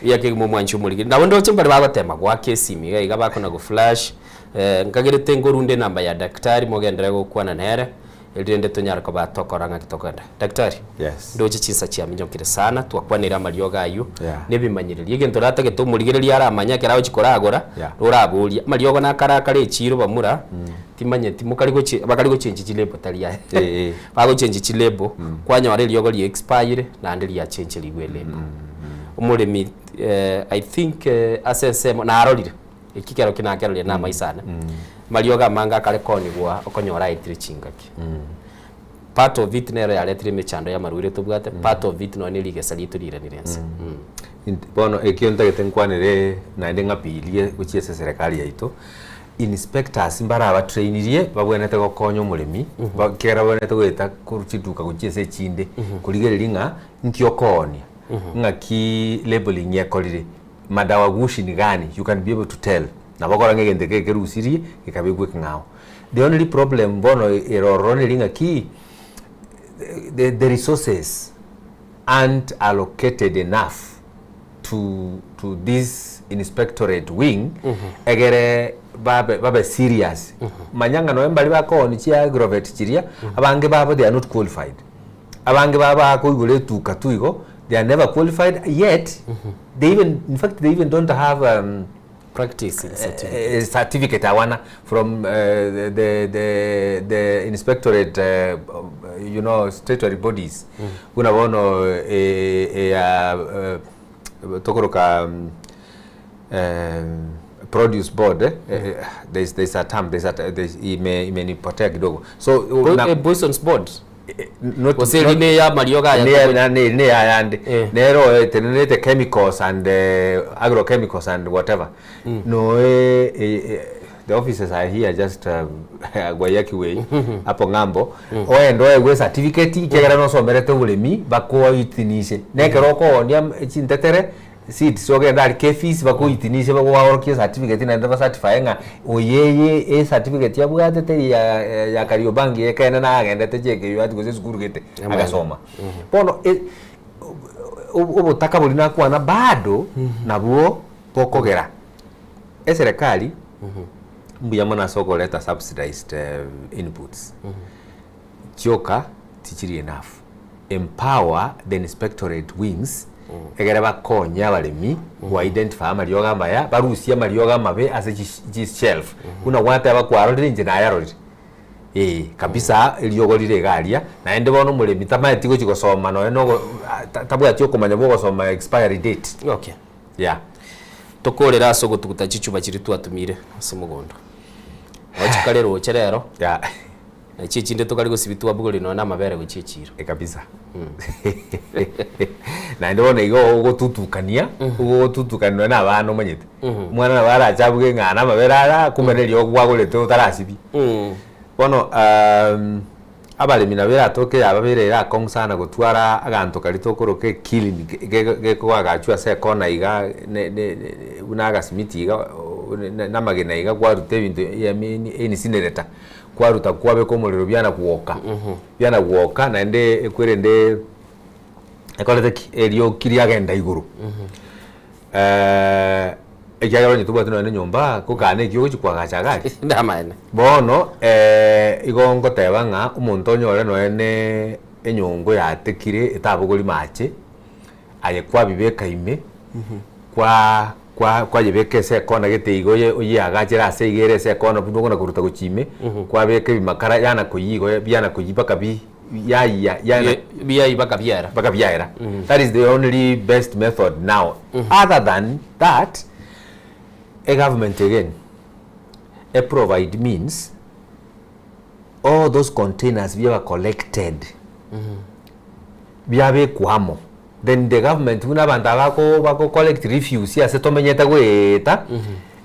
Buya kegima omwanchi omorigeri. Nabo ndoche mbare bagotema goaka esimi iga iga bakona go flash eh, nkagerete nkorunde enamba ya daktari mogenderere gokwana nere erinde tonyare koba tokora ng'aki tokogenda. Daktari, Yes. ndoche chinsa chiaminyokire sana, twakwanire amariogo aywo, Yeah. na ebimanyererio. Egento oratagete omorigereria aramanye ekero agochi koragora, Yeah. oraborie, amariogo nakare akare echiro bamura, Timanyeti mokari gochi bakari gochenji chilabel tari aye Eh, eh. bagochenji chilabel kwanyora eriogo ria expire naende riachencherigwe elabel omoremi eh, I think eh, ase ensemo narorire eki kero ki nakerorire na amaiso ane mariogo amange akare koonigwa okonyora aetire chingaki part of it nero yaretire emechando ya amarwaire tobwate part of it nonya ne rigesa riaito riiranire nse Int- Bono ekio ntagete nkwanere naende ng'apilie gochia ase eserekari yaito, Inspectors mbare abatrainirie babwenerete gokonya omoremi, ekiagera babwenerete goeta korwa chiduka gochia ase echinde, korigereria ng'a nki okoonia, ng'aki labelling ekorire, madawa gushi ni gani, you can be able to tell. Nabo okora ng'a egento eke ekerusirie, gekabekwa ekeng'ao. The only problem bono ere ororo neri ng'aki, the the resources aren't allocated enough to to this inspectorate wing egere babe babe serious manya ng'a nonya mbari bakooni chia agrovet chiria abange babo they are not qualified abange babo bakoigora etuka tu igo they are never qualified yet they even in fact they even don't have um, Practice in certificate. certificate awana from the, the, the inspectorate you know statutory bodies buna bono eya tokoroka produce board eh, there's, there's a term there's a, there's, ime imenipotea kidogo so na, Poisons board not, Gose eri ne ya amariogo aya ne toko- na- ne ne ayande nero etenerete chemicals and agrochemicals and whatever no the offices are here just Guayaki way hapo ng'ambo oende oegwe certificate ekiagera nosomerete oboremi bakoitinishe nekero okoonia chintetere seeds ogende aria KEPHIS bakoitinishe bagoaorokie certificate naende ba certify ng'a oyeye e certificate abwate teri ya ya Kariobangi ekeene nagendete JKUAT gose esukuru gete agasoma. Bono e obotaka boria nakwana bado nabwo bokogera eserekari mbuya mono ase okoreta subsidized inputs chioka tichiri enough empower the inspectorate wings. Egere bakonye abaremi go identify amariogo amaya, barusie amariogo amabe ase chi shelf. Buna gwateba kwarorire inche nayarorire. Eeh kabisa eriogo rire iga aria, naende bono omoremi tamaeti gochi gosoma nonya na ogo tabwati okomanya bwa ogosoma expiry date. Okay. Yeah. Tokorere ase ogotuguta chichuba chiria twatumire ase mogondo. Nabo chikare roche rero. Yeah. Nachi echinde tokare gosibia twabogoria nonya na amabere gochia echiro. Kabisa. Naende bono igo ogotutukania, ogotutukania nonya na abana omanyete. Omwana nabo arache abuge ng'a na amabere aya, kumbe na eriogo kwagorete otarasibia. Bono abaremi nabo eratoke yababeire ere akong'u sana gotwara aganto karia tokoroka ekiln gekoagachwa ase ekona iga ne ne buna agasimiti iga na amagena iga kwaruta ebinto einsinereta. Kwaruta kwabeka omorero biana gwoka, biana gwoka naende ekwerende ekorete ki? Erioki riagenda igoro. Ekiagera onye tobwati nonya na enyomba, kokana eki ogochi koagacha iga aria. Namaene. Bono igo ngoteba ng'a omonto onyore nonya ne enyongo yatekire etabogori mache, aye kwabibeka ime, kwa kwa kwayebeka ase ekona gete iga oye oyeagachere ase iga ere ase ekona buna okona koruta gochia ime, kwabeka ebimakara yana koyia igo biana koyia mpaka bi yayia yana Biyayia mpaka biaera. mpaka biaera. That is the only best method now. Other than that, egovernment again, eprovide means all those containers biaba collected, biabekwa amo, then the government buna abanto aba bako bako collect refuse ase tomenyete goeta,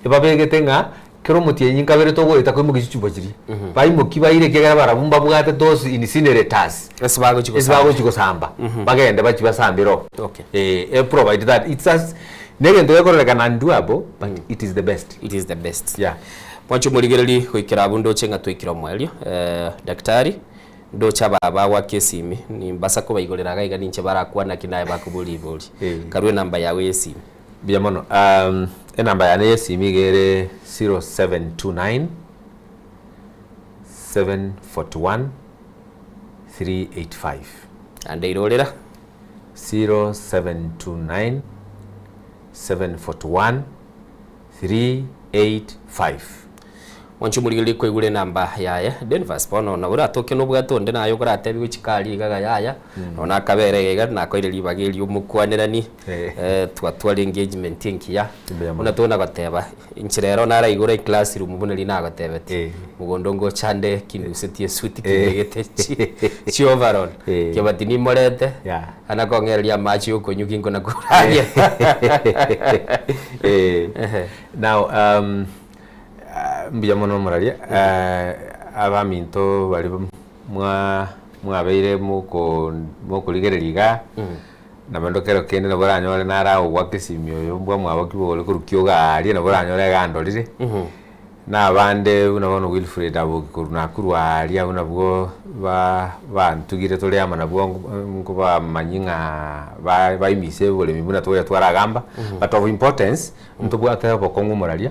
ebabegete ng'a kera omotienyi nkabere togoeta koimokia chichupa chiria, baimoki baire ekiagera barabwo mbabwate those incinerators Ase bagochi ase gosamba. bagochi gosamba, bagende bachie basambere oo. Okay. Eh, e provide that it's as negento gekororekana undoable but it is the best. It is the best. Yeah. Mwanche omorigereria goikera abwo ndoche ng'a twaikire omoerio. Eh, daktari, Ndoche aba bagoaka esimi, nimbasa kobaigorera iga iga ninche barakwane naki naye bakoboria ribori. Karue enamba yao y'esimi. Mbuya mono. Enamba yane y'esimi iga ere 0729 741 385. Naende irorera. 0729 741 385. Mwanche omorigererie koigure enamba yaye Denvas bono nabo oratoke nobwate onde naye okoratebigwe chikari iga iga yaya nonya nakabere iga iga nakoire ribaga erio omokwanerani twatware engagement engiya buna tona goteba inche rero naraigure eclassroom buna riria nagotebetie mogondo ngocha ande kindusetie esuti kimbegete chi overall kebati nimorete Ana kong'ereria amache y'okonywa ki nkona koraria. Eh, now um, ah, mbuya mono omoraria Eh, abaminto bari mwa mwabeire moko mokorigereria iga nabo ndo kero kende nabo oranyore nara ogwaka esimi oyo mbwa mwabo ki bore korwa kioga aria nabo oranyore iga andorire. Na abande buna bono Wilfred Aboki korwa Nakuru aaria abwo nabwo ba bantugire tore amo nabwo nkobamanyia ng'a ba baimise oboremi buna togocha twaragamba, but of importance ntobwate obokong'u omoraria,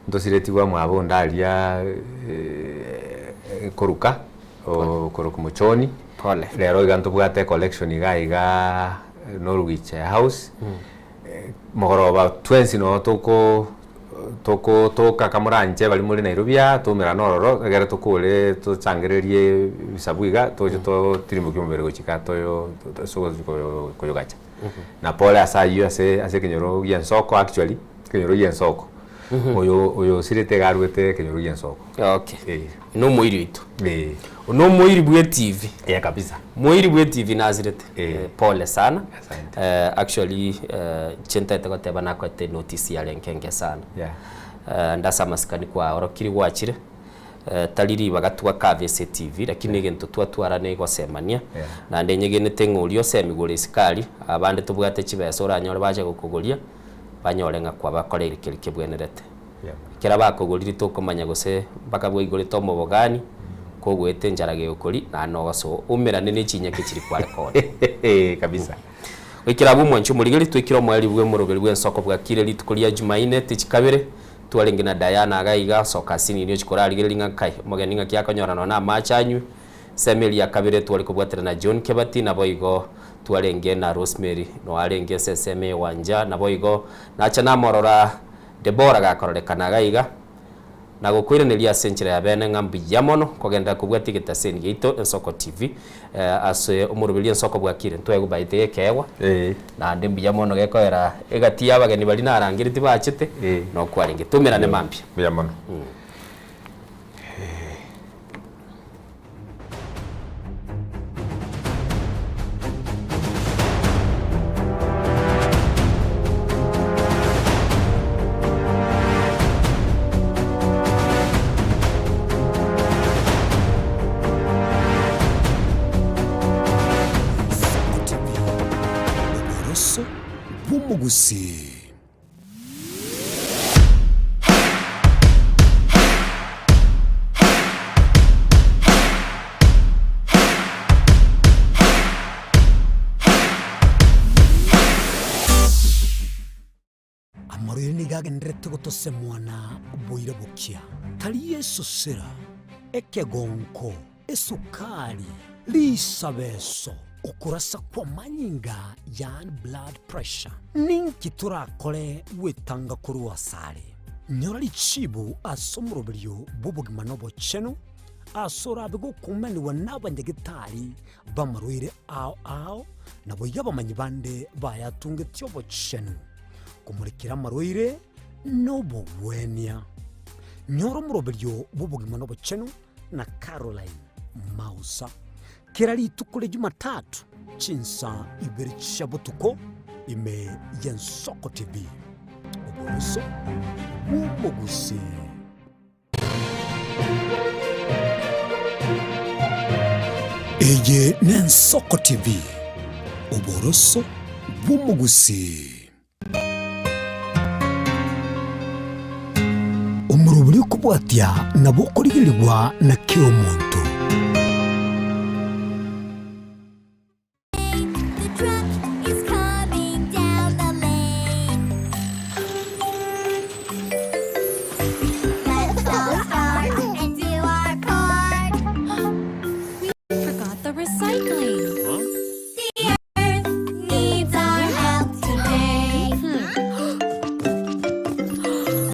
ntosiretigwe amo abwo onde aria koruka okorokwa Mochoni, rero iga ntobwate ecollection iga igaa Norwich House, Mogoroba twensi noo toko togotoka kamoranche baria more Nairobi aa, toumerane ororo, egere tokore tochangererie ebisabu iga, toche totirimbokie omobere gochika toyo ase ogochi koyo koyogacha. Na pole ase ayio ase ase ekenyoro gia ensoko actually, ekenyoro gia ensoko, oyo oyo osirete iga arwete ekenyoro gia ensoko. Okay. Na omoiri oito. Eh. One omoiri bwe etivi. Eh kabisa. Moiri bwe etivi nasirete. Pole sana. Eh, actually inche ntaete goteba nakoete notice yare enke enke sana. Yeah. Ande ase amasikani kwaorokirie gwachire, tari ribaga twakaba ase etivi lakini egento twatwara na egosemania, naende nyegenete ng'a oria osemigwe ore isiko aria, abande tobwate chibesa oranyore bache gokogoria, banyore ng'a kwabakoreire keria kebwenerete. Ekero bakogorire tokomanya gose mpaka bwaigorete omobogani, kogoeta enchara gegokori, naende nogosoa oumerane ne chinyeke chiria kware koonia. Kabisa. Goikera abwo omwanchi omorigeri, twaikire omoerio bw'omoroberi bw'ensoko bwakire rituko ria Jumaine tichikabere, twarenge na Diana iga iga, soka asinini ochie korarigereria ng'a kai, omogeni ng'aki akonyora nonya amache anywe. Ensemo eria ya kabere tware kobwaterana na John Kebati, naboigo twarenge na Rosemary noarenge ase ensemo eye Wanja, naboigo nacha namorora Deborah gakororekana iga iga, na gokoiraneria ase enchera ya bene ng'a mbuya mono kogenderera kobwatia egetaseni giaito Ensoko TV ase omoroberio Ensoko bwakire ntwaegobaete ekeegwa naende mbuya mono gekoera egati y'abageni baria narangeretie bachete nokwarenge. Tomerane mambia. Mbuya mono. Oboroso bw'omogusii. Amarwaire nigo agendererete gotosemwa na boira bokia, tari esosera, ekegonko, esukari, risabeso, okorasa kw'amanyinga, yaani blood pressure. Ninki torakore gwetanga korwa asare? Nyora richibu ase omoroberio bw'obogima na obochenu, ase orabe gokumanigwa n'abanyagetari b'amarwaire ao ao, naboigo abamanyi bande bayatungetie obochenu, komorekera amarwaire na obogwenia. Nyora omoroberio bw'obogima na obochenu na Caroline Mausa. Kera rituko ria Jumatatu chinsa ibere chia botuko ime y'Ensoko TV. Oboroso bw'omogusii. Eye n'Ensoko TV, oboroso bw'omogusii. Omorobori okobwatia nabo okorigerigwa na kera omonto.